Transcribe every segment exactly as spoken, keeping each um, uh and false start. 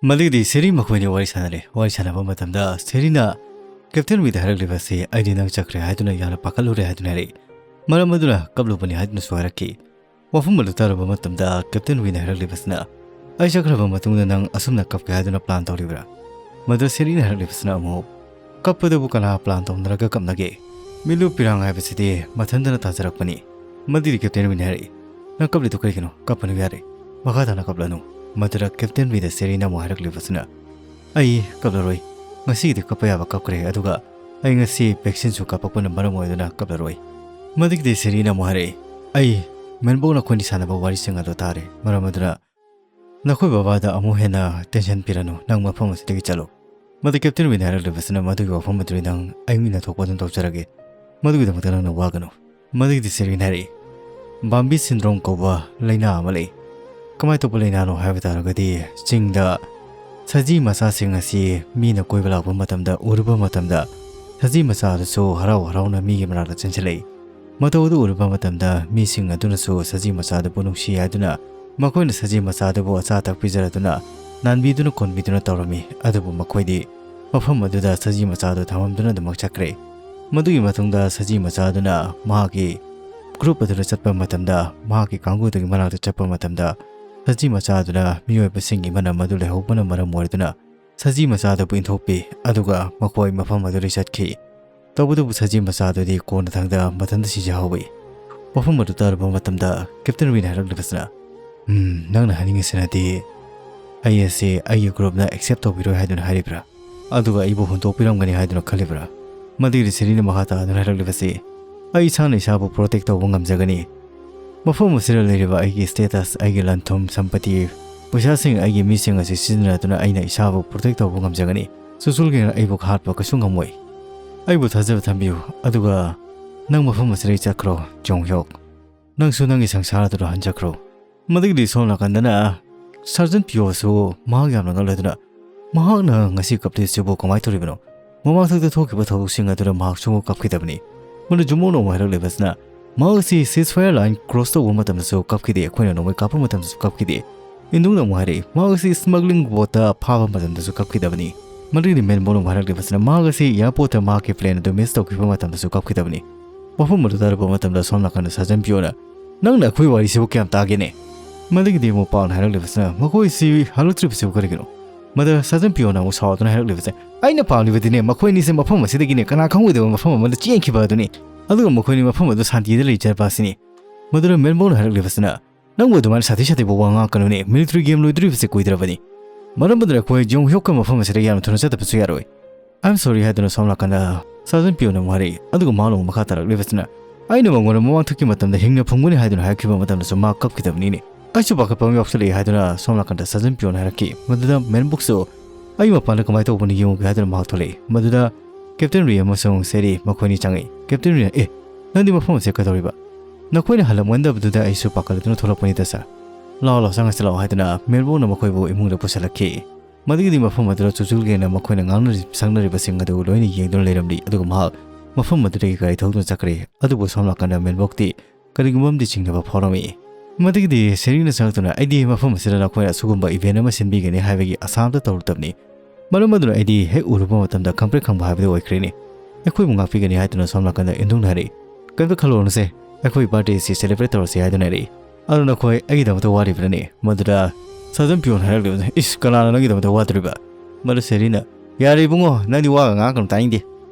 ꯃꯗꯨꯒꯤꯗꯤ ꯁꯦꯔꯤ ꯃꯈꯣꯏꯅꯤ ꯋꯥꯔꯤ ꯁꯥꯟꯅꯔꯦ꯫ ꯋꯥꯔꯤ ꯁꯥꯟꯅꯕ ꯃꯇꯝꯗ ꯁꯦꯔꯤꯅ ꯀꯦꯞꯇꯦꯟ ꯋꯤꯗ ꯍꯥꯏꯔꯛꯂꯤꯕ ꯑꯁꯤ, "ꯑꯩꯗꯤ ꯅꯪ ꯆꯠꯈ꯭ꯔꯦ ꯍꯥꯏꯗꯨꯅ ꯌꯥꯝꯅ ꯄꯥꯈꯠꯂꯨꯔꯦ" ꯍꯥꯏꯗꯨꯅ ꯍꯥꯏꯔꯛꯏ꯫ ꯃꯔꯝ ꯑꯗꯨꯅ ꯀꯞꯂꯨꯕꯅꯤ ꯍꯥꯏꯗꯨꯅꯁꯨ ꯍꯥꯏꯔꯛꯈꯤ꯫ ꯋꯥꯐꯝ ꯑꯗꯨ ꯇꯥꯔꯨꯕ ꯃꯇꯝꯗ ꯀꯦꯞꯇꯦꯟ ꯋꯤꯅ ꯍꯥꯏꯔꯛꯂꯤꯕꯁꯤꯅ, "ꯑꯩ ꯆꯠꯈ꯭ꯔꯕ ꯃꯇꯨꯡꯗ ꯅꯪ ꯑꯁꯨꯝꯅ ꯀꯞꯀꯦ ꯍꯥꯏꯗꯨꯅ ꯄ꯭ꯂꯥꯟ ꯇꯧꯔꯤꯕ꯭ꯔꯥ?" ꯃꯗꯨ ꯁꯦꯔꯤꯅ ꯍꯥꯏꯔꯛꯂꯤꯕꯁꯤꯅ ꯑꯃꯨꯛ, "ꯀꯞꯄꯗꯕꯨ ꯀꯅꯥ ꯄ꯭ꯂꯥꯟ ꯇꯧꯅꯔꯒ ꯀꯞꯅꯒꯦ? ꯃꯤꯠꯂꯨ ꯄꯤꯔꯥꯡ ꯍꯥꯏꯕꯁꯤꯗꯤ ꯃꯊꯟꯇꯅ ꯇꯥꯖꯔꯛꯄꯅꯤ꯫" ꯃꯗꯨꯗꯤ ꯀꯦꯞꯇꯦꯟ ꯋꯤꯅ ꯍꯥꯏꯔꯛꯏ, "ꯅꯪ ꯀꯞꯂꯤꯗꯨ ꯀꯔꯤꯒꯤꯅꯣ? ꯀꯞꯄꯅꯨ ꯌꯥꯔꯦ꯫ ꯃꯈꯥ ꯇꯥꯅ ꯀꯞꯂꯅꯨ꯫" ꯃꯗꯨꯗ ꯀꯦꯞꯇꯦꯟ ꯋꯤꯗ ꯁꯦꯔꯤꯅ ꯑꯃꯨꯛ ꯍꯥꯏꯔꯛꯂꯤꯕꯁꯤꯅ, "ꯑꯩ ꯀꯞꯂꯔꯣꯏ꯫ ꯉꯁꯤꯒꯤꯗꯤ ꯀꯞꯄ ꯌꯥꯕ ꯀꯞꯈ꯭ꯔꯦ, ꯑꯗꯨꯒ ꯑꯩ ꯉꯁꯤ ꯚꯦꯛꯁꯤꯟꯁꯨ ꯀꯥꯞꯄꯛꯄꯅ ꯃꯔꯝ ꯑꯣꯏꯗꯨꯅ ꯀꯞꯂꯔꯣꯏ꯫" ꯃꯗꯨꯒꯤꯗꯤ ꯁꯦꯔꯤꯅ ꯑꯃꯨꯛ ꯍꯥꯏꯔꯛꯏ, "ꯑꯩ ꯃꯦꯟꯕꯣꯛ ꯅꯈꯣꯏꯅꯤ ꯁꯥꯟꯅꯕ ꯋꯥꯔꯤꯁꯤꯡ ꯑꯗꯨ ꯇꯥꯔꯦ꯫ ꯃꯔꯝ ꯑꯗꯨꯅ ꯅꯈꯣꯏ ꯕꯕꯥꯗ ꯑꯃꯨꯛ ꯍꯦꯟꯅ ꯇꯦꯟꯁꯟ ꯄꯤꯔꯅꯨ꯫ ꯅꯪ ꯃꯐꯝ ꯑꯁꯤꯗꯒꯤ ꯆꯠꯂꯨ꯫" ꯃꯗꯨ ꯀꯦꯞꯇꯦꯟ ꯋꯤꯟ ꯍꯥꯏꯔꯛꯂꯤꯕꯁꯤꯅ, "ꯃꯗꯨꯒꯤ ꯋꯥꯐꯝ ꯑꯗꯨꯗꯤ ꯅꯪ ꯑꯩꯉꯣꯟꯗ ꯊꯣꯛꯄ ꯑꯗꯨꯝ ꯇꯧꯖꯔꯒꯦ꯫ ꯃꯗꯨꯒꯤꯗꯃꯛꯇ ꯅꯪꯅ ꯋꯥꯒꯅꯨ꯫" ꯃꯗꯨꯒꯤꯗꯤ ꯁꯦꯔꯤꯟ ꯍꯥꯏꯔꯛꯏ, "ꯕꯥꯝꯕꯤ ꯁꯤꯟꯗ꯭ꯔꯣꯝ ꯀꯧꯕ ꯂꯥꯏꯅꯥ ꯑꯃ ꯂꯩ꯫ ꯀꯃꯥꯏꯅ ꯇꯧꯕ ꯂꯥꯏꯅꯥꯅꯣ ꯍꯥꯏꯕ ꯇꯥꯔꯒꯗꯤ, ꯆꯤꯡꯗ ꯁꯖꯤ ꯃꯆꯥꯁꯤꯡ ꯑꯁꯤ ꯃꯤꯅ ꯀꯣꯏꯕ ꯂꯥꯛꯄ ꯃꯇꯝꯗ ꯎꯔꯨꯕ ꯃꯇꯝꯗ, ꯁꯖꯤ ꯃꯆꯥ ꯑꯗꯨꯁꯨ ꯍꯔꯥꯎ ꯍꯔꯥꯎꯅ ꯃꯤꯒꯤ ꯃꯅꯥꯛꯇ ꯆꯦꯟꯁꯤꯜꯂꯛꯏ꯫ ꯃꯇꯧ ꯑꯗꯨ ꯎꯔꯨꯕ ꯃꯇꯝꯗ ꯃꯤꯁꯤꯡ ꯑꯗꯨꯅꯁꯨ ꯁꯖꯤ ꯃꯆꯥ ꯑꯗꯨꯕꯨ ꯅꯨꯡꯁꯤ ꯍꯥꯏꯗꯨꯅ ꯃꯈꯣꯏꯅ ꯁꯖꯤ ꯃꯆꯥ ꯑꯗꯨꯕꯨ ꯑꯆꯥ ꯑꯊꯛ ꯄꯤꯖꯔꯗꯨꯅ ꯅꯥꯟꯕꯤꯗꯨꯅ ꯀꯣꯟꯕꯤꯗꯨꯅ ꯇꯧꯔꯝꯃꯤ꯫ ꯑꯗꯨꯕꯨ ꯃꯈꯣꯏꯗꯤ ꯃꯐꯝ ꯑꯗꯨꯗ ꯁꯖꯤ ꯃꯆꯥ ꯑꯗꯨ ꯊꯝꯃꯝꯗꯨꯅ ꯑꯗꯨꯃꯛ ꯆꯠꯈ꯭ꯔꯦ꯫ ꯃꯗꯨꯒꯤ ꯃꯇꯨꯡꯗ ꯁꯖꯤ ꯃꯆꯥ ꯑꯗꯨꯅ ꯃꯍꯥꯛꯀꯤ ꯒ꯭ꯔꯨꯞ ꯑꯗꯨꯗ ꯆꯠꯄ ꯃꯇꯝꯗ, ꯃꯍꯥꯛꯀꯤ ꯀꯥꯡꯕꯨꯗꯨꯒꯤ ꯃꯅꯥꯛꯇ ꯆꯠꯄ ꯃꯇꯝꯗ, ꯁꯖꯤ ꯃꯆꯥ ꯑꯗꯨꯅ ꯃꯤꯑꯣꯏꯕꯁꯤꯡꯒꯤ ꯃꯅꯝ ꯑꯗꯨ ꯂꯩꯍꯧꯕꯅ ꯃꯔꯝ ꯑꯣꯏꯗꯨꯅ ꯁꯖꯤ ꯃꯆꯥ ꯑꯗꯨꯕꯨ ꯏꯟꯊꯣꯛꯄꯤ꯫ ꯑꯗꯨꯒ ꯃꯈꯣꯏ ꯃꯐꯝ ꯑꯗꯨꯗꯒꯤ ꯆꯠꯈꯤ꯫ ꯇꯧꯕꯇꯕꯨ ꯁꯖꯤ ꯃꯆꯥ ꯑꯗꯨꯗꯤ ꯀꯣꯟꯅꯊꯪꯗ ꯃꯊꯟꯇ ꯁꯤꯖꯍꯧꯏ꯫ ꯋꯥꯐꯝ ꯑꯗꯨ ꯇꯥꯔꯨꯕ ꯃꯇꯝꯗ ꯀꯦꯞꯇꯦꯟ ꯋꯤꯟ ꯍꯥꯏꯔꯛꯂꯤꯕꯁꯤꯅ, "ꯎꯝ, ꯅꯪꯅ ꯍꯥꯏꯅꯤꯡꯉꯤꯁꯤꯅꯗꯤ ꯑꯩ ꯑꯁꯤ ꯑꯩꯒꯤ ꯒ꯭ꯔꯨꯞꯅ ꯑꯦꯛꯁꯦꯞ ꯇꯧꯕꯤꯔꯣꯏ ꯍꯥꯏꯗꯨꯅ ꯍꯥꯏꯔꯤꯕ꯭ꯔꯥ? ꯑꯗꯨꯒ ꯑꯩꯕꯨ ꯍꯨꯟꯗꯣꯛꯄꯤꯔꯝꯒꯅꯤ ꯍꯥꯏꯗꯨꯅ ꯈꯜꯂꯤꯕ꯭ꯔꯥ?" ꯃꯗꯨꯒꯤꯗꯤ ꯁꯦꯔꯤꯅ ꯃꯈꯥ ꯇꯥꯗꯨꯅ ꯍꯥꯏꯔꯛꯂꯤꯕꯁꯤ, "ꯑꯩ ꯏꯁꯥꯅ ꯏꯁꯥꯕꯨ ꯄ꯭ꯔꯣꯇꯦꯛ ꯇꯧꯕ ꯉꯝꯖꯒꯅꯤ꯫ ꯃꯐꯝ ꯑꯁꯤꯗ ꯂꯩꯔꯤꯕ ꯑꯩꯒꯤ ꯁ꯭ꯇꯦꯇꯁ, ꯑꯩꯒꯤ ꯂꯟ ꯊꯨꯝ, ꯁꯝꯄꯇꯤ, ꯄꯩꯁꯥꯁꯤꯡ, ꯑꯩꯒꯤ ꯃꯤꯁꯤꯡ ꯑꯁꯤ ꯁꯤꯖꯤꯟꯅꯗꯨꯅ ꯑꯩꯅ ꯏꯁꯥꯕꯨ ꯄ꯭ꯔꯣꯇꯦꯛ ꯇꯧꯕ ꯉꯝꯖꯒꯅꯤ꯫ ꯁꯨꯁꯨꯜꯒꯤꯅ ꯑꯩꯕꯨ ꯍꯥꯠꯄ ꯀꯩꯁꯨ ꯉꯝꯃꯣꯏ꯫ ꯑꯩꯕꯨ ꯊꯥꯖꯕ ꯊꯝꯕꯤꯌꯨ, ꯑꯗꯨꯒ ꯅꯪ ꯃꯐꯝ ꯑꯁꯤꯗꯒꯤ ꯆꯠꯈ꯭ꯔꯣ, ꯖꯣꯡ ꯍ꯭ꯌꯣꯛ꯫ ꯅꯪꯁꯨ ꯅꯪꯒꯤ ꯁꯪꯁꯥꯔꯗꯨꯗ ꯍꯟꯖꯈ꯭ꯔꯣ꯫" ꯃꯗꯨꯒꯤꯗꯤ ꯁꯣꯝ ꯅꯥꯀꯟꯗꯅ ꯁꯔꯖꯟ ꯄꯤꯌꯣꯁꯨ ꯃꯍꯥꯛ ꯌꯥꯝꯅ ꯉꯛꯂꯗꯨꯅ, "ꯃꯍꯥꯛꯅ ꯉꯁꯤ ꯀꯞꯂꯤꯁꯤꯕꯨ ꯀꯃꯥꯏꯅ ꯇꯧꯔꯤꯕꯅꯣ? ꯃꯃꯥꯡꯊꯛꯇ ꯊꯣꯛꯈꯤꯕ ꯊꯧꯗꯣꯛꯁꯤꯡ ꯑꯗꯨꯗ ꯃꯍꯥꯛ ꯁꯨꯡꯀꯞ ꯀꯞꯈꯤꯗꯕꯅꯤ꯫" ꯃꯗꯨ ꯖꯨꯃꯣꯅ ꯑꯃꯨꯛ ꯍꯥꯏꯔꯛꯂꯤꯕꯁꯤꯅ, "ꯃꯍꯥꯛ ꯑꯁꯤ ceasefire line cross ꯇꯧꯕ ꯃꯇꯝꯗꯁꯨ ꯀꯞꯈꯤꯗꯦ, ꯑꯩꯈꯣꯏꯅ ꯅꯣꯡꯃꯩ ꯀꯥꯞꯄ ꯃꯇꯝꯗꯁꯨ ꯀꯞꯈꯤꯗꯦ꯫ ꯏꯟꯗꯨꯡꯅ ꯑꯃꯨꯛ ꯍꯥꯏꯔꯛꯏ, ꯃꯍꯥꯛ ꯑꯁꯤ smuggling boatꯇ ꯐꯥꯕ ꯃꯇꯝꯗꯁꯨ ꯀꯞꯈꯤꯗꯕꯅꯤ꯫ ꯃꯗꯨꯒꯤꯗꯤ ꯃꯦꯟꯕꯣꯟ ꯑꯃꯨꯛ ꯍꯥꯏꯔꯛꯂꯤꯕꯁꯤꯅ, ꯃꯍꯥꯛ ꯑꯁꯤ airportꯇ ꯃꯍꯥꯛꯀꯤ planeꯗꯨ miss ꯇꯧꯈꯤꯕ ꯃꯇꯝꯗꯁꯨ ꯀꯞꯈꯤꯗꯕꯅꯤ꯫ ꯋꯥꯐꯝ ꯑꯗꯨ ꯇꯥꯔꯨꯕ ꯃꯇꯝꯗ ꯁꯣꯝ ꯅꯥꯀꯟꯗ ꯁꯥꯖꯟ ꯄꯤꯌꯣꯅ, "ꯅꯪꯅ ꯑꯩꯈꯣꯏ ꯋꯥꯔꯤꯁꯤꯕꯨ ꯀꯌꯥꯝ ꯇꯥꯒꯦꯅꯦ?" ꯃꯗꯨꯒꯤꯗꯤ ꯑꯃꯨꯛ ꯄꯥꯎꯅ ꯍꯥꯏꯔꯛꯂꯤꯕꯁꯤꯅ, "ꯃꯈꯣꯏꯁꯤ ꯍꯜꯂꯛꯇ꯭ꯔꯤꯕꯁꯤꯕꯨ ꯀꯔꯤꯒꯤꯅꯣ?" ꯃꯗꯨ ꯁꯥꯖꯟ ꯄꯤꯌꯣꯅ ꯑꯃꯨꯛ ꯁꯥꯎꯗꯨꯅ ꯍꯥꯏꯔꯛꯂꯤꯕꯁꯦ, "ꯑꯩꯅ ꯄꯥꯝꯂꯤꯕꯗꯤꯅꯦ, ꯃꯈꯣꯏ ꯑꯅꯤꯁꯦ ꯃꯐꯝ ꯑꯁꯤꯗꯒꯤꯅꯦ ꯀꯅꯥ ꯈꯪꯉꯣꯏꯗꯕ ꯃꯐꯝ ꯑꯃꯗ ꯆꯦꯟꯈꯤꯕ ꯑꯗꯨꯅꯤ꯫ ꯑꯗꯨꯒ ꯃꯈꯣꯏꯅꯤ ꯃꯐꯝ ꯑꯗꯨ ꯁꯥꯟꯇꯤꯗ ꯂꯩꯖꯕ ꯑꯁꯤꯅꯤ꯫" ꯃꯗꯨꯅ ꯃꯦꯟꯕꯣꯟꯅ ꯍꯥꯏꯔꯛꯂꯤꯕꯁꯤꯅ, "ꯅꯪꯕꯨ ꯑꯗꯨꯃꯥꯏꯅ ꯁꯥꯊꯤ ꯁꯥꯊꯤꯕ ꯋꯥ ꯉꯥꯡꯉꯛꯀꯅꯨꯅꯦ, military game ꯂꯣꯏꯗꯣꯔꯤꯕꯁꯦ ꯀꯨꯏꯗ꯭ꯔꯕꯅꯤ꯫ ꯃꯔꯝ ꯑꯗꯨꯅ ꯑꯩꯈꯣꯏ ꯖꯣꯡ ꯍ꯭ꯌꯣꯛꯀ ꯃꯐꯝ ꯑꯁꯤꯗ ꯌꯥꯝꯅ ꯊꯨꯅ ꯆꯠꯇꯕꯁꯨ ꯌꯥꯔꯣꯏ꯫" "I'm sorry" ꯍꯥꯏꯗꯨꯅ ꯁꯣꯝ ꯅꯥꯀꯟꯗ ꯁꯥꯖꯟ ꯄꯤꯌꯣꯅ ꯑꯃꯨꯛ ꯍꯥꯏꯔꯛꯏ꯫ ꯑꯗꯨꯒ ꯃꯍꯥꯛꯅ ꯑꯃꯨꯛ ꯃꯈꯥ ꯇꯥꯔꯛꯂꯤꯕꯁꯤꯅ, "ꯑꯩꯅ ꯃꯉꯣꯟꯗ ꯃꯃꯥꯡꯊꯛꯀꯤ ꯃꯇꯝꯗ ꯍꯤꯡꯅ ꯐꯨꯝꯒꯅꯤ ꯍꯥꯏꯗꯨꯅ ꯍꯥꯏꯔꯛꯈꯤꯕ ꯃꯇꯝꯗꯁꯨ ꯃꯥ ꯀꯞꯈꯤꯗꯕꯅꯤꯅꯦ꯫ ꯑꯩꯁꯨ ꯄꯥꯈꯠꯄ ꯑꯃ ꯌꯥꯎꯁꯜꯂꯛꯏ" ꯍꯥꯏꯗꯨꯅ ꯁꯣꯝ ꯅꯥꯀꯟꯗ ꯁꯥꯖꯟ ꯄꯤꯌꯣꯅ ꯍꯥꯏꯔꯛꯈꯤ꯫ ꯃꯗꯨꯗ ꯃꯦꯟꯕꯣꯛꯁꯨ, "ꯑꯩ ꯃꯄꯥꯟꯗ ꯀꯃꯥꯏꯅ ꯇꯧꯕꯅ ꯌꯦꯡꯉꯨꯒꯦ" ꯍꯥꯏꯗꯨꯅ ꯃꯍꯥꯛ ꯊꯣꯛꯂꯛꯏ꯫ ꯃꯗꯨꯗ ꯀꯦꯞꯇꯦꯟ ꯔꯤ ꯑꯃꯁꯨꯡ ꯁꯦꯔꯤ ꯃꯈꯣꯏꯅꯤ ꯆꯪꯉꯛꯏ꯫ ꯀꯦꯞꯇꯦꯟ ꯔꯤꯅ, "ꯑꯦ, ꯅꯪꯗꯤ ꯃꯐꯝ ꯑꯁꯦ ꯀꯩꯗꯧꯔꯤꯕ? ꯅꯈꯣꯏꯅ ꯍꯜꯂꯛꯃꯟꯗꯕꯗꯨꯗ ꯑꯩꯁꯨ ꯄꯥꯈꯠꯂꯗꯨꯅ ꯊꯣꯛꯂꯛꯄꯅꯤꯗ ꯁꯥꯔ꯫ ꯂꯥꯛꯑꯣ, ꯂꯥꯛꯑꯣ, ꯆꯪꯉꯁꯤ ꯂꯥꯛꯑꯣ" ꯍꯥꯏꯗꯨꯅ ꯃꯦꯟꯕꯣꯛꯅ ꯃꯈꯣꯏꯕꯨ ꯏꯃꯨꯡꯗ ꯄꯨꯁꯤꯜꯂꯛꯈꯤ꯫ ꯃꯗꯨꯒꯤꯗꯤ ꯃꯐꯝ ꯑꯗꯨꯗ ꯆꯨꯆꯨꯜꯒꯦꯅ ꯃꯈꯣꯏꯅ ꯉꯥꯡꯅꯔꯤ ꯁꯛꯅꯔꯤꯕꯁꯤꯡ ꯑꯗꯨ ꯂꯣꯏꯅ ꯌꯦꯡꯗꯨꯅ ꯂꯩꯔꯝꯂꯤ꯫ ꯑꯗꯨꯒ ꯃꯍꯥꯛ ꯃꯐꯝ ꯑꯗꯨꯗꯒꯤ ꯒꯥꯔꯤ ꯊꯧꯗꯨꯅ ꯆꯠꯈ꯭ꯔꯦ꯫ ꯑꯗꯨꯕꯨ ꯁꯣꯝ ꯅꯥꯀꯟꯗ ꯃꯦꯟꯕꯣꯛꯇꯤ ꯀꯔꯤꯒꯨꯝꯕ ꯑꯃꯗꯤ ꯆꯤꯡꯅꯕ ꯐꯥꯎꯔꯝꯃꯤ꯫ ꯃꯗꯨꯒꯤꯗꯤ ꯁꯦꯔꯤꯅ ꯆꯪꯂꯛꯇꯨꯅ, "ꯑꯩꯗꯤ ꯃꯐꯝ ꯑꯁꯤꯗ ꯅꯈꯣꯏꯅ ꯑꯁꯤꯒꯨꯝꯕ event ꯑꯃ ꯁꯤꯟꯕꯤꯒꯅꯤ ꯍꯥꯏꯕꯒꯤ ꯑꯁꯥ ꯑꯃꯇ ꯇꯧꯔꯨꯗꯕꯅꯤ꯫ ꯃꯔꯝ ꯑꯗꯨꯅ ꯑꯩꯗꯤ ꯍꯦꯛ ꯎꯔꯨꯕ ꯃꯇꯝꯗ ꯈꯪꯄ꯭ꯔꯦꯛ ꯈꯪꯕ ꯍꯥꯏꯕꯗꯨ ꯑꯣꯏꯈ꯭ꯔꯦꯅꯦ꯫ ꯑꯩꯈꯣꯏꯕꯨ ꯉꯥꯛꯄꯤꯒꯅꯤ" ꯍꯥꯏꯗꯨꯅ ꯁꯣꯝ ꯅꯥꯀꯟꯗ ꯏꯟꯗꯨꯡꯅ ꯍꯥꯏꯔꯛꯏ꯫ "ꯀꯩꯝꯇ ꯈꯜꯂꯨꯔꯅꯨꯁꯦ, ꯑꯩꯈꯣꯏ birthday ꯑꯁꯤ celebrate ꯇꯧꯔꯁꯤ" ꯍꯥꯏꯗꯨꯅ ꯍꯥꯏꯔꯛꯏ꯫ "ꯑꯗꯨ ꯅꯈꯣꯏ ꯑꯩꯒꯤꯗꯃꯛꯇ ꯋꯥꯔꯤꯕ꯭ꯔꯅꯦ?" ꯃꯗꯨꯗ ꯁꯥꯖꯟ ꯄꯤꯌꯣꯟ ꯍꯥꯏꯔꯛꯂꯤꯕꯅꯤ, "ꯏꯁ, ꯀꯅꯥꯅ ꯅꯪꯒꯤꯗꯃꯛꯇ ꯋꯥꯗꯣꯔꯤꯕ?" ꯃꯗꯨ ꯁꯦꯔꯤꯅ, "ꯌꯥꯔꯦ ꯏꯕꯨꯡꯉꯣ, ꯅꯪꯗꯤ ꯋꯥꯒ ꯉꯥꯡꯉꯛꯀꯅꯨ, ꯇꯥꯅꯤꯡꯗꯦ꯫"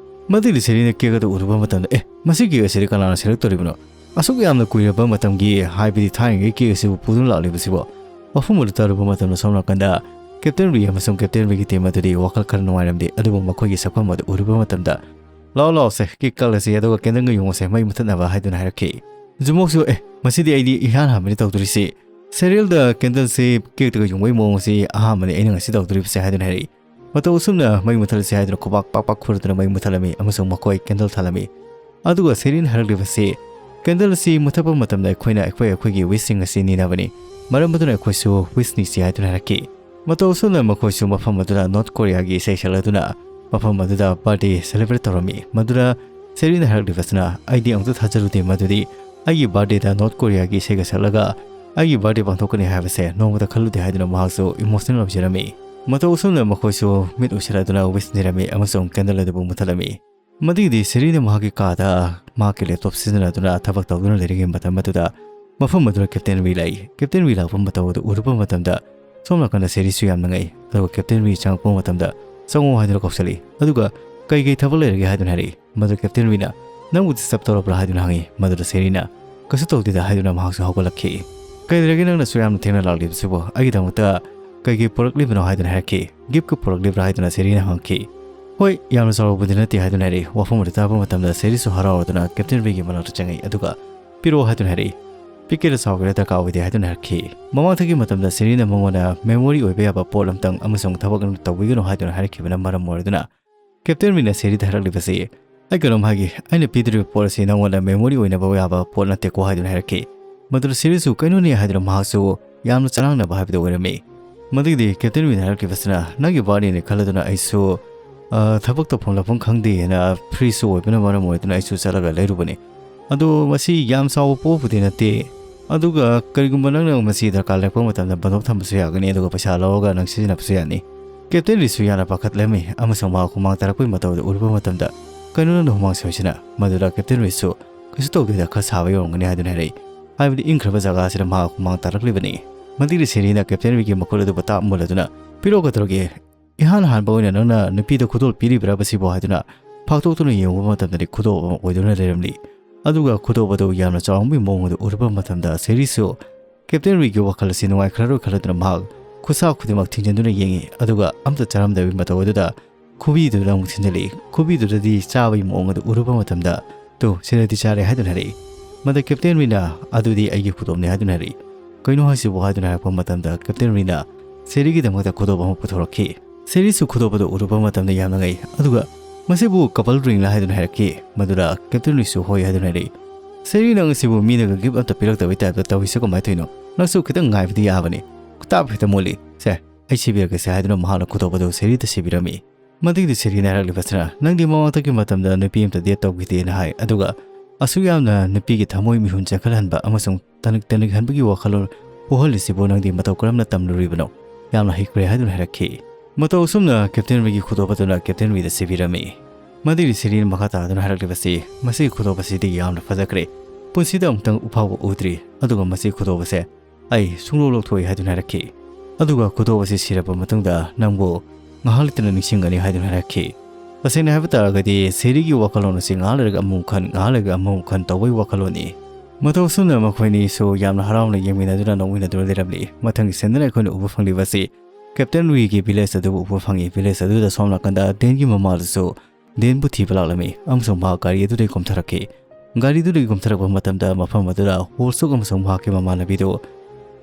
ꯃꯗꯨꯗꯤ ꯁꯦꯔꯤꯅ cake ꯑꯗꯨ ꯎꯔꯨꯕ ꯃꯇꯝꯗ, "ꯑꯦ, ꯃꯁꯤ cake ꯑꯁꯤꯗꯤ ꯀꯅꯥꯅ ꯁꯦꯝꯂꯛꯇꯣꯔꯤꯕꯅꯣ? ꯑꯁꯨꯛ ꯌꯥꯝꯅ ꯀꯨꯏꯔꯕ ꯃꯇꯝꯒꯤ, ꯍꯥꯏꯕꯗꯤ ꯊꯥꯏꯅꯉꯩ cake ꯑꯁꯤꯕꯨ ꯄꯨꯗꯨꯅ ꯂꯥꯛꯂꯤꯕꯁꯤꯕꯣ?" ꯋꯥꯐꯝ ꯑꯗꯨ ꯇꯥꯔꯨꯕ ꯃꯇꯝꯗ ꯁꯣꯝ ꯅꯥꯀꯟꯗ ꯀꯦꯞꯇꯦꯟ ꯔꯤ ꯑꯃꯁꯨꯡ ꯀꯦꯞꯇꯦꯟ ꯔꯤꯒꯤ team ꯑꯗꯨꯗꯤ ꯋꯥꯈꯜ ꯈꯔ ꯅꯨꯡꯉꯥꯏꯔꯝꯗꯦ, ꯑꯗꯨꯕꯨ ꯃꯈꯣꯏꯒꯤ ꯁꯛꯐꯝ ꯑꯗꯨ ꯎꯔꯨꯕ ꯃꯇꯝꯗ, "ꯂꯥꯛꯑꯣ, ꯂꯥꯛꯑꯣꯁꯦ, cake ꯀꯠꯂꯁꯤ, ꯑꯗꯨꯒ candleꯒ ꯌꯨꯡꯉꯁꯦ, ꯃꯩ ꯃꯨꯊꯠꯅꯕ" ꯍꯥꯏꯗꯨꯅ ꯍꯥꯏꯔꯛꯈꯤ꯫ ꯖꯨꯃꯣꯛꯁꯨ, "ꯑꯦ, ꯃꯁꯤꯗꯤ ꯑꯩꯗꯤ ꯏꯍꯥꯟ ꯍꯥꯟꯕꯅꯤ ꯇꯧꯗꯣꯔꯤꯁꯤ꯫ ꯁꯦꯔꯤꯌꯦꯜꯗ candleꯁꯤ cakeꯇꯒ ꯌꯨꯡꯕꯒꯤ ꯃꯑꯣꯡ ꯑꯁꯤ ꯑꯍꯥꯟꯕꯅꯤ ꯑꯩꯅ ꯉꯁꯤ ꯇꯧꯗꯣꯔꯤꯕꯁꯦ" ꯍꯥꯏꯗꯨꯅ ꯍꯥꯏꯔꯛꯏ꯫ ꯃꯇꯧ ꯑꯁꯨꯝꯅ ꯃꯩ ꯃꯨꯊꯠꯂꯁꯤ ꯍꯥꯏꯗꯨꯅ ꯈꯨꯕꯥꯛ ꯄꯥꯛ ꯄꯥꯛ ꯈꯨꯔꯗꯨꯅ ꯃꯩ ꯃꯨꯊꯠꯂꯝꯃꯤ ꯑꯃꯁꯨꯡ ꯃꯈꯣꯏ candle ꯊꯥꯜꯂꯝꯃꯤ꯫ ꯑꯗꯨꯒ ꯁꯦꯔꯤꯟ ꯍꯥꯏꯔꯛꯂꯤꯕꯁꯤ, "Candle ꯑꯁꯤ ꯃꯨꯊꯠꯄ ꯃꯇꯝꯗ ꯑꯩꯈꯣꯏꯅ ꯑꯩꯈꯣꯏ ꯑꯩꯈꯣꯏꯒꯤ wishꯁꯤꯡ ꯑꯁꯤ ꯅꯤꯅꯕꯅꯤ꯫ ꯃꯔꯝ ꯑꯗꯨꯅ ꯑꯩꯈꯣꯏꯁꯨ wish ꯅꯤꯁꯤ" ꯍꯥꯏꯗꯨꯅ ꯍꯥꯏꯔꯛꯈꯤ꯫ ꯃꯇꯧ ꯑꯁꯨꯝꯅ ꯃꯈꯣꯏꯁꯨ ꯃꯐꯝ ꯑꯗꯨꯗ North Koreaꯒꯤ ꯏꯁꯩ ꯁꯛꯂꯗꯨꯅ ꯃꯐꯝ ꯑꯗꯨꯗ birthday celebrate ꯇꯧꯔꯝꯃꯤ꯫ ꯃꯗꯨꯗ ꯁꯦꯔꯤꯟ ꯍꯥꯏꯔꯛꯂꯤꯕꯁꯤꯅ, "ꯑꯩꯗꯤ ꯑꯃꯨꯛꯇ ꯊꯥꯖꯔꯨꯗꯦ ꯃꯗꯨꯗꯤ ꯑꯩꯒꯤ birthdayꯗ North Koreaꯒꯤ ꯏꯁꯩꯒ ꯁꯛꯂꯒ ꯑꯩꯒꯤ ꯕꯥꯔꯗꯦ ꯄꯥꯡꯊꯣꯛꯀꯅꯤ ꯍꯥꯏꯕꯁꯦ ꯅꯣꯡꯃꯇ ꯈꯜꯂꯨꯗꯦ ꯍꯥꯏꯗꯨꯅ ꯃꯍꯥꯛꯁꯨ ꯏꯃꯣꯁꯅꯦꯜ ꯑꯣꯏꯖꯔꯝꯃꯤ꯫ ꯃꯇꯧ ꯑꯁꯨꯝꯅ ꯃꯈꯣꯏꯁꯨ ꯃꯤꯠ ꯎꯏꯁꯤꯜꯂꯗꯨꯅ ꯋꯤꯁ ꯅꯤꯔꯝꯃꯤ ꯑꯃꯁꯨꯡ ꯀꯦꯟꯗꯜ ꯑꯗꯨꯕꯨ ꯃꯨꯊꯠꯂꯝꯃꯤ꯫ ꯃꯗꯨꯒꯤꯗꯤ ꯁꯦꯔꯤꯅ ꯃꯍꯥꯛꯀꯤ ꯀꯥꯗ ꯃꯍꯥꯛꯀꯤ ꯂꯦꯞꯇꯣꯞ ꯁꯤꯖꯤꯟꯅꯗꯨꯅ ꯊꯕꯛ ꯇꯧꯗꯨꯅ ꯂꯩꯔꯤꯉꯩ ꯃꯇꯝ ꯑꯗꯨꯗ ꯃꯐꯝ ꯑꯗꯨꯗ ꯀꯦꯞꯇꯦꯟ ꯔꯤ ꯂꯥꯛꯏ꯫ ꯀꯦꯞꯇꯦꯟ ꯔꯤ ꯂꯥꯛꯄ ꯃꯇꯧ ꯑꯗꯨ ꯎꯔꯨꯕ ꯃꯇꯝꯗ ꯁꯣꯝ ꯅꯥꯀꯟꯗ ꯁꯦꯔꯤꯁꯨ ꯌꯥꯝꯅ ꯉꯛꯏ꯫ ꯑꯗꯨꯒ ꯀꯦꯞꯇꯦꯟ ꯔꯤ ꯆꯪꯉꯛꯄ ꯃꯇꯝꯗ "ꯆꯪꯉꯣ" ꯍꯥꯏꯗꯨꯅ ꯀꯧꯁꯜꯂꯤ꯫ ꯑꯗꯨꯒ "ꯀꯩ ꯀꯩ ꯊꯕꯛ ꯂꯩꯔꯒꯦ?" ꯍꯥꯏꯗꯨꯅ ꯍꯥꯏꯔꯛꯏ꯫ ꯃꯗꯨ ꯀꯦꯞꯇꯦꯟ ꯔꯤꯅ "ꯅꯪꯕꯨ ꯗꯤꯁꯇꯔꯕ ꯇꯧꯔꯕ꯭ꯔꯥ?" ꯍꯥꯏꯗꯨꯅ ꯍꯪꯉꯤ꯫ ꯃꯗꯨꯗ ꯁꯦꯔꯤꯅ "ꯀꯩꯁꯨ ꯇꯧꯗꯦꯗ" ꯍꯥꯏꯗꯨꯅ ꯃꯍꯥꯛꯁꯨ ꯍꯧꯒꯠꯂꯛꯈꯤ꯫ "ꯀꯩ ꯂꯩꯔꯒꯦ ꯅꯪꯅꯁꯨ ꯌꯥꯝꯅ ꯊꯦꯡꯅ ꯂꯥꯛꯂꯤꯕꯁꯤꯕꯨ? ꯑꯩꯒꯤꯗꯃꯛꯇ ꯀꯩ ꯀꯩ ꯄꯨꯔꯛꯂꯤꯕꯅꯣ?" ꯍꯥꯏꯗꯨꯅ ꯍꯥꯏꯔꯛꯈꯤ꯫ "ꯒꯤꯐꯀ ꯄꯨꯔꯛꯂꯤꯕ꯭ꯔꯥ?" ꯍꯥꯏꯗꯨꯅ ꯁꯦꯔꯤꯅ ꯍꯪꯉꯛꯈꯤ꯫ "ꯍꯣꯏ, ꯌꯥꯝꯅ ꯆꯥꯎꯕꯗꯤ ꯅꯠꯇꯦ" ꯍꯥꯏꯗꯨꯅ ꯍꯥꯏꯔꯛꯏ꯫ ꯋꯥꯐꯝ ꯑꯗꯨ ꯇꯥꯕ ꯃꯇꯝꯗ ꯁꯦꯔꯤꯁꯨ ꯍꯔꯥꯎꯔꯗꯨꯅ ꯀꯦꯞꯇꯦꯟ ꯔꯤꯒꯤ ꯃꯅꯥꯛꯇ ꯆꯪꯉꯛꯏ꯫ ꯑꯗꯨꯒ "ꯄꯤꯔꯛꯑꯣ" ꯍꯥꯏꯗꯨꯅ ꯍꯥꯏꯔꯛꯏ꯫ "ꯄꯤꯛꯀꯦꯔꯥ ꯆꯥꯎꯒꯦꯔꯥ ꯗꯔꯀꯥꯔ ꯑꯣꯏꯗꯦ" ꯍꯥꯏꯗꯨꯅ ꯍꯥꯏꯔꯛꯈꯤ꯫ ꯃꯃꯥꯡꯊꯛꯀꯤ ꯃꯇꯝꯗ ꯁꯦꯔꯤꯅ ꯃꯉꯣꯟꯗ ꯃꯦꯃꯣꯔꯤ ꯑꯣꯏꯕ ꯌꯥꯕ ꯄꯣꯠ ꯑꯃꯇꯪ ꯑꯃꯁꯨꯡ ꯊꯕꯛ ꯑꯃ ꯇꯧꯕꯤꯒꯅꯨ ꯍꯥꯏꯗꯨꯅ ꯍꯥꯏꯔꯛꯈꯤꯕꯅ ꯃꯔꯝ ꯑꯣꯏꯔꯗꯨꯅ ꯀꯦꯞꯇꯦꯟ ꯔꯤꯅ ꯁꯦꯔꯤꯗ ꯍꯥꯏꯔꯛꯂꯤꯕꯁꯤ, "ꯑꯩ ꯀꯩꯅꯣꯝ ꯍꯥꯏꯒꯦ, ꯑꯩꯅ ꯄꯤꯗꯣꯔꯤꯕ ꯄꯣꯠ ꯑꯁꯤ ꯅꯉꯣꯟꯗ ꯃꯦꯃꯣꯔꯤ ꯑꯣꯏꯅꯕ ꯌꯥꯕ ꯄꯣꯠ ꯅꯠꯇꯦꯀꯣ" ꯍꯥꯏꯗꯨꯅ ꯍꯥꯏꯔꯛꯈꯤ꯫ ꯃꯗꯨꯗ ꯁꯦꯔꯤꯁꯨ "ꯀꯩꯅꯣꯅꯦ" ꯍꯥꯏꯗꯨꯅ ꯃꯍꯥꯛꯁꯨ ꯌꯥꯝꯅ ꯆꯔꯥꯡꯅꯕ ꯍꯥꯏꯕꯗꯨ ꯑꯣꯏꯔꯝꯃꯤ꯫ ꯃꯗꯨꯒꯤꯗꯤ ꯀꯦꯞꯇꯦꯟ ꯔꯤꯅ ꯍꯥꯏꯔꯛꯈꯤꯕꯁꯤꯅ, "ꯅꯪꯒꯤ ꯕꯥꯔꯗꯦꯅꯤ ꯈꯜꯂꯗꯨꯅ ꯑꯩꯁꯨ, ꯑ, ꯊꯕꯛ ꯇꯧꯐꯝ ꯂꯥꯛꯐꯝ ꯈꯪꯗꯦꯅ ꯐ꯭ꯔꯤꯁꯨ ꯑꯣꯏꯕꯅ ꯃꯔꯝ ꯑꯣꯏꯗꯨꯅ ꯑꯩꯁꯨ ꯆꯠꯂꯒ ꯂꯩꯔꯨꯕꯅꯤ꯫ ꯑꯗꯣ ꯃꯁꯤ ꯌꯥꯝ ꯆꯥꯎꯕ ꯄꯣꯠꯄꯨꯗꯤ ꯅꯠꯇꯦ꯫ ꯑꯗꯨꯒ ꯀꯔꯤꯒꯨꯝꯕ ꯅꯪꯅ ꯃꯁꯤ ꯗꯔꯀꯥꯔ ꯂꯩꯔꯛꯄ ꯃꯇꯝꯗ ꯕꯟꯗꯣꯞ ꯊꯝꯕꯁꯨ ꯌꯥꯒꯅꯤ, ꯑꯗꯨꯒ ꯄꯩꯁꯥ ꯂꯧꯔꯒ ꯅꯪ ꯁꯤꯖꯤꯟꯅꯕꯁꯨ ꯌꯥꯅꯤ꯫" ꯀꯦꯞꯇꯦꯟ ꯔꯤꯁꯨ ꯌꯥꯝꯅ ꯄꯥꯈꯠꯂꯝꯃꯤ ꯑꯃꯁꯨꯡ ꯃꯍꯥꯛ ꯍꯨꯃꯥꯡ ꯇꯥꯔꯛꯄꯒꯤ ꯃꯇꯧ ꯑꯗꯨ ꯎꯔꯨꯕ ꯃꯇꯝꯗ, "ꯀꯩꯅꯣ ꯅꯪꯅ ꯍꯨꯃꯥꯡ ꯁꯧꯔꯤꯁꯤꯅ?" ꯃꯗꯨꯗ ꯀꯦꯞꯇꯦꯟ ꯔꯤꯁꯨ, "ꯀꯩꯁꯨ ꯇꯧꯗꯦꯗ, ꯈꯔ ꯁꯥꯕ ꯌꯧꯔꯝꯒꯅꯤ" ꯍꯥꯏꯗꯨꯅ ꯍꯥꯏꯔꯛꯏ꯫ ꯍꯥꯏꯕꯗꯤ ꯏꯪꯈ꯭ꯔꯕ ꯖꯒꯥꯁꯤꯗ ꯃꯍꯥꯛ ꯍꯨꯃꯥꯡ ꯇꯥꯔꯛꯂꯤꯕꯅꯤ꯫ ꯃꯗꯨꯒꯤ ꯁꯦꯔꯤꯅ ꯀꯦꯞꯇꯦꯟ ꯔꯤꯒꯤ ꯃꯈꯨꯠ ꯑꯗꯨꯕꯨ ꯇꯥꯞ ꯃꯨꯜꯂꯗꯨꯅ, "ꯄꯤꯔꯛꯑꯣ, ꯀꯩꯗꯧꯔꯒꯦ? ꯏꯍꯥꯟ ꯍꯥꯟꯕ ꯑꯣꯏꯅ ꯅꯪꯅ ꯅꯨꯄꯤꯗ ꯈꯨꯗꯣꯜ ꯄꯤꯔꯤꯕ꯭ꯔꯕ ꯁꯤꯕꯣ?" ꯍꯥꯏꯗꯨꯅ ꯐꯥꯛꯇꯣꯛꯇꯨꯅ ꯌꯦꯡꯉꯨꯕ ꯃꯇꯝꯗꯗꯤ ꯈꯨꯗꯣꯞ ꯑꯃ ꯑꯣꯏꯗꯨꯅ ꯂꯩꯔꯝꯂꯤ꯫ ꯑꯗꯨꯒ ꯈꯨꯗꯣꯞ ꯑꯗꯨ ꯌꯥꯝꯅ ꯆꯥꯎꯔꯝꯕꯒꯤ ꯃꯑꯣꯡ ꯑꯗꯨ ꯎꯔꯨꯕ ꯃꯇꯝꯗ ꯁꯦꯔꯤꯁꯨ ꯀꯦꯞꯇꯦꯟ ꯔꯤꯒꯤ ꯋꯥꯈꯜ ꯑꯁꯤ ꯅꯨꯡꯉꯥꯏꯈ꯭ꯔꯔꯣꯏ ꯈꯜꯂꯗꯨꯅ ꯃꯍꯥꯛ ꯈꯨꯠꯁꯥ ꯈꯨꯗꯤꯡꯃꯛ ꯊꯤꯡꯖꯤꯟꯗꯨꯅ ꯌꯦꯡꯉꯤ, ꯑꯗꯨꯒ ꯑꯝꯇ ꯆꯥꯔꯝꯗꯕꯒꯤ ꯃꯇꯧ ꯑꯗꯨꯗ ꯈꯨꯕꯤꯗꯨꯗ ꯑꯃꯨꯛ ꯊꯤꯟꯖꯤꯜꯂꯛꯏ꯫ ꯈꯨꯕꯤꯗꯨꯗꯗꯤ ꯆꯥꯕꯒꯤ ꯃꯑꯣꯡ ꯑꯗꯨ ꯎꯔꯨꯕ ꯃꯇꯝꯗ, "ꯇꯨ, ꯁꯤꯅꯗꯤ ꯆꯥꯔꯦ" ꯍꯥꯏꯗꯨꯅ ꯍꯥꯏꯔꯛꯏ꯫ ꯃꯗ ꯀꯦꯞꯇꯦꯟ ꯔꯤꯅ, "ꯑꯗꯨꯗꯤ ꯑꯩꯒꯤ ꯈꯨꯗꯣꯞꯅꯤ" ꯍꯥꯏꯗꯨꯅ ꯍꯥꯏꯔꯛꯏ꯫ "ꯀꯩꯅꯣ ꯍꯥꯏꯁꯤꯕꯨ?" ꯍꯥꯏꯗꯨꯅ ꯍꯥꯏꯔꯛꯄ ꯃꯇꯝꯗ ꯀꯦꯞꯇꯦꯟ ꯔꯤꯅ ꯁꯦꯔꯤꯒꯤꯗꯃꯛꯇ ꯈꯨꯗꯣꯞ ꯑꯃ ꯄꯨꯊꯣꯔꯛꯈꯤ꯫ ꯁꯦꯔꯤꯁꯨ ꯈꯨꯗꯣꯞ ꯑꯗꯨ ꯎꯔꯨꯕ ꯃꯇꯝꯗ ꯌꯥꯝꯅ ꯉꯛꯏ, ꯑꯗꯨꯒ "ꯃꯁꯤꯕꯨ ꯀꯄꯜ ꯔꯤꯡꯂꯥ?" ꯍꯥꯏꯗꯨꯅ ꯍꯥꯏꯔꯛꯈꯤ꯫ ꯃꯗꯨꯗ ꯀꯦꯞꯇꯦꯟ ꯔꯤꯁꯨ "ꯍꯣꯏ" ꯍꯥꯏꯗꯨꯅ ꯍꯥꯏꯔꯛꯏ꯫ "ꯁꯦꯔꯤ, ꯅꯪ ꯑꯁꯤꯕꯨ ꯃꯤꯅꯒ ꯒꯤꯐ ꯑꯝꯇ ꯄꯤꯔꯛꯇꯕꯩ ꯇꯥꯏꯞꯇ ꯇꯧꯔꯤꯁꯦ ꯀꯃꯥꯏꯅ ꯇꯧꯔꯤꯅꯣ? ꯅꯪꯁꯨ ꯈꯤꯇꯪ ꯉꯥꯏꯕꯗꯤ ꯌꯥꯕꯅꯤ꯫ ꯈꯨꯇꯥꯞ ꯍꯦꯛꯇ ꯃꯣꯠꯂꯤ꯫ ꯁꯦ, ꯑꯩ ꯁꯤꯕꯤꯔꯒꯦꯁꯦ" ꯍꯥꯏꯗꯨꯅ ꯃꯍꯥꯛꯅ ꯈꯨꯗꯣꯞ ꯑꯗꯨ ꯁꯦꯔꯤꯗ ꯁꯤꯕꯤꯔꯝꯃꯤ꯫ ꯃꯗꯨꯒꯤꯗꯤ ꯁꯦꯔꯤꯅ ꯍꯥꯏꯔꯛꯂꯤꯕꯁꯤꯅ, "ꯅꯪꯗꯤ ꯃꯃꯥꯡꯗꯒꯤ ꯃꯇꯝꯗ ꯅꯨꯄꯤ ꯑꯃꯇ ꯗꯦꯠ ꯇꯧꯈꯤꯗꯦꯅ ꯍꯥꯏ, ꯑꯗꯨꯒ ꯑꯁꯨꯛ ꯌꯥꯝꯅ ꯅꯨꯄꯤꯒꯤ ꯊꯃꯣꯏ ꯃꯤꯍꯨꯟ ꯆꯦꯟꯈꯠꯍꯟꯕ ꯑꯃꯁꯨꯡ ꯇꯅꯤꯛ ꯇꯅꯤꯛꯍꯟꯕꯒꯤ ꯋꯥꯈꯜꯂꯣꯟ ꯄꯣꯛꯍꯜꯂꯤꯁꯤꯕꯨ ꯅꯪꯗꯤ ꯃꯇꯧ ꯀꯔꯝꯅ ꯇꯝꯂꯨꯔꯤꯕꯅꯣ? ꯌꯥꯝꯅ ꯍꯩꯈ꯭ꯔꯦ ꯍꯥꯏꯗꯨꯅ ꯍꯥꯏꯔꯛꯈꯤ꯫ ꯃꯇꯧ ꯑꯁꯨꯝꯅ ꯀꯦꯞꯇꯦꯟ ꯋꯤꯒꯤ ꯈꯨꯗꯣꯞ ꯑꯗꯨꯅ ꯀꯦꯞꯇꯦꯟ ꯋꯤꯗ ꯁꯤꯕꯤꯔꯝꯃꯤ꯫ ꯃꯗꯨꯒꯤ ꯁꯤꯔꯤꯟ ꯃꯈꯥ ꯇꯥꯗꯨꯅ ꯍꯥꯏꯔꯛꯂꯤꯕꯁꯤ, "ꯃꯁꯤꯒꯤ ꯈꯨꯗꯣꯞ ꯑꯁꯤꯗꯤ ꯌꯥꯝꯅ ꯐꯖꯈ꯭ꯔꯦ꯫ ꯄꯨꯟꯁꯤꯗ ꯑꯃꯨꯛꯇꯪ ꯐꯥꯎꯕ ꯎꯗ꯭ꯔꯤ꯫ ꯑꯗꯨꯒ ꯃꯁꯤꯒꯤ ꯈꯨꯗꯣꯞ ꯑꯁꯦ ꯑꯩ ꯁꯨꯡꯂꯧ ꯂꯧꯊꯣꯛꯑꯣꯏ" ꯍꯥꯏꯗꯨꯅ ꯍꯥꯏꯔꯛꯈꯤ꯫ "ꯑꯗꯨꯒ ꯈꯨꯗꯣꯞ ꯑꯁꯤ ꯁꯤꯔꯕ ꯃꯇꯨꯡꯗ ꯅꯪꯕꯨ ꯉꯥꯏꯍꯥꯛ ꯂꯩꯇꯅ ꯅꯤꯡꯁꯤꯡꯒꯅꯤ" ꯍꯥꯏꯗꯨꯅ ꯍꯥꯏꯔꯛꯈꯤ꯫ ꯇꯁꯦꯡꯅ ꯍꯥꯏꯕ ꯇꯥꯔꯒꯗꯤ ꯁꯦꯔꯤꯒꯤ ꯋꯥꯈꯜꯂꯣꯟ ꯑꯁꯤ ꯉꯥꯏꯍꯥꯛ ꯂꯩꯔꯒ ꯑꯃꯃꯨꯛ ꯈꯟ, ꯉꯥꯏꯍꯥꯛ ꯂꯩꯔꯒ ꯑꯃꯃꯨꯛ ꯈꯟ ꯇꯧꯕꯒꯤ ꯋꯥꯈꯜꯂꯣꯟꯅꯤ꯫ ꯃꯇꯧ ꯑꯁꯨꯝꯅ ꯃꯈꯣꯏ ꯑꯅꯤꯁꯨ ꯌꯥꯝꯅ ꯍꯔꯥꯎꯅ ꯌꯦꯡꯃꯤꯟꯅꯗꯨꯅ ꯅꯣꯛꯃꯤꯟꯅꯗꯨꯅ ꯂꯩꯔꯝꯂꯤ꯫ ꯃꯊꯪꯒꯤ ꯁꯤꯟꯗꯅ ꯑꯩꯈꯣꯏꯅ ꯎꯕ ꯐꯪꯂꯤꯕ ꯑꯁꯤ ꯀꯦꯞꯇꯦꯟ ꯋꯤꯒꯤ ꯚꯤꯂꯦꯖ ꯑꯗꯨꯕꯨ ꯎꯕ ꯐꯪꯉꯤ꯫ ꯚꯤꯂꯦꯖ ꯑꯗꯨꯗ ꯁꯣꯝ ꯅꯥꯀꯟꯗ ꯗꯦꯟꯒꯤ ꯃꯃꯥꯗꯨꯁꯨ ꯗꯦꯟꯕꯨ ꯊꯤꯕ ꯂꯥꯛꯂꯝꯃꯤ ꯑꯃꯁꯨꯡ ꯃꯍꯥꯛ ꯒꯥꯔꯤ ꯑꯗꯨꯗꯒꯤ ꯀꯨꯝꯊꯔꯛꯈꯤ꯫ ꯒꯥꯔꯤꯗꯨꯗꯒꯤ ꯀꯨꯝꯊꯔꯛꯄ ꯃꯇꯝꯗ ꯃꯐꯝ ꯑꯗꯨꯗ ꯋꯣꯜꯁꯨꯛ ꯑꯃꯁꯨꯡ ꯃꯍꯥꯛꯀꯤ ꯃꯃꯥꯟꯅꯕꯤꯗꯨ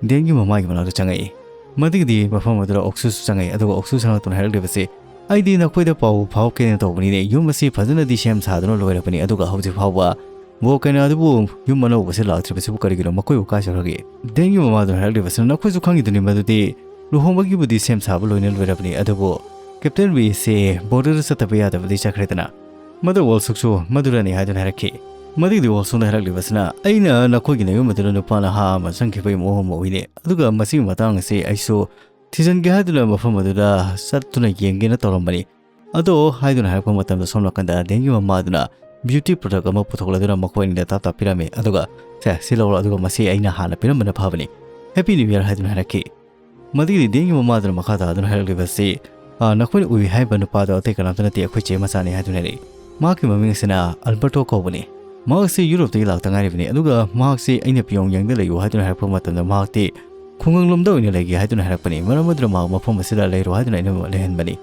ꯗꯦꯟꯒꯤ ꯃꯃꯥꯒꯤ ꯃꯅꯥꯛꯇ ꯆꯪꯉꯛꯏ꯫ ꯃꯗꯨꯒꯤꯗꯤ ꯃꯐꯝ ꯑꯗꯨꯗ ꯑꯣꯛꯁꯨꯁꯨ ꯆꯪꯉꯛꯏ, ꯑꯗꯨꯒ ꯑꯣꯛꯁꯨ ꯆꯪꯂꯛꯇꯨꯅ ꯍꯥꯏꯔꯛꯂꯤꯕꯁꯤ, "ꯑꯩꯗꯤ ꯅꯈꯣꯏꯗ ꯄꯥꯎ ꯐꯥꯎꯔꯛꯀꯦꯅ ꯇꯧꯕꯅꯤꯅꯦ꯫ ꯌꯨꯝ ꯑꯁꯤ ꯐꯖꯅꯗꯤ ꯁꯦꯝ ꯁꯥꯗꯨꯅ ꯂꯣꯏꯔꯕꯅꯤ, ꯑꯗꯨꯒ ꯍꯧꯖꯤꯛ ꯐꯥꯎꯕ ꯚꯣꯜꯀꯦꯅꯣ ꯑꯗꯨꯕꯨ ꯌꯨꯝ ꯑꯅꯧꯕꯁꯤ ꯂꯥꯛꯇ꯭ꯔꯤꯕꯁꯤꯕꯨ ꯀꯔꯤꯒꯤꯅꯣ? ꯃꯈꯣꯏꯕꯨ ꯀꯥꯏ ꯆꯠꯈ꯭ꯔꯒꯦ?" ꯗꯦꯟꯒꯤ ꯃꯃꯥꯗꯨꯅ ꯍꯥꯏꯔꯛꯂꯤꯕꯁꯤꯅ, "ꯅꯈꯣꯏꯁꯨ ꯈꯪꯉꯤꯗꯨꯅꯤ ꯃꯗꯨꯗꯤ ꯂꯨꯍꯣꯡꯕꯒꯤꯕꯨꯗꯤ ꯁꯦꯝ ꯁꯥꯕ ꯂꯣꯏꯅ ꯂꯣꯏꯔꯕꯅꯤ, ꯑꯗꯨꯕꯨ ꯀꯦꯞꯇꯦꯟ ꯋꯤꯁꯦ ꯕꯣꯔꯗꯔꯗ ꯆꯠꯇꯕ ꯌꯥꯗꯕꯗꯤ ꯆꯠꯈ꯭ꯔꯦꯗꯅ꯫" ꯃꯗꯨ ꯋꯣꯜꯁꯨꯛꯁꯨ ꯃꯗꯨꯔꯅꯤ ꯍꯥꯏꯗꯨꯅ ꯍꯥꯏꯔꯛꯈꯤ꯫ ꯃꯗꯨꯒꯤꯗꯤ ꯋꯣꯜꯁꯨꯛꯅ ꯍꯥꯏꯔꯛꯂꯤꯕꯁꯤꯅ, "ꯑꯩꯅ ꯅꯈꯣꯏꯒꯤ ꯅꯌꯨꯝ ꯑꯗꯨꯗ ꯅꯨꯄꯥ ꯅꯍꯥ ꯑꯃ ꯆꯪꯈꯤꯕꯒꯤ ꯃꯑꯣꯡ ꯑꯃ ꯎꯏꯅꯦ, ꯑꯗꯨꯒ ꯃꯁꯤꯒꯤ ꯃꯇꯥꯡ ꯑꯁꯤ ꯑꯩꯁꯨ ꯊꯤꯖꯤꯟꯒꯦ ꯍꯥꯏꯗꯨꯅ ꯃꯐꯝ ꯑꯗꯨꯗ ꯆꯠꯇꯨꯅ ꯌꯦꯡꯒꯦꯅ ꯇꯧꯔꯝꯕꯅꯤ꯫ ꯑꯗꯣ" ꯍꯥꯏꯗꯨꯅ ꯍꯥꯏꯔꯛꯄ ꯃꯇꯝꯗ ꯁꯣꯝ ꯅꯥꯀꯟꯗ ꯗꯦꯟꯒꯤ ꯃꯃꯥꯗꯨꯅ ꯕ꯭ꯌꯨꯇꯤ ꯄ꯭ꯔꯗꯛ ꯑꯃ ꯄꯨꯊꯣꯛꯂꯗꯨꯅ ꯃꯈꯣꯏ ꯑꯅꯤꯗ ꯇꯞ ꯇꯞ ꯄꯤꯔꯝꯃꯤ, ꯑꯗꯨꯒ, "ꯁꯦ, ꯁꯤ ꯂꯧꯔꯣ, ꯑꯗꯨꯒ ꯃꯁꯤ ꯑꯩꯅ ꯍꯥꯟꯅ ꯄꯤꯔꯝꯕꯅ ꯐꯕꯅꯤ꯫ ꯍꯦꯄꯤ ꯅ꯭ꯌꯨ ꯏꯌꯔ" ꯍꯥꯏꯗꯨꯅ ꯍꯥꯏꯔꯛꯈꯤ꯫ ꯃꯗꯨꯒꯤꯗꯤ ꯗꯦꯟꯒꯤ ꯃꯃꯥꯗꯨꯅ ꯃꯈꯥ ꯇꯥꯗꯨꯅ ꯍꯥꯏꯔꯛꯂꯤꯕꯁꯤ, "ꯑ, ꯅꯈꯣꯏꯅ ꯎꯏ ꯍꯥꯏꯔꯤꯕ ꯅꯨꯄꯥꯗꯣ ꯑꯇꯩ ꯀꯅꯥꯝꯇ ꯅꯠꯇꯦ, ꯑꯩꯈꯣꯏ ꯆꯦ ꯃꯆꯥꯅꯤ" ꯍꯥꯏꯗꯨꯅ ꯍꯥꯏꯔꯛꯏ꯫ "ꯃꯍꯥꯛꯀꯤ ꯃꯃꯤꯡ ꯑꯁꯤꯅ ꯑꯜꯕꯔꯇꯣ ꯀꯧꯕꯅꯤ꯫ ꯃꯍꯥꯛꯁꯤ ꯌꯨꯔꯣꯞꯇꯒꯤ ꯂꯥꯛꯇ ꯉꯥꯏꯔꯤꯕꯅꯤ, ꯑꯗꯨꯒ ꯃꯍꯥꯛꯁꯤ ꯑꯩꯅ ꯄꯤꯌꯣꯡ ꯌꯦꯡꯗ ꯂꯩꯌꯨ ꯍꯥꯏꯗꯨꯅ ꯍꯥꯏꯔꯛꯄ ꯃꯇꯝꯗ ꯃꯍꯥꯛꯇꯤ ꯈꯨꯡꯒꯪꯂꯣꯝꯗ ꯑꯣꯏꯅ ꯂꯩꯒꯦ ꯍꯥꯏꯗꯨꯅ ꯍꯥꯏꯔꯛꯄꯅꯤ꯫ ꯃꯔꯝ ꯑꯗꯨꯅ ꯃꯍꯥꯛ ꯃꯐꯝ ꯑꯁꯤꯗ ꯂꯩꯔꯣ ꯍꯥꯏꯗꯨꯅ ꯑꯩꯅ ꯂꯩꯍꯟꯕꯅꯤ꯫"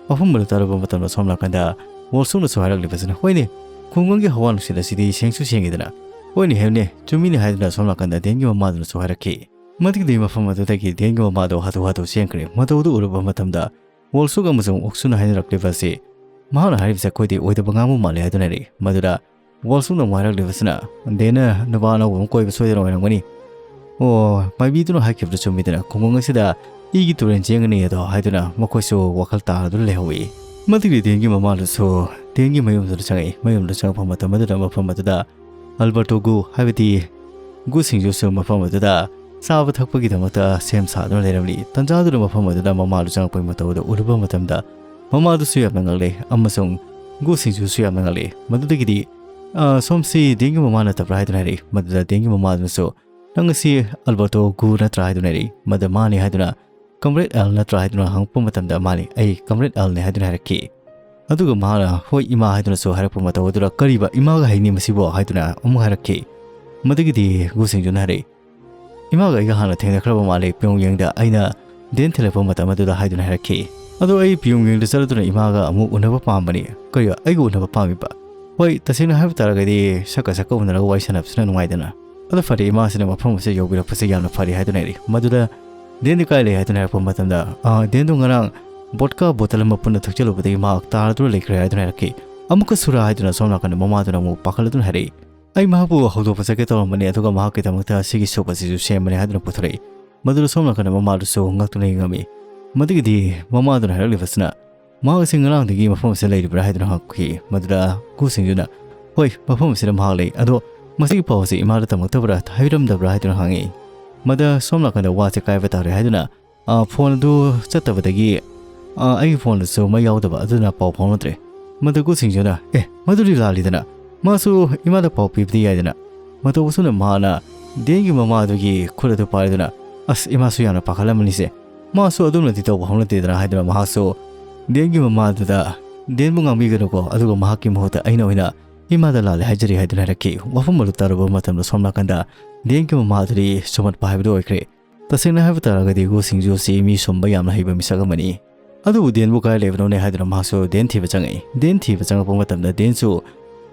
ꯃꯐꯝ ꯑꯗꯨ ꯇꯥꯔꯨꯕ ꯃꯇꯝꯗ ꯁꯣꯝ ꯅꯥꯀꯟꯗ ꯋꯣꯜꯁꯨꯛꯅꯁꯨ ꯍꯥꯏꯔꯛꯂꯤꯕꯁꯤꯅ, "ꯍꯣꯏꯅꯦ, ꯈꯨꯡꯒꯪꯒꯤ ꯍꯋꯥ ꯅꯨꯡꯁꯤꯠ ꯑꯁꯤꯗꯤ ꯁꯦꯡꯁꯨ ꯁꯦꯡꯉꯤꯗꯅ꯫" "ꯍꯣꯏꯅꯦ, ꯍꯦꯝꯅꯦ, ꯆꯨꯝꯃꯤꯅꯦ" ꯍꯥꯏꯗꯨꯅ ꯁꯣꯝ ꯅꯥꯀꯟꯗ ꯗꯦꯟꯒꯤ ꯃꯃꯥꯗꯨꯅꯁꯨ ꯍꯥꯏꯔꯛꯈꯤ꯫ ꯃꯗꯨꯒꯤꯗꯤ ꯃꯐꯝ ꯑꯗꯨꯗꯒꯤ ꯗꯦꯟꯒꯤ ꯃꯃꯥꯗꯣ ꯍꯥꯊꯨ ꯍꯥꯊꯨ ꯆꯦꯟꯈ꯭ꯔꯦ꯫ ꯃꯇꯧꯗꯨ ꯎꯔꯨꯕ ꯃꯇꯝꯗ ꯋꯣꯜꯁꯨꯛ ꯑꯃꯁꯨꯡ ꯑꯣꯛꯁꯨꯅ ꯍꯥꯏꯅꯔꯛꯂꯤꯕ ꯑꯁꯤ, "ꯃꯍꯥꯛꯅ ꯍꯥꯏꯔꯤꯕꯁꯦ ꯑꯩꯈꯣꯏꯗꯤ ꯑꯣꯏꯗꯕ ꯉꯥꯡꯕ ꯃꯥꯜꯂꯦ" ꯍꯥꯏꯗꯨꯅ ꯍꯥꯏꯔꯛꯏ꯫ ꯃꯗꯨꯗ ꯋꯣꯜꯁꯨꯛꯅ ꯑꯃꯨꯛ ꯍꯥꯏꯔꯛꯂꯤꯕꯁꯤꯅ, "ꯗꯦꯟꯅ ꯅꯨꯄꯥ ꯑꯅꯧꯕ ꯑꯃ ꯀꯣꯏꯕ ꯁꯣꯏꯗꯅ ꯑꯣꯏꯔꯝꯒꯅꯤ꯫ ꯑꯣ, ꯃꯥꯏꯕꯤꯗꯨꯅ ꯍꯥꯏꯈꯤꯕꯗꯨ ꯆꯨꯝꯃꯤꯗꯅ, ꯈꯨꯡꯒꯪ ꯑꯁꯤꯗ ꯏꯒꯤ ꯇꯨꯔꯦꯟ ꯆꯦꯟꯒꯅꯤ ꯑꯗꯣ" ꯍꯥꯏꯗꯨꯅ ꯃꯈꯣꯏꯁꯨ ꯋꯥꯈꯜ ꯇꯥꯗꯨꯅ ꯂꯩꯍꯧꯏ꯫ ꯃꯗꯨꯒꯤ ꯗꯦꯟꯒꯤ ꯃꯃꯥꯗꯨꯁꯨ ꯗꯦꯟꯒꯤ ꯃꯌꯨꯝꯗꯨꯗ ꯆꯪꯉꯛꯏ꯫ ꯃꯌꯨꯝꯗ ꯆꯪꯉꯛꯄ ꯃꯇꯝ ꯑꯗꯨꯗ ꯃꯐꯝ ꯑꯗꯨꯗ ꯑꯜꯕꯔꯇꯣ ꯒꯨ, ꯍꯥꯏꯕꯗꯤ ꯒꯨ ꯁꯤꯡꯖꯨꯁꯨ ꯃꯐꯝ ꯑꯗꯨꯗ ꯆꯥꯕ ꯊꯛꯄꯒꯤꯗꯃꯛꯇ ꯁꯦꯝ ꯁꯥꯗꯨꯅ ꯂꯩꯔꯝꯂꯤ꯫ ꯇꯟꯖꯥꯗꯨꯗ ꯃꯐꯝ ꯑꯗꯨꯗ ꯃꯃꯥꯗꯨ ꯆꯪꯉꯛꯄꯒꯤ ꯃꯇꯧ ꯑꯗꯨ ꯎꯔꯨꯕ ꯃꯇꯝꯗ ꯃꯃꯥꯗꯨꯁꯨ ꯌꯥꯝꯅ ꯉꯛꯂꯦ ꯑꯃꯁꯨꯡ ꯒꯨ ꯁꯤꯡꯖꯨꯁꯨ ꯌꯥꯝꯅ ꯉꯛꯂꯦ꯫ ꯃꯗꯨꯗꯒꯤꯗꯤ "ꯑ, ꯁꯣꯝꯁꯤ ꯗꯦꯟꯒꯤ ꯃꯃꯥ ꯅꯠꯇꯕ꯭ꯔꯥ?" ꯍꯥꯏꯗꯨꯅ ꯍꯥꯏꯔꯛꯏ꯫ ꯃꯗꯨꯗ ꯗꯦꯟꯒꯤ ꯃꯃꯥꯗꯨꯅꯁꯨ, "ꯅꯪ ꯑꯁꯤ ꯑꯜꯕꯔꯇꯣ ꯒꯨ ꯅꯠꯇ꯭ꯔꯥ?" ꯍꯥꯏꯗꯨꯅ ꯍꯥꯏꯔꯛꯏ꯫ ꯃꯗꯨ ꯃꯥꯅꯤ ꯍꯥꯏꯗꯨꯅ, "ꯀꯝꯔꯦꯗ ꯑꯦꯜ ꯅꯠꯇ꯭ꯔꯥ?" ꯍꯥꯏꯗꯨꯅ ꯍꯪꯉꯛꯄ ꯃꯇꯝꯗ ꯃꯥꯅꯤ, "ꯑꯩ ꯀꯝꯔꯦꯗ ꯑꯦꯜꯅꯤ" ꯍꯥꯏꯗꯨꯅ ꯍꯥꯏꯔꯛꯈꯤ꯫ ꯑꯗꯨꯒ ꯃꯍꯥꯛꯅ "ꯍꯣꯏ ꯏꯃꯥ" ꯍꯥꯏꯗꯨꯅꯁꯨ ꯍꯥꯏꯔꯛꯄ ꯃꯇꯧ ꯑꯗꯨꯗ "ꯀꯔꯤꯕ, ꯏꯃꯥꯒ ꯍꯩꯅꯤ ꯃꯁꯤꯕꯣ?" ꯍꯥꯏꯗꯨꯅ ꯑꯃꯨꯛ ꯍꯥꯏꯔꯛꯈꯤ꯫ ꯃꯗꯨꯒꯤꯗꯤ ꯒꯨ ꯁꯤꯡꯖꯨꯅ ꯍꯥꯏꯔꯛꯏ, "ꯏꯃꯥꯒ ꯑꯩꯒ ꯍꯥꯟꯅ ꯊꯦꯡꯅꯈ꯭ꯔꯕ ꯃꯥꯜꯂꯦ ꯄꯤꯌꯣꯡꯌꯦꯡꯗ, ꯑꯩꯅ ꯗꯦꯟ ꯊꯤꯜꯂꯛꯄ ꯃꯇꯝ ꯑꯗꯨꯗ" ꯍꯥꯏꯗꯨꯅ ꯍꯥꯏꯔꯛꯈꯤ꯫ "ꯑꯗꯣ ꯑꯩ ꯄꯤꯌꯣꯡꯌꯦꯡꯗ ꯆꯠꯂꯗꯨꯅ ꯏꯃꯥꯒ ꯑꯃꯨꯛ ꯎꯅꯕ ꯄꯥꯝꯕꯅꯤ꯫ "ꯀꯔꯤ, ꯑꯩꯒ ꯎꯅꯕ ꯄꯥꯝꯃꯤꯕ?" "ꯍꯣꯏ, ꯇꯁꯦꯡꯅ ꯍꯥꯏꯕ ꯇꯥꯔꯒꯗꯤ ꯁꯛꯀ ꯁꯛꯀ ꯎꯅꯔꯒ ꯋꯥꯔꯤ ꯁꯥꯟꯅꯕꯁꯤꯅ ꯅꯨꯡꯉꯥꯏꯗꯅ꯫ ꯑꯗꯣ ꯐꯔꯦ, ꯏꯃꯥꯁꯤꯅ ꯃꯐꯝ ꯑꯁꯤꯗ ꯌꯧꯕꯤꯔꯛꯄꯁꯦ ꯌꯥꯝꯅ ꯐꯔꯦ" ꯍꯥꯏꯗꯨꯅ ꯍꯥꯏꯔꯛꯏ꯫ ꯃꯗꯨꯗ ꯗꯦꯟꯗꯤ ꯀꯥꯏ ꯂꯩ ꯍꯥꯏꯗꯨꯅ ꯍꯥꯏꯔꯛꯄ ꯃꯇꯝꯗ, "ꯑ, ꯗꯦꯟꯗꯣ ꯉꯔꯥꯡ ꯕꯣꯠꯀꯥ ꯕꯣꯇꯜ ꯑꯃ ꯄꯨꯟꯅ ꯊꯛꯆꯜꯂꯨꯕꯗꯒꯤ ꯃꯍꯥꯛ ꯇꯥꯔꯗꯨꯅ ꯂꯩꯈ꯭ꯔꯦ" ꯍꯥꯏꯗꯨꯅ ꯍꯥꯏꯔꯛꯈꯤ꯫ "ꯑꯃꯨꯛꯀꯁꯨꯔꯥ?" ꯍꯥꯏꯗꯨꯅ ꯁꯣꯝ ꯅꯥꯀꯟꯗ ꯃꯃꯥꯗꯨꯅ ꯑꯃꯨꯛ ꯄꯥꯈꯠꯂꯗꯨꯅ ꯍꯥꯏꯔꯛꯏ꯫ "ꯑꯩ ꯃꯍꯥꯛꯄꯨ ꯍꯧꯗꯣꯛꯄ ꯆꯠꯀꯦ ꯇꯧꯔꯝꯕꯅꯤ, ꯑꯗꯨꯒ ꯃꯍꯥꯛꯀꯤꯗꯃꯛꯇ ꯁꯤꯒꯤ ꯁꯨꯞ ꯑꯁꯤꯁꯨ ꯁꯦꯝꯕꯅꯤ" ꯍꯥꯏꯗꯨꯅ ꯄꯨꯊꯣꯔꯛꯏ꯫ ꯃꯗꯨꯗ ꯁꯣꯝ ꯅꯥꯀꯟꯗ ꯃꯃꯥꯗꯨꯁꯨ ꯉꯛꯇꯨꯅ ꯌꯦꯡꯉꯝꯃꯤ꯫ ꯃꯗꯨꯒꯤꯗꯤ ꯃꯃꯥꯗꯨꯅ ꯍꯥꯏꯔꯛꯂꯤꯕꯁꯤꯅ, "ꯃꯍꯥꯛ ꯑꯁꯤ ꯉꯔꯥꯡꯗꯒꯤ ꯃꯐꯝ ꯑꯁꯤꯗ ꯂꯩꯔꯤꯕ꯭ꯔꯥ?" ꯍꯥꯏꯗꯨꯅ ꯍꯪꯉꯛꯈꯤ꯫ ꯃꯗꯨꯗ ꯒꯨ ꯁꯤꯡꯖꯨꯅ, "ꯍꯣꯏ, ꯃꯐꯝ ꯑꯁꯤꯗ ꯃꯍꯥꯛ ꯂꯩ꯫ ꯑꯗꯣ ꯃꯁꯤꯒꯤ ꯄꯥꯎ ꯑꯁꯤ ꯏꯃꯥꯗ ꯇꯝꯃꯛꯇꯕ꯭ꯔꯥ, ꯍꯥꯏꯔꯝꯗꯕ꯭ꯔꯥ?" ꯍꯥꯏꯗꯨꯅ ꯍꯪꯉꯤ꯫ ꯃꯗ ꯁꯣꯝ ꯅꯥꯀꯟꯗ ꯋꯥꯁꯦ ꯀꯥꯏꯕ ꯇꯥꯔꯦ ꯍꯥꯏꯗꯨꯅ, ꯑ, ꯐꯣꯟ ꯑꯗꯨ ꯆꯠꯇꯕꯗꯒꯤ, ꯑ, ꯑꯩꯒꯤ ꯐꯣꯟꯗꯁꯨ ꯃꯩ ꯌꯥꯎꯗꯕ ꯑꯗꯨꯅ ꯄꯥꯎ ꯐꯥꯎꯅꯗ꯭ꯔꯦ꯫ ꯃꯗ ꯒꯨ ꯁꯤꯡꯖꯨꯅ, "ꯑꯦ, ꯃꯗꯨꯗꯤ ꯂꯥꯜꯂꯤꯗꯅ꯫ ꯃꯥꯁꯨ ꯏꯃꯥꯗ ꯄꯥꯎ ꯄꯤꯕꯗꯤ ꯌꯥꯏꯗꯅ"꯫ ꯃꯇꯧ ꯑꯁꯨꯝꯅ ꯃꯍꯥꯛꯅ ꯗꯦꯟꯒꯤ ꯃꯃꯥꯗꯨꯒꯤ ꯈꯨꯠ ꯑꯗꯨ ꯄꯥꯏꯗꯨꯅ, "ꯑꯁ, ꯏꯃꯥꯁꯨ ꯌꯥꯝꯅ ꯄꯥꯈꯠꯂꯝꯃꯅꯤꯁꯦ꯫ ꯃꯥꯁꯨ ꯑꯗꯨꯝꯅꯗꯤ ꯇꯧꯕ ꯍꯧꯅꯗꯦꯗꯅ" ꯍꯥꯏꯗꯨꯅ ꯃꯍꯥꯛꯁꯨ ꯗꯦꯟꯒꯤ ꯃꯃꯥꯗꯨꯗ, "ꯗꯦꯟꯕꯨ ꯉꯥꯡꯕꯤꯒꯅꯨꯀꯣ, ꯑꯗꯨꯒ ꯃꯍꯥꯛꯀꯤ ꯃꯍꯨꯠꯇ ꯑꯩꯅ ꯑꯣꯏꯅ ꯏꯃꯥꯗ ꯂꯥꯜꯂꯦ ꯍꯥꯏꯖꯔꯤ" ꯍꯥꯏꯗꯨꯅ ꯍꯥꯏꯔꯛꯈꯤ꯫ ꯋꯥꯐꯝ ꯑꯗꯨ ꯇꯥꯔꯨꯕ ꯃꯇꯝꯗ ꯁꯣꯝ ꯅꯥꯀꯟꯗ ꯗꯦꯟꯒꯤ ꯃꯃꯥꯗꯨꯗꯤ ꯁꯨꯝꯍꯠꯄ ꯍꯥꯏꯕꯗꯨ ꯑꯣꯏꯈ꯭ꯔꯦ꯫ ꯇꯁꯦꯡꯅ ꯍꯥꯏꯕ ꯇꯥꯔꯒꯗꯤ ꯒꯨ ꯁꯤꯡꯖꯨ ꯑꯁꯤ ꯃꯤ ꯁꯨꯝꯕ ꯌꯥꯝꯅ ꯍꯩꯕ ꯃꯤꯁꯛ ꯑꯃꯅꯤ꯫ ꯑꯗꯨꯕꯨ ꯗꯦꯟꯕꯨ ꯀꯥꯏ ꯂꯩꯕꯅꯣꯅꯦ ꯍꯥꯏꯗꯨꯅ ꯃꯍꯥꯛꯁꯨ ꯗꯦꯟ ꯊꯤꯕ ꯆꯪꯉꯛꯏ꯫ ꯗꯦꯟ ꯊꯤꯕ ꯆꯪꯉꯛꯄ ꯃꯇꯝꯗ ꯗꯦꯟꯁꯨ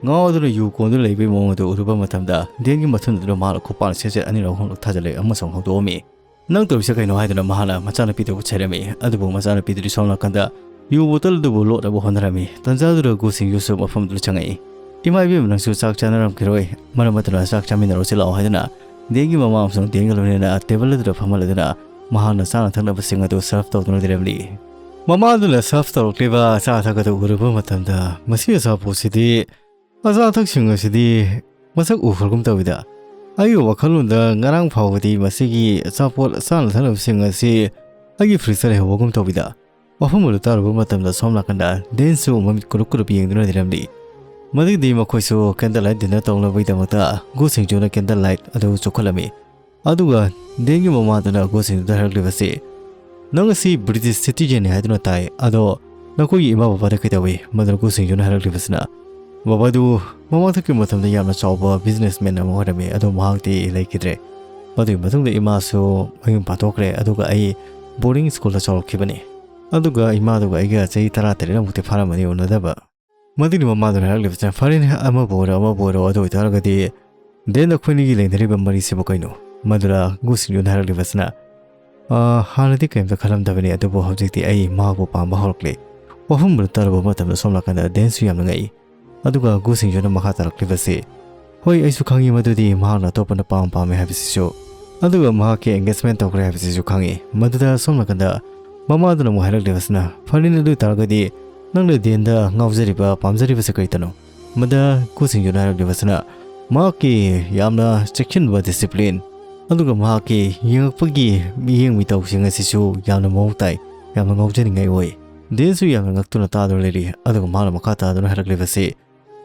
ꯉꯥꯎꯗꯨꯅ ꯌꯨ ꯀꯣꯟꯗꯨꯅ ꯂꯩꯕꯒꯤ ꯃꯑꯣꯡ ꯑꯗꯨ ꯎꯔꯨꯕ ꯃꯇꯝꯗ ꯗꯦꯟꯒꯤ ꯃꯊꯨꯟ ꯑꯗꯨꯗ ꯃꯍꯥꯛꯅ ꯈꯨꯄꯥꯛꯅ ꯁꯦꯠ ꯁꯦꯠ ꯑꯅꯤꯔꯛ ꯑꯍꯨꯝꯂꯛ ꯊꯥꯖꯤꯜꯂꯛꯏ ꯑꯃꯁꯨꯡ ꯍꯧꯗꯣꯛꯑꯝꯃꯤ꯫ "ꯅꯪ ꯇꯧꯔꯤꯁꯦ ꯀꯩꯅꯣ?" ꯍꯥꯏꯗꯨꯅ ꯃꯍꯥꯛꯅ ꯃꯆꯥꯅꯨꯄꯤꯗꯨꯕꯨ ꯆꯩꯔꯝꯃꯤ꯫ ꯑꯗꯨꯕꯨ ꯃꯆꯥꯅꯨꯄꯤꯗꯨꯗꯤ ꯁꯣꯝ ꯅꯥꯀꯟꯗ ꯌꯨ ꯕꯣꯇꯜ ꯑꯗꯨꯕꯨ ꯂꯣꯠꯅꯕ ꯍꯣꯠꯅꯔꯝꯃꯤ꯫ ꯇꯟꯖꯥꯗꯨꯗ ꯒꯨ ꯁꯤꯡꯖꯨꯁꯨ ꯃꯐꯝꯗꯨꯗ ꯆꯪꯉꯛꯏ꯫ "ꯏꯃꯥ ꯏꯕꯦꯝꯃ, ꯅꯪꯁꯨ ꯆꯥꯛ ꯆꯥꯅꯔꯝꯈꯤꯔꯣꯏ, ꯃꯔꯝ ꯑꯗꯨꯅ ꯆꯥꯛ ꯆꯥꯃꯤꯟꯅꯔꯨꯁꯤ ꯂꯥꯛꯑꯣ" ꯍꯥꯏꯗꯨꯅ ꯗꯦꯟꯒꯤ ꯃꯃꯥ ꯑꯃꯁꯨꯡ ꯗꯦꯟꯒ ꯂꯣꯏꯅꯅ ꯇꯦꯕꯜ ꯑꯗꯨꯗ ꯐꯝꯍꯜꯂꯗꯨꯅ ꯃꯍꯥꯛꯅ ꯆꯥꯅ ꯊꯛꯅꯕꯁꯤꯡ ꯑꯗꯨ ꯁꯔꯚ ꯇꯧꯗꯨꯅ ꯂꯩꯔꯝꯂꯤ꯫ ꯃꯃꯥꯗꯨꯅ ꯁꯔꯚ ꯇꯧꯔꯛꯂꯤꯕ ꯑꯆꯥ ꯑꯊꯛ ꯑꯗꯨ ꯎꯔꯨꯕ ꯃꯇꯝꯗ, "ꯃꯁꯤ ꯑꯆꯥꯄꯣꯠꯁꯤꯗꯤ, ꯑꯆꯥ ꯑꯊꯛꯁꯤꯡ ꯑꯁꯤꯗꯤ ꯃꯁꯛ ꯎꯈ꯭ꯔꯒꯨꯝ ꯇꯧꯏꯗ꯫ ꯑꯩꯒꯤ ꯋꯥꯈꯜꯂꯣꯟꯗ ꯉꯔꯥꯡ ꯐꯥꯎꯕꯗꯤ ꯃꯁꯤꯒꯤ ꯑꯆꯥꯄꯣꯠ ꯆꯥꯅ ꯊꯛꯅꯕꯁꯤꯡ ꯑꯁꯤ ꯑꯩꯒꯤ ꯐ꯭ꯔꯤꯖꯇ ꯂꯩꯍꯧꯕꯒꯨꯝ ꯇꯧꯏꯗ꯫ ꯋꯥꯐꯝ ꯑꯗꯨ ꯇꯥꯔꯨꯕ ꯃꯇꯝꯗ ꯁꯣꯝ ꯅꯥꯀꯟꯗ ꯗꯦꯟꯁꯨ ꯃꯃꯤꯠ ꯀꯨꯔꯨꯞ ꯀꯨꯔꯨꯞ ꯌꯦꯡꯗꯨꯅ ꯂꯩꯔꯝꯂꯤ꯫ ꯃꯗꯨꯒꯤꯗꯤ ꯃꯈꯣꯏꯁꯨ candle light dinner ꯇꯧꯅꯕꯒꯤꯗꯃꯛꯇ ꯒꯨꯁꯤꯡꯖꯨꯅ candle light ꯑꯗꯨ ꯆꯨꯞꯈꯠꯂꯝꯃꯤ꯫ ꯑꯗꯨꯒ ꯗꯦꯟꯒꯤ ꯃꯃꯥꯗꯨꯅ ꯒꯨꯁꯤꯡꯖꯨꯗ ꯍꯥꯏꯔꯛꯂꯤꯕꯁꯤ, "ꯅꯪ ꯑꯁꯤ British citizenꯅꯤ ꯍꯥꯏꯗꯨꯅ ꯇꯥꯏ, ꯑꯗꯣ ꯅꯈꯣꯏꯒꯤ ꯏꯃꯥ ꯕꯕꯥꯗ ꯀꯩꯗꯧꯏ?" ꯃꯗꯨꯅ ꯒꯨꯁꯤꯡꯖꯨꯅ ꯍꯥꯏꯔꯛꯂꯤꯕꯁꯤꯅ, "ꯕꯕꯥꯗꯨ ꯃꯃꯥꯡꯊꯛꯀꯤ ꯃꯇꯝꯗ ꯌꯥꯝꯅ ꯆꯥꯎꯕ businessman ꯑꯃ ꯑꯣꯏꯔꯝꯃꯤ, ꯑꯗꯣ ꯃꯍꯥꯛꯇꯤ ꯂꯩꯈꯤꯗ꯭ꯔꯦ꯫ ꯃꯗꯨꯒꯤ ꯃꯇꯨꯡꯗ ꯏꯃꯥꯁꯨ ꯃꯌꯨꯝ ꯄꯥꯟꯊꯣꯛꯈ꯭ꯔꯦ, ꯑꯗꯨꯒ ꯑꯩ boarding schoolꯗ ꯆꯥꯎꯔꯛꯈꯤꯕꯅꯤ꯫ ꯑꯗꯨꯒ ꯏꯃꯥꯗꯨꯒ ꯑꯩꯒ ꯆꯍꯤ ꯇꯔꯥ ꯇꯔꯦꯠ ꯑꯃꯨꯛꯇꯤ ꯐꯥꯔꯝꯃꯅꯤ ꯎꯅꯗꯕ꯫" ꯃꯗꯨꯒꯤ ꯃꯃꯥꯗꯨꯅ ꯍꯥꯏꯔꯛꯂꯤꯕꯁꯤꯅ, "ꯐꯔꯦꯅꯦ, ꯑꯃꯕꯨ ꯑꯣꯏꯔꯣ ꯑꯃꯕꯨ ꯑꯣꯏꯔꯣ, ꯑꯗꯨ ꯑꯣꯏꯇꯥꯔꯒꯗꯤ ꯗꯦꯟ ꯑꯩꯈꯣꯏꯅꯤꯒꯤ ꯂꯩꯅꯔꯤꯕ ꯃꯔꯤꯁꯤꯕꯨ ꯀꯩꯅꯣ?" ꯃꯗꯨꯗ ꯒꯨꯁꯤꯡꯖꯨꯅ ꯍꯥꯏꯔꯛꯂꯤꯕꯁꯤꯅ, "ꯑ, ꯍꯥꯟꯅꯗꯤ ꯀꯔꯤꯝꯇ ꯈꯜꯂꯝꯗꯕꯅꯤ, ꯑꯗꯨꯕꯨ ꯍꯧꯖꯤꯛꯇꯤ ꯑꯩ ꯃꯍꯥꯛꯄꯨ ꯄꯥꯝꯕ ꯍꯧꯔꯛꯂꯦ꯫" ꯋꯥꯐꯝ ꯑꯗꯨ ꯇꯥꯔꯨꯕ ꯃꯇꯝꯗ ꯁꯣꯝ ꯅꯥꯀꯟꯗ ꯗꯦꯟꯁꯨ ꯌꯥꯝꯅ ꯉꯛꯏ꯫ ꯑꯗꯨꯒ ꯒꯨꯁꯤꯡꯖꯨꯅ ꯃꯈꯥ ꯇꯥꯔꯛꯂꯤꯕꯁꯤ, "ꯍꯣꯏ, ꯑꯩꯁꯨ ꯈꯪꯉꯤ ꯃꯗꯨꯗꯤ ꯃꯍꯥꯛꯅ ꯑꯇꯣꯞꯄ ꯅꯨꯄꯥ ꯑꯃ ꯄꯥꯝꯃꯦ ꯍꯥꯏꯕꯁꯤꯁꯨ, ꯑꯗꯨꯒ ꯃꯍꯥꯛꯀꯤ engagement ꯇꯧꯈ꯭ꯔꯦ ꯍꯥꯏꯕꯁꯤꯁꯨ ꯈꯪꯉꯤ꯫" ꯃꯗꯨꯗ ꯁꯣꯝ ꯅꯥꯀꯟꯗ ꯃꯃꯥꯗꯨꯅ ꯑꯃꯨꯛ ꯍꯥꯏꯔꯛꯂꯤꯕꯁꯤꯅ, "ꯐꯔꯦꯅꯦ, ꯑꯗꯨ ꯑꯣꯏꯇꯥꯔꯒꯗꯤ ꯅꯪꯅ ꯗꯦꯟꯗ ꯉꯥꯎꯖꯔꯤꯕ, ꯄꯥꯝꯖꯔꯤꯕꯁꯤ ꯀꯔꯤꯇꯅꯣ?" ꯃꯗ ꯒꯨꯁꯤꯡꯖꯨꯅ ꯍꯥꯏꯔꯛꯂꯤꯕꯁꯤꯅ, ꯃꯍꯥꯛꯀꯤ ꯌꯥꯝꯅ ꯆꯦꯛꯁꯤꯟꯕ discipline, ꯑꯗꯨꯒ ꯃꯍꯥꯛꯀꯤ ꯌꯦꯡꯉꯛꯄꯒꯤ ꯃꯤꯠꯌꯦꯡ ꯃꯤꯇꯧꯁꯤꯡ ꯑꯁꯤꯁꯨ ꯌꯥꯝꯅ ꯃꯑꯣꯡ ꯇꯥꯏ, ꯌꯥꯝꯅ ꯉꯥꯎꯖꯅꯤꯡꯉꯥꯏ ꯑꯣꯏ꯫ ꯗꯦꯟꯁꯨ ꯌꯥꯝꯅ ꯉꯛꯇꯨꯅ ꯇꯥꯗꯨꯅ ꯂꯩꯔꯤ, ꯑꯗꯨꯒ ꯃꯍꯥꯛꯅ ꯃꯈꯥ ꯇꯥꯗꯨꯅ ꯍꯥꯏꯔꯛꯂꯤꯕꯁꯤ,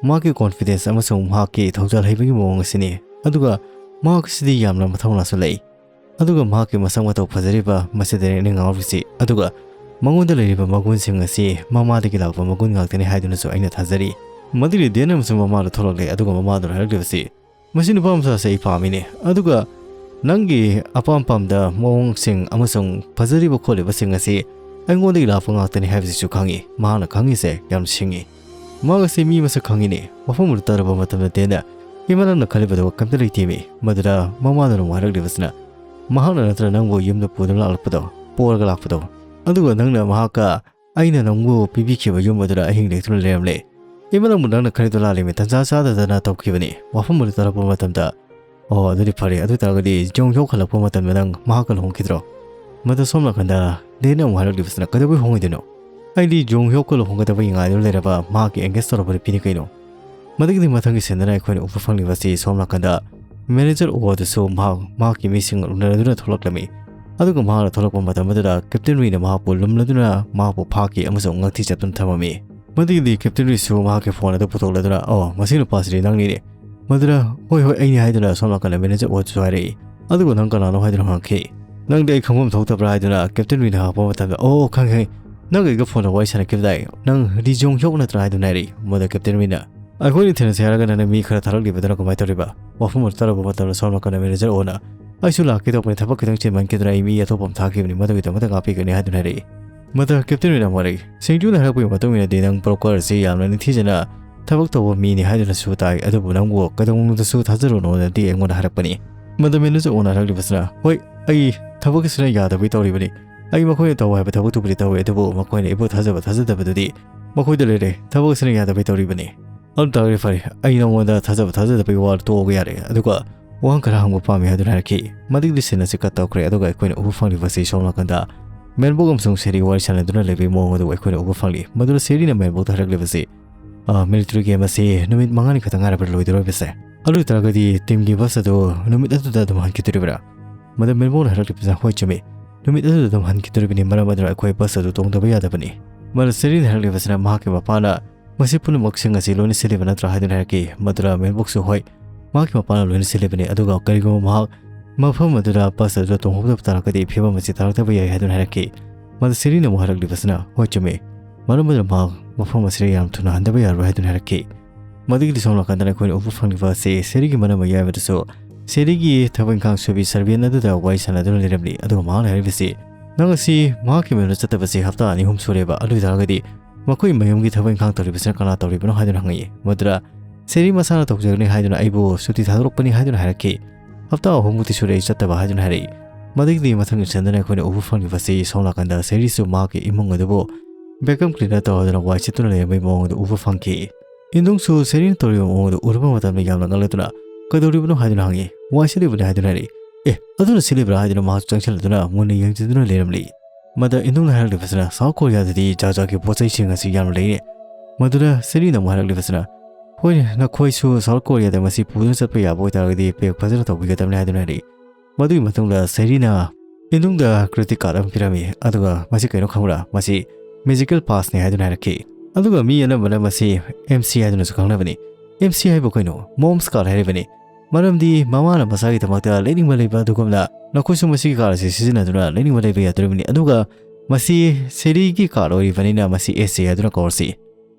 ꯃꯍꯥꯛꯀꯤ confidence ꯑꯃꯁꯨꯡ ꯃꯍꯥꯛꯀꯤ ꯊꯧꯖꯥꯜ ꯍꯩꯕꯒꯤ ꯃꯑꯣꯡ ꯑꯁꯤꯅꯤ꯫ ꯑꯗꯨꯒ ꯃꯍꯥꯛ ꯑꯁꯤꯗꯤ ꯌꯥꯝꯅ ꯃꯊꯧꯅꯥꯁꯨ ꯂꯩ꯫ ꯑꯗꯨꯒ ꯃꯍꯥꯛꯀꯤ ꯃꯁꯛ ꯃꯇꯧ ꯐꯖꯔꯤꯕ ꯃꯁꯤꯗꯅꯤ ꯑꯩꯅ ꯉꯥꯎꯔꯤꯁꯤ꯫ ꯑꯗꯨꯒ ꯃꯉꯣꯟꯗ ꯂꯩꯔꯤꯕ ꯃꯒꯨꯟꯁꯤꯡ ꯑꯁꯤ ꯃꯃꯥꯗꯒꯤ ꯂꯥꯛꯄ ꯃꯒꯨꯟ ꯉꯥꯛꯇꯅꯤ ꯍꯥꯏꯗꯨꯅꯁꯨ ꯑꯩꯅ ꯊꯥꯖꯔꯤ꯫ ꯃꯗꯨꯒꯤ ꯗꯦꯟ ꯑꯃꯁꯨꯡ ꯃꯃꯥꯗ ꯊꯣꯛꯂꯛꯂꯦ, ꯑꯗꯨꯒ ꯃꯃꯥꯗꯨꯅ ꯍꯥꯏꯔꯛꯂꯤꯕꯁꯤ, "ꯃꯁꯤ ꯅꯨꯄꯥ ꯃꯆꯥꯁꯦ ꯑꯩ ꯄꯥꯝꯃꯤꯅꯦ, ꯑꯗꯨꯒ ꯅꯪꯒꯤ ꯑꯄꯥꯝ ꯄꯥꯝꯗ ꯃꯑꯣꯡꯁꯤꯡ ꯑꯃꯁꯨꯡ ꯐꯖꯔꯤꯕ ꯈꯣꯠꯂꯤꯕꯁꯤꯡ ꯑꯁꯤ ꯑꯩꯉꯣꯟꯗꯒꯤ ꯂꯥꯛꯄ ꯉꯥꯛꯇꯅꯤ ꯍꯥꯏꯕꯁꯤꯁꯨ ꯈꯪꯉꯤ꯫" ꯃꯍꯥꯛꯅ ꯈꯪꯉꯤꯁꯦ ꯌꯥꯝ ꯁꯤꯡꯉꯤ꯫ ꯃꯍꯥꯛ ꯑꯁꯤ ꯃꯤ ꯃꯁꯛ ꯈꯪꯉꯤꯅꯦ꯫ ꯋꯥꯐꯝ ꯑꯗꯨ ꯇꯥꯔꯕ ꯃꯇꯝꯗ ꯗꯦꯟꯅ, "ꯏꯃꯥ, ꯅꯪꯅ ꯈꯜꯂꯤꯕꯗꯨ ꯀꯩꯝꯇ ꯂꯩꯇꯦꯃꯤ꯫" ꯃꯗꯨꯗ ꯃꯃꯥꯗꯨꯅ ꯑꯃꯨꯛ ꯍꯥꯏꯔꯛꯂꯤꯕꯁꯤꯅ, "ꯃꯍꯥꯛꯅ ꯅꯠꯇ꯭ꯔ ꯅꯪꯕꯨ ꯌꯨꯝꯗ ꯄꯨꯗꯨꯅ ꯂꯥꯛꯂꯛꯄꯗꯣ, ꯄꯣꯔꯒ ꯂꯥꯛꯄꯗꯣ? ꯑꯗꯨꯒ ꯅꯪꯅ ꯃꯍꯥꯛꯀ ꯑꯩꯅ ꯅꯪꯕꯨ ꯄꯤꯕꯤꯈꯤꯕ ꯌꯨꯝ ꯑꯗꯨꯗ ꯑꯍꯤꯡ ꯂꯦꯛꯇꯨꯅ ꯂꯩꯔꯝꯂꯦ꯫ ꯏꯃꯥ, ꯅꯪꯕꯨ ꯅꯪꯅ ꯈꯜꯂꯤꯗꯣ ꯂꯥꯜꯂꯦꯃꯤ, ꯇꯟꯖꯥ ꯆꯥꯗꯗꯅ ꯇꯧꯈꯤꯕꯅꯤ꯫" ꯋꯥꯐꯝ ꯑꯗꯨ ꯇꯥꯔꯛꯄ ꯃꯇꯝꯗ, "ꯑꯣ, ꯑꯗꯨꯗꯤ ꯐꯔꯦ꯫ ꯑꯗꯨ ꯑꯣꯏ ꯇꯥꯔꯒꯗꯤ ꯖꯣꯡ ꯍ꯭ꯌꯣꯛ ꯍꯜꯂꯛꯄ ꯃꯇꯝꯗ ꯅꯪ ꯃꯍꯥꯛꯀ ꯂꯨꯍꯣꯡꯈꯤꯗ꯭ꯔꯣ?" ꯃꯗꯨ ꯁꯣꯝ ꯅꯥꯀꯟꯗ ꯗꯦꯟꯅ ꯑꯃꯨꯛ ꯍꯥꯏꯔꯛꯂꯤꯕꯁꯤꯅ, "ꯀꯩꯗꯧꯕꯩ ꯍꯣꯡꯉꯣꯏꯗꯣꯏꯅꯣ? ꯑꯩꯗꯤ ꯖꯣꯡ ꯍ꯭ꯌꯣꯛꯀ ꯂꯨꯍꯣꯡꯒꯗꯕꯒꯤ ꯉꯥꯏꯗꯨꯅ ꯂꯩꯔꯕ ꯃꯍꯥꯛꯀꯤ engage ꯇꯧꯔꯕ ꯅꯨꯄꯤꯅꯤ ꯀꯩꯅꯣ꯫" ꯃꯗꯨꯒꯤꯗꯤ ꯃꯊꯪꯒꯤ ꯁꯤꯟꯗꯅ ꯑꯩꯈꯣꯏꯅ ꯎꯕ ꯐꯪꯂꯤꯕꯁꯤ ꯁꯣꯝ ꯅꯥꯀꯟꯗ ꯃꯦꯅꯦꯖꯔ ꯑꯣ ꯑꯗꯨꯁꯨ ꯃꯍꯥꯛ ꯃꯍꯥꯛꯀꯤ ꯃꯤꯁꯤꯡ ꯎꯅꯗꯨꯅ ꯊꯣꯛꯂꯛꯂꯝꯃꯤ꯫ ꯑꯗꯨꯒ ꯃꯍꯥꯛꯅ ꯊꯣꯛꯂꯛꯄ ꯃꯇꯝ ꯑꯗꯨꯗ ꯀꯦꯞꯇꯦꯟ ꯔꯤꯅ ꯃꯍꯥꯛꯄꯨ ꯂꯨꯝꯂꯗꯨꯅ ꯃꯍꯥꯛꯄꯨ ꯐꯥꯈꯤ ꯑꯃꯁꯨꯡ ꯉꯛꯊꯤ ꯆꯠꯇꯨꯅ ꯊꯝꯃꯝꯃꯤ꯫ ꯃꯗꯨꯒꯤꯗꯤ ꯀꯦꯞꯇꯦꯟ ꯔꯤꯁꯨ ꯃꯍꯥꯛꯀꯤ ꯐꯣꯟ ꯑꯗꯨ ꯄꯨꯊꯣꯛꯂꯗꯨꯅ, "ꯑꯣ, ꯃꯁꯤ ꯅꯨꯄꯥꯁꯤꯗꯤ ꯅꯪꯅꯤꯅꯦ?" ꯃꯗꯨꯗ, "ꯍꯣꯏ, ꯍꯣꯏ, ꯑꯩꯅꯤ" ꯍꯥꯏꯗꯨꯅ ꯁꯣꯝ ꯅꯥꯀꯟꯗ ꯃꯦꯅꯦꯖꯔ ꯑꯣ ꯑꯗꯨꯁꯨ ꯍꯥꯏꯔꯛꯏ꯫ ꯑꯗꯨꯒ "ꯅꯪ ꯀꯅꯥꯅꯣ?" ꯍꯥꯏꯗꯨꯅ ꯍꯪꯉꯛꯈꯤ꯫ "ꯅꯪꯗꯤ ꯑꯩ ꯈꯪꯐꯝ ꯊꯣꯛꯇꯕ꯭ꯔꯥ?" ꯍꯥꯏꯗꯨꯅ ꯀꯦꯞꯇꯦꯟ ꯔꯤꯅ ꯍꯪꯉꯛꯄ ꯃꯇꯝꯗ, "ꯑꯣ, ꯈꯪꯉꯦ, ꯈꯪꯉꯦ, ꯅꯪꯒ ꯑꯩꯒ ꯐꯣꯟꯗ ꯋꯥꯔꯤ ꯁꯥꯟꯅꯈꯤꯕꯗꯥꯏ? ꯅꯪ ꯂꯤ ꯖꯣꯡ ꯍ꯭ꯌꯣꯛ ꯅꯠꯇ꯭ꯔꯥ?" ꯍꯥꯏꯗꯨꯅ ꯍꯥꯏꯔꯛꯏ꯫ ꯃꯗꯨꯗ ꯀꯦꯞꯇꯦꯟ ꯔꯤꯅ, "ꯑꯩꯈꯣꯏꯅꯤ ꯊꯦꯡꯅꯁꯦ ꯍꯥꯏꯔꯒ ꯅꯪꯅ ꯃꯤ ꯈꯔ ꯊꯥꯔꯛꯂꯤꯕꯗꯨꯅ ꯀꯃꯥꯏꯅ ꯇꯧꯔꯤꯕ?" ꯋꯥꯐꯝ ꯑꯗꯨ ꯇꯥꯔꯕ ꯃꯇꯝꯗ ꯁꯣꯝ ꯅꯥꯀꯟꯗ ꯃꯦꯅꯦꯖꯔ ꯑꯣꯅ, "ꯑꯩꯁꯨ ꯂꯥꯛꯀꯦ ꯇꯧꯕꯅꯤ, ꯊꯕꯛ ꯈꯤꯇꯪ ꯆꯤꯟꯃꯟꯈꯤꯗꯅ ꯑꯩ ꯃꯤ ꯑꯇꯣꯞꯄ ꯑꯃ ꯊꯥꯈꯤꯕꯅꯤ, ꯃꯗꯨꯒꯤꯗꯃꯛꯇ ꯉꯥꯛꯄꯤꯒꯅꯤ" ꯍꯥꯏꯗꯨꯅ ꯍꯥꯏꯔꯛꯏ꯫ ꯃꯗꯨꯗ ꯀꯦꯞꯇꯦꯟ ꯔꯤꯅ ꯑꯃꯨꯛ ꯍꯥꯏꯔꯛꯏ, "ꯁꯤꯡꯖꯨꯅ ꯍꯥꯏꯔꯛꯄꯒꯤ ꯃꯇꯨꯡ ꯏꯟꯅꯗꯤ ꯅꯪ ꯕ꯭ꯔꯣꯀꯔ ꯑꯁꯤ ꯌꯥꯝꯅ ꯅꯤꯡꯊꯤꯖꯅ ꯊꯕꯛ ꯇꯧꯕ ꯃꯤꯅꯤ ꯍꯥꯏꯗꯨꯅꯁꯨ ꯇꯥꯏ, ꯑꯗꯨꯕꯨ ꯅꯪꯕꯨ ꯀꯩꯗꯧꯅꯨꯡꯗꯁꯨ ꯊꯥꯖꯔꯨꯅꯣꯅꯗꯤ ꯑꯩꯉꯣꯟꯗ ꯍꯥꯏꯔꯛꯄꯅꯤ"꯫ ꯃꯗꯨ ꯃꯦꯅꯦꯖꯔ ꯑꯣꯅ ꯍꯥꯏꯔꯛꯂꯤꯕꯁꯤꯅ, "ꯍꯣꯏ, ꯑꯩ ꯊꯕꯛ ꯑꯁꯤꯅ ꯌꯥꯗꯕꯒꯤ ꯇꯧꯔꯤꯕꯅꯤ꯫ ꯑꯩ ꯃꯈꯣꯏꯅ ꯇꯧ ꯍꯥꯏꯕ ꯊꯕꯛꯇꯨꯕꯨꯗꯤ ꯇꯧꯏ, ꯑꯗꯨꯕꯨ ꯃꯈꯣꯏꯅ ꯑꯩꯕꯨ ꯊꯥꯖꯕ ꯊꯥꯖꯗꯕꯗꯨꯗꯤ ꯃꯈꯣꯏꯗ ꯂꯩꯔꯦ꯫ ꯊꯕꯛ ꯑꯁꯤꯅ ꯌꯥꯗꯕꯒꯤ ꯇꯧꯔꯤꯕꯅꯤ"꯫ "ꯑꯗꯨ ꯇꯥꯔꯒꯗꯤ ꯐꯔꯦ, ꯑꯩ ꯅꯉꯣꯟꯗ ꯊꯥꯖꯕ ꯊꯥꯖꯗꯕꯒꯤ ꯋꯥ ꯇꯣꯛꯑꯒ ꯌꯥꯔꯦ, ꯑꯗꯨꯒ ꯋꯥꯍꯪ ꯈꯔ ꯍꯪꯕ ꯄꯥꯝꯃꯤ" ꯍꯥꯏꯗꯨꯅ ꯍꯥꯏꯔꯛꯈꯤ꯫ ꯃꯗꯨꯒꯤꯗꯤ ꯁꯤꯟ ꯑꯁꯤ ꯀꯠ ꯇꯧꯈ꯭ꯔꯦ, ꯑꯗꯨꯒ ꯑꯩꯈꯣꯏꯅ ꯎꯕ ꯐꯪꯂꯤꯕꯁꯤ ꯁꯣꯝ ꯅꯥꯀꯟꯗ ꯃꯦꯟꯕꯣꯛ ꯑꯃꯁꯨꯡ ꯁꯦꯔꯤ ꯋꯥꯔꯤ ꯁꯥꯟꯅꯗꯨꯅ ꯂꯩꯕꯒꯤ ꯃꯑꯣꯡ ꯑꯗꯨ ꯑꯩꯈꯣꯏꯅ ꯎꯕ ꯐꯪꯂꯤ꯫ ꯃꯗꯨꯗ ꯁꯦꯔꯤꯅ ꯃꯦꯟꯕꯣꯛꯇ ꯍꯥꯏꯔꯛꯂꯤꯕꯁꯤ, "ꯑ, ꯃꯤꯂꯤꯇꯔꯤ ꯒꯦꯝ ꯑꯁꯤ ꯅꯨꯃꯤꯠ ꯃꯉꯥꯅꯤ ꯈꯛꯇ ꯉꯥꯏꯔꯕ꯭ꯔꯥ ꯂꯣꯏꯗꯧꯔꯤꯕꯁꯦ? ꯑꯗꯨ ꯑꯣꯏ ꯇꯥꯔꯒꯗꯤ ꯇꯤꯝꯒꯤ ꯕꯁ ꯑꯗꯨ ꯅꯨꯃꯤꯠ ꯑꯗꯨꯗ ꯑꯗꯨꯝ ꯍꯟꯈꯤꯗꯣꯔꯤꯕ꯭ꯔꯥ?" ꯃꯗꯨ ꯃꯦꯟꯕꯣꯛꯅ ꯍꯥꯏꯔꯛꯂꯤꯕꯁꯤꯅ, "ꯍꯣꯏ, ꯆꯨꯝꯃꯤ, ꯅꯨꯃꯤꯠ ꯑꯗꯨꯗ ꯑꯗꯨꯝ ꯍꯟꯈꯤꯗꯣꯔꯤꯕꯅꯤ, ꯃꯔꯝ ꯑꯗꯨꯅ ꯑꯩꯈꯣꯏ ꯕꯁ ꯑꯗꯨ ꯇꯣꯡꯗꯕ ꯌꯥꯗꯕꯅꯤ"꯫ ꯃꯗꯨ ꯁꯦꯔꯤꯅ ꯍꯥꯏꯔꯛꯂꯤꯕꯁꯤꯅ, "ꯃꯍꯥꯛꯀꯤ ꯃꯄꯥꯅ ꯃꯁꯤ ꯄꯨꯝꯅꯃꯛꯁꯤꯡ ꯑꯁꯤ ꯂꯣꯏꯅ ꯁꯤꯜꯂꯤꯕ ꯅꯠꯇ꯭ꯔꯥ?" ꯍꯥꯏꯗꯨꯅ ꯍꯥꯏꯔꯛꯈꯤ꯫ ꯃꯗꯨꯗ ꯃꯦꯟꯕꯣꯛꯁꯨ, "ꯍꯣꯏ, ꯃꯍꯥꯛꯀꯤ ꯃꯄꯥꯅ ꯂꯣꯏꯅ ꯁꯤꯜꯂꯤꯕꯅꯤ, ꯑꯗꯨꯒ ꯀꯔꯤꯒꯨꯝꯕ ꯃꯍꯥꯛ ꯃꯐꯝ ꯑꯗꯨꯗ ꯕꯁ ꯑꯗꯨꯗ ꯇꯣꯡꯍꯧꯗꯕ ꯇꯥꯔꯒꯗꯤ ꯐꯤꯕꯝ ꯑꯁꯤ ꯇꯥꯔꯛꯇꯕ ꯌꯥꯏ" ꯍꯥꯏꯗꯨꯅ ꯍꯥꯏꯔꯛꯈꯤ꯫ ꯃꯗꯨ ꯁꯦꯔꯤꯅ ꯑꯃꯨꯛ ꯍꯥꯏꯔꯛꯂꯤꯕꯁꯤꯅ, "ꯍꯣꯏ, ꯆꯨꯝꯃꯤ, ꯃꯔꯝ ꯑꯗꯨꯅ ꯃꯍꯥꯛ ꯃꯐꯝ ꯑꯁꯤꯗ ꯌꯥꯝ ꯊꯨꯅ ꯍꯟꯗꯕ ꯌꯥꯔꯣꯏ" ꯍꯥꯏꯗꯨꯅ ꯍꯥꯏꯔꯛꯈꯤ꯫ ꯃꯗꯨꯒꯤꯗꯤ ꯁꯣꯝ ꯅꯥꯀꯟꯗ ꯑꯩꯈꯣꯏꯅ ꯎꯕ ꯐꯪꯂꯤꯕ ꯑꯁꯤ ꯁꯦꯔꯤꯒꯤ ꯃꯅꯝ ꯑꯌꯥꯏꯕꯗꯁꯨ ꯁꯦꯔꯤꯒꯤ ꯊꯕꯛ ꯏꯪꯈꯥꯡ ꯁꯨꯕꯤ ꯁꯔꯕꯤꯌꯟ ꯑꯗꯨꯗ ꯋꯥꯔꯤ ꯁꯥꯟꯅꯗꯨꯅ ꯂꯩꯔꯝꯂꯤ꯫ ꯑꯗꯨꯒ ꯃꯍꯥꯛꯅ ꯍꯥꯏꯔꯤꯕꯁꯤ, "ꯅꯪ ꯑꯁꯤ ꯃꯍꯥꯛꯀꯤ ꯃꯌꯨꯝꯗ ꯆꯠꯇꯕꯁꯤ ꯍꯞꯇꯥ ꯑꯅꯤ ꯑꯍꯨꯝ ꯁꯨꯔꯦꯕ, ꯑꯗꯨ ꯑꯣꯏ ꯇꯥꯔꯒꯗꯤ ꯃꯈꯣꯏ ꯃꯌꯨꯝꯒꯤ ꯊꯕꯛ ꯏꯪꯈꯥꯡ ꯇꯧꯔꯤꯕꯁꯤꯅ ꯀꯅꯥ ꯇꯧꯔꯤꯕꯅꯣ?" ꯍꯥꯏꯗꯨꯅ ꯍꯪꯉꯛꯏ꯫ ꯃꯗꯨꯗ ꯁꯦꯔꯤ ꯃꯁꯥꯅ ꯇꯧꯖꯒꯅꯤ ꯍꯥꯏꯗꯨꯅ ꯑꯩꯕꯨ ꯁꯨꯇꯤ ꯊꯥꯗꯣꯔꯛꯄꯅꯤ ꯍꯥꯏꯗꯨꯅ ꯍꯥꯏꯔꯛꯈꯤ꯫ "ꯍꯞꯇꯥ ꯑꯍꯨꯝꯃꯨꯛꯇꯤ ꯁꯨꯔꯦ ꯑꯩ ꯆꯠꯇꯕ" ꯍꯥꯏꯗꯨꯅ ꯍꯥꯏꯔꯛꯏ꯫ ꯃꯗꯨꯒꯤꯗꯤ ꯃꯊꯪꯒꯤ ꯁꯟꯗꯅ ꯑꯩꯈꯣꯏꯅ ꯎꯕ ꯐꯪꯂꯤꯕꯁꯤ ꯁꯣꯝ ꯅꯥꯀꯟꯗ ꯁꯦꯔꯤꯁꯨ ꯃꯍꯥꯛꯀꯤ ꯏꯃꯨꯡ ꯑꯗꯨꯕꯨ ꯚꯦꯀꯝ ꯀ꯭ꯂꯤꯅꯔ ꯇꯧꯔꯗꯨꯅ ꯋꯥꯏ ꯁꯤꯠꯇꯨꯅ ꯂꯩꯔꯝꯕꯒꯤ ꯃꯑꯣꯡ ꯑꯗꯨ ꯎꯕ ꯐꯪꯈꯤ꯫ ꯏꯟꯗꯣꯡꯁꯨ ꯁꯦꯔꯤꯅ ꯇꯧꯔꯤꯕ ꯃꯑꯣꯡ ꯑꯗꯨ ꯎꯔꯨꯕ ꯃꯇꯝꯗ ꯌꯥꯝꯅ ꯉꯛꯂꯗꯨꯅ, "ꯀꯩꯗꯧꯔꯤꯕꯅꯣ?" ꯍꯥꯏꯗꯨꯅ ꯍꯪꯉꯤ꯫ "ꯋꯥꯏ ꯁꯤꯠꯂꯤꯕꯅꯤ" ꯍꯥꯏꯗꯨꯅ ꯍꯥꯏꯔꯛꯏ꯫ "ꯑꯦ, ꯑꯗꯨꯅ ꯁꯤꯠꯂꯤꯕ꯭ꯔꯥ?" ꯍꯥꯏꯗꯨꯅ ꯃꯍꯥꯛꯁꯨ ꯆꯪꯁꯤꯜꯂꯗꯨꯅ ꯃꯨꯟꯅ ꯌꯦꯡꯖꯗꯨꯅ ꯂꯩꯔꯝꯂꯤ꯫ ꯃꯗ ꯏꯟꯗꯣꯡꯅ ꯍꯥꯏꯔꯛꯂꯤꯕꯁꯤꯅ, "ꯁꯥꯎꯠ ꯀꯣꯔꯤꯌꯥꯗꯗꯤ ꯖꯥꯠ ꯖꯥꯠꯀꯤ ꯄꯣꯠ ꯆꯩꯁꯤꯡ ꯑꯁꯤ ꯌꯥꯝꯅ ꯂꯩꯔꯦ"꯫ ꯃꯗꯨꯗ ꯁꯦꯔꯤꯅ ꯑꯃꯨꯛ ꯍꯥꯏꯔꯛꯂꯤꯕꯁꯤꯅ, "ꯍꯣꯏꯅꯦ, ꯅꯈꯣꯏꯁꯨ ꯁꯥꯎꯠ ꯀꯣꯔꯤꯌꯥꯗ ꯃꯁꯤ ꯄꯨꯗꯨꯅ ꯆꯠꯄ ꯌꯥꯕ ꯑꯣꯏꯇꯥꯔꯒꯗꯤ pack ꯐꯖꯅ ꯇꯧꯕꯤꯒꯗꯕꯅꯤ" ꯍꯥꯏꯗꯨꯅ ꯍꯥꯏꯔꯛꯏ꯫ ꯃꯗꯨꯒꯤ ꯃꯇꯨꯡꯗ ꯁꯦꯔꯤꯅ ꯏꯟꯗꯨꯡꯗ greeting card ꯑꯃ ꯄꯤꯔꯝꯃꯤ꯫ ꯑꯗꯨꯒ "ꯃꯁꯤ ꯀꯩꯅꯣ ꯈꯪꯕ꯭ꯔꯥ? ꯃꯁꯤ magical passꯅꯤ" ꯍꯥꯏꯗꯨꯅ ꯍꯥꯏꯔꯛꯈꯤ꯫ ꯑꯗꯨꯒ ꯃꯤ ꯑꯅꯝꯕꯅ ꯃꯁꯤ M C ꯍꯥꯏꯗꯨꯅꯁꯨ ꯈꯪꯅꯕꯅꯤ꯫ M C ꯍꯥꯏꯕꯨ ꯀꯩꯅꯣ? Mom's card ꯍꯥꯏꯔꯤꯕꯅꯤ꯫ ꯃꯔꯝꯗꯤ ꯃꯃꯥꯅ ꯃꯆꯥꯒꯤꯗꯃꯛꯇ ꯂꯩꯅꯤꯡꯕ ꯂꯩꯕ ꯑꯗꯨꯒꯨꯝꯅ ꯅꯈꯣꯏꯁꯨ ꯃꯁꯤꯒꯤ card ꯑꯁꯤ ꯁꯤꯖꯤꯟꯅꯗꯨꯅ ꯂꯩꯅꯤꯡꯕ ꯂꯩꯕ ꯌꯥꯗꯣꯔꯤꯕꯅꯤ꯫ ꯑꯗꯨꯒ ꯃꯁꯤ ꯁꯦꯔꯤꯒꯤ card ꯑꯣꯏꯔꯤꯕꯅꯤꯅ ꯃꯁꯤ S C ꯍꯥꯏꯗꯨꯅ ꯀꯧꯔꯁꯤ꯫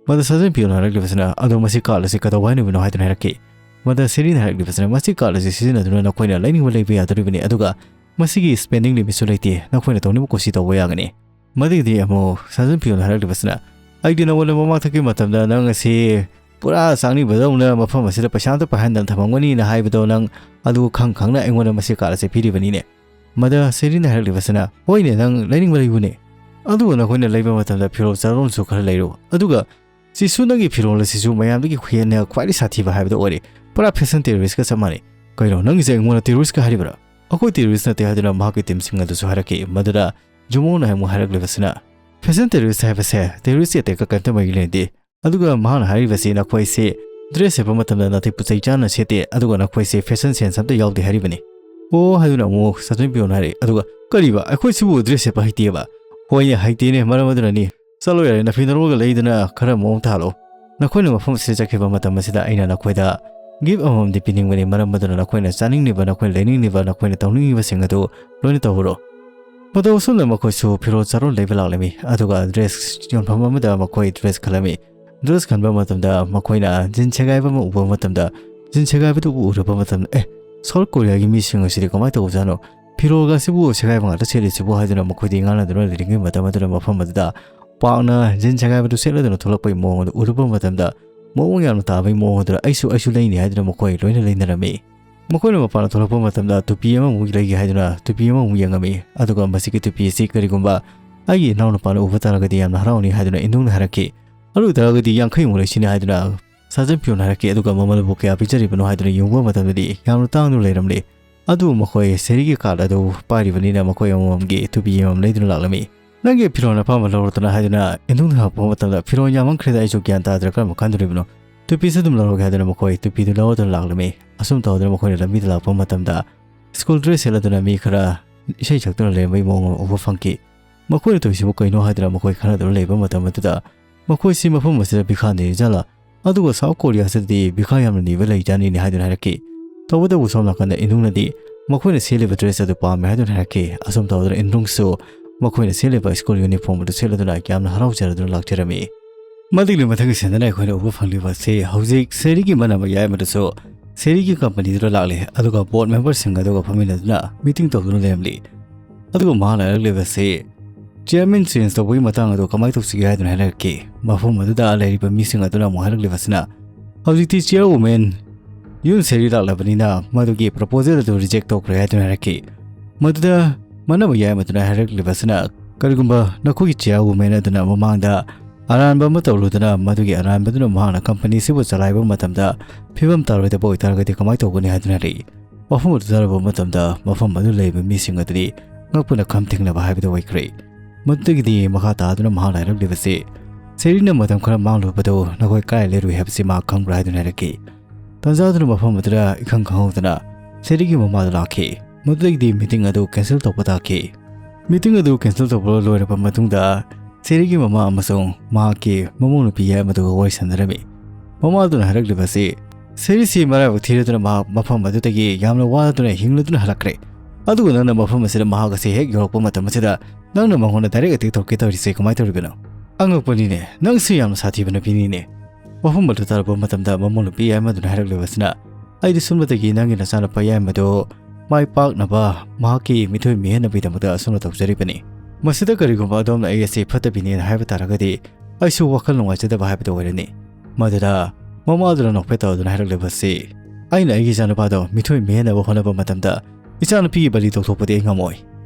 ꯃꯗꯨ ꯁꯔꯖꯟ ꯄꯤꯌꯣꯟ ꯍꯥꯏꯔꯛꯂꯤꯕꯁꯤꯅ, "ꯑꯗꯣ ꯃꯁꯤ card ꯑꯁꯤ ꯀꯩꯗꯧꯕ ꯍꯥꯏꯅꯕꯅꯣ?" ꯍꯥꯏꯗꯨꯅ ꯍꯥꯏꯔꯛꯈꯤ꯫ ꯃꯗ ꯁꯦꯔꯤꯅ ꯍꯥꯏꯔꯛꯂꯤꯕꯁꯤꯅ, "ꯃꯁꯤ card ꯑꯁꯤ ꯁꯤꯖꯤꯟꯅꯗꯨꯅ ꯅꯈꯣꯏꯅ ꯂꯩꯅꯤꯡꯕ ꯂꯩꯕ ꯌꯥꯗꯣꯔꯤꯕꯅꯤ, ꯑꯗꯨꯒ ꯃꯁꯤꯒꯤ spending limitꯁꯨ ꯂꯩꯇꯦ, ꯅꯈꯣꯏꯅ ꯇꯧꯅꯤꯡꯕ ꯀꯨꯁꯤ ꯇꯧꯕ ꯌꯥꯒꯅꯤ"꯫ ꯃꯗꯨꯒꯤꯗꯤ ꯑꯃꯨꯛ ꯁꯔꯖꯟ ꯄꯤꯌꯣꯟ ꯍꯥꯏꯔꯛꯂꯤꯕꯁꯤꯅ, "ꯑꯩꯗꯤ ꯅꯉꯣꯟꯗ ꯃꯃꯥꯡꯊꯛꯀꯤ ꯃꯇꯝꯗ ꯅꯪ ꯑꯁꯤ ꯄꯨꯔꯥ ꯆꯥꯡꯅꯤꯕꯗꯧꯅ ꯃꯐꯝ ꯑꯁꯤꯗ ꯄꯩꯁꯥ ꯑꯝꯇ ꯄꯥꯏꯍꯟꯗꯅ ꯊꯝꯃꯝꯒꯅꯤꯅ ꯍꯥꯏꯕꯗꯣ ꯅꯪ ꯑꯗꯨ ꯈꯪ ꯈꯪꯅ ꯑꯩꯉꯣꯟꯗ ꯃꯁꯤ card ꯑꯁꯤ ꯄꯤꯔꯤꯕꯅꯤꯅꯦ"꯫ ꯃꯗ ꯁꯦꯔꯤꯅ ꯍꯥꯏꯔꯛꯂꯤꯕꯁꯤꯅ, "ꯍꯣꯏꯅꯦ, ꯅꯪ ꯂꯩꯅꯤꯡꯕ ꯂꯩꯌꯨꯅꯦ꯫ ꯑꯗꯨꯒ ꯅꯈꯣꯏꯅ ꯂꯩꯕ ꯃꯇꯝꯗ ꯐꯤꯔꯣꯜ ꯆꯥꯔꯣꯟꯁꯨ ꯈꯔ ꯂꯩꯔꯨ꯫ ꯑꯗꯨꯒ ꯁꯤꯁꯨ ꯅꯪꯒꯤ ꯐꯤꯔꯣꯜ ꯑꯁꯤꯁꯨ ꯃꯌꯥꯝꯗꯒꯤ ꯍꯦꯟꯅ ꯈ꯭ꯋꯥꯏꯗꯒꯤ ꯁꯥꯊꯤꯕ ꯍꯥꯏꯕꯗꯨ ꯑꯣꯏꯔꯦ꯫ ꯄꯨꯔꯥ fashion terroristꯀ ꯆꯞ ꯃꯥꯟꯅꯩ꯫ ꯀꯩꯅꯣ, ꯅꯪꯒꯤꯁꯦ ꯑꯩꯉꯣꯟꯗ terroristꯀ ꯍꯥꯏꯔꯤꯕ꯭ꯔꯥ?" "ꯑꯩꯈꯣꯏ terrorist ꯅꯠꯇꯦ" ꯍꯥꯏꯗꯨꯅ ꯃꯍꯥꯛꯀꯤ teamꯁꯤꯡ ꯑꯗꯨꯁꯨ ꯍꯥꯏꯔꯛꯈꯤ꯫ ꯃꯗꯨꯗ ꯖꯨꯃꯣꯅ ꯑꯃꯨꯛ ꯍꯥꯏꯔꯛꯂꯤꯕꯁꯤꯅ, "Fashion terrorist ꯍꯥꯏꯕꯁꯦ terrorist attackꯀ ꯀꯔꯤꯝꯇ ꯃꯔꯤ ꯂꯩꯅꯗꯦ꯫ ꯑꯗꯨꯒ ꯃꯍꯥꯛꯅ ꯍꯥꯏꯔꯤꯕꯁꯤ ꯅꯈꯣꯏꯁꯦ dress ꯁꯦꯠꯄ ꯃꯇꯝꯗ ꯅꯥꯇꯩ ꯄꯨꯆꯩ ꯆꯥꯅ ꯁꯦꯠꯇꯦ, ꯑꯗꯨꯒ ꯅꯈꯣꯏꯁꯦ fashion sense ꯑꯝꯇ ꯌꯥꯎꯗꯦ" ꯍꯥꯏꯔꯤꯕꯅꯤ꯫ "ꯑꯣ" ꯍꯥꯏꯗꯨꯅ ꯑꯃꯨꯛ ꯁꯔꯖꯟ ꯄꯤꯌꯣꯟ ꯍꯥꯏꯔꯛꯏ꯫ ꯑꯗꯨꯒ, "ꯀꯔꯤꯕ? ꯑꯩꯈꯣꯏꯁꯤꯕꯨ dress ꯁꯦꯠꯄ ꯍꯩꯇꯦꯕ?" "ꯍꯣꯏꯅꯦ, ꯍꯩꯇꯦꯅꯦ, ꯃꯔꯝ ꯑꯗꯨꯅꯅꯤ꯫ ꯆꯠꯂꯣ ꯌꯥꯔꯦ, ꯅꯐꯤ ꯅꯔꯣꯜꯒ ꯂꯩꯗꯅ ꯈꯔ ꯃꯑꯣꯡ ꯇꯥꯍꯜꯂꯣ꯫ ꯅꯈꯣꯏꯅ ꯃꯐꯝ ꯑꯁꯤꯗ ꯆꯠꯈꯤꯕ ꯃꯇꯝ ꯑꯁꯤꯗ ꯑꯩꯅ ꯅꯈꯣꯏꯗ gift ꯑꯃꯃꯝꯗꯤ ꯄꯤꯅꯤꯡꯕꯅꯤ, ꯃꯔꯝ ꯑꯗꯨꯅ ꯅꯈꯣꯏꯅ ꯆꯥꯅꯤꯡꯂꯤꯕ, ꯅꯈꯣꯏꯅ ꯂꯩꯅꯤꯡꯂꯤꯕ, ꯅꯈꯣꯏꯅ ꯇꯧꯅꯤꯡꯂꯤꯕꯁꯤꯡ ꯑꯗꯨ ꯂꯣꯏꯅ ꯇꯧꯔꯨꯔꯣ"꯫ ꯃꯇꯧ ꯑꯁꯨꯝꯅ ꯃꯈꯣꯏꯁꯨ ꯐꯤꯔꯣꯜ ꯆꯥꯔꯣꯟ ꯂꯩꯕ ꯂꯥꯛꯂꯝꯃꯤ꯫ ꯑꯗꯨꯒ dress ꯌꯣꯟꯐꯝ ꯑꯃꯗ ꯃꯈꯣꯏ dress ꯈꯜꯂꯝꯃꯤ꯫ Dress ꯈꯟꯕ ꯃꯇꯝꯗ ꯃꯈꯣꯏꯅ jeans ꯁꯦꯒꯥꯏꯕ ꯑꯃ ꯎꯕ ꯃꯇꯝꯗ, jeans ꯁꯦꯒꯥꯏꯕꯗꯨ ꯎꯔꯕ ꯃꯇꯝꯗ, "ꯑꯦ, South Korea ꯒꯤ ꯃꯤꯁꯤꯡ ꯑꯁꯤꯗꯤ ꯀꯃꯥꯏꯅ ꯇꯧꯕꯖꯥꯠꯅꯣ? ꯐꯤꯔꯣꯜꯒ ꯑꯁꯤꯕꯨ ꯁꯦꯒꯥꯏꯕ ꯉꯥꯛꯇ ꯁꯦꯠꯂꯤꯁꯤꯕꯨ?" ꯍꯥꯏꯗꯨꯅ ꯃꯈꯣꯏꯗꯤ ꯉꯥꯡꯅꯗꯨꯅ ꯂꯩꯔꯤꯉꯩ ꯃꯇꯝ ꯑꯗꯨꯗ ꯃꯐꯝ ꯑꯗꯨꯗ ꯄꯥꯛꯅ jeans ꯁꯦꯒꯥꯏꯕꯗꯨ ꯁꯦꯠꯂꯗꯨꯅ ꯊꯣꯛꯂꯛꯄꯒꯤ ꯃꯑꯣꯡ ꯑꯗꯨ ꯎꯔꯨꯕ ꯃꯇꯝꯗ, ꯃꯑꯣꯡ ꯌꯥꯝꯅ ꯇꯥꯕꯒꯤ ꯃꯑꯣꯡ ꯑꯗꯨꯗ "ꯑꯩꯁꯨ, ꯑꯩꯁꯨ ꯂꯩꯅꯤ" ꯍꯥꯏꯗꯨꯅ ꯃꯈꯣꯏ ꯂꯣꯏꯅ ꯂꯩꯅꯔꯝꯃꯤ꯫ ꯃꯈꯣꯏꯅ ꯃꯄꯥꯟꯗ ꯊꯣꯛꯂꯛꯄ ꯃꯇꯝꯗ ꯇꯨꯄꯤ ꯑꯃꯃꯨꯛ ꯂꯩꯒꯦ ꯍꯥꯏꯗꯨꯅ ꯇꯨꯄꯤ ꯑꯃꯃꯨꯛ ꯌꯦꯡꯉꯝꯃꯤ꯫ ꯑꯗꯨꯒ ꯃꯁꯤꯒꯤ ꯇꯨꯄꯤ ꯑꯁꯤ ꯀꯔꯤꯒꯨꯝꯕ ꯑꯩꯒꯤ ꯏꯅꯥꯎꯅꯨꯄꯥꯅ ꯎꯕ ꯇꯥꯔꯒꯗꯤ ꯌꯥꯝꯅ ꯍꯔꯥꯎꯅꯤ ꯍꯥꯏꯗꯨꯅ ꯏꯟꯗꯨꯡꯅ ꯍꯥꯏꯔꯛꯈꯤ꯫ "ꯑꯗꯨ ꯑꯣꯏ ꯇꯥꯔꯒꯗꯤ ꯌꯥꯡꯈꯩꯃꯨꯛ ꯂꯩꯁꯤꯅꯦ" ꯍꯥꯏꯗꯨꯅ ꯁꯥꯖꯟ ꯄꯤꯌꯣꯟ ꯍꯥꯏꯔꯛꯈꯤ꯫ ꯑꯗꯨꯒ ꯃꯃꯜꯕꯨ ꯀꯌꯥ ꯄꯤꯖꯔꯤꯕꯅꯣ ꯍꯥꯏꯗꯨꯅ ꯌꯦꯡꯕ ꯃꯇꯝꯗꯗꯤ ꯌꯥꯝꯅ ꯇꯥꯡꯗꯨꯅ ꯂꯩꯔꯝꯂꯦ꯫ ꯑꯗꯨꯕꯨ ꯃꯈꯣꯏ ꯁꯦꯔꯤꯒꯤ card ꯑꯗꯨ ꯄꯥꯏꯔꯤꯕꯅꯤꯅ ꯃꯈꯣꯏ ꯑꯃꯃꯝꯒꯤ ꯇꯨꯄꯤ ꯑꯃꯃꯝ ꯂꯩꯗꯨꯅ ꯂꯥꯛꯂꯝꯃꯤ꯫ "ꯅꯪꯒꯤ ꯐꯤꯔꯣꯜ ꯑꯄꯥꯝꯕ ꯂꯧꯔꯣꯗꯅ" ꯍꯥꯏꯗꯨꯅ ꯏꯟꯗꯨꯡꯅ ꯍꯪꯉꯛꯄ ꯃꯇꯝꯗ, "ꯐꯤꯔꯣꯜ ꯌꯥꯝꯃꯟꯈ꯭ꯔꯦꯗ, ꯑꯩꯁꯨ ꯒ꯭ꯌꯥꯟ ꯇꯥꯗ꯭ꯔꯦ, ꯀꯔꯝꯕ ꯈꯟꯗꯣꯔꯤꯕꯅꯣ?" ꯇꯨꯄꯤꯁꯨ ꯑꯗꯨꯝ ꯂꯧꯔꯒꯦ ꯍꯥꯏꯗꯨꯅ ꯃꯈꯣꯏ ꯇꯨꯄꯤꯗꯨ ꯂꯧꯔꯗꯨꯅ ꯂꯥꯛꯂꯝꯃꯤ꯫ ꯑꯁꯨꯝ ꯇꯧꯗꯨꯅ ꯃꯈꯣꯏꯅ ꯂꯝꯕꯤꯗ ꯂꯥꯛꯄ ꯃꯇꯝꯗ ꯁ꯭ꯀꯨꯜ ꯗ꯭ꯔꯦꯁ ꯁꯦꯠꯂꯗꯨꯅ ꯃꯤ ꯈꯔ ꯏꯁꯩ ꯁꯛꯇꯨꯅ ꯂꯩꯔꯝꯕꯒꯤ ꯃꯑꯣꯡ ꯑꯃ ꯎꯕ ꯐꯪꯈꯤ꯫ ꯃꯈꯣꯏꯅ ꯇꯧꯔꯤꯁꯤꯕꯨ ꯀꯩꯅꯣ ꯍꯥꯏꯗꯨꯅ ꯃꯈꯣꯏ ꯈꯟꯅꯗꯨꯅ ꯂꯩꯕ ꯃꯇꯝ ꯑꯗꯨꯗ ꯃꯈꯣꯏꯁꯤ ꯃꯐꯝ ꯑꯁꯤꯗ ꯚꯤꯈꯥ ꯅꯤꯔꯤꯖꯥꯠꯂ, ꯑꯗꯨꯒ ꯁꯥꯎꯠ ꯀꯣꯔꯤꯌꯥꯁꯤꯗꯗꯤ ꯚꯤꯈꯥ ꯌꯥꯝꯅ ꯅꯤꯕ ꯂꯩꯖꯥꯠꯅꯤꯅꯦ ꯍꯥꯏꯗꯨꯅ ꯍꯥꯏꯔꯛꯈꯤ꯫ ꯇꯧꯕꯇꯕꯨ ꯁꯣꯝ ꯅꯥꯀꯟꯗ ꯏꯟꯗꯨꯡꯅꯗꯤ ꯃꯈꯣꯏꯅ ꯁꯦꯠꯂꯤꯕ ꯗ꯭ꯔꯦꯁ ꯑꯗꯨ ꯄꯥꯝꯃꯦ ꯍꯥꯏꯗꯨꯅ ꯍꯥꯏꯔꯛꯈꯤ꯫ ꯑꯁꯨꯝ ꯇꯧꯗꯨꯅ ꯏꯟꯗꯨꯡꯁꯨ ꯃꯈꯣꯏꯅ ꯁꯦꯠꯂꯤꯕ ꯁ꯭ꯀꯨꯜ ꯌꯨꯅꯤꯐꯣꯔꯝ ꯑꯗꯨ ꯁꯦꯠꯂꯗꯨꯅ ꯌꯥꯝꯅ ꯍꯔꯥꯎꯖꯔꯗꯨꯅ ꯂꯥꯛꯆꯔꯝꯃꯤ꯫ ꯃꯗꯨꯒꯤ ꯃꯊꯪꯒꯤ ꯁꯤꯟꯗꯅ ꯑꯩꯈꯣꯏꯅ ꯎꯕ ꯐꯪꯂꯤꯕ ꯑꯁꯤ ꯍꯧꯖꯤꯛ ꯁꯦꯔꯤꯒꯤ ꯃꯅꯥ ꯃꯌꯥꯏ ꯑꯃꯗꯁꯨ ꯁꯦꯔꯤꯒꯤ ꯀꯝꯄꯅꯤꯗꯨꯗ ꯂꯥꯛꯂꯦ, ꯑꯗꯨꯒ ꯕꯣꯔꯗ ꯃꯦꯝꯕꯔꯁꯤꯡ ꯑꯗꯨꯒ ꯐꯝꯃꯤꯟꯅꯗꯨꯅ ꯃꯤꯇꯤꯡ ꯇꯧꯗꯨꯅ ꯂꯩꯔꯝꯂꯤ꯫ ꯑꯗꯨꯒ ꯃꯍꯥꯛꯅ ꯍꯥꯏꯔꯛꯂꯤꯕꯁꯤ ꯆꯤꯌꯔꯃꯦꯟ ꯆꯦꯟꯖ ꯇꯧꯕꯒꯤ ꯃꯇꯥꯡ ꯑꯗꯨ ꯀꯃꯥꯏꯅ ꯇꯧꯁꯤꯒꯦ ꯍꯥꯏꯗꯨꯅ ꯍꯥꯏꯔꯛꯈꯤ꯫ ꯃꯐꯝ ꯑꯗꯨꯗ ꯂꯩꯔꯤꯕ ꯃꯤꯁꯤꯡ ꯑꯗꯨꯅ ꯑꯃꯨꯛ ꯍꯥꯏꯔꯛꯂꯤꯕꯁꯤꯅ, ꯍꯧꯖꯤꯛꯇꯤ ꯆꯤꯌꯔ ꯋꯨꯃꯦꯟ ꯌꯨꯟ ꯁꯦꯔꯤ ꯂꯥꯛꯂꯕꯅꯤꯅ ꯃꯗꯨꯒꯤ ꯄ꯭ꯔꯄꯣꯖꯦꯜ ꯑꯗꯨ ꯔꯤꯖꯦꯛ ꯇꯧꯈ꯭ꯔꯦ ꯍꯥꯏꯗꯨꯅ ꯍꯥꯏꯔꯛꯈꯤ꯫ ꯃꯗꯨꯗ ꯃꯅꯥ ꯃꯌꯥꯏ ꯑꯃꯗꯨꯅ ꯍꯥꯏꯔꯛꯂꯤꯕꯁꯤꯅ, ꯀꯔꯤꯒꯨꯝꯕ ꯅꯈꯣꯏꯒꯤ ꯆꯤꯌꯔ ꯋꯨꯃꯦꯟ ꯑꯗꯨꯅ ꯃꯃꯥꯡꯗ ꯑꯔꯥꯟꯕ ꯑꯃ ꯇꯧꯔꯨꯗꯨꯅ ꯃꯗꯨꯒꯤ ꯑꯔꯥꯟꯕꯗꯨꯅ ꯃꯍꯥꯛꯅ ꯀꯝꯄꯅꯤꯁꯤꯕꯨ ꯆꯂꯥꯏꯕ ꯃꯇꯝꯗ ꯐꯤꯕꯝ ꯇꯥꯔꯣꯏꯗꯕ ꯑꯣꯏꯇꯥꯔꯒꯗꯤ ꯀꯃꯥꯏꯅ ꯇꯧꯒꯅꯤ ꯍꯥꯏꯗꯨꯅ ꯍꯥꯏꯔꯛꯏ꯫ ꯋꯥꯐꯝ ꯑꯗꯨ ꯇꯥꯔꯕ ꯃꯇꯝꯗ ꯃꯐꯝ ꯑꯗꯨ ꯂꯩꯔꯤꯕ ꯃꯤꯁꯤꯡ ꯑꯗꯨꯗꯤ ꯉꯛꯄꯅ ꯈꯝ ꯊꯦꯡꯅꯕ ꯍꯥꯏꯕꯗꯨ ꯑꯣꯏꯈ꯭ꯔꯦ꯫ ꯃꯗꯨꯗꯒꯤꯗꯤ ꯃꯈꯥ ꯇꯥꯗꯨꯅ ꯃꯍꯥꯛꯅ ꯍꯥꯏꯔꯛꯂꯤꯕꯁꯤ, ꯁꯦꯔꯤꯅ ꯃꯇꯝ ꯈꯔ ꯃꯥꯡꯂꯨꯕꯗꯨ ꯅꯈꯣꯏ ꯀꯥꯏ ꯂꯩꯔꯨꯏ ꯍꯥꯏꯕꯁꯤ ꯃꯍꯥꯛ ꯈꯪꯕ꯭ꯔꯥ ꯍꯥꯏꯗꯨꯅ ꯍꯥꯏꯔꯛꯈꯤ꯫ ꯇꯟꯖꯥꯗꯨꯅ ꯃꯐꯝ ꯑꯗꯨꯗ ꯏꯈꯪ ꯈꯪꯍꯧꯗꯅ ꯁꯦꯔꯤꯒꯤ ꯃꯃꯥꯗꯨ ꯂꯥꯛꯈꯤ꯫ ꯃꯗꯨꯗꯒꯤꯗꯤ ꯃꯤꯇꯤꯡ ꯑꯗꯨ ꯀꯦꯟꯁꯦꯜ ꯇꯧꯕ ꯇꯥꯈꯤ꯫ ꯃꯤꯇꯤꯡ ꯑꯗꯨ ꯀꯦꯟꯁꯦꯜ ꯇꯧꯕ ꯂꯣꯏꯔꯕ ꯃꯇꯨꯡꯗ ꯁꯦꯔꯤꯒꯤ ꯃꯃꯥ ꯑꯃꯁꯨꯡ ꯃꯍꯥꯛꯀꯤ ꯃꯃꯧ ꯅꯨꯄꯤ ꯌꯥꯏꯃꯗꯨꯒ ꯋꯥꯔꯤ ꯁꯥꯟꯅꯔꯝꯃꯤ꯫ ꯃꯃꯥꯗꯨꯅ ꯍꯥꯏꯔꯛꯂꯤꯕꯁꯤ, ꯁꯦꯔꯤꯁꯤ ꯃꯔꯥꯏꯕꯛ ꯊꯤꯔꯗꯨꯅ ꯃꯍꯥꯛ ꯃꯐꯝ ꯑꯗꯨꯗꯒꯤ ꯌꯥꯝꯅ ꯋꯥꯗꯨꯅ ꯍꯤꯡꯂꯗꯨꯅ ꯍꯜꯂꯛꯈ꯭ꯔꯦ꯫ ꯑꯗꯨꯒ ꯅꯪꯅ ꯃꯐꯝ ꯑꯁꯤꯗ ꯃꯍꯥꯛ ꯑꯁꯤ ꯍꯦꯛ ꯌꯧꯔꯛꯄ ꯃꯇꯝ ꯑꯁꯤꯗ ꯅꯪꯅ ꯃꯉꯣꯟꯗ ꯗꯥꯏꯔꯦꯛ ꯑꯦꯇꯦꯛ ꯇꯧꯔꯛꯀꯦ ꯇꯧꯔꯤꯁꯦ ꯀꯃꯥꯏꯅ ꯇꯧꯔꯤꯕꯅꯣ? ꯑꯉꯛꯄꯅꯤꯅꯦ, ꯅꯪꯁꯨ ꯌꯥꯝꯅ ꯁꯥꯊꯤꯕ ꯅꯨꯄꯤꯅꯤꯅꯦ꯫ ꯋꯥꯐꯝ ꯑꯗꯨ ꯇꯥꯔꯛꯄ ꯃꯇꯝꯗ ꯃꯃꯧ ꯅꯨꯄꯤ ꯌꯥꯏꯃꯗꯨꯅ ꯍꯥꯏꯔꯛꯂꯤꯕꯁꯤꯅ, ꯑꯩꯗꯤ ꯁꯣꯝꯗꯒꯤ ꯅꯪꯒꯤ ꯅꯆꯥꯅꯨꯄꯥ ꯌꯥꯏꯃꯗꯨ ꯃꯥꯏ ꯄꯥꯛꯅꯕ ꯃꯍꯥꯛꯀꯤ ꯃꯤꯊꯣꯏ ꯃꯤꯍꯦꯟꯅꯕꯒꯤꯗꯃꯛꯇ ꯑꯁꯨꯝꯅ ꯇꯧꯖꯔꯤꯕꯅꯤ꯫ ꯃꯁꯤꯗ ꯀꯔꯤꯒꯨꯝꯕ ꯑꯗꯣꯝꯅ ꯑꯩ ꯑꯁꯤ ꯐꯠꯇꯕꯤꯅꯦꯅ ꯍꯥꯏꯕ ꯇꯥꯔꯒꯗꯤ ꯑꯩꯁꯨ ꯋꯥꯈꯜ ꯅꯨꯡꯉꯥꯏꯖꯗꯕ ꯍꯥꯏꯕꯗꯨ ꯑꯣꯏꯔꯅꯤ꯫ ꯃꯗꯨꯗ ꯃꯃꯥꯗꯨꯅ ꯅꯣꯛꯐꯦꯠ ꯇꯧꯗꯨꯅ ꯍꯥꯏꯔꯛꯂꯤꯕꯁꯤ, ꯑꯩꯅ ꯑꯩꯒꯤ ꯏꯆꯥꯅꯨꯄꯥꯗꯣ ꯃꯤꯊꯣꯏ ꯃꯤꯍꯦꯟꯅꯕ ꯍꯣꯠꯅꯕ ꯃꯇꯝꯗ ꯏꯆꯥꯅꯨꯄꯤꯒꯤ ꯕꯂꯤ ꯇꯧꯊꯣꯛꯄꯗꯤ ꯑꯩ ꯉꯝꯃꯣꯏ꯫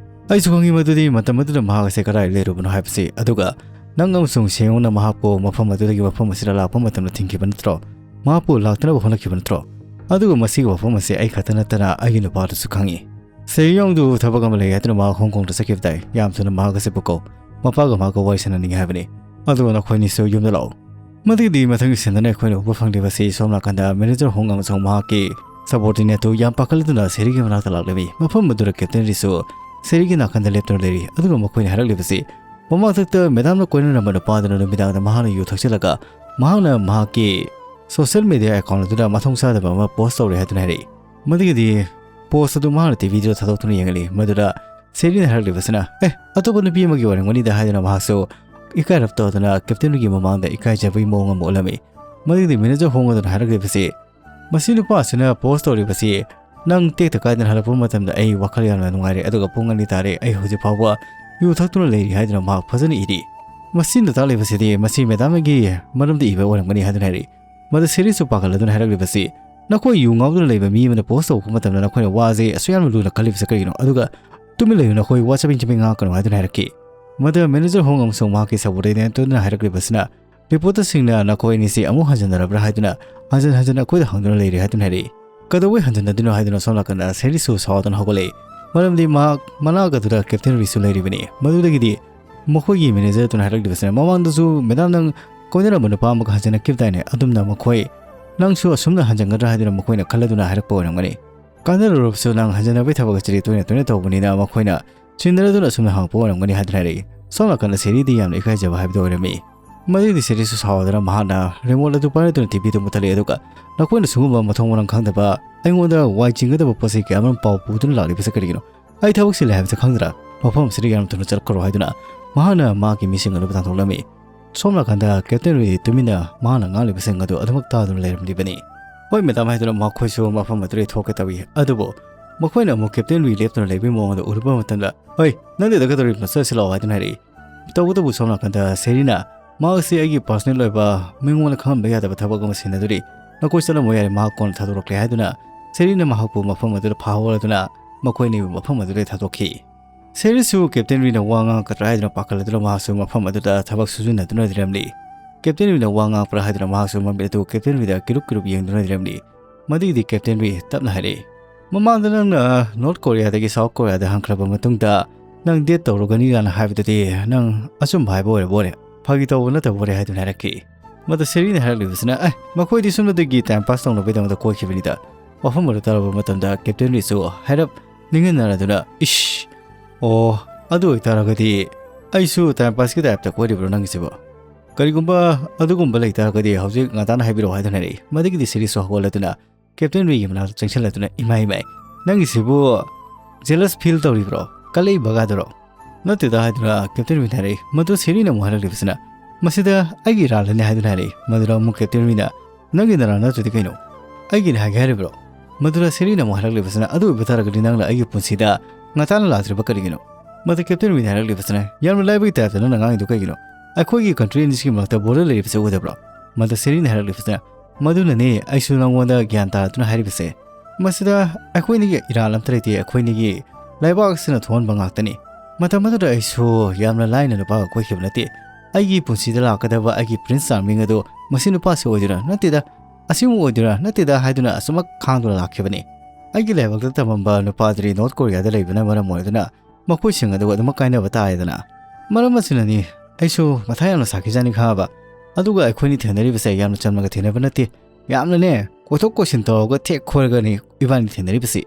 ꯑꯩꯁꯨ ꯈꯪꯉꯤ ꯃꯗꯨꯗꯤ ꯃꯇꯝ ꯑꯗꯨꯗ ꯃꯍꯥꯛ ꯑꯁꯦ ꯀꯗꯥꯏ ꯂꯩꯔꯨꯕꯅꯣ ꯍꯥꯏꯕꯁꯤ꯫ ꯑꯗꯨꯒ ꯅꯪ ꯑꯃꯁꯨꯡ ꯁꯦꯌꯣꯡꯅ ꯃꯍꯥꯛꯄꯨ ꯃꯐꯝ ꯑꯗꯨꯗꯒꯤ ꯃꯐꯝ ꯑꯁꯤꯗ ꯂꯥꯛꯄ ꯃꯇꯝꯗ ꯊꯤꯡꯈꯤꯕ ꯅꯠꯇ꯭ꯔꯣ? ꯃꯍꯥꯛꯄꯨ ꯂꯥꯛꯇꯅꯕ ꯍꯣꯠꯅꯈꯤꯕ ꯅꯠꯇ꯭ꯔꯣ? ꯑꯗꯨꯒ ꯃꯁꯤꯒꯤ ꯋꯥꯐꯝ ꯑꯁꯤ ꯑꯩ ꯈꯛꯇ ꯅꯠꯇꯅ ꯑꯩꯒꯤ ꯅꯨꯄꯥꯗꯨꯁꯨ ꯈꯪꯉꯤ꯫ ꯁꯦꯌꯣꯡꯗꯨ ꯊꯕꯛ ꯑꯃ ꯂꯩ ꯍꯥꯏꯗꯨꯅ ꯃꯍꯥꯛ ꯍꯣꯡ ꯀꯣꯡꯗ ꯆꯠꯈꯤꯕ ꯇꯥꯏ꯫ ꯌꯥꯝ ꯊꯨꯅ ꯃꯍꯥꯛ ꯑꯁꯤꯕꯨ ꯀꯧ꯫ ꯃꯄꯥꯒ ꯃꯍꯥꯛꯀ ꯋꯥꯔꯤ ꯁꯥꯟꯅꯅꯤꯡꯉꯤ ꯍꯥꯏꯕꯅꯤ꯫ ꯑꯗꯨꯒ ꯅꯈꯣꯏꯅꯤꯁꯨ ꯌꯨꯝꯗ ꯂꯥꯛꯎ꯫ ꯃꯗꯨꯒꯤꯗꯤ ꯃꯊꯪꯒꯤ ꯁꯤꯟꯗꯅ ꯑꯩꯈꯣꯏꯅ ꯎꯕ ꯐꯪꯂꯤꯕꯁꯤ ꯁꯣꯝ ꯅꯥꯀꯟꯗ ꯃꯦꯅꯦꯖꯔ ꯍꯣꯡ ꯑꯃꯁꯨꯡ ꯃꯍꯥꯛꯀꯤ ꯁꯕꯣꯔꯗꯤꯅꯦꯠꯇꯨ ꯌꯥꯝ ꯄꯥꯈꯠꯂꯗꯨꯅ ꯁꯦꯔꯤꯒꯤ ꯃꯅꯥꯛꯇ ꯂꯥꯛꯂꯝꯃꯤ꯫ ꯃꯐꯝ ꯑꯗꯨꯗ ꯀꯦꯞꯇꯦꯟ ꯔꯤꯁꯨ ꯁꯦꯔꯤꯒꯤ ꯅꯥꯀꯟꯗ ꯂꯦꯞꯇꯨꯅ ꯂꯩꯔꯤ, ꯑꯗꯨꯒ ꯃꯈꯣꯏꯅ ꯍꯥꯏꯔꯛꯂꯤꯕꯁꯤ ꯃꯃꯥꯡꯊꯛꯇ ꯃꯦꯗꯥꯝꯅ ꯀꯣꯏꯅꯔꯝꯕ ꯅꯨꯄꯥꯗꯨꯅ ꯅꯨꯃꯤꯗꯥꯡꯗ ꯃꯍꯥꯛꯅ ꯌꯨ ꯊꯛꯆꯤꯜꯂꯒ ꯃꯍꯥꯛꯅ ꯃꯍꯥꯛꯀꯤ ꯁꯣꯁꯤꯌꯦꯜ ꯃꯦꯗꯤꯌꯥ ꯑꯦꯀꯥꯎꯟ ꯑꯗꯨꯗ ꯃꯊꯣꯡ ꯆꯥꯗꯕ ꯑꯃ ꯄꯣꯁ ꯇꯧꯔꯦ ꯍꯥꯏꯗꯨꯅ ꯍꯥꯏꯔꯛꯏ꯫ ꯃꯗꯨꯒꯤꯗꯤ ꯄꯣꯁ ꯑꯗꯨ ꯃꯍꯥꯛꯅ ꯇꯤꯚꯤꯗꯨꯗ ꯊꯥꯗꯣꯛꯇꯨꯅ ꯌꯦꯡꯍꯜꯂꯤ꯫ ꯃꯗꯨꯗ ꯁꯦꯔꯤꯅ ꯍꯥꯏꯔꯛꯂꯤꯕꯁꯤꯅ, "ꯑꯦ, ꯑꯇꯣꯞꯄ ꯅꯨꯄꯤ ꯑꯃꯒꯤ ꯑꯣꯏꯔꯝꯒꯅꯤꯗ" ꯍꯥꯏꯗꯨꯅ ꯃꯍꯥꯛꯁꯨ ꯏꯀꯥꯏꯔꯞ ꯇꯧꯗꯨꯅ ꯀꯦꯞꯇꯦꯟꯒꯤ ꯃꯃꯥꯡꯗ ꯏꯀꯥꯏꯖꯕꯒꯤ ꯃꯑꯣꯡ ꯑꯃ ꯎꯠꯂꯝꯃꯤ꯫ ꯃꯗꯨꯒꯤꯗꯤ ꯃꯦꯅꯦꯖꯔ ꯍꯣꯡ ꯑꯗꯨꯅ ꯍꯥꯏꯔꯛꯂꯤꯕꯁꯤ, "ꯃꯁꯤ ꯅꯨꯄꯥ ꯑꯁꯤꯅ ꯄꯣꯁ ꯇꯧꯔꯤꯕꯁꯤ ꯅꯪ ꯇꯦꯛꯇ ꯀꯥꯏꯗꯅ ꯍꯜꯂꯛꯄ ꯃꯇꯝꯗ ꯑꯩ ꯋꯥꯈꯜ ꯌꯥꯝꯅ ꯅꯨꯡꯉꯥꯏꯔꯦ, ꯑꯗꯨꯒ ꯄꯨꯡ ꯑꯅꯤ ꯇꯥꯔꯦ, ꯑꯩ ꯍꯧꯖꯤꯛ ꯐꯥꯎꯕ ꯌꯨ ꯊꯛꯇꯨꯅ ꯂꯩꯔꯤ" ꯍꯥꯏꯗꯨꯅ ꯃꯍꯥꯛ ꯐꯖꯅ ꯏꯔꯤ꯫ ꯃꯁꯤꯅ ꯇꯥꯛꯂꯤꯕꯁꯤꯗꯤ ꯃꯁꯤ ꯃꯦꯗꯥꯝꯒꯤ ꯃꯔꯝꯗ ꯏꯕ ꯑꯣꯏꯔꯝꯒꯅꯤ ꯍꯥꯏꯗꯨꯅ ꯍꯥꯏꯔꯤ꯫ ꯃꯗꯨ ꯁꯦꯔꯤꯁꯁꯨ ꯄꯥꯈꯠꯂꯗꯨꯅ ꯍꯥꯏꯔꯛꯂꯤꯕꯁꯤ, "ꯅꯈꯣꯏ ꯌꯨ ꯉꯥꯎꯗꯨꯅ ꯂꯩꯕ ꯃꯤ ꯑꯃꯅ ꯄꯣꯁ ꯇꯧꯔꯛꯄ ꯃꯇꯝꯗ ꯅꯈꯣꯏꯅ ꯋꯥꯁꯦ ꯑꯁꯨꯛ ꯌꯥꯝꯅ ꯂꯨꯅ ꯈꯜꯂꯤꯕꯁꯦ ꯀꯔꯤꯒꯤꯅꯣ? ꯑꯗꯨꯒ ꯇꯨꯃꯤꯟ ꯂꯩꯌꯨ, ꯅꯈꯣꯏ ꯋꯥ ꯆꯕꯦꯡ ꯆꯕꯦꯡ ꯉꯥꯡꯉꯛꯀꯅꯨ" ꯍꯥꯏꯗꯨꯅ ꯍꯥꯏꯔꯛꯈꯤ꯫ ꯃꯗꯨ ꯃꯦꯅꯦꯖꯔ ꯍꯣꯡ ꯑꯃꯁꯨꯡ ꯃꯍꯥꯛꯀꯤ ꯁꯕꯣꯔꯗꯤꯅꯦꯠꯇꯨꯅ ꯍꯥꯏꯔꯛꯂꯤꯕꯁꯤꯅ, "ꯔꯤꯄꯣꯔꯇꯔꯁꯤꯡꯅ ꯅꯈꯣꯏ ꯑꯅꯤꯁꯤ ꯑꯃꯨꯛ ꯍꯟꯖꯤꯟꯅꯔꯕ꯭ꯔꯥ?" ꯍꯥꯏꯗꯨꯅ ꯍꯟꯖꯤꯟ ꯍꯟꯖꯤꯟ ꯑꯩꯈꯣꯏꯗ ꯍꯪꯗꯨꯅ ꯂꯩꯔꯤ ꯍꯥꯏꯗꯨꯅ ꯍꯥꯏꯔꯛꯏ꯫ "ꯀꯩꯗꯧꯕꯩ ꯍꯟꯖꯤꯟꯅꯗꯣꯏꯅꯣ?" ꯍꯥꯏꯗꯨꯅ ꯁꯣꯝ ꯅꯥꯀꯟꯗ ꯁꯦꯔꯤꯁꯁꯨ ꯁꯥꯎꯗꯨꯅ ꯍꯧꯒꯠꯂꯛꯏ꯫ ꯃꯔꯝꯗꯤ ꯃꯍꯥꯛ ꯃꯅꯥꯛ ꯑꯗꯨꯗ ꯀꯦꯞꯇꯦꯟ ꯔꯤꯁꯨ ꯂꯩꯔꯤꯕꯅꯤ꯫ ꯃꯗꯨꯗꯒꯤꯗꯤ ꯃꯈꯣꯏꯒꯤ ꯃꯦꯅꯦꯖꯔꯗꯨꯅ ꯍꯥꯏꯔꯛꯂꯤꯕꯁꯤꯅ, "ꯃꯃꯥꯡꯗꯁꯨ ꯃꯦꯗꯥꯝ ꯅꯪ ꯀꯣꯏꯅꯔꯝꯕ ꯅꯨꯄꯥ ꯑꯃꯒ ꯍꯟꯖꯤꯟꯅꯈꯤꯕꯗꯥꯏꯅꯦ? ꯑꯗꯨꯝꯅ ꯃꯈꯣꯏ ꯅꯪꯁꯨ ꯑꯁꯨꯝꯅ ꯍꯟꯖꯤꯟꯒꯗ꯭ꯔꯥ ꯍꯥꯏꯗꯨꯅ ꯃꯈꯣꯏꯅ ꯈꯜꯂꯗꯨꯅ ꯍꯥꯏꯔꯛꯄ ꯑꯣꯏꯔꯝꯒꯅꯤ꯫ ꯀꯥꯟꯅꯔꯨꯔꯕꯁꯨ ꯅꯪ ꯍꯟꯖꯤꯟꯅꯕꯒꯤ ꯊꯕꯛ ꯑꯁꯤꯗꯤ ꯇꯣꯏꯅ ꯇꯣꯏꯅ ꯇꯧꯕꯅꯤꯅ ꯃꯈꯣꯏꯅ ꯆꯤꯟꯅꯔꯗꯨꯅ ꯑꯁꯨꯝꯅ ꯍꯪꯉꯛꯄ ꯑꯣꯏꯔꯝꯒꯅꯤ" ꯍꯥꯏꯗꯨꯅ ꯍꯥꯏꯔꯛꯏ꯫ ꯁꯣꯝ ꯅꯥꯀꯟꯗ ꯁꯦꯔꯤꯗꯤ ꯌꯥꯝꯅ ꯏꯀꯥꯏꯖꯕ ꯍꯥꯏꯕꯗꯨ ꯑꯣꯏꯔꯝꯃꯤ꯫ ꯃꯗꯨꯗꯤ ꯁꯦꯔꯤꯁꯨ ꯁꯥꯎꯗꯅ ꯃꯍꯥꯛꯅ ꯔꯤꯃꯣꯠ ꯑꯗꯨ ꯄꯥꯏꯔꯗꯨꯅ ꯇꯤꯚꯤꯗꯨ ꯃꯨꯠꯊꯠꯂꯛꯏ, ꯑꯗꯨꯒ "ꯅꯈꯣꯏꯅ ꯁꯤꯒꯨꯝꯕ ꯃꯊꯣꯡ ꯃꯔꯝ ꯈꯪꯗꯕ, ꯑꯩꯉꯣꯟꯗ ꯋꯥꯏ ꯆꯤꯡꯒꯗꯕ ꯄꯣꯠ ꯆꯩ ꯀꯌꯥ ꯑꯃꯔꯣꯝ ꯄꯥꯎ ꯄꯨꯗꯨꯅ ꯂꯥꯛꯂꯤꯕꯁꯤ ꯀꯔꯤꯒꯤꯅꯣ? ꯑꯩ ꯊꯕꯛ ꯆꯤꯜꯂꯦ ꯍꯥꯏꯕꯁꯤ ꯈꯪꯗ꯭ꯔꯥ? ꯃꯐꯝ ꯑꯁꯤꯗꯒꯤ ꯌꯥꯝꯅ ꯊꯨꯅ ꯆꯠꯈ꯭ꯔꯣ" ꯍꯥꯏꯗꯨꯅ ꯃꯍꯥꯛꯅ ꯃꯍꯥꯛꯀꯤ ꯃꯤꯁꯤꯡ ꯑꯗꯨꯕꯨ ꯇꯥꯟꯊꯣꯛꯂꯝꯃꯤ꯫ ꯁꯣꯝ ꯅꯥꯀꯟꯗ ꯀꯦꯞꯇꯦꯟ ꯔꯤ ꯇꯨꯃꯤꯟꯅ ꯃꯍꯥꯛꯅ ꯉꯥꯡꯂꯤꯕꯁꯤꯡ ꯑꯗꯨ ꯑꯗꯨꯃꯛ ꯇꯥꯗꯨꯅ ꯂꯩꯔꯝꯂꯤꯕꯅꯤ꯫ "ꯍꯣꯏ ꯃꯦꯗꯥꯝ" ꯍꯥꯏꯗꯨꯅ ꯃꯈꯣꯏꯁꯨ ꯃꯐꯝ ꯑꯗꯨꯗꯒꯤ ꯊꯣꯛꯀꯦ ꯇꯧꯏ꯫ ꯑꯗꯨꯕꯨ ꯃꯈꯣꯏꯅ ꯑꯃꯨꯛ ꯀꯦꯞꯇꯦꯟ ꯔꯤ ꯂꯦꯞꯇꯨꯅ ꯂꯩꯕꯒꯤ ꯃꯑꯣꯡ ꯑꯗꯨ ꯎꯔꯨꯕ ꯃꯇꯝꯗ, "ꯍꯣꯏ, ꯅꯪꯗꯤ ꯑꯗꯨ ꯀꯩꯗꯧꯔꯤꯕꯅꯣ? ꯆꯠꯁꯤ ꯂꯥꯛꯑꯣ" ꯍꯥꯏꯗꯨꯅ ꯍꯥꯏꯔꯛꯏ꯫ ꯇꯧꯕꯇꯕꯨ ꯁꯣꯝ ꯅꯥꯀꯟꯗ ꯁꯦꯔꯤꯅ ꯃꯍꯥꯛꯁꯤ ꯑꯩꯒꯤ ꯄꯥꯔꯁꯣꯅꯦꯜ ꯑꯣꯏꯕ ꯃꯤꯉꯣꯟꯗ ꯈꯪꯍꯟꯕ ꯌꯥꯗꯕ ꯊꯕꯛ ꯑꯃ ꯁꯤꯟꯅꯗꯣꯔꯤ, ꯅꯈꯣꯏ ꯆꯠꯂꯝꯃꯣ ꯌꯥꯔꯦ, ꯃꯍꯥꯛ ꯀꯣꯟꯅ ꯊꯥꯗꯣꯔꯛꯂꯦ ꯍꯥꯏꯗꯨꯅ ꯁꯦꯔꯤꯅ ꯃꯍꯥꯛꯄꯨ ꯃꯐꯝ ꯑꯗꯨꯗ ꯐꯥꯍꯧꯔꯗꯨꯅ ꯃꯈꯣꯏ ꯑꯅꯤꯕꯨ ꯃꯐꯝ ꯑꯗꯨꯗ ꯊꯥꯗꯣꯛꯈꯤ꯫ ꯁꯦꯔꯤꯁꯁꯨ ꯀꯦꯞꯇꯦꯟ ꯔꯤꯅ ꯋꯥ ꯉꯥꯡꯉꯛꯀꯗ꯭ꯔꯥ ꯍꯥꯏꯗꯨꯅ ꯄꯥꯈꯠꯂꯗꯨꯅ ꯃꯍꯥꯛꯁꯨ ꯃꯐꯝ ꯑꯗꯨꯗ ꯊꯕꯛ ꯁꯨꯖꯤꯟꯅꯗꯨꯅ ꯂꯩꯔꯝꯂꯤ꯫ ꯀꯦꯞꯇꯦꯟ ꯔꯤꯅ ꯋꯥ ꯉꯥꯡꯉꯛꯄ꯭ꯔꯥ ꯍꯥꯏꯗꯨꯅ ꯃꯍꯥꯛꯁꯨ ꯃꯃꯤꯠ ꯑꯗꯨ ꯀꯦꯞꯇꯦꯟ ꯔꯤꯗ ꯀꯤꯔꯨꯞ ꯀꯤꯔꯨꯞ ꯌꯦꯡꯗꯨꯅ ꯂꯩꯔꯝꯂꯤ꯫ ꯃꯗꯨꯒꯤꯗꯤ ꯀꯦꯞꯇꯦꯟ ꯔꯤ ꯇꯞꯅ ꯍꯥꯏꯔꯛꯏ, "ꯃꯃꯥꯡꯗ ꯅꯪꯅ ꯅꯣꯔꯠ ꯀꯣꯔꯤꯌꯥꯗꯒꯤ ꯁꯥꯎꯠ ꯀꯣꯔꯤꯌꯥꯗ ꯍꯟꯈ꯭ꯔꯕ ꯃꯇꯨꯡꯗ ꯅꯪ ꯗꯦꯠ ꯇꯧꯔꯨꯒꯅꯤꯒꯅ ꯍꯥꯏꯕꯗꯨꯗꯤ ꯅꯪ ꯑꯆꯨꯝꯕ ꯍꯥꯏꯕ ꯑꯣꯏꯔꯕ ꯑꯣꯏꯔꯦ, ꯐꯥꯒꯤ ꯇꯧꯕ ꯅꯠꯇꯕ ꯑꯣꯏꯔꯦ" ꯍꯥꯏꯗꯨꯅ ꯍꯥꯏꯔꯛꯈꯤ꯫ ꯃꯗꯨ ꯁꯦꯔꯤꯅ ꯍꯥꯏꯔꯛꯂꯤꯕꯁꯤꯅ, "ꯑꯦ, ꯃꯈꯣꯏꯗꯤ ꯁꯨꯞꯅꯇꯒꯤ time pass ꯇꯧꯅꯕꯒꯤꯗꯃꯛꯇ ꯀꯣꯏꯈꯤꯕꯅꯤꯗ꯫" ꯋꯥꯐꯝ ꯑꯗꯨ ꯇꯥꯔꯕ ꯃꯇꯝꯗ ꯀꯦꯞꯇꯦꯟ ꯔꯤꯁꯨ ꯍꯥꯏꯔꯞ ꯅꯤꯡꯍꯟꯅꯔꯗꯨꯅ, "ꯏꯁ, ꯑꯣ, ꯑꯗꯨ ꯑꯣꯏꯇꯥꯔꯒꯗꯤ ꯑꯩꯁꯨ time passꯀꯤ typeꯇ ꯀꯣꯏꯔꯤꯕ꯭ꯔꯣ ꯅꯪꯒꯤꯁꯤꯕꯣ? ꯀꯔꯤꯒꯨꯝꯕ ꯑꯗꯨꯒꯨꯝꯕ ꯂꯩꯇꯥꯔꯒꯗꯤ ꯍꯧꯖꯤꯛ ꯉꯟꯇꯥꯅ ꯍꯥꯏꯕꯤꯔꯛꯑꯣ" ꯍꯥꯏꯗꯨꯅ ꯍꯥꯏꯔꯛꯏ꯫ ꯃꯗꯨꯒꯤꯗꯤ ꯁꯦꯔꯤꯁꯨ ꯍꯧꯒꯠꯂꯗꯨꯅ ꯀꯦꯞꯇꯦꯟ ꯔꯤꯒꯤ ꯃꯅꯥꯛꯇ ꯆꯪꯁꯤꯜꯂꯗꯨꯅ, "ꯏꯃꯥꯏ, ꯏꯃꯥꯏ, ꯅꯪꯒꯤꯁꯤꯕꯨ jealous feel ꯇꯧꯔꯤꯕ꯭ꯔꯣ? ꯀꯜꯂꯛꯏꯕꯒꯗꯨꯔꯣ?" "ꯅꯠꯇꯦꯗ" ꯍꯥꯏꯗꯨꯅ ꯀꯦꯞꯇꯦꯟ ꯔꯤꯅ ꯍꯥꯏꯔꯛꯏ꯫ ꯃꯗꯨ ꯁꯦꯔꯤꯅ ꯑꯃꯨꯛ ꯍꯥꯏꯔꯛꯂꯤꯕꯁꯤꯅ, "ꯃꯁꯤꯗ ꯑꯩꯒꯤ ꯏꯔꯥꯜꯂꯅꯤ" ꯍꯥꯏꯗꯨꯅ ꯍꯥꯏꯔꯛꯏ꯫ ꯃꯗꯨꯗ ꯑꯃꯨꯛ ꯀꯦꯞꯇꯦꯟ ꯔꯤꯅ, "ꯅꯪꯒꯤ ꯅꯔꯥꯜ ꯅꯠꯇ꯭ꯔꯗꯤ ꯀꯩꯅꯣ? ꯑꯩꯒꯤꯅꯤ ꯍꯥꯏꯒꯦ ꯍꯥꯏꯔꯤꯕ꯭ꯔꯣ?" ꯃꯗꯨꯗ ꯁꯦꯔꯤꯅ ꯑꯃꯨꯛ ꯍꯥꯏꯔꯛꯂꯤꯕꯁꯤꯅ, "ꯑꯗꯨ ꯑꯣꯏꯕ ꯇꯥꯔꯒꯗꯤ ꯅꯪꯅ ꯑꯩꯒꯤ ꯄꯨꯟꯁꯤꯗ ꯉꯟꯇꯥꯅ ꯂꯥꯛꯇ꯭ꯔꯤꯕ ꯀꯔꯤꯒꯤꯅꯣ?" ꯃꯗꯨ ꯀꯦꯞꯇꯦꯟ ꯔꯤꯅ ꯍꯥꯏꯔꯛꯂꯤꯕꯁꯤꯅ, "ꯌꯥꯝꯅ ꯂꯥꯏꯕꯒꯤ typeꯇ ꯅꯪꯅ ꯉꯥꯡꯉꯤꯗꯨ ꯀꯩꯒꯤꯅꯣ? ꯑꯩꯈꯣꯏꯒꯤ country ꯑꯅꯤꯁꯤꯒꯤ ꯃꯔꯛꯇ border ꯂꯩꯔꯤꯕꯁꯦ ꯎꯗꯕ꯭ꯔꯣ?" ꯃꯗꯨ ꯁꯦꯔꯤꯅ ꯍꯥꯏꯔꯛꯂꯤꯕꯁꯤꯅ, "ꯃꯗꯨꯅꯅꯦ ꯑꯩꯁꯨ ꯅꯪꯉꯣꯟꯗ ꯒ꯭ꯌꯥꯟ ꯇꯥꯔꯗꯨꯅ ꯍꯥꯏꯔꯤꯕꯁꯦ꯫ ꯃꯁꯤꯗ ꯑꯩꯈꯣꯏꯅꯤꯒꯤ ꯏꯔꯥꯜ ꯑꯝꯇ ꯂꯩꯇꯦ, ꯑꯩꯈꯣꯏꯅꯤꯒꯤ ꯂꯩꯕꯥꯛ ꯑꯁꯤꯅ ꯊꯣꯛꯍꯟꯕ ꯉꯥꯛꯇꯅꯤ꯫ ꯃꯇꯝ ꯑꯗꯨꯗ ꯑꯩꯁꯨ ꯌꯥꯝꯅ ꯂꯥꯏꯅ ꯅꯨꯄꯥꯒ ꯀꯣꯏꯈꯤꯕ ꯅꯠꯇꯦ꯫ ꯑꯩꯒꯤ ꯄꯨꯟꯁꯤꯗ ꯂꯥꯛꯀꯗꯕ ꯑꯩꯒꯤ Prince Charming ꯑꯗꯨ ꯃꯁꯤ ꯅꯨꯄꯥꯁꯤ ꯑꯣꯏꯗꯣꯏꯔꯥ ꯅꯠꯇꯦꯗ, ꯑꯁꯤꯃꯨꯛ ꯑꯣꯏꯗꯣꯏꯔꯥ ꯅꯠꯇꯦꯗ ꯍꯥꯏꯗꯨꯅ ꯑꯁꯨꯃꯛ ꯈꯥꯡꯗꯨꯅ ꯂꯥꯛꯈꯤꯕꯅꯤ꯫ ꯑꯩꯒꯤ ꯂꯥꯏꯕꯛꯇ ꯇꯝꯃꯝꯕ ꯅꯨꯄꯥꯗꯨꯗꯤ North Koreaꯗ ꯂꯩꯕꯅ ꯃꯔꯝ ꯑꯣꯏꯗꯨꯅ ꯃꯈꯣꯏꯁꯤꯡ ꯑꯗꯨ ꯑꯗꯨꯃꯛ ꯀꯥꯏꯅꯕ ꯇꯥꯔꯦꯗꯅ꯫ ꯃꯔꯝ ꯑꯁꯤꯅꯅꯤ ꯑꯩꯁꯨ ꯃꯊꯥ ꯌꯥꯝꯅ ꯁꯥꯈꯤꯖꯥꯅꯤ ꯈꯪꯉꯕ꯫ ꯑꯗꯨꯒ ꯑꯩꯈꯣꯏꯅꯤ ꯊꯦꯡꯅꯔꯤꯕꯁꯦ ꯌꯥꯝꯅ ꯆꯝꯅꯒ ꯊꯦꯡꯅꯕ ꯅꯠꯇꯦ, ꯌꯥꯝꯅꯅꯦ ꯀꯣꯏꯊꯣꯛ ꯀꯣꯏꯁꯤꯟ ꯇꯧꯔꯒ ꯊꯦꯛ ꯈꯣꯏꯔꯒꯅꯤ ꯏꯕꯥꯅꯤ ꯊꯦꯡꯅꯔꯤꯕꯁꯤ꯫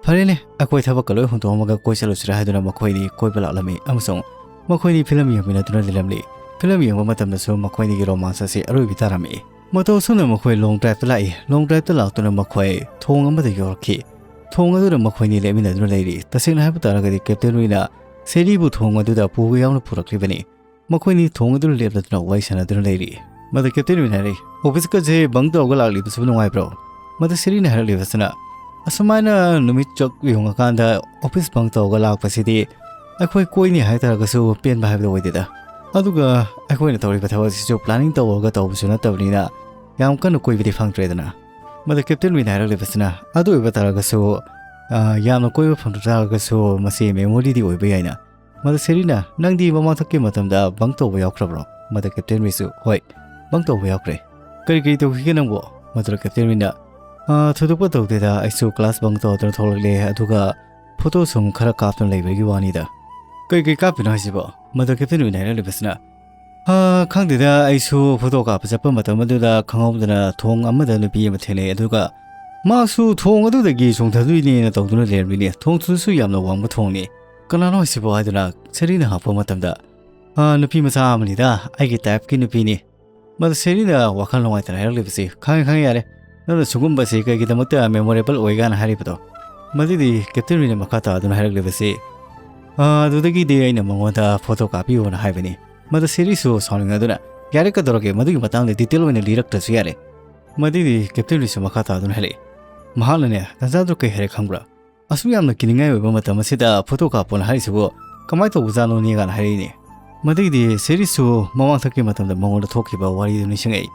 ꯐꯔꯦꯅꯦ, ꯑꯩꯈꯣꯏ ꯊꯕꯛꯀ ꯂꯣꯏ ꯍꯨꯟꯗꯣꯛꯑꯝꯃꯒ ꯀꯣꯏ ꯆꯠꯂꯨꯁꯤꯔꯥ" ꯍꯥꯏꯗꯨꯅ ꯃꯈꯣꯏꯅꯤ ꯀꯣꯏꯕ ꯂꯥꯛꯂꯝꯃꯤ ꯑꯃꯁꯨꯡ ꯃꯈꯣꯏꯅꯤ ꯐꯤꯂꯝ ꯌꯦꯡꯃꯤꯟꯅꯗꯨꯅ ꯂꯩꯔꯝꯂꯤ꯫ ꯐꯤꯂꯝ ꯌꯦꯡꯕ ꯃꯇꯝꯗꯁꯨ ꯃꯈꯣꯏꯅꯤꯒꯤ romance ꯑꯁꯤ ꯑꯔꯣꯏꯕꯤ ꯇꯥꯔꯝꯃꯤ꯫ ꯃꯇꯧ ꯑꯁꯨꯝꯅ ꯃꯈꯣꯏ long driveꯇ ꯂꯥꯛꯏ꯫ Long driveꯇ ꯂꯥꯛꯇꯨꯅ ꯃꯈꯣꯏ ꯊꯣꯡ ꯑꯃꯗ ꯌꯧꯔꯛꯈꯤ꯫ ꯊꯣꯡ ꯑꯗꯨꯗ ꯃꯈꯣꯏꯅꯤ ꯂꯦꯞꯃꯤꯟꯅꯗꯨꯅ ꯂꯩꯔꯤ꯫ ꯇꯁꯦꯡꯅ ꯍꯥꯏꯕ ꯇꯥꯔꯒꯗꯤ ꯀꯦꯞꯇꯦꯟ ꯔꯤꯅ ꯁꯦꯔꯤꯕꯨ ꯊꯣꯡ ꯑꯗꯨꯗ ꯄꯨꯕ ꯌꯥꯎꯅ ꯄꯨꯔꯛꯂꯤꯕꯅꯤ꯫ ꯃꯈꯣꯏꯅꯤ ꯊꯣꯡ ꯑꯗꯨꯗ ꯂꯦꯞꯂꯗꯨꯅ ꯋꯥꯔꯤ ꯁꯥꯟꯅꯗꯨꯅ ꯂꯩꯔꯤ꯫ ꯃꯗꯨ ꯀꯦꯞꯇꯦꯟ ꯔꯤꯅ ꯍꯥꯏꯔꯛꯏ, "Officeꯀꯁꯦ bunk ꯇꯧꯔꯒ ꯂꯥꯛꯂꯤꯕꯁꯤꯕꯨ ꯅꯨꯡꯉꯥꯏꯕ꯭ꯔꯣ?" ꯃꯗꯨ ꯁꯦꯔꯤꯅ ꯍꯥꯏꯔꯛꯂꯤꯕꯁꯤꯅ, "ꯑꯁꯨꯃꯥꯏꯅ ꯅꯨꯃꯤꯠ ꯆꯥꯛ ꯌꯨꯡꯉꯀꯥꯟꯗ office bunk ꯇꯧꯔꯒ ꯂꯥꯛꯄꯁꯤꯗꯤ ꯑꯩꯈꯣꯏ ꯀꯣꯏꯅꯤ ꯍꯥꯏꯇꯥꯔꯒꯁꯨ ꯄꯦꯟꯕ ꯍꯥꯏꯕꯗꯨ ꯑꯣꯏꯗꯦꯗ꯫ ꯑꯗꯨꯒ ꯑꯩꯈꯣꯏꯅ ꯇꯧꯔꯤꯕ ꯊꯕꯛ ꯑꯁꯤꯁꯨ planning ꯇꯧꯔꯒ ꯇꯧꯕꯁꯨ ꯅꯠꯇꯕꯅꯤꯅ ꯌꯥꯝ ꯀꯟꯅ ꯀꯣꯏꯕꯗꯤ ꯐꯪꯗ꯭ꯔꯦꯗꯅ꯫" ꯃꯗꯨ ꯀꯦꯞꯇꯦꯟ ꯔꯤꯅ ꯍꯥꯏꯔꯛꯂꯤꯕꯁꯤꯅ, "ꯑꯗꯨ ꯑꯣꯏꯕ ꯇꯥꯔꯒꯁꯨ, ꯑ, ꯌꯥꯝꯅ ꯀꯣꯏꯕ ꯐꯪꯗ ꯇꯥꯔꯒꯁꯨ ꯃꯁꯤ memoryꯗꯤ ꯑꯣꯏꯕ ꯌꯥꯏꯅ꯫" ꯃꯗꯨ ꯁꯦꯔꯤꯅ, "ꯅꯪꯗꯤ ꯃꯃꯥꯡꯊꯛꯀꯤ ꯃꯇꯝꯗ bunk ꯇꯧꯕ ꯌꯥꯎꯈ꯭ꯔꯕ꯭ꯔꯣ?" ꯃꯗꯨ ꯀꯦꯞꯇꯦꯟ ꯔꯤꯁꯨ, "ꯍꯣꯏ, bunk ꯇꯧꯕ ꯌꯥꯎꯈ꯭ꯔꯦ꯫" "ꯀꯔꯤ ꯀꯔꯤ ꯇꯧꯈꯤꯒꯦ ꯅꯪꯕꯣ?" ꯃꯗꯨꯗ ꯀꯦꯞꯇꯦꯟ ꯔꯤꯅ, "ꯑ, ꯊꯣꯏꯗꯣꯛꯄ ꯇꯧꯗꯦꯗ, ꯑꯩꯁꯨ class bunk ꯇꯧꯗꯨꯅ ꯊꯣꯛꯂꯛꯂꯦ, ꯑꯗꯨꯒ photo ꯁꯨꯝ ꯈꯔ ꯀꯥꯞꯇꯨꯅ ꯂꯩꯕꯒꯤ ꯋꯥꯅꯤꯗ꯫" "ꯀꯔꯤ ꯀꯔꯤ ꯀꯥꯞꯄꯤꯅꯣ ꯍꯥꯏꯁꯤꯕꯣ?" ꯃꯗꯨ ꯀꯦꯞꯇꯦꯟ ꯔꯤꯅ ꯍꯥꯏꯔꯛꯂꯤꯕꯁꯤꯅ, ꯍꯥ, ꯈꯪꯗꯦꯗ, ꯑꯩꯁꯨ ꯐꯣꯇꯣ ꯀꯥꯞꯄ ꯆꯠꯄ ꯃꯇꯝ ꯑꯗꯨꯗ ꯈꯪꯍꯧꯗꯅ ꯊꯣꯡ ꯑꯃꯗ ꯅꯨꯄꯤ ꯑꯃ ꯊꯦꯡꯅꯩ꯫ ꯑꯗꯨꯒ ꯃꯥꯁꯨ ꯊꯣꯡ ꯑꯗꯨꯗꯒꯤ ꯆꯣꯡꯊꯗꯣꯏꯅꯦꯅ ꯇꯧꯗꯨꯅ ꯂꯩꯔꯝꯃꯤꯅꯦ꯫ ꯊꯣꯡꯗꯨꯁꯨ ꯌꯥꯝꯅ ꯋꯥꯡꯕ ꯊꯣꯡꯅꯤ꯫ "ꯀꯅꯥꯅꯣ ꯍꯥꯏꯁꯤꯕꯣ?" ꯍꯥꯏꯗꯨꯅ ꯁꯦꯔꯤꯅ ꯍꯪꯉꯛꯄ ꯃꯇꯝꯗ, "ꯑꯥ, ꯅꯨꯄꯤ ꯃꯆꯥ ꯑꯃꯅꯤꯗ, ꯑꯩꯒꯤ ꯇꯥꯏꯞꯀꯤ ꯅꯨꯄꯤꯅꯤ꯫" ꯃꯗꯨ ꯁꯦꯔꯤꯅ ꯋꯥꯈꯜ ꯅꯨꯡꯉꯥꯏꯇꯅ ꯍꯥꯏꯔꯛꯂꯤꯕꯁꯤ, "ꯈꯪꯉꯦ, ꯈꯪꯉꯦ, ꯌꯥꯔꯦ꯫ ꯅꯪꯅ ꯁꯤꯒꯨꯝꯕꯁꯤ ꯀꯩꯒꯤꯗꯃꯛꯇ ꯃꯦꯃꯣꯔꯦꯕꯜ ꯑꯣꯏꯒꯥꯅ ꯍꯥꯏꯔꯤꯕꯗꯣ?" ꯃꯗꯨꯗꯤ ꯀꯦꯞꯇꯦꯟ ꯔꯤꯅ ꯃꯈꯥ ꯇꯥꯗꯨꯅ ꯍꯥꯏꯔꯛꯂꯤꯕꯁꯤ, "ꯑꯥ, ꯑꯗꯨꯗꯒꯤꯗꯤ ꯑꯩꯅ ꯃꯉꯣꯟꯗ ꯐꯣꯇꯣ ꯀꯥꯞꯄꯤꯌꯣꯅ ꯍꯥꯏꯕꯅꯤ꯫" ꯃꯗꯨ ꯁꯦꯔꯤꯁꯨ ꯁꯥꯎꯅꯤꯡꯂꯗꯨꯅ, "ꯌꯥꯔꯦ, ꯀꯩꯗꯧꯔꯒꯦ? ꯃꯗꯨꯒꯤ ꯃꯇꯥꯡꯗ ꯗꯤꯇꯦꯜ ꯑꯣꯏꯅ ꯂꯤꯔꯛꯇ꯭ꯔꯁꯨ ꯌꯥꯔꯦ꯫" ꯃꯗꯨꯗꯤ ꯀꯦꯞꯇꯦꯟ ꯔꯤꯁꯨ ꯃꯈꯥ ꯇꯥꯗꯨꯅ ꯍꯥꯏꯔꯛꯏ, "ꯃꯍꯥꯛꯅꯅꯦ, ꯇꯥꯟꯖꯥꯗꯨ ꯀꯩ ꯍꯥꯏꯔꯦ ꯈꯪꯕ꯭ꯔꯥ? ꯑꯁꯨꯛ ꯌꯥꯝꯅ ꯀꯤꯅꯤꯡꯉꯥꯏ ꯑꯣꯏꯕ ꯃꯇꯝ ꯑꯁꯤꯗ ꯐꯣꯇꯣ ꯀꯥꯞꯄꯣꯅ ꯍꯥꯏꯔꯤꯁꯤꯕꯨ ꯀꯃꯥꯏꯅ ꯇꯧꯕꯖꯥꯠꯅꯣꯅꯦ?" ꯀꯥꯏꯅ ꯍꯥꯏꯔꯛꯏꯅꯦ꯫ ꯃꯗꯨꯒꯤꯗꯤ ꯁꯦꯔꯤꯁꯁꯨ ꯃꯃꯥꯡꯊꯛꯀꯤ ꯃꯇꯝꯗ ꯃꯉꯣꯟꯗ ꯊꯣꯛꯈꯤꯕ ꯋꯥꯔꯤꯗꯨ ꯅꯤꯡꯁꯤꯡꯉꯛꯏ꯫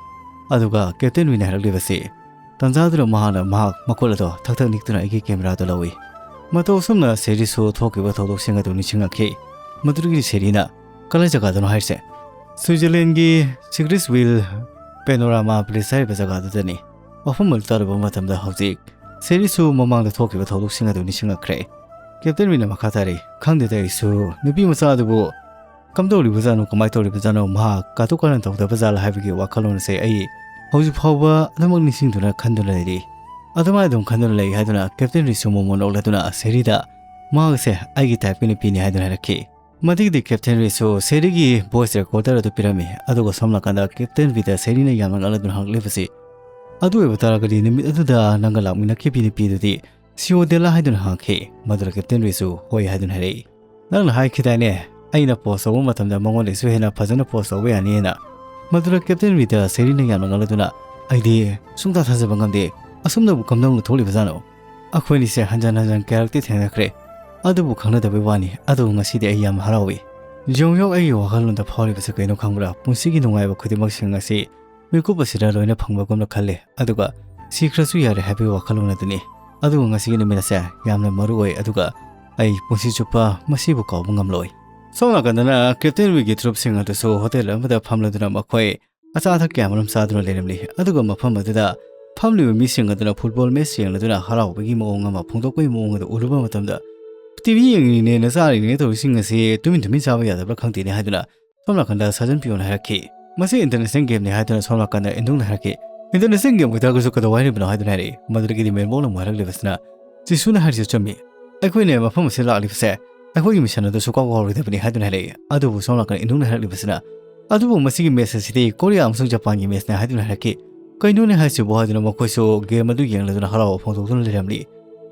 ꯑꯗꯨꯒ ꯀꯦꯞꯇꯦꯟ ꯔꯤꯅ ꯍꯥꯏꯔꯛꯂꯤꯕꯁꯤ, ꯇꯥꯟꯖꯥꯗꯨꯗ ꯃꯍꯥꯛꯅ ꯃꯍꯥꯛ ꯃꯈꯨꯠ ꯑꯗꯣ ꯊꯛ ꯊꯛ ꯅꯤꯛꯇꯨꯅ ꯑꯩꯒꯤ ꯀꯦꯃꯦꯔꯥꯗꯨ ꯂꯧꯏ꯫ ꯃꯇꯧ ꯑꯁꯨꯝꯅ ꯁꯦꯔꯤꯁꯁꯨ ꯊꯣꯛꯈꯤꯕ ꯊꯧꯗꯣꯛꯁꯤꯡ ꯑꯗꯨ ꯅꯤꯡꯁꯤꯡꯂꯛꯈꯤ꯫ ꯃꯗꯨꯗꯒꯤ ꯁꯦꯔꯤꯅ, "ꯀꯗꯥꯏ ꯖꯒꯥꯗꯅꯣ ꯍꯥꯏꯔꯤꯁꯦ?" "ꯁ꯭ꯋꯤꯖꯔꯂꯦꯟꯒꯤ ꯁꯤꯒ꯭ꯔꯤꯁ ꯋꯤꯜ ꯄꯦꯅꯣꯔꯥꯃꯥ ꯄ꯭ꯂꯦꯁ ꯍꯥꯏꯔꯤꯕ ꯖꯒꯥꯗꯨꯗꯅꯤ꯫" ꯋꯥꯐꯝ ꯑꯗꯨ ꯇꯥꯔꯨꯕ ꯃꯇꯝꯗ ꯍꯧꯖꯤꯛ ꯁꯦꯔꯤꯁꯁꯨ ꯃꯃꯥꯡꯗ ꯊꯣꯛꯈꯤꯕ ꯊꯧꯗꯣꯛꯁꯤꯡ ꯑꯗꯨ ꯅꯤꯡꯁꯤꯡꯂꯛꯈ꯭ꯔꯦ꯫ ꯀꯦꯞꯇꯦꯟ ꯔꯤꯅ ꯃꯈꯥ ꯇꯥꯔꯛꯏ, "ꯈꯪꯗꯦꯗ ꯑꯩꯁꯨ, ꯅꯨꯄꯤ ꯃꯆꯥ ꯑꯗꯨꯕꯨ ꯀꯝꯗꯧꯔꯤꯕꯖꯥꯠꯅꯣ, ꯀꯃꯥꯏꯅ ꯇꯧꯔꯤꯕꯖꯥꯠꯅꯣ, ꯃꯍꯥꯛ ꯀꯥꯇꯨ ꯀꯥꯔꯟ ꯇꯧꯗꯕ ꯖꯥꯠꯂ ꯍꯥꯏꯕꯒꯤ ꯋꯥꯈꯜꯂꯣꯟ ꯑꯁꯦ ꯑꯩ ꯍꯧꯖꯤꯛ ꯐꯥꯎꯕ ꯑꯗꯨꯃꯛ ꯅꯤꯡꯁꯤꯡꯗꯨꯅ ꯈꯟꯗꯨꯅ ꯂꯩꯔꯤ꯫" ꯑꯗꯨꯃꯥꯏꯅ ꯑꯗꯨꯝ ꯈꯟꯗꯨꯅ ꯂꯩ ꯍꯥꯏꯗꯨꯅ ꯀꯦꯞꯇꯦꯟ ꯔꯤꯁꯨ ꯃꯣꯃꯣꯟ ꯅꯣꯛꯂꯗꯨꯅ ꯁꯦꯔꯤꯗ, "ꯃꯍꯥꯛ ꯑꯁꯦ ꯑꯩꯒꯤ ꯇꯥꯏꯞꯀꯤ ꯅꯨꯄꯤꯅꯤ" ꯍꯥꯏꯗꯨꯅ ꯍꯥꯏꯔꯛꯈꯤ꯫ ꯃꯗꯨꯒꯤꯗꯤ ꯀꯦꯞꯇꯦꯟ ꯔꯤꯁꯨ ꯁꯦꯔꯤꯒꯤ ꯚꯣꯏꯁ ꯔꯦꯀꯣꯔꯗꯔ ꯑꯗꯨ ꯄꯤꯔꯝꯃꯤ꯫ ꯑꯗꯨꯒ ꯁꯣꯝ ꯅꯥꯀꯟꯗ ꯀꯦꯞꯇꯦꯟ ꯕꯤꯗ ꯁꯦꯔꯤꯅ ꯌꯥꯝꯅ ꯉꯛꯂꯗꯨꯅ ꯍꯪꯂꯛꯂꯤꯕꯁꯤ, "ꯑꯗꯨ ꯑꯣꯏꯕ ꯇꯥꯔꯒꯗꯤ ꯅꯨꯃꯤꯠ ꯑꯗꯨꯗ ꯅꯪꯒ ꯂꯥꯛꯃꯤꯟꯅꯈꯤꯕꯤ ꯅꯨꯄꯤꯗꯨꯗꯤ ꯁꯤꯑꯣꯗꯦꯂꯥ ꯍꯥꯏꯗꯨꯅ ꯍꯪꯉꯛꯈꯤ꯫" ꯃꯗꯨꯗ ꯀꯦꯞꯇꯦꯟ ꯔꯤꯁꯨ ꯍꯣꯏ ꯍꯥꯏꯗꯨꯅ ꯍꯥꯏꯔꯛꯏ꯫ "ꯅꯪꯅ ꯍꯥꯏꯈꯤꯗꯥꯏꯅꯦ, ꯑꯩꯅ ꯄꯣꯁ ꯇꯧꯕ ꯃꯇꯝꯗ ꯃꯉꯣꯟꯗꯩꯁꯨ ꯍꯦꯟꯅ ꯐꯖꯅ ꯄꯣꯁ ꯇꯧꯕ ꯌꯥꯅꯤꯅ?" ꯃꯗꯨꯗ ꯀꯦꯞꯇꯦꯟ ꯔꯤꯗ ꯁꯦꯔꯤꯅ ꯌꯥꯝꯅ ꯉꯛꯂꯗꯨꯅ, "ꯑꯩꯗꯤ ꯁꯨꯡꯊꯥ ꯊꯥꯖꯕ ꯉꯝꯗꯦ꯫ ꯑꯁꯨꯝꯅꯕꯨ ꯀꯝꯗꯧꯅ ꯊꯣꯛꯂꯤꯕꯖꯥꯠꯅꯣ? ꯑꯩꯈꯣꯏꯅꯤꯁꯦ ꯍꯟꯖꯟ ꯍꯟꯖꯟ ꯀꯌꯥꯔꯛꯇꯤ ꯊꯦꯡꯅꯈ꯭ꯔꯦ, ꯑꯗꯨꯕꯨ ꯈꯪꯅꯗꯕꯩ ꯋꯥꯅꯤ꯫ ꯑꯗꯨꯕꯨ ꯉꯁꯤꯗꯤ ꯑꯩ ꯌꯥꯝ ꯍꯔꯥꯎꯏ꯫" ꯖꯣꯡ ꯌꯣꯛ ꯑꯩꯒꯤ ꯋꯥꯈꯜꯂꯣꯟꯗ ꯐꯥꯎꯔꯤꯕꯁꯦ ꯀꯩꯅꯣ ꯈꯪꯕ꯭ꯔꯥ? ꯄꯨꯟꯁꯤꯒꯤ ꯅꯨꯡꯉꯥꯏꯕ ꯈꯨꯗꯤꯡꯃꯛꯁꯤꯡ ꯑꯁꯤ ꯃꯤꯀꯨꯞ ꯑꯁꯤꯗ ꯂꯣꯏꯅ ꯐꯪꯕꯒꯨꯝꯅ ꯈꯜꯂꯦ, ꯑꯗꯨꯒ ꯁꯤꯈ꯭ꯔꯁꯨ ꯌꯥꯔꯦ ꯍꯥꯏꯕꯒꯤ ꯋꯥꯈꯜꯂꯣꯟ ꯑꯗꯨꯅꯤ꯫ ꯑꯗꯨꯕꯨ ꯉꯁꯤꯒꯤ ꯅꯨꯃꯤꯠ ꯑꯁꯦ ꯌꯥꯝꯅ ꯃꯔꯨ ꯑꯣꯏ, ꯑꯗꯨꯒ ꯑꯩ ꯄꯨꯟꯁꯤ ꯆꯨꯞꯄ ꯃꯁꯤꯕꯨ ꯀꯥꯎꯕ ꯉꯝꯂꯣꯏ꯫ ꯁꯣꯝ ꯅꯥꯀꯟꯗꯅ ꯀꯦꯞꯇꯦꯟ ꯋꯤꯒꯤ ꯇ꯭ꯔꯨꯞꯁꯤꯡ ꯑꯗꯨꯁꯨ ꯍꯣꯇꯦꯜ ꯑꯃꯗ ꯐꯝꯂꯗꯨꯅ ꯃꯈꯣꯏ ꯑꯆꯥ ꯑꯊꯛ ꯀꯌꯥ ꯃꯔꯨꯝ ꯆꯥꯗꯨꯅ ꯂꯩꯔꯝꯂꯤ꯫ ꯑꯗꯨꯒ ꯃꯐꯝ ꯑꯗꯨꯗ ꯐꯝꯂꯤꯕ ꯃꯤꯁꯤꯡ ꯑꯗꯨꯅ ꯐꯨꯠꯕꯣꯜ ꯃꯦꯆ ꯌꯦꯡꯂꯗꯨꯅ ꯍꯔꯥꯎꯕꯒꯤ ꯃꯑꯣꯡ ꯑꯃ ꯐꯣꯡꯗꯣꯛꯄꯒꯤ ꯃꯑꯣꯡ ꯑꯗꯨ ꯎꯔꯨꯕ ꯃꯇꯝꯗ, "ꯇꯤꯚꯤ ꯌꯦꯡꯂꯤꯅꯦꯅ ꯆꯥꯔꯤꯅꯦꯅ ꯇꯧꯔꯤꯁꯤꯡ ꯑꯁꯤ ꯇꯨꯃꯤꯟ ꯇꯨꯃꯤꯟ ꯆꯥꯕ ꯌꯥꯗꯕ꯭ꯔꯥ ꯈꯪꯗꯦꯅꯦ" ꯍꯥꯏꯗꯨꯅ ꯁꯣꯝ ꯅꯥꯀꯟꯗ ꯁꯥꯖꯟ ꯄꯤꯌꯣꯅ ꯍꯥꯏꯔꯛꯈꯤ꯫ "ꯃꯁꯤ international game ꯅꯤ" ꯍꯥꯏꯗꯨꯅ ꯁꯣꯝ ꯅꯥꯀꯟꯗ ꯏꯟꯗꯨꯡꯅ ꯍꯥꯏꯔꯛꯈꯤ꯫ "International game ꯑꯣꯏꯇꯥꯔꯒꯁꯨ ꯀꯩꯗꯧ ꯍꯥꯏꯔꯤꯕꯅꯣ?" ꯍꯥꯏꯗꯨꯅ ꯍꯥꯏꯔꯛꯏ꯫ ꯃꯗꯨꯗꯒꯤꯗꯤ ꯃꯦꯟꯕꯣꯛꯅ ꯑꯃꯨꯛ ꯍꯥꯏꯔꯛꯂꯤꯕꯁꯤꯅ, "ꯖꯤꯁꯨꯅ ꯍꯥꯏꯔꯤꯁꯦ ꯆꯨꯝꯃꯤ꯫ ꯑꯩꯈꯣꯏꯅ ꯃꯐꯝ ꯑꯁꯤꯗ ꯂꯥꯛꯂꯤꯕꯁꯦ ꯑꯩꯈꯣꯏꯒꯤ mission ꯑꯗꯨ ꯁꯨꯀꯥꯎ ꯀꯥꯎꯔꯣꯏꯗꯕꯅꯤ" ꯍꯥꯏꯗꯨꯅ ꯍꯥꯏꯔꯛꯏ꯫ ꯑꯗꯨꯕꯨ ꯁꯣꯝ ꯅꯥꯀꯟ ꯏꯟꯗꯨꯡꯅ ꯍꯥꯏꯔꯛꯂꯤꯕꯁꯤꯅ, "ꯑꯗꯨꯕꯨ ꯃꯁꯤꯒꯤ match ꯑꯁꯤꯗꯤ ꯀꯣꯔꯤꯌꯥ ꯑꯃꯁꯨꯡ ꯖꯄꯥꯟꯒꯤ match ꯅꯤ" ꯍꯥꯏꯗꯨꯅ ꯍꯥꯏꯔꯛꯈꯤ꯫ "ꯀꯩꯅꯣꯅꯦ ꯍꯥꯏꯁꯤꯕꯣ?" ꯍꯥꯏꯗꯨꯅ ꯃꯈꯣꯏꯁꯨ game ꯑꯗꯨ ꯌꯦꯡꯂꯗꯨꯅ ꯍꯔꯥꯎꯕ ꯐꯣꯡꯗꯣꯛꯇꯨꯅ ꯂꯩꯔꯝꯂꯤ꯫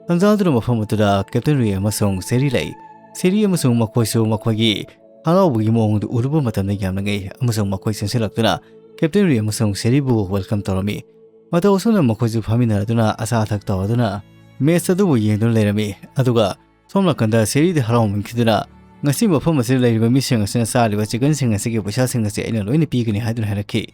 ꯇꯟꯖꯥ ꯑꯗꯨꯅ ꯃꯐꯝ ꯑꯗꯨꯗ Captain ꯔꯤ ꯑꯃꯁꯨꯡ ꯁꯦꯔꯤ ꯂꯩ꯫ ꯁꯦꯔꯤ ꯑꯃꯁꯨꯡ ꯃꯈꯣꯏꯁꯨ ꯃꯈꯣꯏꯒꯤ ꯍꯔꯥꯎꯕꯒꯤ ꯃꯑꯣꯡ ꯑꯗꯨ ꯎꯔꯨꯕ ꯃꯇꯝꯗ ꯌꯥꯝꯅ ꯉꯛꯏ ꯑꯃꯁꯨꯡ ꯃꯈꯣꯏ ꯆꯪꯁꯤꯜꯂꯛꯇꯨꯅ Captain ꯔꯤ ꯑꯃꯁꯨꯡ ꯁꯦꯔꯤꯕꯨ welcome ꯇꯧꯔꯝꯃꯤ꯫ ꯃꯇꯧ ꯑꯁꯨꯝꯅ ꯃꯈꯣꯏꯁꯨ ꯐꯝꯃꯤꯟꯅꯔꯗꯨꯅ ꯑꯆꯥ ꯑꯊꯛ ꯇꯧꯔꯗꯨꯅ match ꯑꯗꯨꯕꯨ ꯌꯦꯡꯗꯨꯅ ꯂꯩꯔꯝꯃꯤ꯫ ꯑꯗꯨꯒ ꯁꯣꯝ ꯅꯥꯀꯟꯗ ꯁꯦꯔꯤꯗꯤ ꯍꯔꯥꯎꯃꯟꯈꯤꯗꯨꯅ, "ꯉꯁꯤ ꯃꯐꯝ ꯑꯁꯤꯗ ꯂꯩꯔꯤꯕ ꯃꯤꯁꯤꯡ ꯑꯁꯤꯅ ꯆꯥꯔꯤꯕ chickenꯁꯤꯡ ꯑꯁꯤꯒꯤ ꯄꯩꯁꯥꯁꯤꯡ ꯑꯁꯤ ꯑꯩꯅ ꯂꯣꯏꯅ ꯄꯤꯒꯅꯤ" ꯍꯥꯏꯗꯨꯅ ꯍꯥꯏꯔꯛꯈꯤ꯫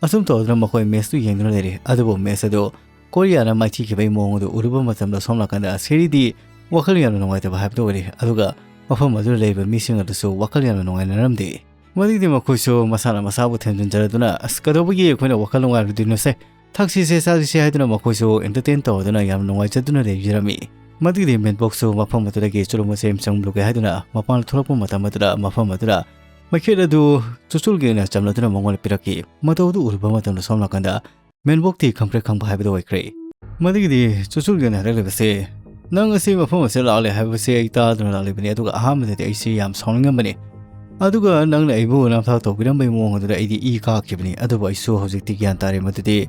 ꯑꯁꯨꯝ ꯇꯧꯗꯨꯅ ꯃꯈꯣꯏ matchꯇꯨ ꯌꯦꯡꯗꯨꯅ ꯂꯩꯔꯤ꯫ ꯑꯗꯨꯕꯨ match ꯑꯗꯨ ꯀꯣꯔꯤꯌꯥꯅ ꯃꯥꯏꯊꯤꯈꯤꯕꯒꯤ ꯃꯑꯣꯡ ꯑꯗꯨ ꯎꯔꯨꯕ ꯃꯇꯝꯗ ꯁꯣꯝ ꯅꯥꯀꯟꯗ ꯁꯦꯔꯤꯗꯤ ꯋꯥꯈꯜ ꯌꯥꯝꯅ ꯅꯨꯡꯉꯥꯏꯇꯕ ꯍꯥꯏꯕꯗꯨ ꯑꯣꯏꯔꯤ꯫ ꯑꯗꯨꯒ ꯃꯐꯝ ꯑꯗꯨꯗ ꯂꯩꯔꯤꯕ ꯃꯤꯁꯤꯡ ꯑꯗꯨꯁꯨ ꯋꯥꯈꯜ ꯌꯥꯝꯅ ꯅꯨꯡꯉꯥꯏꯅꯔꯝꯗꯦ꯫ ꯃꯗꯨꯒꯤꯗꯤ ꯃꯈꯣꯏꯁꯨ ꯃꯁꯥꯅ ꯃꯁꯥꯕꯨ ꯊꯦꯝꯖꯤꯟꯖꯔꯗꯨꯅ, "ꯑꯁ, ꯀꯩꯗꯧꯕꯒꯤ ꯑꯩꯈꯣꯏꯅ ꯋꯥꯈꯜ ꯅꯨꯡꯉꯥꯏꯔꯣꯏꯗꯣꯏꯅꯣꯁꯦ? ꯊꯛꯁꯤꯁꯦ, ꯆꯥꯁꯤꯁꯦ" ꯍꯥꯏꯗꯨꯅ ꯃꯈꯣꯏꯁꯨ entertain ꯇꯧꯔꯗꯨꯅ ꯌꯥꯝ ꯅꯨꯡꯉꯥꯏꯖꯗꯨꯅ ꯂꯩꯖꯔꯝꯃꯤ꯫ ꯃꯗꯨꯒꯤꯗꯤ ꯃꯦꯟꯕꯣꯛꯁꯨ ꯃꯐꯝ ꯑꯗꯨꯗꯒꯤ ꯆꯨꯔꯨꯞ ꯃꯆꯦ ꯑꯃ ꯆꯪꯂꯨꯒꯦ ꯍꯥꯏꯗꯨꯅ ꯃꯄꯥꯟ ꯊꯣꯛꯂꯛꯄ ꯃꯇꯝ ꯑꯗꯨꯗ ꯃꯐꯝ ꯑꯗꯨꯗ ꯃꯩꯈꯦꯠ ꯑꯗꯨ ꯆꯨꯆꯨꯜꯒꯤ ꯑꯣꯏꯅ ꯆꯝꯂꯗꯨꯅ ꯃꯉꯣꯟꯗ ꯄꯤꯔꯛꯈꯤ꯫ ꯃꯇꯧ ꯑꯗꯨ ꯎꯔꯨꯕ ꯃꯇꯝꯗ ꯁꯣꯝ ꯅꯥꯀꯟꯗ ꯃꯦꯟꯕꯣꯛꯇꯤ ꯈꯪꯄ꯭ꯔꯦꯛ ꯈꯪꯕ ꯍꯥꯏꯕꯗꯨ ꯑꯣꯏꯈ꯭ꯔꯦ꯫ ꯃꯗꯨꯒꯤꯗꯤ ꯆꯨꯆꯨꯜꯒꯤ ꯑꯣꯏꯅ ꯍꯥꯏꯔꯛꯂꯤꯕꯁꯦ, "ꯅꯪ ꯑꯁꯤ ꯃꯐꯝ ꯑꯁꯤꯗ ꯂꯥꯛꯂꯦ ꯍꯥꯏꯕꯁꯦ ꯑꯩ ꯇꯥꯗꯨꯅ ꯂꯥꯛꯂꯤꯕꯅꯤ, ꯑꯗꯨꯒ ꯑꯍꯥꯟꯕꯗꯗꯤ ꯑꯩꯁꯤ ꯌꯥꯝ ꯁꯥꯎꯅꯤꯡꯉꯝꯕꯅꯤ꯫ ꯑꯗꯨꯒ ꯅꯪꯅ ꯑꯩꯕꯨ ꯅꯝꯊꯥꯛ ꯇꯧꯕꯤꯔꯝꯕꯒꯤ ꯃꯑꯣꯡ ꯑꯗꯨꯗ ꯑꯩꯗꯤ ꯏ ꯀꯥꯈꯤꯕꯅꯤ꯫ ꯑꯗꯨꯕꯨ ꯑꯩꯁꯨ ꯍꯧꯖꯤꯛꯇꯤ ꯒ꯭ꯌꯥꯟ ꯇꯥꯔꯦ ꯃꯗꯨꯗꯤ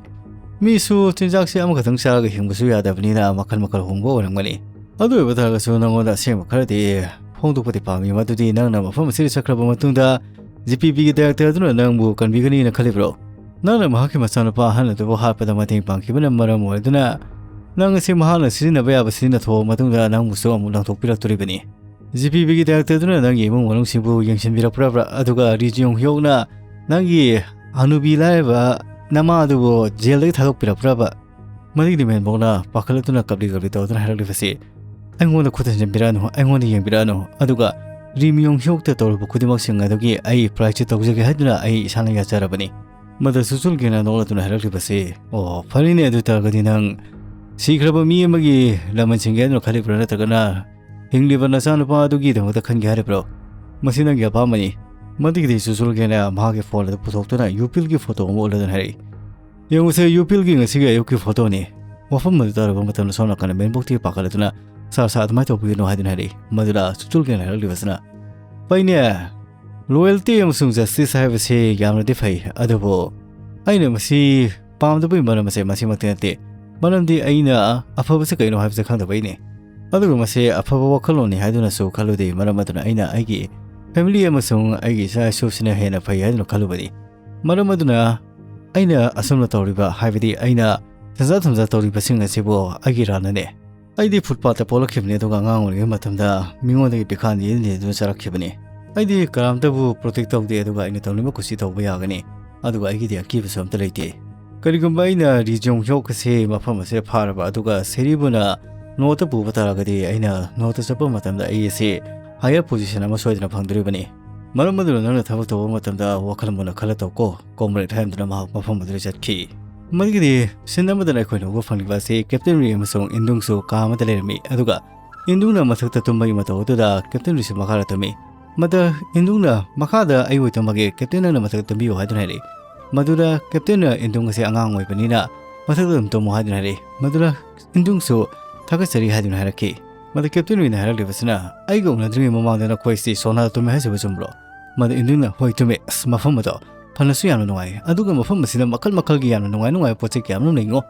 ꯃꯤꯁꯨ ꯆꯤꯟꯖꯥꯛꯁꯦ ꯑꯃꯈꯛꯇꯪ ꯆꯥꯔꯒ ꯍꯤꯡꯕꯁꯨ ꯌꯥꯗꯕꯅꯤꯅ ꯃꯈꯜ ꯃꯈꯜ ꯍꯣꯡꯕ ꯑꯣꯏꯔꯝꯒꯅꯤ꯫ ꯑꯗꯨ ꯑꯣꯏꯕ ꯇꯥꯔꯒꯁꯨ ꯅꯪꯉꯣꯟꯗ ꯑꯁꯦꯡꯕ ꯈꯔꯗꯤ ꯐꯣꯡꯗꯣꯛꯄꯗꯤ ꯄꯥꯝꯃꯤ꯫ ꯃꯗꯨꯗꯤ ꯅꯪꯅ ꯃꯐꯝ ꯑꯁꯤꯗ ꯆꯠꯈ꯭ꯔꯕ ꯃꯇꯨꯡꯗ GPBꯒꯤ director ꯑꯗꯨꯅ ꯅꯪꯕꯨ ꯀꯟꯕꯤꯒꯅꯤꯅ ꯈꯜꯂꯤꯕ꯭ꯔꯣ? ꯅꯪꯅ ꯃꯍꯥꯛꯀꯤ ꯃꯆꯥꯅꯨꯄꯥ ꯑꯍꯟ ꯑꯗꯨꯕꯨ ꯍꯥꯠꯄꯗ ꯃꯇꯦꯡ ꯄꯥꯡꯈꯤꯕꯅ ꯃꯔꯝ ꯑꯣꯏꯗꯨꯅ ꯅꯪ ꯑꯁꯤ ꯃꯍꯥꯛꯅ ꯁꯤꯖꯤꯟꯅꯕ ꯌꯥꯕ ꯁꯤꯖꯤꯟꯅꯊꯣꯛꯑ ꯃꯇꯨꯡꯗ ꯅꯪꯕꯨꯁꯨ ꯑꯃꯨꯛ ꯂꯪꯊꯣꯛꯄꯤꯔꯛꯇꯣꯔꯤꯕꯅꯤ꯫ GPBꯒꯤ director ꯑꯗꯨꯅ ꯅꯪꯒꯤ ꯏꯃꯨꯡ ꯃꯅꯨꯡꯁꯤꯡꯕꯨ ꯌꯦꯡꯁꯤꯟꯕꯤꯔꯛꯄ꯭ꯔꯕ꯭ꯔꯥ? ꯑꯗꯨꯒ ꯔꯤ ꯖꯤꯌꯣꯡ ꯍꯤꯌꯣꯛꯅ ꯅꯪꯒꯤ ꯍꯅꯨꯕꯤ ꯂꯥꯏꯔꯕ ꯅꯃꯥ ꯑꯗꯨꯕꯨ ꯖꯦꯜꯗꯒꯤ ꯊꯥꯗꯣꯛꯄꯤꯔꯛꯄ꯭ꯔꯕ?" ꯃꯗꯨꯒꯤꯗꯤ ꯃꯦꯟꯕꯣꯛꯅ ꯄꯥꯈꯠꯂꯗꯨꯅ ꯀꯞꯂꯤ ꯀꯞꯂꯤ ꯇꯧꯗꯨꯅ ꯍꯥꯏꯔꯛꯂꯤꯕꯁꯤ, "ꯑꯩꯉꯣꯟꯗ ꯈꯨꯠ ꯊꯤꯟꯖꯤꯟꯕꯤꯔꯛꯑꯅꯨ, ꯑꯩꯉꯣꯟꯗ ꯌꯦꯡꯕꯤꯔꯛꯑꯅꯨ꯫ ꯑꯗꯨꯒ ꯔꯤ ꯃꯤꯌꯣꯡ ꯍꯤꯌꯣꯛꯇ ꯇꯧꯔꯨꯕ ꯈꯨꯗꯤꯡꯃꯛꯁꯤꯡ ꯑꯗꯨꯒꯤ ꯑꯩ ꯄ꯭ꯔꯥꯏꯖꯁꯤꯠ ꯇꯧꯖꯒꯦ ꯍꯥꯏꯗꯨꯅ ꯑꯩ ꯏꯁꯥꯅ ꯌꯥꯖꯔꯕꯅꯤ꯫" ꯃꯗꯨ ꯆꯨꯆꯨꯜꯒꯤꯅ ꯅꯣꯛꯂꯗꯨꯅ ꯍꯥꯏꯔꯛꯂꯤꯕꯁꯤ, "ꯑꯣ, ꯐꯔꯦꯅꯦ, ꯑꯗꯨ ꯇꯥꯔꯒꯗꯤ ꯅꯪ ꯁꯤꯈ꯭ꯔꯕ ꯃꯤ ꯑꯃꯒꯤ ꯂꯃꯟ ꯁꯤꯡꯒꯦ ꯍꯥꯏꯗꯨꯅ ꯈꯜꯂꯤꯕ꯭ꯔꯥ, ꯅꯠꯇ꯭ꯔꯒꯅ ꯍꯤꯡꯂꯤꯕ ꯅꯆꯥꯅꯨꯄꯥ ꯑꯗꯨꯒꯤꯗꯃꯛꯇ ꯈꯟꯒꯦ ꯍꯥꯏꯔꯤꯕ꯭ꯔꯣ? ꯃꯁꯤ ꯅꯪꯒꯤ ꯑꯄꯥꯝꯕꯅꯤ꯫ ꯃꯗꯨꯒꯤꯗꯤ ꯆꯨꯆꯨꯜꯒꯦꯅ ꯃꯍꯥꯛꯀꯤ ꯐꯣꯟ ꯑꯗꯨ ꯄꯨꯊꯣꯛꯇꯨꯅ ꯌꯨꯄꯤꯜꯒꯤ ꯐꯣꯇꯣ ꯑꯃ ꯎꯠꯂꯗꯨꯅ ꯍꯥꯏꯔꯛꯏ꯫ "ꯌꯦꯡꯉꯨꯁꯦ, ꯌꯨꯄꯤꯜꯒꯤ ꯉꯁꯤꯒꯤ ꯑꯌꯨꯛꯀꯤ ꯐꯣꯇꯣꯅꯤ"꯫ ꯋꯥꯐꯝ ꯑꯗꯨ ꯇꯥꯔꯨꯕ ꯃꯇꯝꯗ ꯁꯣꯝ ꯅꯥꯀꯟꯗ ꯃꯦꯟꯕꯣꯛꯇꯒꯤ ꯄꯥꯈꯠꯂꯗꯨꯅ "ꯁꯥꯔ, ꯁꯥꯔ, ꯑꯗꯨꯃꯥꯏꯅ ꯇꯧꯕꯤꯒꯅꯨ" ꯍꯥꯏꯗꯨꯅ ꯍꯥꯏꯔꯛꯏ꯫ ꯃꯗꯨꯗ ꯆꯨꯆꯨꯜꯒꯦꯅ ꯍꯥꯏꯔꯛꯂꯤꯕꯁꯤꯅ, "ꯐꯩꯅꯦ, ꯂꯣꯌꯦꯜꯇꯤ ꯑꯃꯁꯨꯡ ꯖꯁꯇꯤꯁ ꯍꯥꯏꯕꯁꯤ ꯌꯥꯝꯅꯗꯤ ꯐꯩ, ꯑꯗꯨꯕꯨ ꯑꯩꯅ ꯃꯁꯤ ꯄꯥꯝꯗꯕꯒꯤ ꯃꯔꯝ ꯑꯁꯦ ꯃꯁꯤꯃꯛꯇꯤ ꯅꯠꯇꯦ꯫ ꯃꯔꯝꯗꯤ ꯑꯩꯅ ꯑꯐꯕꯁꯤ ꯀꯩꯅꯣ ꯍꯥꯏꯕꯁꯤ ꯈꯪꯗꯕꯩꯅꯤ꯫ ꯑꯗꯨꯒ ꯃꯁꯤ ꯑꯐꯕ ꯋꯥꯈꯜꯂꯣꯟꯅꯤ ꯍꯥꯏꯗꯨꯅꯁꯨ ꯈꯜꯂꯨꯗꯦ꯫ ꯃꯔꯝ ꯑꯗꯨꯅ ꯑꯩꯅ ꯑꯩꯒꯤ ꯐꯦꯃꯤꯂꯤ ꯑꯃꯁꯨꯡ ꯑꯩꯒꯤ ꯏꯆꯥ ꯏꯁꯨꯁꯤꯅ ꯍꯦꯟꯅ ꯐꯩ ꯍꯥꯏꯗꯨꯅ ꯈꯜꯂꯨꯕꯅꯤ꯫ ꯃꯔꯝ ꯑꯗꯨꯅ ꯑꯩꯅ ꯑꯁꯨꯝꯅ ꯇꯧꯔꯤꯕ, ꯍꯥꯏꯕꯗꯤ ꯑꯩꯅ ꯁꯦꯟꯖꯥ ꯊꯨꯝꯖꯥ ꯇꯧꯔꯤꯕꯁꯤꯡ ꯑꯁꯤꯕꯨ ꯑꯩꯒꯤ ꯏꯔꯥꯟꯅꯅꯦ꯫ ꯑꯩꯗꯤ ꯐꯨꯠꯄꯥꯠꯇ ꯄꯣꯛꯂꯛꯈꯤꯕꯅꯤ, ꯑꯗꯨꯒ ꯑꯉꯥꯡ ꯑꯣꯏꯔꯤꯉꯩ ꯃꯇꯝꯗ ꯃꯤꯉꯣꯟꯗꯒꯤ ꯄꯤꯈꯥ ꯅꯤꯗꯨꯅ ꯆꯥꯔꯛꯈꯤꯕꯅꯤ꯫ ꯑꯩꯗꯤ ꯀꯅꯥꯝꯇꯕꯨ ꯄ꯭ꯔꯣꯇꯦꯛ ꯇꯧꯗꯦ, ꯑꯗꯨꯒ ꯑꯩꯅ ꯇꯧꯅꯤꯡꯕ ꯀꯨꯁꯤ ꯇꯧꯕ ꯌꯥꯒꯅꯤ, ꯑꯗꯨꯒ ꯑꯩꯒꯤꯗꯤ ꯑꯀꯤꯕꯁꯨ ꯑꯝꯇ ꯂꯩꯇꯦ꯫ ꯀꯔꯤꯒꯨꯝꯕ ꯑꯩꯅ ꯔꯤ ꯖꯣꯡ ꯍ꯭ꯌꯣꯛ ꯑꯁꯤ ꯃꯐꯝ ꯑꯁꯤꯗ ꯐꯥꯔꯕ, ꯑꯗꯨꯒ ꯁꯦꯔꯤꯕꯨꯅ ꯅꯣꯔꯠꯇ ꯄꯨꯕ ꯇꯥꯔꯒꯗꯤ, ꯑꯩꯅ ꯅꯣꯔꯠꯇ ꯆꯠꯄ ꯃꯇꯝꯗ ꯑꯩ ꯑꯁꯤ ꯍꯥꯏꯌꯔ ꯄꯣꯖꯤꯁꯟ ꯑꯃ ꯁꯣꯏꯗꯅ ꯐꯪꯗꯣꯔꯤꯕꯅꯤ꯫ ꯃꯔꯝ ꯑꯗꯨꯅ ꯅꯪꯅ ꯊꯕꯛ ꯇꯧꯕ ꯃꯇꯝꯗ ꯋꯥꯈꯜ ꯃꯨꯟꯅ ꯈꯜꯂ ꯇꯧꯀꯣ, ꯀꯣꯝꯔꯦꯗ" ꯍꯥꯏꯔꯝꯗꯨꯅ ꯃꯍꯥꯛ ꯃꯐꯝ ꯑꯗꯨꯗ ꯆꯠꯈꯤ꯫ ꯃꯗꯨꯒꯤꯗꯤ ꯁꯤꯟ ꯑꯃꯗꯅ ꯑꯩꯈꯣꯏꯅ ꯎꯕ ꯐꯪꯂꯤꯕ ꯑꯁꯤ ꯀꯦꯞꯇꯦꯟ ꯔꯤ ꯑꯃꯁꯨꯡ ꯏꯟꯗꯨꯡꯁꯨ ꯀꯥ ꯑꯃꯗ ꯂꯩꯔꯝꯃꯤ, ꯑꯗꯨꯒ ꯏꯟꯗꯨꯡꯅ ꯃꯊꯛꯇ ꯇꯨꯝꯕꯒꯤ ꯃꯇꯧ ꯑꯗꯨꯗ ꯀꯦꯞꯇꯦꯟ ꯔꯤꯁꯨ ꯃꯈꯥꯗ ꯇꯨꯝꯃꯤ꯫ ꯃꯗ ꯏꯟꯗꯨꯡꯅ "ꯃꯈꯥꯗ ꯑꯩ ꯑꯣꯏ ꯇꯨꯝꯃꯒꯦ, ꯀꯦꯞꯇꯦꯟ, ꯅꯪꯅ ꯃꯊꯛꯇ ꯇꯨꯝꯕꯤꯌꯨ" ꯍꯥꯏꯗꯨꯅ ꯍꯥꯏꯔꯛꯏ꯫ ꯃꯗꯨꯗ ꯀꯦꯞꯇꯦꯟꯅ ꯏꯟꯗꯨꯡ ꯑꯁꯤ ꯑꯉꯥꯡ ꯑꯣꯏꯕꯅꯤꯅ ꯃꯊꯛꯇ ꯑꯗꯨꯝ ꯇꯨꯝꯃꯨ ꯍꯥꯏꯗꯨꯅ ꯍꯥꯏꯔꯛꯏ꯫ ꯃꯗꯨꯗ ꯏꯟꯗꯨꯡꯁꯨ "ꯊꯥꯒꯠꯆꯔꯤ" ꯍꯥꯏꯗꯨꯅ ꯍꯥꯏꯔꯛꯈꯤ꯫ ꯃꯗ ꯀꯦꯞꯇꯦꯟ ꯔꯤꯅ ꯍꯥꯏꯔꯛꯂꯤꯕꯁꯤꯅ, "ꯑꯩꯒ ꯎꯅꯗ꯭ꯔꯤꯉꯩ ꯃꯃꯥꯡꯗ ꯅꯈꯣꯏꯁꯤ ꯁꯣꯅꯥꯗ ꯇꯨꯝꯃꯦ ꯍꯥꯏꯁꯤꯕꯨ ꯆꯨꯝꯕ꯭ꯔꯣ?" ꯃꯗ ꯏꯟꯗꯨꯡꯅ, "ꯍꯣꯏ, ꯇꯨꯝꯃꯦ꯫ ꯑꯁ, ꯃꯐꯝ ꯑꯗꯣ ꯐꯅꯁꯨ ꯌꯥꯝꯅ ꯅꯨꯡꯉꯥꯏ, ꯑꯗꯨꯒ ꯃꯐꯝ ꯑꯁꯤꯗ ꯃꯈꯜ ꯃꯈꯜꯒꯤ ꯌꯥꯝꯅ ꯅꯨꯡꯉꯥꯏ ꯅꯨꯡꯉꯥꯏꯕ ꯄꯣꯠ ꯆꯩ ꯀꯌꯥ ꯑꯃ ꯂꯩꯉꯣ꯫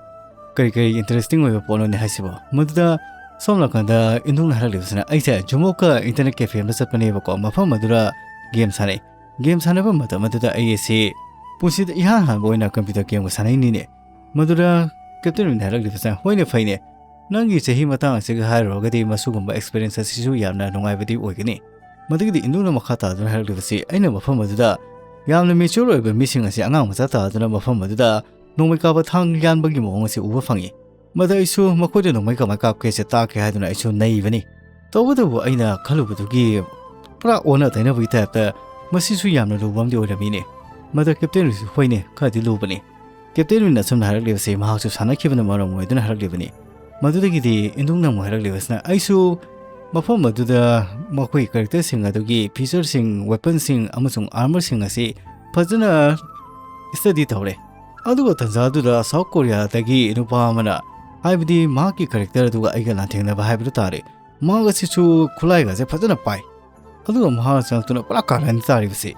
ꯀꯔꯤ ꯀꯔꯤ ꯏꯟꯇꯔꯦꯁꯇꯤꯡ ꯑꯣꯏꯕ ꯄꯣꯠꯅꯣꯅꯦ ꯍꯥꯏꯁꯤꯕꯣ?" ꯃꯗꯨꯗ ꯁꯣꯝ ꯅꯥꯀꯟꯗ ꯏꯟꯗꯨꯡꯅ ꯍꯥꯏꯔꯛꯂꯤꯕꯁꯤꯅ, "ꯑꯩꯁꯦ ꯖꯨꯃꯣꯛꯀ ꯏꯟꯇꯔꯅꯦꯠ ꯀꯦꯐꯦ ꯑꯃꯗ ꯆꯠꯄꯅꯦꯕꯀꯣ, ꯃꯐꯝ ꯑꯗꯨꯗ ꯒꯦꯝ ꯁꯥꯟꯅꯩ꯫ ꯒꯦꯝ ꯁꯥꯟꯅꯕ ꯃꯇꯝ ꯑꯗꯨꯗ ꯑꯩ ꯑꯁꯤ ꯄꯨꯟꯁꯤꯗ ꯏꯍꯥꯟ ꯍꯥꯟꯕ ꯑꯣꯏꯅ ꯀꯝꯄ꯭ꯌꯨꯇꯔ ꯒꯦꯝꯒ ꯁꯥꯟꯅꯩꯅꯤꯅꯦ꯫" ꯃꯗꯨꯗ ꯀꯦꯞꯇꯦꯟ ꯔꯤꯅ ꯍꯥꯏꯔꯛꯂꯤꯕꯁꯤꯅ, "ꯍꯣꯏꯅꯦ, ꯐꯩꯅꯦ꯫ ꯅꯪꯒꯤ ꯆꯍꯤ ꯃꯇꯥꯡ ꯑꯁꯤꯒ ꯍꯥꯏꯔꯨꯔꯒꯗꯤ ꯃꯁꯤꯒꯨꯝꯕ ꯑꯦꯛꯁꯄꯤꯔꯤꯌꯦꯟꯁ ꯑꯁꯤꯁꯨ ꯌꯥꯝꯅ ꯅꯨꯡꯉꯥꯏꯕꯗꯤ ꯑꯣꯏꯒꯅꯤ꯫" ꯃꯗꯨꯒꯤꯗꯤ ꯏꯟꯗꯨꯡꯅ ꯃꯈꯥ ꯇꯥꯗꯨꯅ ꯍꯥꯏꯔꯛꯂꯤꯕꯁꯤ, "ꯑꯩꯅ ꯃꯐꯝ ꯑꯗꯨꯗ ꯌꯥꯝꯅ ꯃꯦꯆ꯭ꯌꯣꯔ ꯑꯣꯏꯕ ꯃꯤꯁꯤꯡ ꯑꯁꯤ ꯑꯉꯥꯡ ꯃꯆꯥ ꯇꯥꯗꯨꯅ ꯃꯐꯝ ꯑꯗꯨꯗ ꯅꯣꯡꯃꯩ ꯀꯥꯞꯄ ꯊꯥꯡ ꯌꯥꯟꯕꯒꯤ ꯃꯑꯣꯡ ꯑꯁꯤ ꯎꯕ ꯐꯪꯉꯤ꯫ ꯃꯗ ꯑꯩꯁꯨ ꯃꯈꯣꯏꯗ ꯅꯣꯡꯃꯩ ꯀꯃꯥꯏꯅ ꯀꯥꯞꯀꯦꯁꯦ ꯇꯥꯛꯀꯦ ꯍꯥꯏꯗꯨꯅ ꯑꯩꯁꯨ ꯅꯩꯕꯅꯤ꯫ ꯇꯧꯕꯇꯕꯨ ꯑꯩꯅ ꯈꯜꯂꯨꯕꯗꯨꯒꯤ ꯄꯨꯔꯥ ꯑꯣꯟꯅ ꯇꯩꯅꯕꯒꯤ ꯇꯥꯏꯞꯇ ꯃꯁꯤꯁꯨ ꯌꯥꯝꯅ ꯂꯨꯕ ꯑꯃꯗꯤ ꯑꯣꯏꯔꯝꯃꯤꯅꯦ꯫" ꯃꯗ ꯀꯦꯞꯇꯦꯟ ꯔꯤꯁꯨ, "ꯍꯣꯏꯅꯦ, ꯈꯔꯗꯤ ꯂꯨꯕꯅꯤ꯫" ꯀꯦꯞꯇꯦꯟ ꯔꯤꯅ ꯑꯁꯨꯝꯅ ꯍꯥꯏꯔꯛꯂꯤꯕꯁꯤ ꯃꯍꯥꯛꯁꯨ ꯁꯥꯟꯅꯈꯤꯕꯅ ꯃꯔꯝ ꯑꯣꯏꯗꯨꯅ ꯍꯥꯏꯔꯛꯂꯤꯕꯅꯤ꯫ ꯃꯗꯨꯗꯒꯤꯗꯤ ꯏꯟꯗꯨꯡꯅ ꯑꯃꯨꯛ ꯍꯥꯏꯔꯛꯂꯤꯕꯁꯤꯅ, "ꯑꯩꯁꯨ ꯃꯐꯝ ꯑꯗꯨꯗ ꯃꯈꯣꯏ ꯀꯦꯔꯦꯛꯇꯔꯁꯤꯡ ꯑꯗꯨꯒꯤ ꯐꯤꯆꯔꯁꯤꯡ, ꯋꯦꯄꯟꯁꯤꯡ ꯑꯃꯁꯨꯡ ꯑꯥꯔꯃꯔꯁꯤꯡ ꯑꯁꯤ ꯐꯖꯅ ꯁ꯭ꯇꯗꯤ ꯇꯧꯔꯦ꯫ ꯑꯗꯨꯒ ꯇꯟꯖꯥꯗꯨꯗ ꯁꯥꯎꯠ ꯀꯣꯔꯤꯌꯥꯗꯒꯤ ꯅꯨꯄꯥ ꯑꯃꯅ, ꯍꯥꯏꯕꯗꯤ ꯃꯍꯥꯛꯀꯤ ꯀꯦꯔꯦꯛꯇꯔ ꯑꯗꯨꯒ ꯑꯩꯒ ꯂꯥꯟꯊꯦꯡꯅꯕ ꯍꯥꯏꯕꯗꯨ ꯇꯥꯔꯦ, ꯃꯍꯥꯛ ꯑꯁꯤꯁꯨ ꯈꯨꯠꯂꯥꯏꯒꯁꯦ ꯐꯖꯅ ꯄꯥꯏ꯫ ꯑꯗꯨꯒ ꯃꯍꯥꯛ ꯆꯪꯂꯛꯇꯨꯅ ꯄꯨꯔꯥ ꯀꯥꯔꯟ ꯇꯥꯔꯤꯕꯁꯤ꯫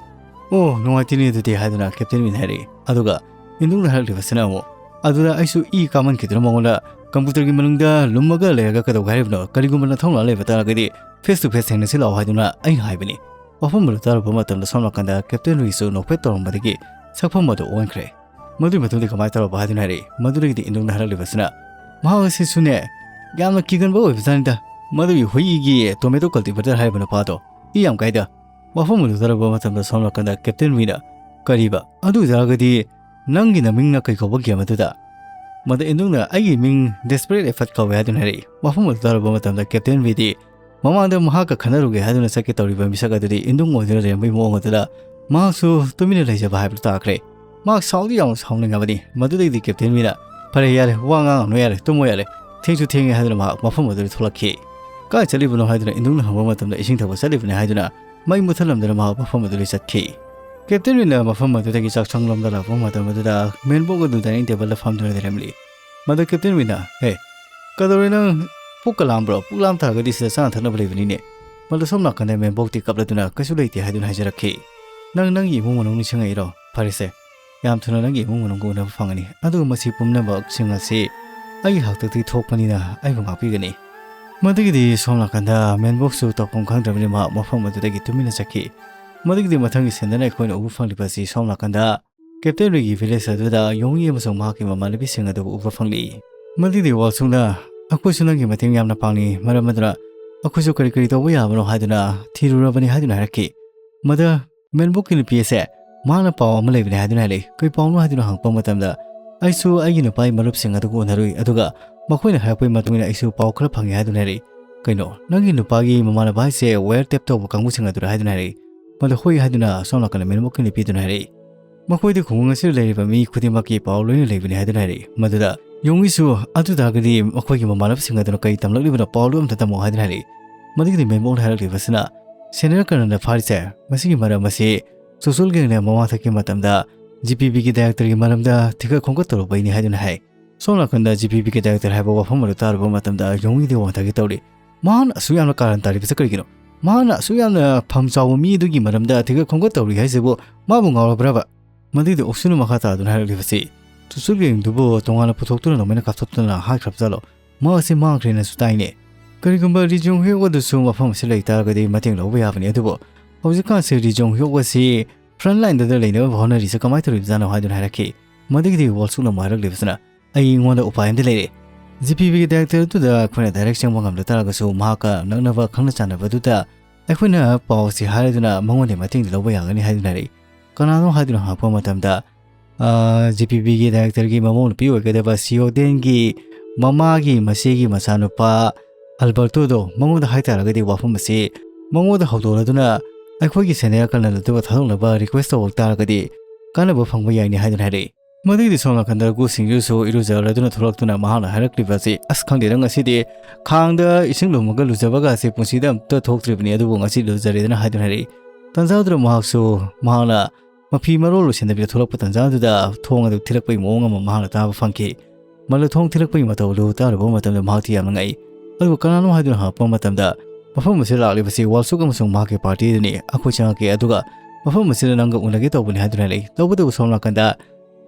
"ꯑꯣ, ꯅꯨꯡꯉꯥꯏꯇꯦꯅꯦ ꯑꯗꯨꯗꯤ," ꯍꯥꯏꯗꯨꯅ ꯀꯦꯞꯇꯦꯟ ꯋꯤꯟ ꯍꯥꯏꯔꯛꯏ꯫ ꯑꯗꯨꯒ ꯏꯟꯗꯨꯡꯅ ꯍꯥꯏꯔꯛꯂꯤꯕꯁꯤꯅ ꯑꯃꯨꯛ, ꯑꯗꯨꯗ ꯑꯩꯁꯨ ꯏ ꯀꯥꯃꯟꯈꯤꯗꯨꯅ ꯃꯉꯣꯟꯗ, "ꯀꯝꯄ꯭ꯌꯨꯇꯔꯒꯤ ꯃꯅꯨꯡꯗ ꯂꯨꯝꯃꯒ ꯂꯩꯔꯒ ꯀꯩꯗꯧꯒꯦ ꯍꯥꯏꯔꯤꯕꯅꯣ? ꯀꯔꯤꯒꯨꯝꯕ ꯅꯊꯧꯅꯥ ꯂꯩꯕ ꯇꯥꯔꯒꯗꯤ ꯐꯦꯁ ꯇꯨ ꯐꯦꯁ ꯊꯦꯡꯅꯁꯤ ꯂꯥꯛꯑꯣ," ꯍꯥꯏꯗꯨꯅ ꯑꯩꯅ ꯍꯥꯏꯕꯅꯤ꯫ ꯋꯥꯐꯝ ꯑꯗꯨ ꯇꯥꯔꯨꯕ ꯃꯇꯝꯗ ꯁꯣꯝ ꯅꯥꯀꯟꯗ ꯀꯦꯞꯇꯦꯟ ꯋꯤꯟꯁꯨ ꯅꯣꯛꯐꯦꯠ ꯇꯧꯔꯝꯕꯗꯒꯤ ꯁꯛꯐꯝ ꯑꯗꯨ ꯑꯣꯟꯈ꯭ꯔꯦ꯫ "ꯃꯗꯨꯒꯤ ꯃꯇꯨꯡꯗꯤ ꯀꯃꯥꯏꯅ ꯇꯧꯔꯕ?" ꯍꯥꯏꯗꯨꯅ ꯍꯥꯏꯔꯛꯏ꯫ ꯃꯗꯨꯗꯒꯤꯗꯤ ꯏꯟꯗꯨꯡꯅ ꯍꯥꯏꯔꯛꯂꯤꯕꯁꯤꯅ, "ꯃꯍꯥꯛ ꯑꯁꯤꯁꯨꯅꯦ, ꯌꯥꯝꯅ ꯀꯤꯒꯟꯕ ꯑꯣꯏꯕꯖꯥꯠꯅꯤꯗ, ꯃꯗꯨꯒꯤ ꯍꯨꯏꯒꯤ ꯇꯣꯃꯦꯇꯣ ꯀꯜꯇꯤꯚꯦꯇꯔ ꯍꯥꯏꯔꯤꯕ ꯅꯨꯄꯥꯗꯣ꯫ ꯏ ꯌꯥꯝ ꯀꯥꯏꯗ꯫" ꯋꯥꯐꯝ ꯑꯗꯨ ꯇꯥꯔꯨꯕ ꯃꯇꯝꯗ ꯁꯣꯝ ꯅꯥꯀꯟꯗ ꯀꯦꯞꯇꯦꯟ ꯋꯤꯟꯅ, "ꯀꯔꯤꯕ? ꯑꯗꯨ ꯑꯣꯏꯇꯥꯔꯒꯗꯤ ꯅꯪꯒꯤ ꯅꯃꯤꯡꯅ ꯀꯩ ꯀꯧꯕ ꯒꯦꯝ ꯑꯗꯨꯗ?" ꯃꯗꯨ ꯏꯟꯗꯨꯡꯅ, "ꯑꯩꯒꯤ ꯃꯤꯡ ꯗꯦꯁꯄꯔꯦꯠ ꯑꯦꯐꯔꯠ ꯀꯧꯋꯦ," ꯍꯥꯏꯗꯨꯅ ꯍꯥꯏꯔꯛꯏ꯫ ꯋꯥꯐꯝ ꯑꯗꯨ ꯇꯥꯔꯨꯕ ꯃꯇꯝꯗ ꯀꯦꯞꯇꯦꯟ ꯋꯤꯟꯗꯤ ꯃꯃꯥꯡꯗ ꯃꯍꯥꯛꯀ ꯈꯟꯅꯔꯨꯒꯦ ꯍꯥꯏꯗꯨꯅ ꯆꯠꯀꯦ ꯇꯧꯔꯤꯕ ꯃꯤꯁꯛ ꯑꯗꯨꯗꯤ ꯏꯟꯗꯨꯡ ꯑꯣꯏꯗꯨꯅ ꯂꯩꯔꯝꯕꯒꯤ ꯃꯑꯣꯡ ꯑꯗꯨꯗ ꯃꯍꯥꯛꯁꯨ ꯇꯨꯃꯤꯟꯅ ꯂꯩꯖꯕ ꯍꯥꯏꯕꯗꯨ ꯇꯥꯈ꯭ꯔꯦ꯫ ꯃꯍꯥꯛ ꯁꯥꯎꯗꯤ ꯌꯥꯝꯅ ꯁꯥꯎꯅꯤꯡꯉꯕꯅꯤ꯫ ꯃꯗꯨꯗꯒꯤꯗꯤ ꯀꯦꯞꯇꯦꯟ ꯋꯤꯟꯅ, "ꯐꯔꯦ ꯌꯥꯔꯦ, ꯋꯥ ꯉꯥꯡꯉꯅꯨ ꯌꯥꯔꯦ, ꯇꯨꯝꯃꯣ ꯌꯥꯔꯦ, ꯊꯦꯡꯁꯨ ꯊꯦꯡꯉꯦ," ꯍꯥꯏꯗꯨꯅ ꯃꯍꯥꯛ ꯃꯐꯝ ꯑꯗꯨꯗꯒꯤ ꯊꯣꯛꯂꯛꯈꯤ꯫ "ꯀꯥꯏ ꯆꯠꯂꯤꯕꯅꯣ?" ꯍꯥꯏꯗꯨꯅ ꯏꯟꯗꯨꯡꯅ ꯍꯪꯕ ꯃꯇꯝꯗ, "ꯏꯁꯤꯡ ꯊꯛꯄ ꯆꯠꯂꯤꯕꯅꯤ," ꯍꯥꯏꯗꯨꯅ ꯃꯩ ꯃꯨꯠꯊꯠꯂꯝꯗꯨꯅ ꯃꯍꯥꯛ ꯃꯐꯝ ꯑꯗꯨꯗꯒꯤ ꯆꯠꯈꯤ꯫ ꯀꯦꯞꯇꯦꯟ ꯋꯤꯟꯅ ꯃꯐꯝ ꯑꯗꯨꯗꯒꯤ ꯆꯥꯛꯁꯪꯂꯣꯝꯗ ꯂꯥꯛꯄ ꯃꯇꯝ ꯑꯗꯨꯗ ꯃꯦꯟꯕꯣꯛ ꯑꯗꯨ ꯗꯥꯏꯅꯤꯡ ꯇꯦꯕꯜꯗ ꯐꯝꯗꯨꯅ ꯂꯩꯔꯝꯂꯤ꯫ ꯃꯗꯨ ꯀꯦꯞꯇꯦꯟ ꯋꯤꯟꯅ, "ꯍꯦ, ꯀꯩꯗꯧꯔꯦ ꯅꯪ? ꯄꯨꯛꯀ ꯂꯥꯝꯕ꯭ꯔꯣ? ꯄꯨꯛ ꯂꯥꯝ ꯇꯥꯔꯒꯗꯤ ꯁꯤꯗ ꯆꯥꯅ ꯊꯛꯅꯕ ꯂꯩꯕꯅꯤꯅꯦ꯫" ꯃꯗꯨ ꯁꯣꯝ ꯅꯥꯀꯟꯗ ꯃꯦꯟꯕꯣꯛꯇꯤ ꯀꯞꯂꯗꯨꯅ, "ꯀꯩꯁꯨ ꯂꯩꯇꯦ," ꯍꯥꯏꯗꯨꯅ ꯍꯥꯏꯖꯔꯛꯈꯤ꯫ "ꯅꯪ ꯅꯪꯒꯤ ꯏꯃꯨꯡ ꯃꯅꯨꯡ ꯅꯤꯡꯁꯤꯡꯉꯛꯏꯔꯣ? ꯐꯔꯦꯁꯦ, ꯌꯥꯝ ꯊꯨꯅ ꯅꯪꯒꯤ ꯏꯃꯨꯡ ꯃꯅꯨꯡꯒ ꯎꯅꯕ ꯐꯪꯒꯅꯤ꯫ ꯑꯗꯨꯒ ꯃꯁꯤ ꯄꯨꯝꯅꯃꯛꯁꯤꯡ ꯑꯁꯤ ꯑꯩꯒꯤ ꯍꯥꯛꯇꯛꯇꯒꯤ ꯊꯣꯛꯄꯅꯤꯅ ꯑꯩꯕꯨ ꯉꯥꯛꯄꯤꯒꯅꯤ꯫" ꯃꯗꯨꯒꯤꯗꯤ ꯁꯣꯝ ꯅꯥꯀꯟꯗ ꯃꯦꯟꯕꯣꯛꯁꯨ ꯇꯧꯐꯝ ꯈꯪꯗ꯭ꯔꯕꯅꯤ, ꯃꯍꯥꯛ ꯃꯐꯝ ꯑꯗꯨꯗꯒꯤ ꯇꯨꯃꯤꯟꯅ ꯆꯠꯈꯤ꯫ ꯃꯗꯨꯒꯤꯗꯤ ꯃꯊꯪꯒꯤ ꯁꯤꯟꯗꯅ ꯑꯩꯈꯣꯏꯅ ꯎꯕ ꯐꯪꯂꯤꯕ ꯑꯁꯤ ꯁꯣꯝ ꯅꯥꯀꯟꯗ ꯀꯦꯞꯇꯦꯟ ꯔꯤꯒꯤ ꯚꯤꯂꯦꯖ ꯑꯗꯨꯗ ꯌꯣꯡꯉꯤ ꯑꯃꯁꯨꯡ ꯃꯍꯥꯛꯀꯤ ꯃꯃꯥꯟꯅꯕꯤꯁꯤꯡ ꯑꯗꯨ ꯎꯕ ꯐꯪꯂꯤ꯫ ꯃꯗꯨꯒꯤꯗꯤ ꯋꯥꯜꯁꯨꯡꯅ, "ꯑꯩꯈꯣꯏꯁꯨ ꯅꯪꯒꯤ ꯃꯇꯦꯡ ꯌꯥꯝꯅ ꯄꯥꯡꯅꯤꯡꯏ, ꯃꯔꯝ ꯑꯗꯨꯅ ꯑꯩꯈꯣꯏꯁꯨ ꯀꯔꯤ ꯀꯔꯤ ꯇꯧꯕ ꯌꯥꯕꯅꯣ ꯍꯥꯏꯗꯨꯅ ꯊꯤꯔꯨꯔꯕꯅꯤ," ꯍꯥꯏꯗꯨꯅ ꯍꯥꯏꯔꯛꯈꯤ꯫ ꯃꯗꯨ ꯃꯦꯟꯕꯨꯛꯀꯤ ꯅꯨꯄꯤ ꯑꯁꯦ ꯃꯍꯥꯛꯅ ꯄꯥꯎ ꯑꯃ ꯂꯩꯕꯅꯦ ꯍꯥꯏꯗꯨꯅ ꯍꯥꯏꯔꯛꯏ꯫ "ꯀꯩ ꯄꯥꯎꯅꯣ?" ꯍꯥꯏꯗꯨꯅ ꯍꯪꯉꯛꯄ ꯃꯇꯝꯗ, "ꯑꯩꯁꯨ ꯑꯩꯒꯤ ꯅꯨꯄꯥꯒꯤ ꯃꯔꯨꯞꯁꯤꯡ ꯑꯗꯨꯒ ꯎꯅꯔꯨꯏ, ꯑꯗꯨꯒ ꯃꯈꯣꯏꯅ ꯍꯥꯏꯔꯛꯄꯒꯤ ꯃꯇꯨꯡ ꯏꯟꯅ ꯑꯩꯁꯨ ꯄꯥꯎ ꯈꯔ ꯐꯪꯉꯦ," ꯍꯥꯏꯗꯨꯅ ꯍꯥꯏꯔꯛꯏ꯫ "ꯀꯩꯅꯣ, ꯅꯪꯒꯤ ꯅꯨꯄꯥꯒꯤ ꯃꯃꯥꯟꯅꯕ ꯍꯥꯏꯁꯦ ꯋꯥꯌꯔ ꯇꯦꯞ ꯇꯧꯕ ꯀꯥꯡꯕꯨꯁꯤꯡ ꯑꯗꯨꯔ?" ꯍꯥꯏꯗꯨꯅ ꯍꯥꯏꯔꯛꯏ꯫ ꯃꯗꯨ ꯍꯣꯏ ꯍꯥꯏꯗꯨꯅ ꯁꯣꯝ ꯅꯥꯀꯟꯗ ꯃꯦꯟꯕꯨꯛꯀꯤ ꯅꯨꯄꯤꯗꯨꯅ ꯍꯥꯏꯔꯛꯏ꯫ "ꯃꯈꯣꯏꯗꯤ ꯈꯨꯡꯒꯪ ꯑꯁꯤꯗ ꯂꯩꯔꯤꯕ ꯃꯤ ꯈꯨꯗꯤꯡꯃꯛꯀꯤ ꯄꯥꯎ ꯂꯣꯏꯅ ꯂꯩꯕꯅꯤ," ꯍꯥꯏꯗꯨꯅ ꯍꯥꯏꯔꯛꯏ꯫ ꯃꯗꯨꯗ ꯌꯣꯡꯉꯤꯁꯨ, "ꯑꯗꯨ ꯇꯥꯔꯒꯗꯤ ꯃꯈꯣꯏꯒꯤ ꯃꯃꯥꯟꯅꯕꯁꯤꯡ ꯑꯗꯨꯅ ꯀꯔꯤ ꯇꯝꯂꯛꯂꯤꯕꯅꯣ? ꯄꯥꯎ ꯂꯣꯏ ꯑꯝꯇ ꯇꯝꯃꯣ," ꯍꯥꯏꯗꯨꯅ ꯍꯥꯏꯔꯛꯏ꯫ ꯃꯗꯨꯒꯤꯗꯤ ꯃꯦꯝꯕꯣꯛꯅ ꯍꯥꯏꯔꯛꯂꯤꯕꯁꯤꯅ, "ꯁꯦꯅꯤꯌꯔ ꯀꯔꯅꯅ ꯐꯥꯔꯤꯁꯦ, ꯃꯁꯤꯒꯤ ꯃꯔꯝ ꯑꯁꯤ ꯆꯨꯆꯨꯜ ꯒꯦꯡꯅ ꯃꯃꯥꯡꯊꯛꯀꯤ ꯃꯇꯝꯗ ꯖꯤ ꯄꯤ ꯕꯤꯒꯤ ꯗꯥꯏꯔꯦꯛꯇꯔꯒꯤ ꯃꯔꯝꯗ ꯊꯤꯒꯠ ꯈꯣꯝꯒꯠ ꯇꯧꯔꯨꯕꯩꯅꯤ" ꯍꯥꯏꯗꯨꯅ ꯍꯥꯏ꯫ ꯁꯣꯝ ꯅꯥꯀꯟꯗ ꯖꯤ ꯄꯤ ꯕꯤꯒꯤ ꯗꯥꯏꯔꯦꯛꯇꯔ ꯍꯥꯏꯕ ꯋꯥꯐꯝ ꯑꯗꯨ ꯇꯥꯔꯨꯕ ꯃꯇꯝꯗ ꯌꯣꯡꯉꯤꯗꯤ ꯋꯥꯡꯊꯒꯦ ꯇꯧꯔꯤ꯫ "ꯃꯍꯥꯛꯅ ꯑꯁꯨꯛ ꯌꯥꯝꯅ ꯀꯥꯔꯟ ꯇꯥꯔꯤꯕꯁꯦ ꯀꯔꯤꯒꯤꯅꯣ? ꯃꯍꯥꯛꯅ ꯑꯁꯨꯛ ꯌꯥꯝꯅ ꯐꯝ ꯆꯥꯎꯕ ꯃꯤ ꯑꯗꯨꯒꯤ ꯃꯔꯝꯗ ꯊꯤꯒꯠ ꯈꯣꯝꯒꯠ ꯇꯧꯔꯤ ꯍꯥꯏꯁꯤꯕꯨ ꯃꯥꯕꯨ ꯉꯥꯎꯔꯕ꯭ꯔꯕ?" ꯃꯗꯨꯒꯤꯗꯤ ꯑꯣꯛꯁꯨꯅ ꯃꯈꯥ ꯇꯥꯗꯨꯅ ꯍꯥꯏꯔꯛꯂꯤꯕꯁꯤ, "ꯆꯨꯆꯨꯜ ꯒꯦꯡꯗꯨꯕꯨ ꯇꯣꯉꯥꯟꯅ ꯄꯨꯊꯣꯛꯇꯨꯅ ꯅꯣꯡꯃꯩꯅ ꯀꯥꯞꯊꯣꯛꯇꯨꯅ ꯍꯥꯠꯈ꯭ꯔꯕ ꯖꯥꯠꯂꯣ? ꯃꯍꯥꯛ ꯑꯁꯤ ꯃꯥꯡꯈ꯭ꯔꯦꯅꯁꯨ ꯇꯥꯏꯅꯦ꯫ ꯀꯔꯤꯒꯨꯝꯕ ꯔꯤ ꯖꯣꯡ ꯍ꯭ꯌꯣꯛ ꯑꯗꯨꯁꯨ ꯃꯐꯝ ꯑꯁꯤꯗ ꯂꯩ ꯇꯥꯔꯒꯗꯤ ꯃꯇꯦꯡ ꯂꯧꯕ ꯌꯥꯕꯅꯤ, ꯑꯗꯨꯕꯨ ꯍꯧꯖꯤꯛꯀꯥꯟꯁꯤ ꯔꯤ ꯖꯣꯡ ꯍ꯭ꯌꯣꯛ ꯑꯁꯤ ꯐ꯭ꯔꯟꯠ ꯂꯥꯏꯟꯗ ꯂꯩꯅꯕ ꯍꯣꯠꯅꯔꯤꯁꯦ ꯀꯃꯥꯏꯅ ꯇꯧꯔꯤꯕꯖꯥꯠꯅꯣ?" ꯍꯥꯏꯗꯨꯅ ꯍꯥꯏꯔꯛꯈꯤ꯫ ꯃꯗꯨꯒꯤꯗꯤ ꯋꯣꯜꯁꯨꯛꯅ ꯑꯃꯨꯛ ꯍꯥꯏꯔꯛꯂꯤꯕꯁꯤꯅ, "ꯑꯩꯉꯣꯟꯗ ꯎꯄꯥꯏ ꯑꯃꯗꯤ ꯂꯩꯔꯦ꯫ ꯖꯤ ꯄꯤ ꯕꯤꯒꯤ ꯗꯥꯏꯔꯦꯛꯇꯔ ꯑꯗꯨꯗ ꯑꯩꯈꯣꯏꯅ ꯗꯥꯏꯔꯦꯛ ꯆꯪꯕ ꯉꯝꯗ ꯇꯥꯔꯒꯁꯨ ꯃꯍꯥꯛꯀ ꯅꯛꯅꯕ ꯈꯪꯅ ꯆꯥꯟꯅꯕ ꯑꯗꯨꯗ ꯑꯩꯈꯣꯏꯅ ꯄꯥꯎ ꯑꯁꯤ ꯍꯥꯏꯔꯗꯨꯅ ꯃꯉꯣꯟꯗ ꯃꯇꯦꯡꯗꯤ ꯂꯧꯕ ꯌꯥꯒꯅꯤ" ꯍꯥꯏꯗꯨꯅ ꯍꯥꯏꯔꯛꯏ꯫ ꯀꯅꯥꯅꯣ ꯍꯥꯏꯗꯨꯅ ꯍꯪꯉꯛꯄ ꯃꯇꯝꯗ, "ꯑꯥ, ꯖꯤ ꯄꯤ ꯕꯤꯒꯤ ꯗꯥꯏꯔꯦꯛꯇꯔꯒꯤ ꯃꯃꯧ ꯅꯨꯄꯤ ꯑꯣꯏꯒꯗꯕ ꯁꯤꯌꯣꯗꯦꯟꯒꯤ ꯃꯃꯥꯒꯤ ꯃꯆꯦꯒꯤ ꯃꯆꯥꯅꯨꯄꯥ ꯑꯜꯕꯔꯇꯣꯗꯣ, ꯃꯉꯣꯟꯗ ꯍꯥꯏꯇꯥꯔꯒꯗꯤ ꯋꯥꯐꯝ ꯑꯁꯤ ꯃꯉꯣꯟꯗ ꯍꯧꯗꯣꯛꯂꯗꯨꯅ ꯑꯩꯈꯣꯏꯒꯤ ꯁꯦꯅꯤꯌꯔ ꯀꯔꯅꯜ ꯑꯗꯨꯒ ꯊꯥꯗꯣꯛꯅꯕ ꯔꯤꯀ꯭ꯋꯦꯁ ꯇꯧꯕ ꯇꯥꯔꯒꯗꯤ ꯀꯥꯟꯅꯕ ꯐꯪꯕ ꯌꯥꯏꯅꯤ" ꯍꯥꯏꯗꯨꯅ ꯍꯥꯏꯔꯛꯏ꯫ ꯃꯗꯨꯒꯤꯗꯤ ꯁꯣꯝ ꯅꯥꯀꯟꯗ ꯒꯨ ꯁꯤꯡꯖꯨꯁꯨ ꯏꯔꯨꯖꯔꯗꯨꯅ ꯊꯣꯛꯂꯛꯇꯨꯅ ꯃꯍꯥꯛꯅ ꯍꯥꯏꯔꯛꯂꯤꯕ ꯑꯁꯤ, "ꯑꯁ, ꯈꯪꯗꯦꯗ, ꯉꯁꯤꯗꯤ ꯈꯥꯡꯗ ꯏꯁꯤꯡ ꯂꯨꯝꯃꯒ ꯂꯨꯖꯕꯒꯁꯦ ꯄꯨꯟꯁꯤꯗ ꯑꯝꯇ ꯊꯣꯛꯇ꯭ꯔꯤꯕꯅꯤ, ꯑꯗꯨꯕꯨ ꯉꯁꯤ ꯂꯨꯖꯔꯦꯗꯅ" ꯍꯥꯏꯗꯨꯅ ꯍꯥꯏꯔꯛꯏ꯫ ꯇꯟꯖꯥꯗꯨꯗ ꯃꯍꯥꯛꯁꯨ, ꯃꯍꯥꯛꯅ ꯃꯐꯤ ꯃꯔꯣꯜ ꯂꯣꯏꯁꯤꯟꯗꯕꯤꯗ ꯊꯣꯛꯂꯛꯄ ꯇꯟꯖꯥꯗꯨꯗ ꯊꯣꯡ ꯑꯗꯨ ꯊꯤꯜꯂꯛꯄꯒꯤ ꯃꯑꯣꯡ ꯑꯃ ꯃꯍꯥꯛꯅ ꯇꯥꯕ ꯐꯪꯈꯤ꯫ ꯃꯗꯨ ꯊꯣꯡ ꯊꯤꯜꯂꯛꯄꯒꯤ ꯃꯇꯧ ꯑꯗꯨ ꯇꯥꯔꯨꯕ ꯃꯇꯝꯗ ꯃꯍꯥꯛꯇꯤ ꯌꯥꯝꯅ ꯉꯛꯏ꯫ ꯑꯗꯨꯒ ꯀꯅꯥꯅꯣ ꯍꯥꯏꯗꯨꯅ ꯍꯪꯉꯛꯄ ꯃꯇꯝꯗ, ꯃꯐꯝ ꯑꯁꯤꯗ ꯂꯥꯛꯂꯤꯕꯁꯤ ꯋꯥꯜꯁꯨꯛ ꯑꯃꯁꯨꯡ ꯃꯍꯥꯛꯀꯤ ꯄꯥꯔꯇꯤ ꯑꯗꯨꯅꯤ꯫ ꯑꯩꯈꯣꯏ ꯆꯪꯉꯛꯀꯦ, ꯑꯗꯨꯒ ꯃꯐꯝ ꯑꯁꯤꯗ ꯅꯪꯒ ꯎꯅꯒꯦ ꯇꯧꯕꯅꯤ ꯍꯥꯏꯗꯨꯅ ꯂꯩ꯫ ꯇꯧꯕꯇꯕꯨ ꯁꯣꯝ ꯅꯥꯀꯟꯗ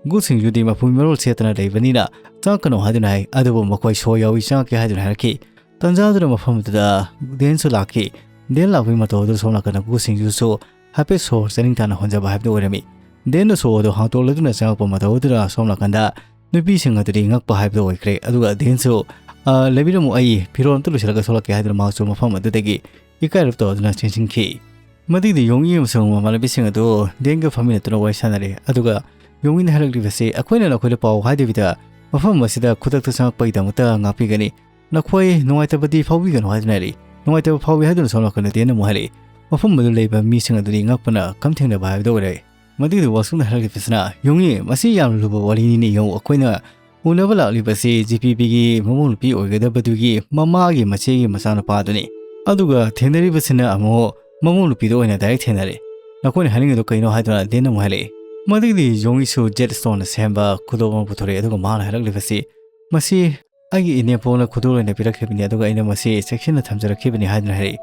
ꯒꯨ ꯁꯤꯡꯖꯨꯗꯤ ꯃꯐꯤ ꯃꯔꯣꯜ ꯁꯦꯠꯇꯅ ꯂꯩꯕꯅꯤꯅ ꯆꯪꯉꯛꯀꯅꯨ ꯍꯥꯏꯗꯨꯅ ꯍꯥꯏ꯫ ꯑꯗꯨꯕꯨ ꯃꯈꯣꯏ ꯁꯣ ꯌꯥꯎꯏ, ꯆꯪꯉꯛꯀꯦ ꯍꯥꯏꯗꯨꯅ ꯍꯥꯏꯔꯛꯈꯤ꯫ ꯇꯟꯖꯥꯗꯨꯗ ꯃꯐꯝ ꯑꯗꯨꯗ ꯗꯦꯟꯁꯨ ꯂꯥꯛꯈꯤ꯫ ꯗꯦꯟ ꯂꯥꯛꯄꯒꯤ ꯃꯇꯧ ꯑꯗꯨ ꯁꯣꯝ ꯅꯥꯀꯟꯗ ꯒꯨ ꯁꯤꯡꯖꯨꯁꯨ ꯍꯥꯏꯐꯦꯠ ꯁꯣꯔ ꯆꯥꯅꯤꯡ ꯇꯥꯅ ꯍꯣꯟꯖꯕ ꯍꯥꯏꯕꯗꯨ ꯑꯣꯏꯔꯝꯃꯤ꯫ ꯗꯦꯟꯅ ꯁꯣ ꯑꯗꯨ ꯍꯥꯡꯇꯣꯛꯂꯗꯨꯅ ꯆꯪꯉꯛꯄ ꯃꯇꯧ ꯑꯗꯨꯗ ꯁꯣꯝ ꯅꯥꯀꯟꯗ ꯅꯨꯄꯤꯁꯤꯡ ꯑꯗꯨꯗꯤ ꯉꯛꯄ ꯍꯥꯏꯕꯗꯨ ꯑꯣꯏꯈ꯭ꯔꯦ꯫ ꯑꯗꯨꯒ ꯗꯦꯟꯁꯨ, "ꯑ, ꯂꯩꯕꯤꯔꯝꯃꯨ, ꯑꯩ ꯐꯤꯔꯣꯜ ꯑꯝꯇ ꯂꯣꯏꯁꯤꯜꯂꯒ ꯊꯣꯛꯂꯛꯀꯦ" ꯍꯥꯏꯗꯨꯅ ꯃꯍꯥꯛꯁꯨ ꯃꯐꯝ ꯑꯗꯨꯗꯒꯤ ꯏꯀꯥꯏꯔꯞ ꯇꯧꯗꯨꯅ ꯆꯦꯟꯁꯤꯟꯈꯤ꯫ ꯃꯗꯨꯒꯤꯗꯤ ꯌꯣꯡꯉꯤ ꯑꯃꯁꯨꯡ ꯃꯃꯥꯟꯅꯕꯤꯁꯤꯡ ꯑꯗꯨ ꯗꯦꯟꯒ ꯐꯝꯃꯤꯟꯅꯗꯨꯅ ꯋꯥꯔꯤ ꯁꯥꯟꯅꯔꯦ꯫ ꯑꯗꯨꯒ ꯌꯣꯡꯉꯤꯅ ꯍꯥꯏꯔꯛꯂꯤꯕꯁꯤ, "ꯑꯩꯈꯣꯏꯅ ꯅꯈꯣꯏꯗ ꯄꯥꯎ ꯍꯥꯏꯗꯕꯤꯗ ꯃꯐꯝ ꯑꯁꯤꯗ ꯈꯨꯗꯛꯇ ꯆꯪꯉꯛꯄꯒꯤꯗꯃꯛꯇ ꯉꯥꯛꯄꯤꯒꯅꯤ꯫ ꯅꯈꯣꯏ ꯅꯨꯡꯉꯥꯏꯇꯕꯗꯤ ꯐꯥꯎꯕꯤꯒꯅꯨ" ꯍꯥꯏꯗꯨꯅ ꯍꯥꯏꯔꯛꯏ꯫ "ꯅꯨꯡꯉꯥꯏꯇꯕ ꯐꯥꯎꯏ" ꯍꯥꯏꯗꯨꯅ ꯁꯣꯝ ꯅꯥꯀꯟꯗ ꯗꯦꯟꯅ ꯑꯃꯨꯛ ꯍꯥꯏꯔꯛꯏ꯫ ꯃꯐꯝ ꯑꯗꯨ ꯂꯩꯕ ꯃꯤꯁꯤꯡ ꯑꯗꯨꯗꯤ ꯉꯛꯄꯅ ꯀꯝ ꯊꯦꯡꯅꯕ ꯍꯥꯏꯕꯗꯨ ꯑꯣꯏꯔꯦ꯫ ꯃꯗꯨꯒꯤꯗꯤ ꯋꯥꯁꯨꯅ ꯍꯥꯏꯔꯛꯂꯤꯕꯁꯤꯅ, "ꯌꯣꯡꯉꯤ, ꯃꯁꯤ ꯌꯥꯝꯅ ꯂꯨꯕ ꯋꯥꯔꯤꯅꯤꯅꯦ꯫ ꯌꯦꯡꯉꯨ, ꯑꯩꯈꯣꯏꯅ ꯎꯅꯕ ꯂꯥꯛꯂꯤꯕꯁꯤ ꯖꯤ ꯄꯤ ꯕꯤꯒꯤ ꯃꯃꯧ ꯅꯨꯄꯤ ꯑꯣꯏꯒꯗꯕꯗꯨꯒꯤ ꯃꯃꯥꯒꯤ ꯃꯆꯦꯒꯤ ꯃꯆꯥꯅꯨꯄꯥꯗꯨꯅꯤ꯫ ꯑꯗꯨꯒ ꯊꯦꯡꯅꯔꯤꯕꯁꯤꯅ ꯑꯃꯨꯛ ꯃꯃꯧ ꯅꯨꯄꯤꯗꯣ ꯑꯣꯏꯅ ꯗꯥꯏꯔꯦꯛ ꯊꯦꯡꯅꯔꯦ꯫ "ꯅꯈꯣꯏꯅ ꯍꯥꯏꯅꯤꯡꯉꯤꯗꯣ ꯀꯩꯅꯣ?" ꯍꯥꯏꯗꯨꯅ ꯗꯦꯟꯅ ꯑꯃꯨꯛ ꯍꯥꯏꯔꯛꯑꯦ꯫ ꯃꯗꯒꯤꯗꯤ ꯌꯣꯡꯉꯤꯁꯨ ꯖꯦꯠ ꯁ꯭ꯇꯣꯟꯅ ꯁꯦꯝꯕ ꯈꯨꯗꯣꯞ ꯑꯃ ꯄꯨꯊꯣꯔꯛꯑꯦ꯫ ꯑꯗꯨꯒ ꯃꯥꯅ ꯍꯥꯏꯔꯛꯂꯤꯕꯁꯤ, "ꯃꯁꯤ ꯑꯩꯒꯤ ꯏꯅꯦꯝꯄꯣꯛꯅ ꯈꯨꯗꯣꯜ ꯑꯣꯏꯅ ꯄꯤꯔꯛꯈꯤꯕꯅꯤ, ꯑꯗꯨꯒ ꯑꯩꯅ ꯃꯁꯤ ꯆꯦꯛꯁꯤꯟꯅ ꯊꯝꯖꯔꯛꯈꯤꯕꯅꯤ" ꯍꯥꯏꯗꯨꯅ ꯍꯥꯏꯔꯛꯏ꯫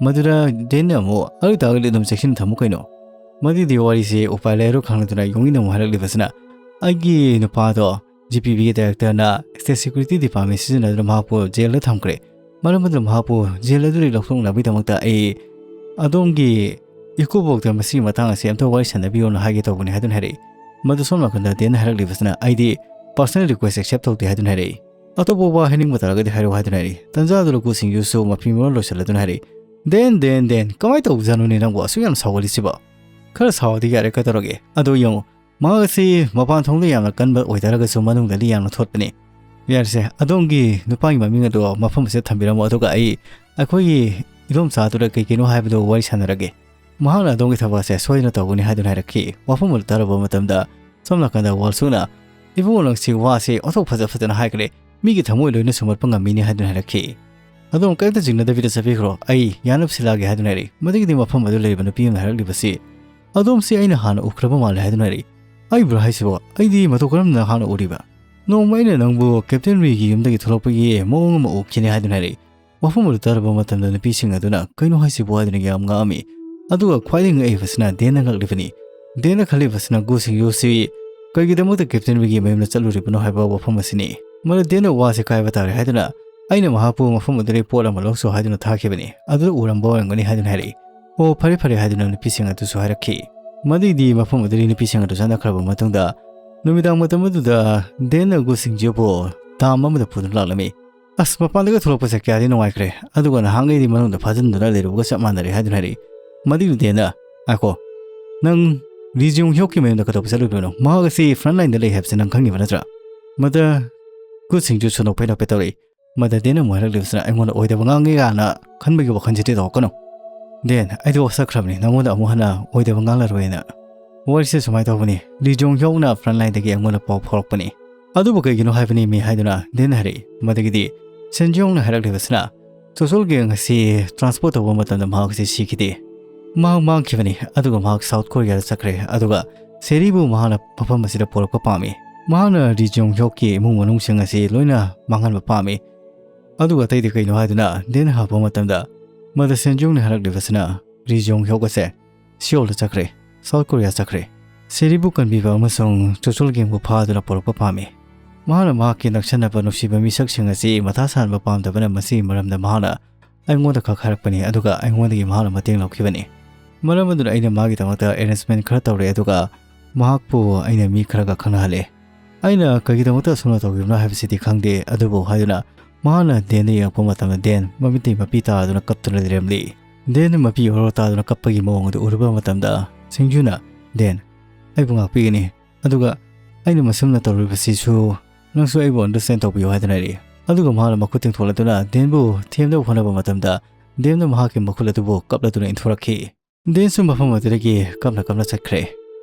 ꯃꯗꯨꯗ ꯗꯦꯟꯅ ꯑꯃꯨꯛ, "ꯑꯗꯨ ꯇꯥꯔꯒꯗꯤ ꯑꯗꯨꯝ ꯆꯦꯛꯁꯤꯟꯅ ꯊꯝꯃꯨ ꯀꯩꯅꯣ"꯫ ꯃꯗꯨꯒꯤꯗꯤ ꯋꯥꯔꯤꯁꯦ ꯎꯄꯥꯏ ꯂꯩꯔꯣꯏ ꯈꯪꯂꯗꯨꯅ ꯌꯣꯡꯉꯤꯅ ꯑꯃꯨꯛ ꯍꯥꯏꯔꯛꯂꯤꯕꯁꯤꯅ, "ꯑꯩꯒꯤ ꯅꯨꯄꯥꯗꯣ ꯖꯤ ꯄꯤ ꯕꯤꯒꯤ ꯗꯥꯏꯔꯦꯛꯇꯔꯅ ꯁ꯭ꯇꯦꯠ ꯁꯦꯀ꯭ꯌꯨꯔꯤꯇꯤ ꯗꯤꯄꯥꯔꯠꯃꯦꯟ ꯁꯤꯖꯤꯟꯅꯗꯨꯅ ꯃꯍꯥꯛꯄꯨ ꯖꯦꯜꯗ ꯊꯝꯈ꯭ꯔꯦ꯫ ꯃꯔꯝ ꯑꯗꯨꯅ ꯃꯍꯥꯛꯄꯨ ꯖꯦꯜ ꯑꯗꯨꯗꯒꯤ ꯂꯧꯊꯣꯛꯅꯕꯒꯤꯗꯃꯛꯇ ꯑꯩ ꯑꯗꯣꯝꯒꯤ ꯏꯀꯨꯕꯣꯛꯇ ꯃꯁꯤꯒꯤ ꯃꯇꯥꯡ ꯑꯁꯤ ꯑꯝꯇ ꯋꯥꯔꯤ ꯁꯥꯟꯅꯕꯤꯌꯣꯅ ꯍꯥꯏꯒꯦ ꯇꯧꯕꯅꯤ" ꯍꯥꯏꯗꯨꯅ ꯍꯥꯏꯔꯛꯏ꯫ ꯃꯗꯨ ꯁꯣꯝ ꯅꯥꯀꯟꯗ ꯗꯦꯟꯅ ꯍꯥꯏꯔꯛꯂꯤꯕꯁꯤꯅ, "ꯑꯩꯗꯤ personal request accept ꯇꯧꯗꯦ" ꯍꯥꯏꯗꯨꯅ ꯍꯥꯏꯔꯛꯏ꯫ "ꯑꯇꯣꯞꯄ ꯋꯥ ꯍꯥꯏꯅꯤꯡꯕ ꯇꯥꯔꯒꯗꯤ ꯍꯥꯏꯔꯛꯑꯣ" ꯍꯥꯏꯗꯨꯅ ꯍꯥꯏꯔꯛꯏ꯫ ꯇꯟꯖꯥꯗꯨꯗ ꯒꯨ ꯁꯤꯡꯖꯨꯁꯨ ꯃꯐꯤ ꯃꯔꯣꯜ ꯂꯣꯏꯁꯤꯜꯂꯗꯨꯅ ꯍꯥꯏꯔꯛꯏ, "ꯗꯦꯟ, ꯗꯦꯟ, ꯗꯦꯟ, ꯀꯃꯥꯏꯅ ꯇꯧꯕꯖꯥꯠꯅꯣꯅꯦ ꯅꯪꯕꯨ ꯑꯁꯨꯛ ꯌꯥꯝ ꯁꯥꯎꯒꯠꯂꯤꯁꯤꯕꯣ? ꯈꯔ ꯁꯥꯎꯔꯗꯤ ꯌꯥꯔꯦ, ꯀꯩꯗꯧꯔꯒꯦ? ꯑꯗꯣ ꯌꯦꯡꯉꯨ, ꯃꯍꯥꯛ ꯑꯁꯤ ꯃꯄꯥꯟ ꯊꯣꯡꯗ ꯌꯥꯝꯅ ꯀꯟꯕ ꯑꯣꯏꯇꯥꯔꯒꯁꯨ ꯃꯅꯨꯡꯗꯗꯤ ꯌꯥꯝꯅ ꯊꯣꯠꯄꯅꯤ꯫ ꯌꯥꯔꯦꯁꯦ, ꯑꯗꯣꯝꯒꯤ ꯅꯨꯄꯥꯒꯤ ꯃꯃꯤꯡ ꯑꯗꯣ ꯃꯐꯝ ꯑꯁꯤꯗ ꯊꯝꯕꯤꯔꯝꯃꯣ, ꯑꯗꯨꯒ ꯑꯩ ꯑꯩꯈꯣꯏꯒꯤ ꯏꯗꯣꯝꯆꯥꯗꯨꯗ ꯀꯩ ꯀꯩꯅꯣ ꯍꯥꯏꯕꯗꯣ ꯋꯥꯔꯤ ꯁꯥꯟꯅꯔꯒꯦ꯫ ꯃꯍꯥꯛꯅ ꯑꯗꯣꯝꯒꯤ ꯊꯕꯛ ꯑꯁꯦ ꯁꯣꯏꯗꯅ ꯇꯧꯒꯅꯤ" ꯍꯥꯏꯗꯨꯅ ꯍꯥꯏꯔꯛꯈꯤ꯫ ꯋꯥꯐꯝ ꯑꯗꯨ ꯇꯥꯔꯕ ꯃꯇꯝꯗ ꯁꯣꯝ ꯅꯥꯀꯟꯗ ꯋꯥꯜꯁꯨꯅ, "ꯏꯕꯨꯡꯉꯣ, ꯅꯪꯁꯤ ꯋꯥꯁꯦ ꯑꯣꯟꯊꯣꯛ ꯐꯖ ꯐꯖꯅ ꯍꯥꯏꯈ꯭ꯔꯦ, ꯃꯤꯒꯤ ꯊꯃꯣꯏ ꯂꯣꯏꯅ ꯁꯨꯝꯍꯠꯄ ꯉꯝꯃꯤꯅꯦ" ꯍꯥꯏꯗꯨꯅ ꯍꯥꯏꯔꯛꯈꯤ꯫ "ꯑꯗꯣꯝ ꯀꯔꯤꯝꯇ ꯆꯤꯡꯅꯗꯕꯤꯗ ꯆꯠꯄꯤꯈ꯭ꯔꯣ, ꯑꯩ ꯌꯥꯅꯕ ꯁꯤꯜꯂꯛꯑꯒꯦ" ꯍꯥꯏꯗꯨꯅ ꯍꯥꯏꯔꯛꯏ꯫ ꯃꯗꯨꯒꯤꯗꯤ ꯃꯐꯝ ꯑꯗꯨ ꯂꯩꯔꯤꯕ ꯅꯨꯄꯤ ꯑꯃꯅ ꯍꯥꯏꯔꯛꯂꯤꯕꯁꯤ, "ꯑꯗꯣꯝꯁꯤ ꯑꯩꯅ ꯍꯥꯟꯅ ꯎꯈ꯭ꯔꯕ ꯃꯥꯜꯂꯦ" ꯍꯥꯏꯗꯨꯅ ꯍꯥꯏꯔꯛꯏ꯫ "ꯑꯩꯕꯨꯔꯥ ꯍꯥꯏꯁꯤꯕꯣ? ꯑꯩꯗꯤ ꯃꯇꯧ ꯀꯔꯝꯅ ꯅꯍꯥꯛꯅ ꯎꯔꯤꯕ?" "ꯅꯣꯡꯃ ꯑꯩꯅ ꯅꯪꯕꯨ ꯀꯦꯞꯇꯦꯟ ꯔꯤꯒꯤ ꯌꯨꯝꯗꯒꯤ ꯊꯣꯛꯂꯛꯄꯒꯤ ꯃꯑꯣꯡ ꯑꯃ ꯎꯈꯤꯅꯦ" ꯍꯥꯏꯗꯨꯅ ꯍꯥꯏꯔꯛꯏ꯫ ꯋꯥꯐꯝ ꯑꯗꯨ ꯇꯥꯔꯕ ꯃꯇꯝꯗ ꯅꯨꯄꯤꯁꯤꯡ ꯑꯗꯨꯅ "ꯀꯩꯅꯣ ꯍꯥꯏꯁꯤꯕꯨ?" ꯍꯥꯏꯗꯨꯅ ꯌꯥꯝ ꯉꯛꯑꯝꯃꯤ꯫ ꯑꯗꯨꯒ ꯈ꯭ꯋꯥꯏꯗꯒꯤ ꯉꯛꯏꯕꯁꯤꯅ ꯗꯦꯟꯅ ꯉꯛꯂꯤꯕꯅꯤ꯫ ꯗꯦꯟꯅ ꯈꯜꯂꯤꯕꯁꯤꯅ ꯒꯨ ꯁꯤꯡꯌꯨꯁꯤ ꯀꯩꯒꯤꯗꯃꯛꯇ ꯀꯦꯞꯇꯦꯟ ꯋꯤꯒꯤ ꯃꯌꯨꯝꯗ ꯆꯠꯂꯨꯔꯤꯕꯅꯣ ꯍꯥꯏꯕ ꯋꯥꯐꯝ ꯑꯁꯤꯅꯤ꯫ ꯃꯗꯨ ꯗꯦꯟꯅ ꯋꯥꯁꯦ ꯀꯥꯏꯕ ꯇꯥꯔꯦ ꯍꯥꯏꯗꯨꯅ, "ꯑꯩꯅ ꯃꯍꯥꯛꯄꯨ ꯃꯐꯝ ꯑꯗꯨꯗꯒꯤ ꯄꯣꯠ ꯑꯃ ꯂꯧꯁꯨ ꯍꯥꯏꯗꯨꯅ ꯊꯥꯈꯤꯕꯅꯤ, ꯑꯗꯨꯗ ꯎꯔꯝꯕ ꯑꯣꯏꯔꯝꯒꯅꯤ" ꯍꯥꯏꯗꯨꯅ ꯍꯥꯏꯔꯛꯏ꯫ "ꯑꯣ, ꯐꯔꯦ ꯐꯔꯦ" ꯍꯥꯏꯗꯨꯅ ꯅꯨꯄꯤꯁꯤꯡ ꯑꯗꯨꯁꯨ ꯍꯥꯏꯔꯛꯈꯤ꯫ ꯃꯗꯨꯒꯤꯗꯤ ꯃꯐꯝ ꯑꯗꯨꯗꯒꯤ ꯅꯨꯄꯤꯁꯤꯡ ꯑꯗꯨ ꯆꯠꯅꯈ꯭ꯔꯕ ꯃꯇꯨꯡꯗ, ꯅꯨꯃꯤꯗꯥꯡ ꯃꯇꯝ ꯑꯗꯨꯗ ꯗꯦꯟꯅ ꯒꯨ ꯁꯤꯡꯌꯨꯕꯨ ꯗꯥꯝ ꯑꯃꯗ ꯄꯨꯗꯨꯅ ꯂꯥꯛꯂꯝꯃꯤ꯫ "ꯑꯁ, ꯃꯄꯥꯟꯗꯒ ꯊꯣꯛꯂꯛꯄꯁꯦ ꯀꯌꯥꯗꯤ ꯅꯨꯡꯉꯥꯏꯈ꯭ꯔꯦ, ꯑꯗꯨꯒ ꯅꯍꯥꯟꯈꯩꯗꯤ ꯃꯅꯨꯡꯗ ꯐꯥꯖꯤꯟꯗꯨꯅ ꯂꯩꯔꯨꯕꯒ ꯆꯞ ꯃꯥꯟꯅꯔꯦ" ꯍꯥꯏꯗꯨꯅ ꯍꯥꯏꯔꯛꯏ꯫ ꯃꯗꯨꯒꯤ ꯗꯦꯟꯅ, "ꯉꯥꯏꯈꯣ, ꯅꯪ ꯂꯤ ꯖꯤꯌꯣꯡ ꯍ꯭ꯌꯣꯛꯀꯤ ꯃꯌꯨꯝꯗ ꯀꯩꯗꯧꯕ ꯆꯠꯂꯨꯕꯅꯣ? ꯃꯍꯥꯛ ꯑꯁꯤ ꯐ꯭ꯔꯟ ꯂꯥꯏꯟꯗ ꯂꯩ ꯍꯥꯏꯕꯁꯤ ꯅꯪ ꯈꯪꯉꯤꯕ ꯅꯠꯇ꯭ꯔꯥ?" ꯃꯗ ꯒꯨ ꯁꯤꯡꯌꯨꯁꯨ ꯅꯣꯛꯐꯦꯠ ꯅꯣꯛꯐꯦꯠ ꯇꯧꯔꯛꯏ꯫ ꯃꯗ ꯗꯦꯟꯅ ꯑꯃꯨꯛ ꯍꯥꯏꯔꯛꯂꯤꯕꯁꯤꯅ, "ꯑꯩꯉꯣꯟꯗ ꯑꯣꯏꯗꯕ ꯉꯥꯡꯉꯦ" ꯀꯥꯏꯅ ꯈꯟꯕꯒꯤ ꯋꯥꯈꯜꯁꯤꯗꯤ ꯇꯧꯔꯛꯀꯅꯨ꯫ "ꯗꯦꯟ, ꯑꯩꯗꯤ ꯋꯥꯁꯛꯈ꯭ꯔꯕꯅꯤ, ꯅꯪꯉꯣꯟꯗ ꯑꯃꯨꯛ ꯍꯟꯅ ꯑꯣꯏꯗꯕ ꯉꯥꯡꯂꯔꯣꯏꯅ"꯫ ꯋꯥꯔꯤꯁꯦ ꯁꯨꯃꯥꯏꯅ ꯇꯧꯕꯅꯤ, ꯂꯤ ꯖꯣꯡ ꯍ꯭ꯌꯣꯛꯅ ꯐ꯭ꯔꯟ ꯂꯥꯏꯟꯗꯒꯤ ꯑꯩꯉꯣꯟꯗ ꯄꯥꯎ ꯐꯥꯎꯔꯛꯄꯅꯤ꯫ "ꯑꯗꯨꯕꯨ ꯀꯩꯒꯤꯅꯣ ꯍꯥꯏꯕꯅꯤ ꯃꯤ" ꯍꯥꯏꯗꯨꯅ ꯗꯦꯟꯅ ꯍꯥꯏꯔꯛꯏ꯫ ꯃꯗꯒꯤꯗꯤ ꯁꯦꯟ ꯖꯤꯌꯣꯡꯅ ꯍꯥꯏꯔꯛꯂꯤꯕꯁꯤꯅ, ꯆꯣꯆꯣꯜ ꯒꯦꯡ ꯑꯁꯤ ꯇ꯭ꯔꯥꯟꯁꯄꯣꯔꯠ ꯇꯧꯕ ꯃꯇꯝꯗ ꯃꯍꯥꯛ ꯑꯁꯤ ꯁꯤꯈꯤꯗꯦ꯫ ꯃꯍꯥꯛ ꯃꯥꯡꯈꯤꯕꯅꯤ, ꯑꯗꯨꯒ ꯃꯍꯥꯛ ꯁꯥꯎꯠ ꯀꯣꯔꯤꯌꯥꯗ ꯆꯠꯈ꯭ꯔꯦ, ꯑꯗꯨꯒ ꯁꯦꯔꯤꯕꯨ ꯃꯍꯥꯛꯅ ꯃꯐꯝ ꯑꯁꯤꯗ ꯄꯣꯔꯛꯄ ꯄꯥꯝꯃꯤ꯫ ꯃꯍꯥꯛꯅ ꯔꯤ ꯖꯣꯡ ꯍ꯭ꯌꯣꯛꯀꯤ ꯏꯃꯨꯡ ꯃꯅꯨꯡꯁꯤꯡ ꯑꯁꯤ ꯂꯣꯏꯅ ꯃꯥꯡꯍꯟꯕ ꯄꯥꯝꯃꯤ꯫ ꯑꯗꯨꯒ ꯑꯇꯩꯗꯤ ꯀꯩꯅꯣ ꯍꯥꯏꯗꯨꯅ ꯗꯦꯟ ꯍꯪꯉꯛꯄ ꯃꯇꯝꯗ, ꯃꯗꯔ ꯁꯦꯟꯖꯨꯡꯅ ꯍꯥꯏꯔꯛꯂꯤꯕꯁꯤꯅ ꯔꯤ ꯖꯣꯡ ꯍ꯭ꯌꯣꯛ ꯑꯁꯦ ꯁꯤꯑꯣꯜꯗ ꯆꯠꯈ꯭ꯔꯦ, ꯁꯥꯎꯠ ꯀꯣꯔꯤꯌꯥ ꯆꯠꯈ꯭ꯔꯦ꯫ ꯁꯦꯔꯤꯕꯨ ꯀꯟꯕꯤꯕ ꯑꯃꯁꯨꯡ ꯆꯣꯆꯣꯜ ꯒꯦꯡꯕꯨ ꯐꯥꯗꯨꯅ ꯄꯨꯔꯛꯄ ꯄꯥꯝꯃꯤ꯫ ꯃꯍꯥꯛꯅ ꯃꯍꯥꯛꯀꯤ ꯅꯛꯁꯟꯅꯕ ꯅꯨꯡꯁꯤꯕ ꯃꯤꯁꯛꯁꯤꯡ ꯑꯁꯤ ꯃꯊꯥ ꯁꯥꯍꯟꯕ ꯄꯥꯝꯗꯕꯅ ꯃꯁꯤꯒꯤ ꯃꯔꯝꯗ ꯃꯍꯥꯛꯅ ꯑꯩꯉꯣꯟꯗ ꯈꯛ ꯍꯥꯏꯔꯛꯄꯅꯤ, ꯑꯗꯨꯒ ꯑꯩꯉꯣꯟꯗꯒꯤ ꯃꯍꯥꯛꯅ ꯃꯇꯦꯡ ꯂꯧꯈꯤꯕꯅꯤ꯫ ꯃꯔꯝ ꯑꯗꯨꯅ ꯑꯩꯅ ꯃꯥꯒꯤꯗꯃꯛꯇ ꯑꯦꯔꯦꯟꯖꯃꯦꯟ ꯈꯔ ꯇꯧꯔꯦ, ꯑꯗꯨꯒ ꯃꯍꯥꯛꯄꯨ ꯑꯩꯅ ꯃꯤ ꯈꯔꯒ ꯈꯪꯅꯍꯜꯂꯦ꯫ ꯑꯩꯅ ꯀꯔꯤꯒꯤꯗꯃꯛꯇ ꯑꯁꯨꯝꯅ ꯇꯧꯈꯤꯕꯅꯣ ꯍꯥꯏꯕꯁꯤꯗꯤ ꯈꯪꯗꯦ, ꯑꯗꯨꯕꯨ ꯍꯥꯏꯗꯨꯅ ꯃꯍꯥꯛꯅ ꯗꯦꯟꯗ ꯌꯦꯡꯉꯛꯄ ꯃꯇꯝꯗ ꯗꯦꯟ ꯃꯃꯤꯠꯇꯒꯤ ꯃꯄꯤ ꯇꯥꯗꯨꯅ ꯀꯞꯇꯨꯅ ꯂꯩꯔꯝꯂꯤ꯫ ꯗꯦꯟꯅ ꯃꯄꯤ ꯑꯣꯔꯣ ꯇꯥꯗꯨꯅ ꯀꯞꯄꯒꯤ ꯃꯑꯣꯡ ꯑꯗꯨ ꯎꯔꯨꯕ ꯃꯇꯝꯗ ꯁꯤꯡꯖꯨꯅ, "ꯗꯦꯟ, ꯑꯩꯕꯨ ꯉꯥꯛꯄꯤꯒꯅꯤ, ꯑꯗꯨꯒ ꯑꯩꯅ ꯃꯁꯨꯝꯅ ꯇꯧꯔꯤꯕꯁꯤꯁꯨ ꯅꯪꯁꯨ ꯑꯩꯕꯨ ꯑꯟꯗꯔꯁꯇꯦꯟ ꯇꯧꯕꯤꯌꯨ" ꯍꯥꯏꯗꯨꯅ ꯍꯥꯏꯔꯛꯏ꯫ ꯑꯗꯨꯒ ꯃꯍꯥꯛꯅ ꯃꯈꯨꯠ ꯇꯤꯡꯊꯣꯛꯂꯗꯨꯅ ꯗꯦꯟꯕꯨ ꯊꯦꯝꯅꯕ ꯍꯣꯠꯅꯕ ꯃꯇꯝꯗ ꯗꯦꯟꯅ ꯃꯍꯥꯛꯀꯤ ꯃꯈꯨꯠ ꯑꯗꯨꯕꯨ ꯀꯞꯂꯗꯨꯅ ꯏꯟꯊꯣꯔꯛꯈꯤ꯫ ꯗꯦꯟꯁꯨ ꯃꯐꯝ ꯑꯗꯨꯗꯒꯤ ꯀꯞꯅ ꯀꯞꯅ ꯆꯠꯈ꯭ꯔꯦ꯫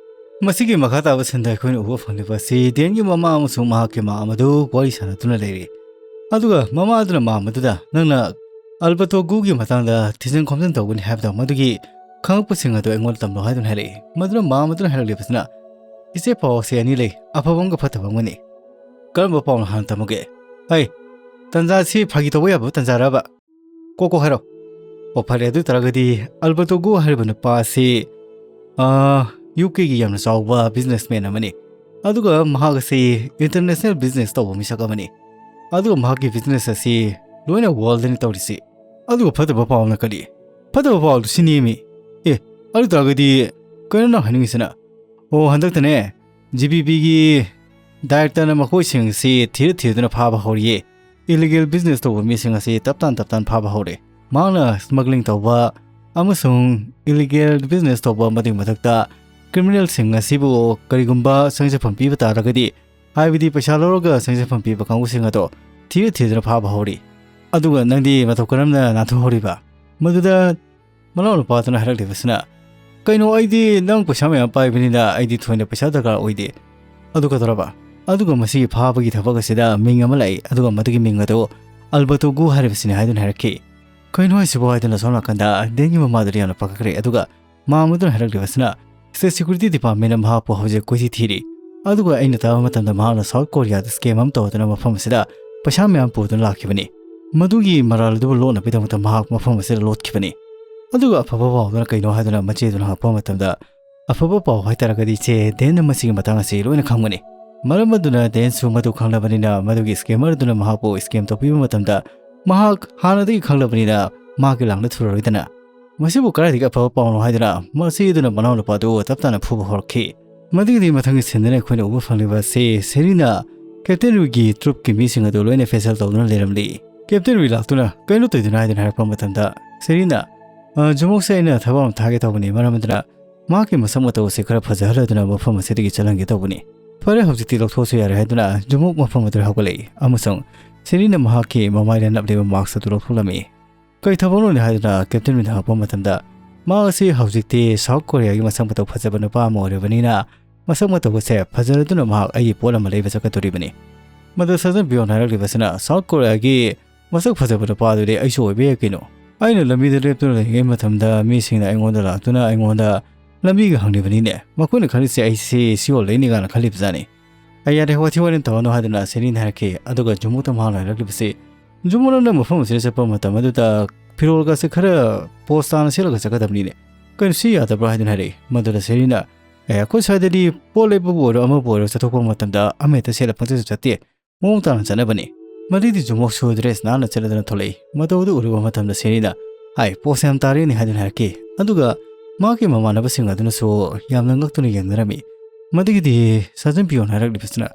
ꯃꯁꯤꯒꯤ ꯃꯈꯥ ꯇꯥꯕ ꯁꯤꯟꯗ ꯑꯩꯈꯣꯏꯅ ꯎꯕ ꯐꯪꯂꯤꯕ ꯑꯁꯤ ꯗꯦꯟꯒꯤ ꯃꯃꯥ ꯑꯃꯁꯨꯡ ꯃꯍꯥꯛꯀꯤ ꯃꯥ ꯑꯃꯗꯨ ꯋꯥꯔꯤ ꯁꯥꯟꯅꯗꯨꯅ ꯂꯩꯔꯤ꯫ ꯑꯗꯨꯒ ꯃꯃꯥ ꯑꯗꯨꯅ ꯃꯥ ꯑꯃꯗꯨꯗ, "ꯅꯪꯅ ꯑꯜꯕꯔꯇꯣ ꯒꯨꯒꯤ ꯃꯇꯥꯡꯗ ꯊꯤꯖꯤꯟ ꯈꯣꯝꯖꯤꯟ ꯇꯧꯒꯅꯤ ꯍꯥꯏꯕꯗꯣ, ꯃꯗꯨꯒꯤ ꯈꯪꯉꯛꯄꯁꯤꯡ ꯑꯗꯨ ꯑꯩꯉꯣꯟꯗ ꯇꯝꯂꯣ" ꯍꯥꯏꯗꯨꯅ ꯍꯥꯏꯔꯛꯏ꯫ ꯃꯗꯨꯅ ꯃꯥ ꯑꯃꯗꯨꯅ ꯍꯥꯏꯔꯛꯂꯤꯕꯁꯤꯅ, "ꯏꯆꯦ, ꯄꯥꯎ ꯑꯁꯤ ꯑꯅꯤ ꯂꯩ, ꯑꯐꯕ ꯑꯃꯒ ꯐꯠꯇꯕ ꯑꯃꯒꯅꯤ꯫ ꯀꯔꯝꯕ ꯄꯥꯎꯅ ꯍꯥꯟꯅ ꯇꯝꯃꯨꯒꯦ?" "ꯍꯩ, ꯇꯟꯖꯥ ꯑꯁꯤ ꯐꯥꯒꯤ ꯇꯧꯕ ꯌꯥꯕ ꯇꯟꯖꯥꯔꯕ? ꯀꯣꯛ ꯀꯣꯛ ꯍꯥꯏꯔꯣ꯫" "ꯑꯣ, ꯐꯔꯦ, ꯑꯗꯨ ꯑꯣꯏ ꯇꯥꯔꯒꯗꯤ ꯑꯜꯕꯔꯇꯣ ꯒꯨ ꯍꯥꯏꯔꯤꯕ ꯅꯨꯄꯥ ꯑꯁꯤ, ꯑꯥ, ꯌꯨ ꯀꯦꯒꯤ ꯌꯥꯝꯅ ꯆꯥꯎꯕ ꯕꯤꯖꯤꯅꯦꯁꯃꯦꯟ ꯑꯃꯅꯤ꯫ ꯑꯗꯨꯒ ꯃꯍꯥꯛ ꯑꯁꯤ ꯏꯟꯇꯔꯅꯦꯁꯅꯦꯜ ꯕꯤꯖꯤꯅꯦꯁ ꯇꯧꯕ ꯃꯤꯁꯛ ꯑꯃꯅꯤ꯫ ꯑꯗꯨꯒ ꯃꯍꯥꯛꯀꯤ ꯕꯤꯖꯤꯅꯦꯁ ꯑꯁꯤ ꯂꯣꯏꯅ ꯋꯥꯔꯜꯗꯅꯤ ꯇꯧꯔꯤꯁꯤ꯫ ꯑꯗꯨꯒ ꯐꯠꯇꯕ ꯄꯥꯎꯅ ꯀꯔꯤ?" "ꯐꯠꯇꯕ ꯄꯥꯎꯗꯨ ꯁꯤꯅꯦꯃꯤ꯫ ꯑꯦ, ꯑꯗꯨ ꯑꯣꯏ ꯇꯥꯔꯒꯗꯤ ꯀꯩꯅꯣ ꯅꯪ ꯍꯥꯏꯅꯤꯡꯉꯤꯁꯤꯅ?" "ꯑꯣ, ꯍꯟꯗꯛꯇꯅꯦ, ꯖꯤ ꯕꯤ ꯄꯤꯒꯤ ꯗꯥꯏꯔꯦꯛꯇꯔꯅ ꯃꯈꯣꯏꯁꯤꯡ ꯑꯁꯤ ꯊꯤꯔ ꯊꯤꯗꯨꯅ ꯐꯥꯕ ꯍꯧꯔꯤꯌꯦ꯫ ꯏꯂꯤꯒꯦꯜ ꯕꯤꯖꯤꯅꯦꯁ ꯇꯧꯕ ꯃꯤꯁꯤꯡ ꯑꯁꯤ ꯇꯞ ꯇꯥꯟ ꯇꯞ ꯇꯥꯟ ꯐꯥꯕ ꯍꯧꯔꯦ꯫ ꯃꯍꯥꯛꯅ ꯁ꯭ꯃꯒ꯭ꯂꯤꯡ ꯇꯧꯕ ꯑꯃꯁꯨꯡ ꯏꯂꯤꯒꯦꯜ ꯕꯤꯖꯤꯅꯦꯁ ꯇꯧꯕ, ꯃꯗꯨꯒꯤ ꯃꯊꯛꯇ ꯀ꯭ꯔꯤꯃꯤꯅꯦꯜꯁꯤꯡ ꯑꯁꯤꯕꯨ ꯀꯔꯤꯒꯨꯝꯕ ꯁꯪꯖꯐꯝ ꯄꯤꯕ ꯇꯥꯔꯒꯗꯤ, ꯍꯥꯏꯕꯗꯤ ꯄꯩꯁꯥ ꯂꯧꯔꯒ ꯁꯪꯖꯐꯝ ꯄꯤꯕ ꯀꯥꯡꯕꯨꯁꯤꯡ ꯑꯗꯣ ꯊꯤꯔ ꯊꯤꯗꯨꯅ ꯐꯥꯕ ꯍꯧꯔꯤ꯫ ꯑꯗꯨꯒ ꯅꯪꯗꯤ ꯃꯇꯧ ꯀꯔꯝꯅ ꯅꯥꯟꯊꯣꯛꯍꯧꯔꯤꯕ?" ꯃꯗꯨꯗ ꯃꯅꯥꯎꯅꯨꯄꯥꯗꯨꯅ ꯍꯥꯏꯔꯛꯂꯤꯕꯁꯤꯅ, "ꯀꯩꯅꯣ, ꯑꯩꯗꯤ ꯅꯪ ꯄꯩꯁꯥ ꯃꯌꯥꯝ ꯄꯥꯏꯕꯅꯤꯅ ꯑꯩꯗꯤ ꯊꯣꯏꯅ ꯄꯩꯁꯥ ꯗꯔꯀꯥꯔ ꯑꯣꯏꯗꯦ꯫ ꯑꯗꯨ ꯀꯩꯗꯧꯔꯕ?" ꯑꯗꯨꯒ ꯃꯁꯤꯒꯤ ꯐꯥꯕꯒꯤ ꯊꯕꯛ ꯑꯁꯤꯗ ꯃꯤꯡ ꯑꯃ ꯂꯥꯛꯏ, ꯑꯗꯨꯒ ꯃꯗꯨꯒꯤ ꯃꯤꯡ ꯑꯗꯨ ꯑꯜꯕꯔꯇꯣ ꯒꯨ ꯍꯥꯏꯔꯤꯕꯁꯤꯅꯤ ꯍꯥꯏꯗꯨꯅ ꯍꯥꯏꯔꯛꯈꯤ꯫ "ꯀꯩꯅꯣ ꯍꯥꯏꯁꯤꯕꯣ?" ꯍꯥꯏꯗꯨꯅ ꯁꯣꯝ ꯅꯥꯀꯟꯗ ꯗꯦꯟꯒꯤ ꯃꯃꯥꯗꯨꯗꯤ ꯌꯥꯝꯅ ꯄꯥꯈꯠꯈ꯭ꯔꯦ꯫ ꯑꯗꯨꯒ ꯃꯥꯝ ꯑꯗꯨꯅ ꯍꯥꯏꯔꯛꯂꯤꯕꯁꯤꯅ, "State Security Department ꯅ ꯃꯍꯥꯛꯄꯨ ꯍꯧꯖꯤꯛ ꯀꯣꯏꯊꯤ ꯊꯤꯔꯤ꯫ ꯑꯗꯨꯒ ꯑꯩꯅ ꯇꯥꯕ ꯃꯇꯝꯗ ꯃꯍꯥꯛꯅ South Korea ꯗ scam ꯑꯃ ꯇꯧꯗꯨꯅ ꯃꯐꯝ ꯑꯁꯤꯗ ꯄꯩꯁꯥ ꯃꯌꯥꯝ ꯄꯨꯗꯨꯅ ꯂꯥꯛꯈꯤꯕꯅꯤ꯫ ꯃꯗꯨꯒꯤ ꯃꯔꯥꯜ ꯑꯗꯨꯕꯨ ꯂꯣꯠꯅꯕꯒꯤꯗꯃꯛꯇ ꯃꯍꯥꯛ ꯃꯐꯝ ꯑꯁꯤꯗ ꯂꯣꯠꯈꯤꯕꯅꯤ꯫ ꯑꯗꯨꯒ ꯑꯐꯕ ꯄꯥꯎꯗꯨꯅ ꯀꯩꯅꯣ?" ꯍꯥꯏꯗꯨꯅ ꯃꯆꯦꯗꯨꯅ ꯍꯪꯉꯛꯄ ꯃꯇꯝꯗ, "ꯑꯐꯕ ꯄꯥꯎ ꯍꯥꯏꯇꯥꯔꯒꯗꯤ ꯏꯆꯦ, ꯗꯦꯟꯅ ꯃꯁꯤꯒꯤ ꯃꯇꯥꯡ ꯑꯁꯤ ꯂꯣꯏꯅ ꯈꯪꯒꯅꯤ꯫ ꯃꯔꯝ ꯑꯗꯨꯅ ꯗꯦꯟꯁꯨ ꯃꯗꯨ ꯈꯪꯂꯕꯅꯤꯅ ꯃꯗꯨꯒꯤ scammer ꯑꯗꯨꯅ ꯃꯍꯥꯛꯄꯨ scam ꯇꯧꯕꯤꯕ ꯃꯇꯝꯗ ꯃꯍꯥꯛ ꯍꯥꯟꯅꯗꯒꯤ ꯈꯪꯂꯕꯅꯤꯅ ꯃꯍꯥꯛꯀꯤ ꯂꯥꯡꯗ ꯊꯨꯔꯔꯣꯏꯗꯅ꯫ ꯃꯁꯤꯕꯨ ꯀꯗꯥꯏꯗꯒꯤ ꯑꯐꯕ ꯄꯥꯎꯅꯣ?" ꯍꯥꯏꯗꯨꯅ ꯃꯆꯦ ꯑꯗꯨꯅ ꯃꯅꯥꯎꯅꯨꯄꯥꯗꯨ ꯇꯞ ꯇꯥꯅ ꯐꯨꯕ ꯍꯧꯔꯛꯈꯤ꯫ ꯃꯗꯨꯒꯤꯗꯤ ꯃꯊꯪꯒꯤ scene ꯗꯅ ꯑꯩꯈꯣꯏꯅ ꯎꯕ ꯐꯪꯂꯤꯕ ꯑꯁꯤ ꯁꯦꯔꯤꯅ ꯀꯦꯞꯇꯦꯟ ꯔꯨꯏꯒꯤ troop ꯀꯤ ꯃꯤꯁꯤꯡ ꯑꯗꯨ ꯂꯣꯏꯅ ꯐꯦꯁꯦꯜ ꯇꯧꯗꯨꯅ ꯂꯩꯔꯝꯂꯤ꯫ ꯀꯦꯞꯇꯦꯟ ꯔꯨꯏ ꯂꯥꯛꯇꯨꯅ, "ꯀꯩꯅꯣ ꯇꯧꯗꯨꯅ?" ꯍꯥꯏꯗꯨꯅ ꯍꯥꯏꯔꯛꯄ ꯃꯇꯝꯗ ꯁꯦꯔꯤꯅ, "ꯑ, ꯖꯨꯃꯣꯛꯁꯦ ꯑꯩꯅ ꯊꯕꯛ ꯑꯃ ꯊꯥꯒꯦ ꯇꯧꯕꯅꯤ, ꯃꯔꯝ ꯑꯗꯨꯅ ꯃꯍꯥꯛꯀꯤ ꯃꯁꯛ ꯃꯇꯧ ꯑꯁꯤ ꯈꯔ ꯐꯖꯍꯜꯂꯗꯨꯅ ꯃꯐꯝ ꯑꯁꯤꯗꯒꯤ ꯆꯠꯍꯟꯒꯦ ꯇꯧꯕꯅꯤ꯫" "ꯐꯔꯦ, ꯍꯧꯖꯤꯛꯇꯤ ꯂꯧꯊꯣꯛꯑꯁꯨ ꯌꯥꯔꯦ," ꯍꯥꯏꯗꯨꯅ ꯖꯨꯃꯣꯛ ꯃꯐꯝ ꯑꯗꯨꯗ ꯍꯧꯒꯠꯂꯛꯏ ꯑꯃꯁꯨꯡ ꯁꯦꯔꯤꯅ ꯃꯍꯥꯛꯀꯤ ꯃꯃꯥꯏꯗ ꯅꯞꯂꯤꯕ mask ꯑꯗꯨ ꯂꯧꯊꯣꯛꯂꯝꯃꯤ꯫ "ꯀꯩ ꯊꯕꯛꯅꯣꯅꯦ?" ꯍꯥꯏꯗꯨꯅ ꯀꯦꯞꯇꯦꯟ ꯔꯨꯏꯅ ꯍꯪꯉꯛꯄ ꯃꯇꯝꯗ, "ꯃꯍꯥꯛ ꯑꯁꯤ ꯍꯧꯖꯤꯛꯇꯤ South Korea ꯒꯤ ꯃꯁꯛ ꯃꯇꯧ ꯐꯖꯕ ꯅꯨꯄꯥ ꯑꯃ ꯑꯣꯏꯔꯕꯅꯤꯅ ꯃꯁꯛ ꯃꯇꯧ ꯑꯁꯦ ꯐꯖꯔꯗꯨꯅ ꯃꯍꯥꯛ ꯑꯩꯒꯤ ꯄꯣꯠ ꯑꯃ ꯂꯩꯕ ꯆꯠꯀꯗꯧꯔꯤꯕꯅꯤ꯫" ꯃꯗꯨ ꯁꯥꯖꯟ ꯄꯤꯌꯣꯟ ꯍꯥꯏꯔꯛꯂꯤꯕꯁꯤꯅ, "South Korea ꯒꯤ ꯃꯁꯛ ꯐꯖꯕ ꯅꯨꯄꯥꯗꯨꯗꯤ ꯑꯩꯁꯨ ꯑꯣꯏꯕ ꯌꯥꯏ ꯀꯩꯅꯣ꯫ ꯑꯩꯅ ꯂꯝꯕꯤꯗ ꯂꯦꯞꯇꯨꯅ ꯂꯩꯔꯤꯉꯩ ꯃꯇꯝꯗ ꯃꯤꯁꯤꯡꯅ ꯑꯩꯉꯣꯟꯗ ꯂꯥꯛꯇꯨꯅ ꯑꯩꯉꯣꯟꯗ ꯂꯝꯕꯤꯒ ꯍꯪꯂꯤꯕꯅꯤꯅꯦ꯫ ꯃꯈꯣꯏꯅ ꯈꯜꯂꯤꯁꯦ ꯑꯩꯁꯤ ꯁꯤꯑꯣꯜ ꯂꯩꯅꯤ ꯀꯥꯏꯅ ꯈꯜꯂꯤꯕꯖꯥꯠꯅꯤ꯫" "ꯑꯩ ꯌꯥꯔꯦ, ꯋꯥꯊꯤ ꯋꯥꯔꯦꯝ ꯇꯧꯔꯅꯨ," ꯍꯥꯏꯗꯨꯅ ꯁꯦꯔꯤꯅ ꯍꯥꯏꯔꯛꯈꯤ꯫ ꯑꯗꯨꯒ ꯖꯨꯃꯣꯛꯇ ꯃꯍꯥꯛꯅ ꯍꯥꯏꯔꯛꯂꯤꯕꯁꯤ, "ꯖꯨꯃꯣꯛ, ꯅꯪꯅ ꯃꯐꯝ ꯑꯁꯤꯗ ꯆꯠꯄ ꯃꯇꯝ ꯑꯗꯨꯗ ꯐꯤꯔꯣꯜꯒꯁꯦ ꯈꯔ ꯄꯣꯁ ꯇꯥꯅ ꯁꯦꯠꯂꯒ ꯆꯠꯀꯗꯕꯅꯤꯅꯦ꯫ ꯀꯩꯅꯣ, ꯁꯤ ꯌꯥꯗꯕ꯭ꯔꯥ?" ꯍꯥꯏꯗꯨꯅ ꯍꯥꯏꯔꯛꯏ꯫ ꯃꯗꯨꯗ ꯁꯦꯔꯤꯅ, "ꯑꯦ, ꯑꯩꯈꯣꯏ ꯁ꯭ꯋꯥꯏꯗꯗꯤ ꯄꯣꯠ ꯂꯩꯕꯕꯨ ꯑꯣꯏꯔꯣ ꯑꯃꯕꯨ ꯑꯣꯏꯔꯣ ꯆꯠꯊꯣꯛꯄ ꯃꯇꯝꯗ ꯑꯃꯍꯦꯛꯇ ꯁꯦꯠꯂ ꯄꯪꯆꯠ ꯆꯠꯇꯦ꯫ ꯃꯑꯣꯡ ꯇꯥꯅ ꯆꯠꯅꯕꯅꯤ꯫" ꯃꯗꯨꯗꯤ ꯖꯨꯃꯣꯛꯁꯨ dress ꯅꯥꯟꯅ ꯆꯠꯂꯗꯅ ꯊꯣꯛꯂꯛꯏ꯫ ꯃꯇꯧ ꯑꯗꯨ ꯎꯔꯨꯕ ꯃꯇꯝꯗ ꯁꯦꯔꯤꯅ, "ꯍꯥꯏ, ꯄꯣꯁ ꯌꯥꯝ ꯇꯥꯔꯦꯅꯦ," ꯍꯥꯏꯗꯨꯅ ꯍꯥꯏꯔꯛꯈꯤ꯫ ꯑꯗꯨꯒ ꯃꯍꯥꯛꯀꯤ ꯃꯃꯥꯟꯅꯕꯁꯤꯡ ꯑꯗꯨꯅꯁꯨ ꯌꯥꯝꯅ ꯉꯛꯇꯨꯅ ꯌꯦꯡꯅꯔꯝꯃꯤ꯫ ꯃꯗꯨꯒꯤꯗꯤ ꯁꯥꯖꯟ ꯄꯤꯌꯣꯟ ꯍꯥꯏꯔꯛꯂꯤꯕꯁꯤꯅ,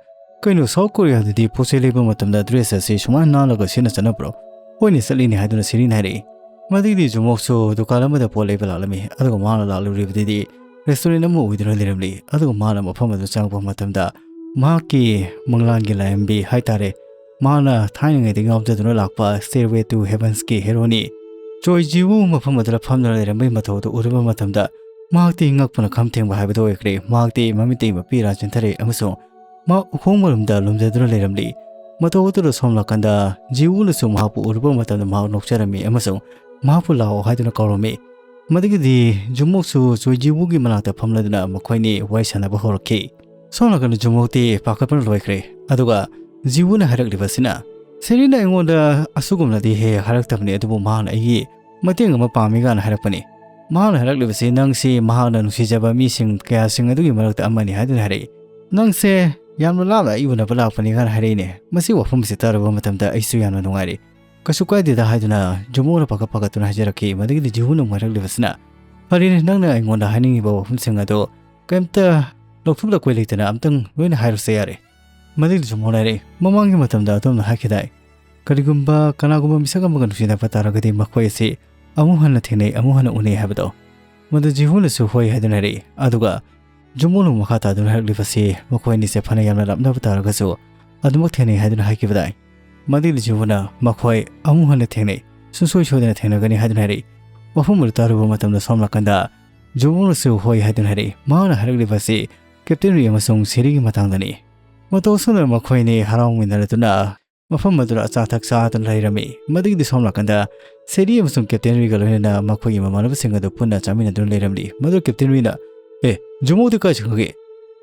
"ꯀꯩꯅꯣ, South Korea ꯗꯗꯤ ꯄꯣꯠ ꯆꯩ ꯂꯩꯕ ꯃꯇꯝꯗ dress ꯑꯁꯤ ꯁꯨꯃꯥꯏꯅ ꯅꯥꯜꯂꯒ ꯁꯦꯠꯅ ꯆꯠꯅꯕ꯭ꯔꯣ?" "ꯍꯣꯏꯅꯦ, ꯆꯠꯂꯤꯅꯦ," ꯍꯥꯏꯗꯨꯅ ꯁꯦꯔꯤꯅ ꯍꯥꯏꯔꯛꯏ꯫ ꯃꯗꯨꯒꯤꯗꯤ ꯖꯨꯃꯣꯛꯁꯨ ꯗꯨꯀꯥꯟ ꯑꯃꯗ ꯄꯣꯠ ꯂꯩꯕ ꯂꯥꯛꯂꯝꯃꯤ꯫ ꯑꯗꯨꯒ ꯃꯥꯅ ꯂꯥꯛꯂꯨꯔꯤꯕꯗꯨꯗꯤ restaurant ꯑꯃ ꯑꯣꯏꯗꯨꯅ ꯂꯩꯔꯝꯂꯤ꯫ ꯑꯗꯨꯒ ꯃꯥꯅ ꯃꯐꯝ ꯑꯗꯨ ꯆꯪꯉꯛꯄ ꯃꯇꯝꯗ ꯃꯍꯥꯛꯀꯤ ꯃꯪꯂꯥꯟꯒꯤ ꯂꯥꯏꯔꯦꯝꯕꯤ ꯍꯥꯏꯇꯥꯔꯦ, ꯃꯍꯥꯛꯅ ꯊꯥꯏꯅꯉꯩꯗꯒꯤ ꯉꯥꯎꯖꯗꯨꯅ ꯂꯥꯛꯄ Stairway to Heaven ꯀꯤ ꯍꯦꯔꯣꯅꯤ ꯆꯣꯏ ꯖꯤꯋꯨ ꯃꯐꯝ ꯑꯗꯨꯗ ꯐꯝꯗꯨꯅ ꯂꯩꯔꯝꯕꯒꯤ ꯃꯇꯧ ꯑꯗꯨ ꯎꯔꯨꯕ ꯃꯇꯝꯗ ꯃꯍꯥꯛꯇꯤ ꯉꯛꯄꯅ ꯈꯝ ꯊꯦꯡꯕ ꯍꯥꯏꯕꯗꯨ ꯑꯣꯏꯈ꯭ꯔꯦ꯫ ꯃꯍꯥꯛꯇꯤ ꯃꯃꯤꯠꯇꯒꯤ ꯃꯄꯤ ꯏꯔꯥ ꯆꯦꯟꯊꯔꯛꯏ ꯑꯃꯁꯨꯡ ꯃꯍꯥꯛ ꯎꯈꯣꯡ ꯃꯔꯨꯝꯗ ꯂꯨꯝꯖꯗꯨꯅ ꯂꯩꯔꯝꯂꯤ꯫ ꯃꯇꯧ ꯑꯗꯨꯗ ꯁꯣꯝ ꯅꯥꯀꯟꯗ ꯖꯤꯋꯨꯅꯁꯨ ꯃꯍꯥꯛꯄꯨ ꯎꯔꯨꯕ ꯃꯇꯝꯗ ꯃꯍꯥꯛ ꯅꯣꯛꯆꯔꯝꯃꯤ ꯑꯃꯁꯨꯡ ꯃꯍꯥꯛꯄꯨ ꯂꯥꯛꯑꯣ ꯍꯥꯏꯗꯨꯅ ꯀꯧꯔꯝꯃꯤ꯫ ꯃꯗꯨꯒꯤꯗꯤ ꯖꯨꯃꯣꯛꯁꯨ ꯆꯣꯏ ꯖꯤꯋꯨꯒꯤ ꯃꯅꯥꯛꯇ ꯐꯝꯂꯗꯨꯅ ꯃꯈꯣꯏꯅꯤ ꯋꯥꯔꯤ ꯁꯥꯟꯅꯕ ꯍꯧꯔꯛꯈꯤ꯫ ꯁꯣꯝ ꯅꯥꯀꯟꯗ ꯖꯨꯃꯣꯛꯇꯤ ꯄꯥꯈꯠꯄꯅ ꯂꯣꯏꯈ꯭ꯔꯦ꯫ ꯑꯗꯨꯒ ꯖꯤꯋꯨꯅ ꯍꯥꯏꯔꯛꯂꯤꯕꯁꯤꯅ, "ꯁꯦꯔꯤꯅ ꯑꯩꯉꯣꯟꯗ ꯑꯁꯤꯒꯨꯝꯅꯗꯤ ꯍꯦꯛ ꯍꯥꯏꯔꯛꯇꯕꯅꯤ, ꯑꯗꯨꯕꯨ ꯃꯍꯥꯛꯅ ꯑꯩꯒꯤ ꯃꯇꯦꯡ ꯑꯃ ꯄꯥꯝꯃꯤ" ꯀꯥꯏꯅ ꯍꯥꯏꯔꯛꯄꯅꯤ꯫ ꯃꯍꯥꯛꯅ ꯍꯥꯏꯔꯛꯂꯤꯕꯁꯤ, "ꯅꯪꯁꯤ ꯃꯍꯥꯛꯅ ꯅꯨꯡꯁꯤꯖꯕ ꯃꯤꯁꯤꯡ ꯀꯌꯥꯁꯤꯡ ꯑꯗꯨꯒꯤ ꯃꯔꯛꯇ ꯑꯃꯅꯤ" ꯍꯥꯏꯗꯨꯅ ꯍꯥꯏꯔꯛꯏ꯫ "ꯅꯪꯁꯦ ꯌꯥꯝꯅ ꯂꯥꯞꯅ ꯑꯩ ꯎꯅꯕ ꯂꯥꯛꯄꯅꯤ" ꯀꯥꯏꯅ ꯍꯥꯏꯔꯛꯏꯅꯦ꯫ ꯃꯁꯤ ꯋꯥꯐꯝꯁꯤ ꯇꯥꯔꯨꯕ ꯃꯇꯝꯗ ꯑꯩꯁꯨ ꯌꯥꯝꯅ ꯅꯨꯡꯉꯥꯏꯔꯦ꯫ "ꯀꯩꯁꯨ ꯀꯥꯏꯗꯦꯗ" ꯍꯥꯏꯗꯨꯅ ꯖꯨꯃꯣꯛꯅ ꯄꯥꯈꯠ ꯄꯥꯈꯠꯇꯨꯅ ꯍꯥꯏꯖꯔꯛꯈꯤ꯫ ꯃꯗꯨꯒꯤꯗꯤ ꯖꯤꯍꯨꯅ ꯑꯃꯨꯛ ꯍꯥꯏꯔꯛꯂꯤꯕꯁꯤꯅ, "ꯐꯔꯦꯅꯦ, ꯅꯪꯅ ꯑꯩꯉꯣꯟꯗ ꯍꯥꯏꯅꯤꯡꯉꯤꯕ ꯋꯥꯐꯝꯁꯤꯡ ꯑꯗꯣ ꯀꯩꯝꯇ ꯂꯧꯊꯣꯛ ꯂꯧꯀꯣꯏ ꯂꯩꯇꯅ ꯑꯝꯇꯪ ꯂꯣꯏꯅ ꯍꯥꯏꯔꯨꯁꯦ ꯌꯥꯔꯦ꯫" ꯃꯗꯨꯒꯤꯗꯤ ꯖꯨꯃꯣꯛꯅ ꯍꯥꯏꯔꯛꯏ, "ꯃꯃꯥꯡꯒꯤ ꯃꯇꯝꯗ ꯑꯗꯣꯝꯅ ꯍꯥꯏꯈꯤꯗꯥꯏ, ꯀꯔꯤꯒꯨꯝꯕ ꯀꯅꯥꯒꯨꯝꯕ ꯃꯤꯁꯛ ꯑꯃꯒ ꯅꯨꯡꯁꯤꯅꯕ ꯇꯥꯔꯒꯗꯤ ꯃꯈꯣꯏ ꯑꯁꯤ ꯑꯃꯨꯛ ꯍꯟꯅ ꯊꯦꯡꯅꯩ, ꯑꯃꯨꯛ ꯍꯟꯅ ꯎꯅꯩ ꯍꯥꯏꯕꯗꯣ?" ꯃꯗꯨ ꯖꯤꯍꯨꯅꯁꯨ ꯍꯣꯏ ꯍꯥꯏꯗꯨꯅ ꯍꯥꯏꯔꯛꯏ꯫ ꯑꯗꯨꯒ ꯖꯨꯃꯣꯛꯅ ꯃꯈꯥ ꯇꯥꯗꯨꯅ ꯍꯥꯏꯔꯛꯂꯤꯕꯁꯤ, ꯃꯈꯣꯏ ꯑꯅꯤꯁꯦ ꯐꯅ ꯌꯥꯝꯅ ꯂꯥꯞꯅꯕ ꯇꯥꯔꯒꯁꯨ ꯑꯗꯨꯃꯛ ꯊꯦꯡꯅꯩ ꯍꯥꯏꯗꯨꯅ ꯍꯥꯏꯈꯤꯕꯗꯥꯏ? ꯃꯗꯨꯒꯤ ꯖꯤꯍꯨꯅ ꯃꯈꯣꯏ ꯑꯃꯨꯛ ꯍꯟꯅ ꯊꯦꯡꯅꯩ, ꯁꯨꯡꯁꯣꯏ ꯁꯣꯏꯗꯅ ꯊꯦꯡꯅꯒꯅꯤ ꯍꯥꯏꯗꯨꯅ ꯍꯥꯏꯔꯛꯏ꯫ ꯋꯥꯐꯝ ꯑꯗꯨ ꯇꯥꯔꯨꯕ ꯃꯇꯝꯗ ꯁꯣꯝ ꯅꯥꯀꯟꯗ ꯖꯨꯃꯣꯛꯅꯁꯨ ꯍꯣꯏ ꯍꯥꯏꯗꯨꯅ ꯍꯥꯏꯔꯛꯏ꯫ ꯃꯍꯥꯛꯅ ꯍꯥꯏꯔꯛꯂꯤꯕꯁꯤ ꯀꯦꯞꯇꯦꯟ ꯔꯤ ꯑꯃꯁꯨꯡ ꯁꯦꯔꯤꯒꯤ ꯃꯇꯥꯡꯗꯅꯤ꯫ ꯃꯇꯧ ꯑꯁꯨꯝꯅ ꯃꯈꯣꯏ ꯑꯅꯤ ꯍꯔꯥꯎꯃꯤꯟꯅꯔꯗꯨꯅ ꯃꯐꯝ ꯑꯗꯨꯗ ꯑꯆꯥ ꯑꯊꯛ ꯆꯥꯗꯨꯅ ꯂꯩꯔꯝꯃꯤ꯫ ꯃꯗꯨꯒꯤꯗꯤ ꯁꯣꯝ ꯅꯥꯀꯟꯗ ꯁꯦꯔꯤ ꯑꯃꯁꯨꯡ ꯀꯦꯞꯇꯦꯟ ꯔꯤꯒ ꯂꯣꯏꯅꯅ ꯃꯈꯣꯏꯒꯤ ꯃꯃꯥꯟꯅꯕꯁꯤꯡ ꯑꯗꯨ ꯄꯨꯟꯅ ꯆꯥꯃꯤꯟꯅꯗꯨꯅ ꯂꯩꯔꯝꯂꯤ꯫ ꯃꯗꯨ ꯀꯦꯞꯇꯦꯟ ꯔꯤꯅ, "ꯑꯦ, ꯖꯨꯃꯣꯛꯇꯤ ꯀꯥꯏ ꯆꯠꯈ꯭ꯔꯒꯦ?"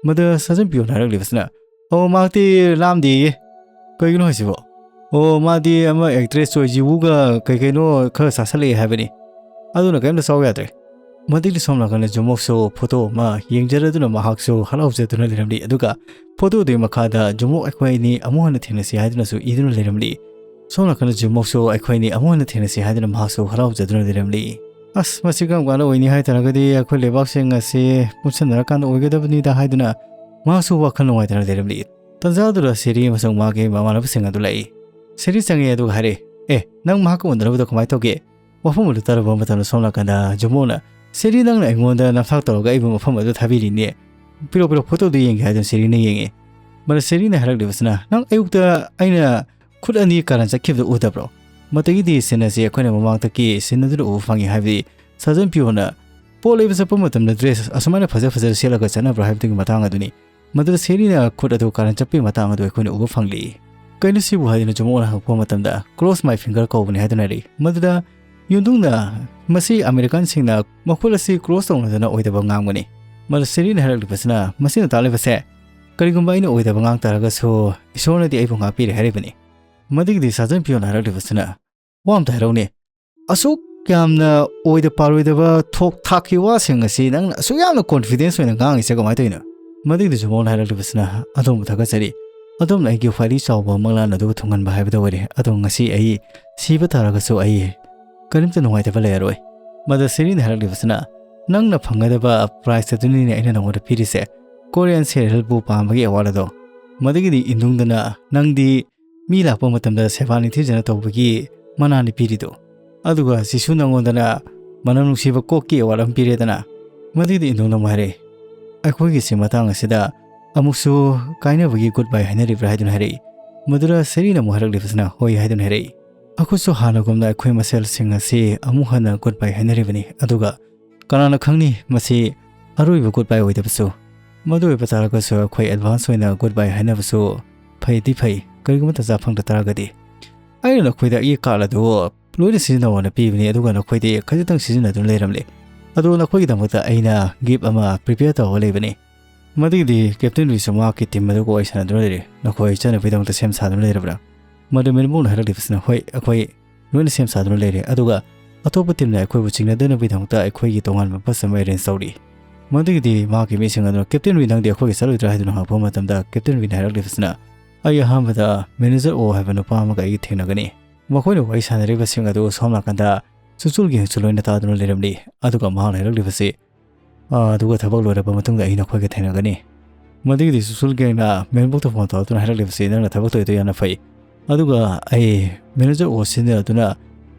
ꯃꯗꯨ ꯁꯥꯖꯟ ꯄꯤꯌꯣꯅ ꯍꯥꯏꯔꯛꯂꯤꯕꯁꯤꯅ, "ꯑꯣ, ꯃꯍꯥꯛꯇꯤ ꯂꯥꯝꯗꯦꯌꯦ꯫ ꯀꯩꯒꯤꯅꯣ ꯍꯥꯏꯁꯤꯕꯣ? ꯑꯣ, ꯃꯥꯗꯤ ꯑꯃ ꯑꯦꯛꯇ꯭ꯔꯦꯁ ꯆꯣꯏ ꯖꯤꯋꯨꯒ ꯀꯩ ꯀꯩꯅꯣ ꯈꯔ ꯆꯥꯁꯜꯂꯛꯑꯦ ꯍꯥꯏꯕꯅꯤ꯫ ꯑꯗꯨꯅ ꯀꯩꯝꯇ ꯆꯥꯎ ꯌꯥꯗ꯭ꯔꯦ꯫" ꯃꯗꯨꯒꯤ ꯁꯣꯝ ꯅꯥꯀꯟꯗ ꯖꯨꯃꯣꯛꯁꯨ ꯐꯣꯇꯣ ꯑꯃ ꯌꯦꯡꯖꯔꯗꯨꯅ ꯃꯍꯥꯛꯁꯨ ꯍꯔꯥꯎꯖꯗꯨꯅ ꯂꯩꯔꯝꯂꯤ꯫ ꯑꯗꯨꯒ ꯐꯣꯇꯣꯗꯨꯒꯤ ꯃꯈꯥꯗ ꯖꯨꯃꯣꯛ ꯑꯩꯈꯣꯏ ꯑꯅꯤ ꯑꯃꯨꯛ ꯍꯟꯅ ꯊꯦꯡꯅꯁꯤ ꯍꯥꯏꯗꯨꯅꯁꯨ ꯏꯗꯨꯅ ꯂꯩꯔꯝꯂꯤ꯫ ꯁꯣꯝ ꯅꯥꯀꯟꯗ ꯖꯨꯃꯣꯛꯁꯨ ꯑꯩꯈꯣꯏ ꯑꯅꯤ ꯑꯃꯨꯛ ꯍꯟꯅ ꯊꯦꯡꯅꯁꯤ ꯍꯥꯏꯗꯨꯅ ꯃꯍꯥꯛꯁꯨ ꯍꯔꯥꯎꯖꯗꯨꯅ ꯂꯩꯔꯝꯂꯤ꯫ "ꯑꯁ, ꯃꯁꯤ ꯀꯔꯝ ꯀꯥꯟꯗ ꯑꯣꯏꯅꯤ ꯍꯥꯏ ꯇꯥꯔꯒꯗꯤ ꯑꯩꯈꯣꯏ ꯂꯩꯕꯥꯛꯁꯤꯡ ꯑꯁꯤ ꯄꯨꯟꯁꯤꯟꯅꯔꯀꯥꯟꯗ ꯑꯣꯏꯒꯗꯕꯅꯤꯗ" ꯍꯥꯏꯗꯨꯅ ꯃꯍꯥꯛꯁꯨ ꯋꯥꯈꯜ ꯅꯨꯡꯉꯥꯏꯇꯅ ꯂꯩꯔꯝꯂꯤ꯫ ꯇꯟꯖꯥꯗꯨꯗ ꯁꯦꯔꯤ ꯑꯃꯁꯨꯡ ꯃꯥꯒꯤ ꯃꯃꯥꯟꯅꯕꯁꯤꯡ ꯑꯗꯨ ꯂꯥꯛꯏ꯫ ꯁꯦꯔꯤ ꯆꯪꯉꯛꯏ ꯑꯗꯨꯒ ꯍꯥꯏꯔꯛꯏ, "ꯑꯦ, ꯅꯪ ꯃꯍꯥꯛꯀ ꯎꯅꯔꯨꯕꯗꯣ ꯀꯃꯥꯏꯅ ꯇꯧꯒꯦ?" ꯋꯥꯐꯝ ꯑꯗꯨ ꯇꯥꯔꯨꯕ ꯃꯇꯝꯗ ꯁꯣꯝ ꯅꯥꯀꯟꯗ ꯖꯨꯃꯣꯅ, "ꯁꯦꯔꯤ, ꯅꯪꯅ ꯑꯩꯉꯣꯟꯗ ꯅꯝꯊꯥꯛ ꯇꯧꯔꯒ ꯑꯩꯕꯨ ꯃꯐꯝ ꯑꯗꯨ ꯊꯥꯕꯤꯔꯤꯅꯦ꯫ ꯄꯤꯔꯣ, ꯄꯤꯔꯣ, ꯐꯣꯇꯣꯗꯨ ꯌꯦꯡꯒꯦ" ꯍꯥꯏꯗꯨꯅ ꯁꯦꯔꯤꯅ ꯌꯦꯡꯉꯤ꯫ ꯃꯗꯨ ꯁꯦꯔꯤꯅ ꯍꯥꯏꯔꯛꯂꯤꯕꯁꯤꯅ, "ꯅꯪ ꯑꯌꯨꯛꯇ ꯑꯩꯅ ꯈꯨꯠ ꯑꯅꯤ ꯀꯥꯔꯟ ꯆꯠꯈꯤꯕꯗꯨ ꯎꯗꯕ꯭ꯔꯣ?" ꯃꯗꯨꯒꯤꯗꯤ ꯁꯤꯟ ꯑꯁꯤ ꯑꯩꯈꯣꯏꯅ ꯃꯃꯥꯡꯗꯒꯤ ꯁꯤꯟ ꯑꯗꯨꯗ ꯎꯕ ꯐꯪꯉꯤ, ꯍꯥꯏꯕꯗꯤ ꯁꯥꯖꯟ ꯄꯤꯌꯣꯅ ꯄꯣꯠ ꯂꯩꯕ ꯆꯠꯄ ꯃꯇꯝꯗ ꯗ꯭ꯔꯦꯁ ꯑꯁꯨꯃꯥꯏꯅ ꯐꯖ ꯐꯖꯅ ꯁꯦꯠꯂꯒ ꯆꯠꯅꯕ꯭ꯔꯥ ꯍꯥꯏꯕꯗꯨꯒꯤ ꯃꯇꯥꯡ ꯑꯗꯨꯅꯤ꯫ ꯃꯗꯨꯗ ꯁꯦꯔꯤꯅ ꯈꯨꯠ ꯑꯗꯨ ꯀꯥꯔꯟ ꯆꯠꯄꯒꯤ ꯃꯇꯥꯡ ꯑꯗꯨ ꯑꯩꯈꯣꯏꯅ ꯎꯕ ꯐꯪꯂꯤ꯫ "ꯀꯩꯅꯣ ꯁꯤꯕꯨ?" ꯍꯥꯏꯗꯨꯅ ꯖꯨꯃꯣꯅ ꯍꯪꯉꯛꯄ ꯃꯇꯝꯗ, "Cross my finger" ꯀꯧꯕꯅꯤ ꯍꯥꯏꯗꯨꯅ ꯍꯥꯏꯔꯛꯏ꯫ ꯃꯗꯨꯗ ꯌꯨꯟꯗꯨꯡꯅ, "ꯃꯁꯤ ꯑꯃꯦꯔꯤꯀꯥꯟꯁꯤꯡꯅ ꯃꯈꯨꯠ ꯑꯁꯤ cross ꯇꯧꯅꯗꯅ ꯑꯣꯏꯗꯕ ꯉꯥꯡꯕꯅꯤ"꯫ ꯃꯗꯨ ꯁꯦꯔꯤꯅ ꯍꯥꯏꯔꯛꯂꯤꯕꯁꯤꯅ, "ꯃꯁꯤꯅ ꯇꯥꯛꯂꯤꯕꯁꯦ, ꯀꯔꯤꯒꯨꯝꯕ ꯑꯩꯅ ꯑꯣꯏꯗꯕ ꯉꯥꯡ ꯇꯥꯔꯒꯁꯨ ꯏꯁꯣꯔꯅꯗꯤ ꯑꯩꯕꯨ ꯉꯥꯛꯄꯤꯔꯦ" ꯍꯥꯏꯔꯤꯕꯅꯤ꯫ ꯃꯗꯨꯒꯤꯗꯤ ꯁꯥꯖꯟ ꯄꯤꯌꯣꯅ ꯍꯥꯏꯔꯛꯂꯤꯕꯁꯤꯅ, "ꯋꯥ ꯑꯝꯇ ꯍꯥꯏꯔꯛꯎꯅꯦ, ꯑꯁꯨꯛ ꯌꯥꯝꯅ ꯑꯣꯏꯗ ꯄꯥꯔꯣꯏꯗꯕ ꯊꯣꯛ ꯊꯥꯛꯀꯤ ꯋꯥꯁꯤꯡ ꯑꯁꯤ ꯅꯪꯅ ꯑꯁꯨꯛ ꯌꯥꯝꯅ confidence ꯑꯣꯏꯅ ꯉꯥꯡꯉꯤꯁꯦ ꯀꯃꯥꯏꯅ ꯇꯧꯔꯤꯅꯣ?" ꯃꯗꯨꯒꯤꯗꯨꯁꯨ ꯃꯉꯣꯟꯗ ꯍꯥꯏꯔꯛꯂꯤꯕꯁꯤꯅ, "ꯑꯗꯣꯝꯕꯨ ꯊꯥꯒꯠꯆꯔꯤ, ꯑꯗꯣꯝꯅ ꯑꯩꯒꯤ ꯈ꯭ꯋꯥꯏꯗꯒꯤ ꯆꯥꯎꯕ ꯃꯪꯂꯥꯟ ꯑꯗꯨꯕꯨ ꯊꯨꯡꯍꯟꯕ ꯍꯥꯏꯕꯗꯨ ꯑꯣꯏꯔꯦ꯫ ꯑꯗꯣ ꯉꯁꯤ ꯑꯩ ꯁꯤꯕ ꯇꯥꯔꯒꯁꯨ ꯑꯩ ꯀꯔꯤꯝꯇ ꯅꯨꯡꯉꯥꯏꯇꯕ ꯂꯩꯔꯔꯣꯏ"꯫ ꯃꯗꯨ ꯁꯦꯔꯤꯅ ꯍꯥꯏꯔꯛꯂꯤꯕꯁꯤꯅ, "ꯅꯪꯅ ꯐꯪꯒꯗꯕ prize ꯑꯗꯨꯅꯤꯅꯦ ꯑꯩꯅ ꯅꯉꯣꯟꯗ ꯄꯤꯔꯤꯁꯦ, ꯀꯣꯔꯤꯌꯟ ꯁꯦꯔꯤꯌꯦꯜꯕꯨ ꯄꯥꯝꯕꯒꯤ award ꯑꯗꯣ"꯫ ꯃꯗꯨꯒꯤꯗꯤ ꯏꯟꯗꯨꯡꯗꯅ, "ꯅꯪꯗꯤ ꯃꯤ ꯂꯥꯛꯄ ꯃꯇꯝꯗ ꯁꯦꯕꯥ ꯅꯤꯡꯊꯤꯖꯅ ꯇꯧꯕꯒꯤ ꯃꯅꯥꯅꯤ ꯄꯤꯔꯤꯗꯣ, ꯑꯗꯨꯒ ꯖꯤꯁꯨ ꯅꯉꯣꯟꯗꯅ ꯃꯅꯝ ꯅꯨꯡꯁꯤꯕ ꯀꯣꯛꯀꯤ award ꯑꯃ ꯄꯤꯔꯦꯗꯅ"꯫ ꯃꯗꯨꯒꯤꯗꯤ ꯏꯟꯗꯨꯡꯅ ꯑꯃꯨꯛ ꯍꯥꯏꯔꯛꯏ, "ꯑꯩꯈꯣꯏꯒꯤꯁꯤ ꯃꯇꯥꯡ ꯑꯁꯤꯗ ꯑꯃꯨꯛꯁꯨ ꯀꯥꯏꯅꯕꯒꯤ goodbye ꯍꯥꯏꯅꯔꯤꯕ꯭ꯔꯥ?" ꯍꯥꯏꯗꯨꯅ ꯍꯥꯏꯔꯛꯏ꯫ ꯃꯗꯨꯗ ꯁꯦꯔꯤꯅ ꯑꯃꯨꯛ ꯍꯥꯏꯔꯛꯂꯤꯕꯁꯤꯅ, "ꯍꯣꯏ" ꯍꯥꯏꯗꯨꯅ ꯍꯥꯏꯔꯛꯏ꯫ "ꯑꯩꯈꯣꯏꯁꯨ ꯍꯥꯟꯅꯒꯨꯝꯅ ꯑꯩꯈꯣꯏ ꯃꯁꯦꯜꯁꯤꯡ ꯑꯁꯤ ꯑꯃꯨꯛ ꯍꯟꯅ goodbye ꯍꯥꯏꯅꯔꯤꯕꯅꯤ, ꯑꯗꯨꯒ ꯀꯅꯥꯅ ꯈꯪꯅꯤ ꯃꯁꯤ ꯑꯔꯣꯏꯕ goodbye ꯑꯣꯏꯗꯕꯁꯨ꯫ ꯃꯗꯨ ꯑꯣꯏꯕ ꯇꯥꯔꯒꯁꯨ ꯑꯩꯈꯣꯏ advance ꯑꯣꯏꯅ goodbye ꯍꯥꯏꯅꯕꯁꯨ ꯐꯩꯗꯤ ꯐꯩ, ꯀꯔꯤꯒꯨꯝꯕ ꯇꯥꯟꯖꯥ ꯐꯪꯗ ꯇꯥꯔꯒꯗꯤ꯫ ꯑꯩꯅ ꯅꯈꯣꯏꯗ ꯑꯩꯒꯤ card ꯑꯗꯨ ꯂꯣꯏꯅ ꯁꯤꯖꯤꯟꯅꯧꯅ ꯄꯤꯕꯅꯤ, ꯑꯗꯨꯒ ꯅꯈꯣꯏꯗꯤ ꯈꯖꯤꯛꯇꯪ ꯁꯤꯖꯤꯟꯅꯗꯨꯅ ꯂꯩꯔꯝꯂꯦ꯫ ꯑꯗꯣ ꯅꯈꯣꯏꯒꯤꯗꯃꯛꯇ ꯑꯩꯅ gift ꯑꯃ prepare ꯇꯧꯔꯒ ꯂꯩꯕꯅꯤ"꯫ ꯃꯗꯨꯒꯤꯗꯤ Captain ꯔꯤꯁꯨ ꯃꯍꯥꯛꯀꯤ team ꯑꯗꯨꯒ ꯋꯥꯔꯤ ꯁꯥꯟꯅꯗꯨꯅ ꯂꯩꯔꯦ꯫ "ꯅꯈꯣꯏ ꯆꯠꯅꯕꯒꯤꯗꯃꯛꯇ ꯁꯦꯝ ꯁꯥꯗꯨꯅ ꯂꯩꯔꯕ꯭ꯔꯥ?" ꯃꯗꯨ ꯃꯦꯟꯕꯨꯡꯅ ꯍꯥꯏꯔꯛꯂꯤꯕꯁꯤꯅ, "ꯍꯣꯏ, ꯑꯩꯈꯣꯏ ꯂꯣꯏꯅ ꯁꯦꯝ ꯁꯥꯗꯨꯅ ꯂꯩꯔꯦ, ꯑꯗꯨꯒ ꯑꯇꯣꯞꯄ teamꯅ ꯑꯩꯈꯣꯏꯕꯨ ꯆꯤꯡꯅꯗꯅꯕꯒꯤꯗꯃꯛꯇ ꯑꯩꯈꯣꯏꯒꯤ ꯇꯣꯉꯥꯟꯕ bus ꯑꯃ arrange ꯇꯧꯔꯤ"꯫ ꯃꯗꯨꯒꯤꯗꯤ ꯃꯍꯥꯛꯀꯤ ꯃꯤꯁꯤꯡ ꯑꯗꯨꯅ, "Captain ꯔꯤ, ꯅꯪꯗꯤ ꯑꯩꯈꯣꯏꯒ ꯆꯠꯂꯣꯏꯗ꯭ꯔꯥ?" ꯍꯥꯏꯗꯨꯅ ꯍꯪꯉꯛꯄ ꯃꯇꯝꯗ, Captain ꯔꯤꯅ ꯍꯥꯏꯔꯛꯂꯤꯕꯁꯤꯅ, "ꯑꯩ ꯑꯍꯥꯟꯕꯗ manager ꯑꯣ ꯍꯥꯏꯕ ꯅꯨꯄꯥ ꯑꯃꯒ ꯑꯩꯒ ꯊꯦꯡꯅꯒꯅꯤ꯫ ꯃꯈꯣꯏꯅ ꯋꯥꯔꯤ ꯁꯥꯟꯅꯔꯤꯕꯁꯤꯡ ꯑꯗꯨ ꯁꯣꯝ ꯅꯥꯀꯟꯗ ꯁꯨꯆꯨꯜ ꯒꯦꯡꯁꯨ ꯂꯣꯏꯅ ꯇꯥꯗꯨꯅ ꯂꯩꯔꯝꯂꯤ, ꯑꯗꯨꯒ ꯃꯍꯥꯛꯅ ꯍꯥꯏꯔꯛꯂꯤꯕꯁꯤ, ꯑꯥ, ꯑꯗꯨꯒ ꯊꯕꯛ ꯂꯣꯏꯔꯕ ꯃꯇꯨꯡꯗ ꯑꯩ ꯅꯈꯣꯏꯒ ꯊꯦꯡꯅꯒꯅꯤ"꯫ ꯃꯗꯨꯒꯤꯗꯤ ꯁꯨꯆꯨꯜ ꯒꯦꯡꯅ ꯃꯦꯟꯕꯨꯛꯇ phone ꯇꯧꯔꯛꯇꯨꯅ ꯍꯥꯏꯔꯛꯂꯤꯕꯁꯤ, "ꯅꯪꯅ ꯊꯕꯛ ꯇꯧꯔꯤꯗꯣ ꯌꯥꯝꯅ ꯐꯩ, ꯑꯗꯨꯒ ꯑꯩ manager ꯑꯣ ꯁꯤꯖꯤꯟꯅꯗꯨꯅ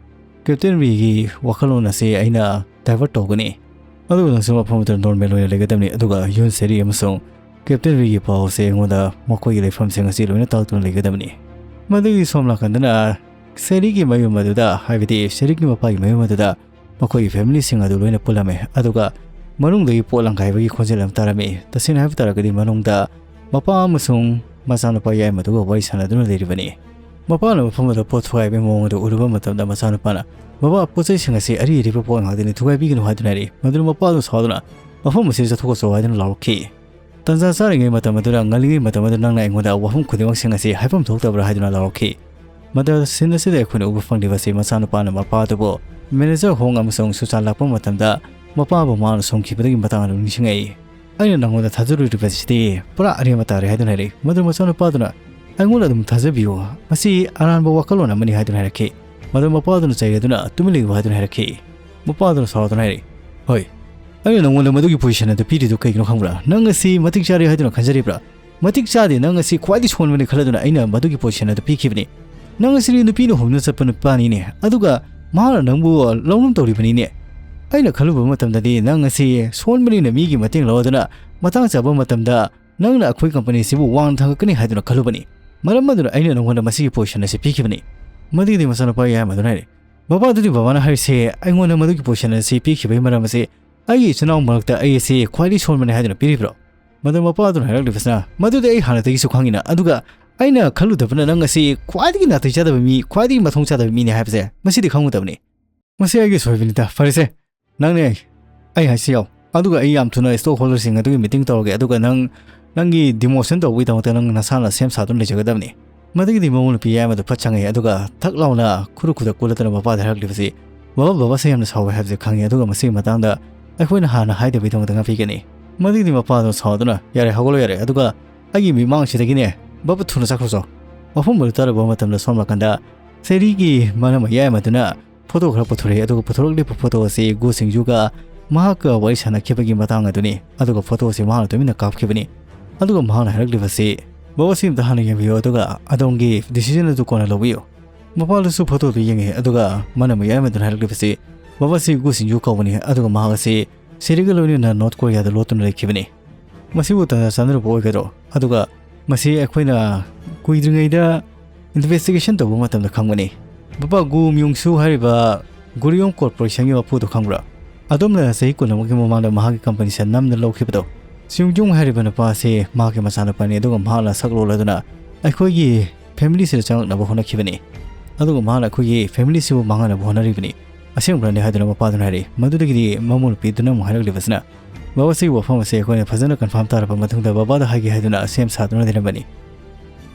Captain ꯔꯤꯒꯤ ꯋꯥꯈꯜꯂꯣꯟ ꯑꯁꯤ ꯑꯩꯅ divert ꯇꯧꯒꯅꯤ, ꯑꯗꯨꯒ ꯅꯪꯁꯨ ꯃꯐꯝ ꯑꯗꯨꯗ normal ꯑꯣꯏꯅ ꯂꯩꯒꯗꯕꯅꯤ"꯫ ꯑꯗꯨꯒ ꯌꯨꯟ, ꯁꯦꯔꯤ ꯑꯃꯁꯨꯡ Captain ꯔꯤꯒꯤ ꯄꯥꯎ ꯑꯁꯤ ꯑꯩꯉꯣꯟꯗ ꯃꯈꯣꯏꯒꯤ ꯂꯩꯐꯝꯁꯤꯡ ꯑꯁꯤ ꯂꯣꯏꯅ ꯇꯥꯛꯇꯨꯅ ꯂꯩꯒꯗꯕꯅꯤ꯫ ꯃꯗꯨꯒꯤ ꯁꯣꯝ ꯅꯥꯀꯟꯗꯅ ꯁꯦꯔꯤꯒꯤ ꯃꯌꯨꯝ ꯑꯗꯨꯗ, ꯍꯥꯏꯕꯗꯤ ꯁꯦꯔꯤꯒꯤ ꯃꯄꯥꯒꯤ ꯃꯌꯨꯝ ꯑꯗꯨꯗ ꯃꯈꯣꯏꯒꯤ familyꯁꯤꯡ ꯑꯗꯨ ꯂꯣꯏꯅ ꯄꯨꯜꯂꯝꯃꯤ꯫ ꯑꯗꯨꯒ ꯃꯅꯨꯡꯗꯒꯤ ꯄꯣꯠ ꯂꯪꯈꯥꯏꯕꯒꯤ ꯈꯣꯟꯖꯦꯜ ꯑꯃ ꯇꯥꯔꯝꯃꯤ꯫ ꯇꯁꯦꯡꯅ ꯍꯥꯏꯕ ꯇꯥꯔꯒꯗꯤ ꯃꯅꯨꯡꯗ ꯃꯄꯥ ꯑꯃꯁꯨꯡ ꯃꯆꯥꯅꯨꯄꯥ ꯌꯥꯏꯃꯗꯨꯒ ꯋꯥꯔꯤ ꯁꯥꯟꯅꯗꯨꯅ ꯂꯩꯔꯤꯕꯅꯤ꯫ ꯃꯄꯥꯅ ꯃꯐꯝ ꯑꯗꯨ ꯄꯣꯠ ꯊꯨꯒꯥꯏꯕꯒꯤ ꯃꯑꯣꯡ ꯑꯗꯨ ꯎꯔꯨꯕ ꯃꯇꯝꯗ ꯃꯆꯥꯅꯨꯄꯥꯅ, "ꯕꯕꯥ, ꯄꯣꯠ ꯆꯩꯁꯤꯡ ꯑꯁꯤ ꯑꯔꯤ ꯑꯔꯤꯕ ꯄꯣꯠ ꯉꯥꯛꯇꯅꯤ, ꯊꯨꯒꯥꯏꯕꯤꯒꯅꯨ" ꯍꯥꯏꯗꯨꯅ ꯍꯥꯏꯔꯛꯏ꯫ ꯃꯗꯨꯅ ꯃꯄꯥꯗꯨ ꯁꯥꯎꯗꯨꯅ, "ꯃꯐꯝ ꯑꯁꯤꯗ ꯆꯠꯊꯣꯛꯈ꯭ꯔꯣ" ꯍꯥꯏꯗꯨꯅ ꯂꯥꯎꯔꯛꯈꯤ꯫ ꯇꯟꯖꯥ ꯆꯥꯔꯤꯉꯩ ꯃꯇꯝ ꯑꯗꯨꯗ, ꯉꯜꯂꯤꯉꯩ ꯃꯇꯝ ꯑꯗꯨꯗ ꯅꯪꯅ ꯑꯩꯉꯣꯟꯗ ꯋꯥꯐꯝ ꯈꯨꯗꯤꯡꯃꯛꯁꯤꯡ ꯑꯁꯤ ꯍꯥꯏꯐꯝ ꯊꯣꯛꯇꯕ꯭ꯔꯥ ꯍꯥꯏꯗꯨꯅ ꯂꯥꯎꯔꯛꯈꯤ꯫ ꯃꯗꯨ ꯁꯤꯟ ꯑꯁꯤꯗ ꯑꯩꯈꯣꯏꯅ ꯎꯕ ꯐꯪꯂꯤꯕꯁꯤ ꯃꯆꯥꯅꯨꯄꯥꯅ ꯃꯄꯥꯗꯨꯕꯨ ꯃꯦꯅꯦꯖꯔ ꯍꯣꯡ ꯑꯃꯁꯨꯡ ꯁꯨꯆꯥꯟ ꯂꯥꯛꯄ ꯃꯇꯝꯗ ꯃꯄꯥꯕꯨ ꯃꯥꯅ ꯁꯣꯝꯈꯤꯕꯗꯒꯤ ꯃꯇꯥꯡ ꯑꯗꯨ ꯅꯤꯡꯁꯤꯡꯉꯛꯏ꯫ "ꯑꯩꯅ ꯅꯪꯉꯣꯟꯗ ꯊꯥꯖꯔꯨꯔꯤꯕꯁꯤꯗꯤ ꯄꯨꯔꯥ ꯑꯔꯦꯝꯕ ꯇꯥꯔꯦ" ꯍꯥꯏꯗꯨꯅ ꯍꯥꯏꯔꯛꯏ꯫ ꯃꯗꯨ ꯃꯆꯥꯅꯨꯄꯥꯗꯨꯅ, "ꯑꯩꯉꯣꯟꯗ ꯑꯗꯨꯝ ꯊꯥꯖꯕꯤꯌꯨ, ꯃꯁꯤ ꯑꯔꯥꯟꯕ ꯋꯥꯈꯜꯂꯣꯟ ꯑꯃꯅꯤ" ꯍꯥꯏꯗꯨꯅ ꯍꯥꯏꯔꯛꯈꯤ꯫ ꯃꯗꯨ ꯃꯄꯥꯗꯨꯅ ꯆꯩꯔꯗꯨꯅ, "ꯇꯨꯃꯤꯟ ꯂꯩꯌꯨ" ꯍꯥꯏꯗꯨꯅ ꯍꯥꯏꯔꯛꯈꯤ꯫ ꯃꯄꯥꯗꯨꯅ ꯁꯥꯎꯗꯨꯅ ꯍꯥꯏꯔꯛꯏ, "ꯍꯣꯏ, ꯑꯩꯅ ꯅꯪꯉꯣꯟꯗ ꯃꯗꯨꯒꯤ ꯄꯣꯖꯤꯁꯟ ꯑꯗꯨ ꯄꯤꯔꯤꯗꯨ ꯀꯩꯒꯤꯅꯣ ꯈꯪꯕ꯭ꯔꯥ? ꯅꯪ ꯑꯁꯤ ꯃꯇꯤꯛ ꯆꯥꯔꯦ ꯍꯥꯏꯗꯨꯅ ꯈꯟꯖꯔꯤꯕ꯭ꯔꯥ? ꯃꯇꯤꯛ ꯆꯥꯗꯦ, ꯅꯪ ꯑꯁꯤ ꯈ꯭ꯋꯥꯏꯗꯒꯤ ꯁꯣꯟꯕꯅꯤ ꯈꯜꯂꯗꯨꯅ ꯑꯩꯅ ꯃꯗꯨꯒꯤ ꯄꯣꯖꯤꯁꯟ ꯑꯗꯨ ꯄꯤꯈꯤꯕꯅꯤ꯫ ꯅꯪ ꯑꯁꯤꯗꯤ ꯅꯨꯄꯤꯅ ꯍꯨꯝꯗꯨꯅ ꯆꯠꯄ ꯅꯨꯄꯥꯅꯤꯅꯦ, ꯑꯗꯨꯒ ꯃꯍꯥꯛꯅ ꯅꯪꯕꯨ ꯂꯧꯅꯝ ꯇꯧꯔꯤꯕꯅꯤꯅꯦ꯫ ꯑꯩꯅ ꯈꯜꯂꯨꯕ ꯃꯇꯝꯗꯗꯤ ꯅꯪ ꯑꯁꯤ ꯁꯣꯟꯕꯅꯤꯅ ꯃꯤꯒꯤ ꯃꯇꯦꯡ ꯂꯧꯔꯗꯨꯅ ꯃꯇꯥꯡ ꯆꯥꯕ ꯃꯇꯝꯗ ꯅꯪꯅ ꯑꯩꯈꯣꯏ ꯀꯝꯄꯅꯤ ꯑꯁꯤꯕꯨ ꯋꯥꯡꯅ ꯊꯥꯡꯒꯠꯀꯅꯤ ꯍꯥꯏꯗꯨꯅ ꯈꯜꯂꯨꯕꯅꯤ꯫ ꯃꯔꯝ ꯑꯗꯨꯅ ꯑꯩꯅ ꯅꯪꯉꯣꯟꯗ ꯃꯁꯤꯒꯤ ꯄꯣꯖꯤꯁꯟ ꯑꯁꯤ ꯄꯤꯈꯤꯕꯅꯤ"꯫ ꯃꯗꯨꯒꯤꯗꯤ ꯃꯆꯥꯅꯨꯄꯥ ꯌꯥꯏꯃꯗꯨꯅ ꯍꯥꯏꯔꯦ, "ꯕꯕꯥ, ꯑꯗꯨꯗꯤ ꯕꯕꯥꯅ ꯍꯥꯏꯔꯤꯁꯦ ꯑꯩꯉꯣꯟꯗ ꯃꯗꯨꯒꯤ ꯄꯣꯖꯤꯁꯟ ꯑꯁꯤ ꯄꯤꯈꯤꯕꯒꯤ ꯃꯔꯝ ꯑꯁꯤ ꯑꯩꯒꯤ ꯏꯆꯤꯟ ꯏꯅꯥꯎ ꯃꯔꯛꯇ ꯑꯩ ꯑꯁꯤ ꯈ꯭ꯋꯥꯏꯗꯒꯤ ꯁꯣꯟꯕꯅꯤ ꯍꯥꯏꯗꯨꯅ ꯄꯤꯔꯤꯕ꯭ꯔꯣ?" ꯃꯗꯨ ꯃꯄꯥꯗꯨꯅ ꯍꯥꯏꯔꯛꯂꯤꯕꯁꯤꯅ, "ꯃꯗꯨꯗꯤ ꯑꯩ ꯍꯥꯟꯅꯗꯒꯤꯁꯨ ꯈꯪꯉꯤꯅ, ꯑꯗꯨꯒ ꯑꯩꯅ ꯈꯜꯂꯨꯗꯕꯅ ꯅꯪ ꯑꯁꯤ ꯈ꯭ꯋꯥꯏꯗꯒꯤ ꯅꯥꯇꯩ ꯆꯥꯗꯕ ꯃꯤ, ꯈ꯭ꯋꯥꯏꯗꯒꯤ ꯃꯊꯣꯡ ꯆꯥꯗꯕ ꯃꯤꯅꯤ ꯍꯥꯏꯕꯁꯦ ꯃꯁꯤꯗꯤ ꯈꯪꯉꯨꯗꯕꯅꯤ꯫ ꯃꯁꯤ ꯑꯩꯒꯤ ꯁꯣꯏꯕꯅꯤꯗ꯫ ꯐꯔꯦꯁꯦ, ꯅꯪꯅꯦ ꯑꯩ ꯍꯥꯏꯁꯤ ꯌꯥꯎ, ꯑꯗꯨꯒ ꯑꯩ ꯌꯥꯝ ꯊꯨꯅ ꯁ꯭ꯇꯣꯛ ꯍꯣꯜꯗꯔꯁꯤꯡ ꯑꯗꯨꯒꯤ ꯃꯤꯇꯤꯡ ꯇꯧꯔꯒꯦ, ꯑꯗꯨꯒ ꯅꯪ ꯅꯪꯒꯤ ꯗꯤꯃꯣꯁꯟ ꯇꯧꯕꯒꯤꯗꯃꯛꯇ ꯅꯪ ꯅꯁꯥꯅ ꯁꯦꯝ ꯁꯥꯗꯨꯅ ꯂꯩꯖꯒꯗꯕꯅꯤ"꯫ ꯃꯗꯨꯒꯤꯗꯤ ꯃꯃꯧ ꯅꯨꯄꯤ ꯌꯥꯏꯃꯗꯨ ꯐꯠ ꯆꯪꯉꯛꯏ, ꯑꯗꯨꯒ ꯊꯛ ꯂꯥꯎꯅ ꯈꯨꯔꯨ ꯈꯨꯗ ꯀꯨꯜꯂꯗꯨꯅ ꯃꯄꯥꯗ ꯍꯥꯏꯔꯛꯂꯤꯕꯁꯤ, "ꯕꯕꯥ, ꯕꯕꯥꯁꯦ ꯌꯥꯝꯅ ꯁꯥꯎꯋꯦ ꯍꯥꯏꯕꯁꯦ ꯈꯪꯉꯤ, ꯑꯗꯨꯒ ꯃꯁꯤꯒꯤ ꯃꯇꯥꯡꯗ ꯑꯩꯈꯣꯏꯅ ꯍꯥꯟꯅ ꯍꯥꯏꯗꯕꯒꯤꯗꯃꯛꯇ ꯉꯥꯛꯄꯤꯒꯅꯤ"꯫ ꯃꯗꯨꯒꯤꯗꯤ ꯃꯄꯥꯗꯨꯅ ꯁꯥꯎꯗꯨꯅ, "ꯌꯥꯔꯦ, ꯍꯧꯒꯠꯂꯣ ꯌꯥꯔꯦ, ꯑꯗꯨꯒ ꯑꯩꯒꯤ ꯃꯤꯠꯃꯥꯡꯁꯤꯗꯒꯤꯅꯦ ꯕꯕꯥ ꯊꯨꯅ ꯆꯠꯈ꯭ꯔꯣꯆꯣ"꯫ ꯃꯐꯝ ꯑꯗꯨ ꯇꯥꯔꯨꯕ ꯃꯇꯝꯗ ꯁꯣꯝ ꯅꯥꯀꯟꯗ ꯁꯦꯔꯤꯒꯤ ꯃꯅꯝ ꯌꯥꯏꯃꯗꯨꯅ ꯐꯣꯇꯣ ꯈꯔ ꯄꯨꯊꯣꯔꯛꯏ, ꯑꯗꯨꯒ ꯄꯨꯊꯣꯔꯛꯂꯤꯕ ꯐꯣꯇꯣ ꯑꯁꯤ ꯒꯨ ꯁꯤꯡꯖꯨꯒ ꯃꯍꯥꯛꯀ ꯋꯥꯔꯤ ꯁꯥꯟꯅꯈꯤꯕꯒꯤ ꯃꯇꯥꯡ ꯑꯗꯨꯅꯤ꯫ ꯑꯗꯨꯒ ꯐꯣꯇꯣ ꯑꯁꯤ ꯃꯍꯥꯛꯅ ꯇꯨꯃꯤꯟꯅ ꯀꯥꯞꯈꯤꯕꯅꯤ꯫ ꯑꯗꯨꯒ ꯃꯍꯥꯛꯅ ꯍꯥꯏꯔꯛꯂꯤꯕꯁꯤ, "ꯕꯕꯥ, ꯁꯤ ꯑꯝꯇ ꯍꯥꯟꯅ ꯌꯦꯡꯕꯤꯌꯨ, ꯑꯗꯨꯒ ꯑꯗꯣꯝꯒꯤ ꯗꯤꯁꯤꯖꯟ ꯑꯗꯨ ꯀꯣꯟꯅ ꯂꯧꯕꯤꯌꯨ"꯫ ꯃꯄꯥꯗꯨꯁꯨ ꯐꯣꯇꯣꯗꯨ ꯌꯦꯡꯉꯤ, ꯑꯗꯨꯒ ꯃꯅꯝ ꯌꯥꯏꯃꯗꯨꯅ ꯍꯥꯏꯔꯛꯂꯤꯕꯁꯤ, "ꯕꯕꯥ, ꯁꯤ ꯒꯨ ꯁꯤꯡꯖꯨ ꯀꯧꯕꯅꯤ", ꯑꯗꯨꯒ ꯃꯍꯥꯛ ꯑꯁꯤ ꯁꯦꯔꯤꯒ ꯂꯣꯏꯅꯅ ꯅꯣꯔꯠ ꯀꯣꯔꯤꯌꯥꯗ ꯂꯣꯠꯇꯨꯅ ꯂꯩꯈꯤꯕꯅꯤ꯫ ꯃꯁꯤꯕꯨ ꯇꯥꯟꯖꯥ ꯆꯥꯅꯔꯨꯕ ꯑꯣꯏꯒꯗ꯭ꯔꯣ? ꯑꯗꯨꯒ ꯃꯁꯤ ꯑꯩꯈꯣꯏꯅ ꯀꯨꯏꯗ꯭ꯔꯤꯉꯩꯗ ꯏꯟꯚꯦꯁꯇꯤꯒꯦꯁꯟ ꯇꯧꯕ ꯃꯇꯝꯗ ꯈꯪꯕꯅꯤ꯫ ꯕꯕꯥ ꯒꯨ ꯃ꯭ꯌꯨꯡ ꯁꯨ ꯍꯥꯏꯔꯤꯕ ꯒꯨꯔꯤꯌꯣꯡ ꯀꯣꯔꯄꯣꯔꯦꯁꯟꯒꯤ ꯃꯄꯨꯗꯣ ꯈꯪꯕ꯭ꯔꯥ? ꯑꯗꯣꯝꯅ ꯆꯍꯤ ꯀꯨꯟ ꯑꯃꯒꯤ ꯃꯃꯥꯡꯗ ꯃꯍꯥꯛꯀꯤ ꯀꯝꯄꯅꯤꯁꯦ ꯅꯝꯅ ꯂꯧꯈꯤꯕꯗꯣ? ꯁꯤꯡꯖꯨꯡ ꯍꯥꯏꯔꯤꯕ ꯅꯨꯄꯥ ꯑꯁꯤ ꯃꯍꯥꯛꯀꯤ ꯃꯆꯥꯅꯨꯄꯥꯅꯤ, ꯑꯗꯨꯒ ꯃꯍꯥꯛꯅ ꯁꯛꯂꯣꯜ ꯑꯗꯨꯅ ꯑꯩꯈꯣꯏꯒꯤ family ꯁꯤꯗ ꯆꯪꯂꯛꯅꯕ ꯍꯣꯠꯅꯈꯤꯕꯅꯤ꯫ ꯑꯗꯨꯒ ꯃꯍꯥꯛꯅ ꯑꯩꯈꯣꯏꯒꯤ family ꯁꯤꯕꯨ ꯃꯥꯡꯍꯟꯅꯕ ꯍꯣꯠꯅꯔꯤꯕꯅꯤ꯫ ꯑꯁꯦꯡꯕꯅꯤ ꯍꯥꯏꯗꯨꯅ ꯃꯄꯥꯗꯨꯅ ꯍꯥꯏꯔꯛꯏ꯫ ꯃꯗꯨꯗꯒꯤꯗꯤ ꯃꯃꯧ ꯅꯨꯄꯤꯗꯨꯅ ꯑꯃꯨꯛ ꯍꯥꯏꯔꯛꯂꯤꯕꯁꯤꯅ, "ꯕꯕꯥ, ꯁꯤꯒꯤ ꯋꯥꯐꯝ ꯑꯁꯦ ꯑꯩꯈꯣꯏꯅ ꯐꯖꯅ confirm ꯇꯥꯔꯕ ꯃꯇꯨꯡꯗ ꯕꯕꯥꯗ ꯍꯥꯏꯒꯦ" ꯍꯥꯏꯗꯨꯅ ꯁꯦꯝ ꯁꯥꯗꯨꯅ ꯂꯩꯔꯝꯕꯅꯤ꯫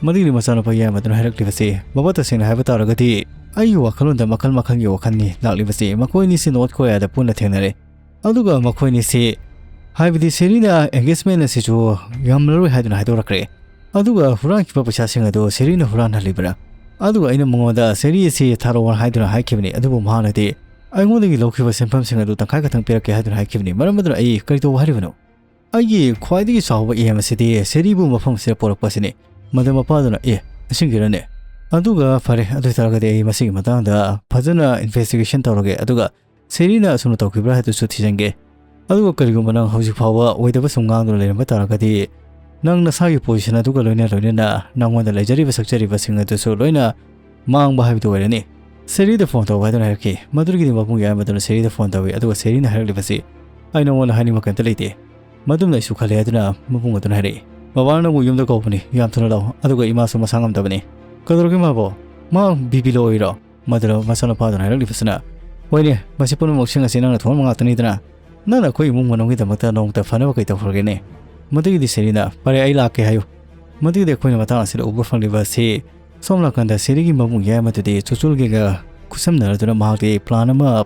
ꯃꯗꯨꯒꯤꯗꯤ ꯃꯆꯥꯅꯨꯄꯥ ꯌꯥꯏꯃꯗꯨꯅ ꯍꯥꯏꯔꯛꯂꯤꯕꯁꯤ, "ꯕꯕꯥ, ꯇꯁꯦꯡꯅ ꯍꯥꯏꯕ ꯇꯥꯔꯒꯗꯤ ꯑꯩꯒꯤ ꯋꯥꯈꯜꯂꯣꯟꯗ ꯃꯈꯜ ꯃꯈꯜꯒꯤ ꯋꯥꯈꯜꯅꯤ ꯂꯥꯛꯂꯤꯕꯁꯤ꯫ ꯃꯈꯣꯏ ꯑꯅꯤꯁꯤ North Korea ꯗ ꯄꯨꯟꯅ ꯊꯦꯡꯅꯔꯦ꯫ ꯑꯗꯨꯒ ꯃꯈꯣꯏ ꯑꯅꯤꯁꯤ, ꯍꯥꯏꯕꯗꯤ ꯁꯦꯔꯤꯅ engagement ꯑꯁꯤꯁꯨ ꯉꯝꯂꯔꯣꯏ ꯍꯥꯏꯗꯨꯅ ꯍꯥꯏꯗꯣꯔꯛꯈ꯭ꯔꯦ꯫ ꯑꯗꯨꯒ ꯍꯨꯔꯥꯟꯈꯤꯕ ꯄꯩꯁꯥꯁꯤꯡ ꯑꯗꯨ ꯁꯦꯔꯤꯅ ꯍꯨꯔꯥꯟꯍꯜꯂꯤꯕ꯭ꯔꯥ? ꯑꯗꯨꯒ ꯑꯩꯅ ꯃꯉꯣꯟꯗ ꯁꯦꯔꯤ ꯑꯁꯤ ꯊꯥꯔꯛꯑꯣ ꯍꯥꯏꯗꯨꯅ ꯍꯥꯏꯈꯤꯕꯅꯤ, ꯑꯗꯨꯕꯨ ꯃꯍꯥꯛꯅꯗꯤ ꯑꯩꯉꯣꯟꯗꯒꯤ ꯂꯧꯈꯤꯕ ꯁꯦꯟꯐꯝꯁꯤꯡ ꯑꯗꯨ ꯇꯪꯈꯥꯏ ꯈꯛꯇꯪ ꯄꯤꯔꯛꯀꯦ ꯍꯥꯏꯗꯨꯅ ꯍꯥꯏꯈꯤꯕꯅꯤ꯫ ꯃꯔꯝ ꯑꯗꯨꯅ ꯑꯩ ꯀꯔꯤ ꯇꯧꯕ ꯍꯥꯏꯔꯤꯕꯅꯣ? ꯑꯩꯒꯤ ꯈ꯭ꯋꯥꯏꯗꯒꯤ ꯆꯥꯎꯕ aim ꯑꯁꯤꯗꯤ ꯁꯦꯔꯤꯕꯨ ꯃꯐꯝ ꯑꯁꯤꯗ ꯄꯨꯔꯛꯄ ꯑꯁꯤꯅꯤ"꯫ ꯃꯗꯨ ꯃꯄꯥꯗꯨꯅ, "ꯑꯦ, ꯑꯁꯤꯡꯒꯤꯔꯅꯦ? ꯑꯗꯨꯒ ꯐꯔꯦ, ꯑꯗꯨ ꯑꯣꯏꯇꯥꯔꯒꯗꯤ ꯑꯩ ꯃꯁꯤꯒꯤ ꯃꯇꯥꯡꯗ ꯐꯖꯅ investigation ꯇꯧꯔꯒꯦ, ꯑꯗꯨꯒ ꯁꯦꯔꯤꯅ ꯑꯁꯨꯝꯅ ꯇꯧꯈꯤꯕ꯭ꯔꯥ ꯍꯥꯏꯗꯨꯁꯨ ꯊꯤꯖꯤꯟꯒꯦ꯫ ꯑꯗꯨꯒ ꯀꯔꯤꯒꯨꯝꯕ ꯅꯪ ꯍꯧꯖꯤꯛ ꯐꯥꯎꯕ ꯑꯣꯏꯗꯕ ꯁꯨꯝ ꯉꯥꯡꯗꯨꯅ ꯂꯩꯔꯝꯕ ꯇꯥꯔꯒꯗꯤ, ꯅꯪ ꯅꯁꯥꯒꯤ position ꯑꯗꯨꯒ ꯂꯣꯏꯅ ꯂꯣꯏꯅꯅ ꯅꯪꯉꯣꯟꯗ ꯂꯩꯖꯔꯤꯕ ꯁꯛꯆꯔꯤꯕꯁꯤꯡ ꯑꯗꯨꯁꯨ ꯂꯣꯏꯅ ꯃꯥꯡꯕ ꯍꯥꯏꯕꯗꯨ ꯑꯣꯏꯔꯅꯤ꯫ ꯁꯦꯔꯤꯗ phone ꯇꯧ" ꯍꯥꯏꯗꯨꯅ ꯍꯥꯏꯔꯛꯈꯤ꯫ ꯃꯗꯨꯗꯒꯤꯗꯤ ꯃꯕꯨꯡ ꯌꯥꯏꯃꯗꯨꯅ ꯁꯦꯔꯤꯗ phone ꯇꯧꯏ, ꯑꯗꯨꯒ ꯁꯦꯔꯤꯅ ꯍꯥꯏꯔꯛꯂꯤꯕꯁꯤ, "ꯑꯩ ꯅꯉꯣꯟꯗ ꯍꯥꯏꯅꯤꯡꯕ ꯀꯩꯝꯇ ꯂꯩꯇꯦ꯫ ꯃꯗꯨꯝꯅ ꯑꯩꯁꯨ ꯈꯜꯂꯦ" ꯍꯥꯏꯗꯨꯅ ꯃꯕꯨꯡ ꯑꯗꯨꯅ ꯍꯥꯏꯔꯛꯏ꯫ "ꯕꯕꯥꯅ ꯅꯪꯕꯨ ꯌꯨꯝꯗ ꯀꯧꯕꯅꯤ, ꯌꯥꯝ ꯊꯨꯅ ꯂꯥꯛꯑꯣ, ꯑꯗꯨꯒ ꯏꯃꯥꯁꯨ ꯃꯁꯥ ꯉꯝꯗꯕꯅꯤ"꯫ "ꯀꯩꯗꯧꯔꯒꯦ ꯃꯥꯕꯣ? ꯃꯥ BP low ꯑꯣꯏꯔꯣ?" ꯃꯗꯨꯗ ꯃꯆꯥꯅꯨꯄꯥꯗꯨꯅ ꯍꯥꯏꯔꯛꯂꯤꯕꯁꯤꯅ, "ꯍꯣꯏꯅꯦ, ꯃꯁꯤ ꯄꯨꯝꯅꯃꯛꯁꯤꯡ ꯑꯁꯤ ꯅꯪꯅ ꯊꯣꯡꯕ ꯉꯥꯛꯇꯅꯤꯗꯅ꯫ ꯅꯪꯅ ꯑꯩꯈꯣꯏ ꯏꯃꯨꯡ ꯃꯅꯨꯡꯒꯤꯗꯃꯛꯇ ꯅꯣꯡꯃꯇ ꯐꯅꯕ ꯀꯩ ꯇꯧꯈ꯭ꯔꯒꯦꯅꯦ?" ꯃꯗꯨꯒꯤꯗꯤ ꯁꯦꯔꯤꯅ, "ꯐꯔꯦ, ꯑꯩ ꯂꯥꯛꯀꯦ" ꯍꯥꯏꯌꯨ꯫ ꯃꯗꯨꯒꯤꯗꯤ ꯑꯩꯈꯣꯏꯅ ꯃꯇꯥꯡ ꯑꯁꯤꯗ ꯎꯕ ꯐꯪꯂꯤꯕ ꯑꯁꯤ, ꯁꯣꯝ ꯅꯥꯀꯟꯗ ꯁꯦꯔꯤꯒꯤ ꯃꯕꯨꯡ ꯌꯥꯏꯃꯗꯨꯗꯤ ꯆꯨꯆꯨꯜꯒꯤꯒ ꯈꯨꯠꯁꯝꯅꯔꯗꯨꯅ ꯃꯍꯥꯛꯇꯤ plan ꯑꯃ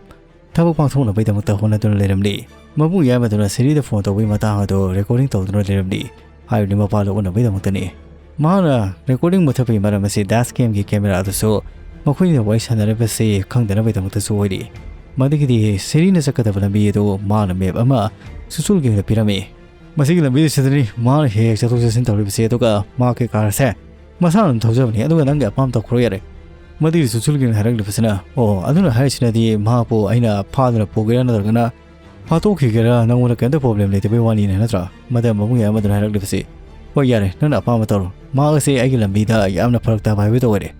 ꯊꯕꯛ ꯄꯥꯡꯊꯣꯛꯅꯕꯒꯤꯗꯃꯛꯇ ꯍꯣꯠꯅꯗꯨꯅ ꯂꯩꯔꯝꯂꯤ꯫ ꯃꯕꯨꯡ ꯌꯥꯏꯃꯗꯨꯅ ꯁꯦꯔꯤꯗ phone ꯇꯧꯕꯒꯤ ꯃꯇꯥꯡ ꯑꯗꯨ recording ꯇꯧꯗꯨꯅ ꯂꯩꯔꯝꯂꯤ꯫ ꯍꯥꯏꯔꯤꯕꯗꯤ ꯃꯄꯥꯗ ꯎꯠꯅꯕꯒꯤꯗꯃꯛꯇꯅꯤ꯫ ꯃꯍꯥꯛꯅ recording ꯃꯨꯠꯊꯠꯄꯒꯤ ꯃꯔꯝ ꯑꯁꯤ dash camꯒꯤ camera ꯑꯗꯨꯁꯨ ꯃꯈꯣꯏꯅ ꯋꯥꯔꯤ ꯁꯥꯟꯅꯔꯤꯕꯁꯤ ꯈꯪꯗꯅꯕꯒꯤꯗꯃꯛꯇꯁꯨ ꯑꯣꯏꯔꯤ꯫ ꯃꯗꯨꯒꯤꯗꯤ ꯁꯦꯔꯤꯅ ꯆꯠꯀꯗꯕ ꯂꯝꯕꯤ ꯑꯗꯨ ꯃꯍꯥꯛꯅ map ꯑꯃ ꯆꯨꯆꯨꯜꯒꯤ ꯑꯣꯏꯅ ꯄꯤꯔꯝꯃꯤ꯫ "ꯃꯁꯤꯒꯤ ꯂꯝꯕꯤꯁꯤꯗꯅꯤ ꯃꯍꯥꯛꯅ ꯍꯦꯛ ꯍꯦꯛ ꯆꯠꯊꯣꯛ ꯆꯠꯁꯤꯟ ꯇꯧꯔꯤꯕꯁꯦ, ꯑꯗꯨꯒ ꯃꯍꯥꯛꯀꯤ car ꯑꯁꯦ ꯃꯁꯥꯅ ꯑꯗꯨꯝ ꯊꯧꯖꯕꯅꯤ, ꯑꯗꯨꯒ ꯅꯪꯒꯤ ꯑꯄꯥꯝꯕ ꯇꯧꯈ꯭ꯔꯣ ꯌꯥꯔꯦ"꯫ ꯃꯗꯨꯒꯤ ꯆꯨꯆꯨꯜꯒꯤꯅ ꯍꯥꯏꯔꯛꯂꯤꯕꯁꯤꯅ, "ꯑꯣ, ꯑꯗꯨꯅ ꯍꯥꯏꯔꯤꯁꯤꯅꯗꯤ ꯃꯍꯥꯛꯄꯨ ꯑꯩꯅ ꯐꯥꯗꯨꯅ ꯄꯨꯒꯦꯔꯥ ꯅꯠꯇ꯭ꯔꯒꯅ ꯐꯥꯠꯇꯣꯛꯈꯤꯒꯦꯔꯥ ꯅꯪꯉꯣꯟꯗ ꯀꯩꯝꯇ problem ꯂꯩꯇꯕꯩ ꯋꯥꯅꯤꯅꯦ, ꯅꯠꯇ꯭ꯔꯥ?" ꯃꯗꯨꯗ ꯃꯕꯨꯡ ꯌꯥꯏꯃꯗꯨꯅ ꯍꯥꯏꯔꯛꯂꯤꯕꯁꯤ, "ꯍꯣꯏ, ꯌꯥꯔꯦ, ꯅꯪꯅ ꯑꯄꯥꯝꯕ ꯇꯧꯔꯣ꯫ ꯃꯍꯥꯛ ꯑꯁꯤ ꯑꯩꯒꯤ ꯂꯝꯕꯤꯗ ꯌꯥꯝꯅ ꯐꯔꯛ ꯇꯥꯕ ꯍꯥꯏꯕꯗꯨ ꯑꯣꯏꯔꯦ꯫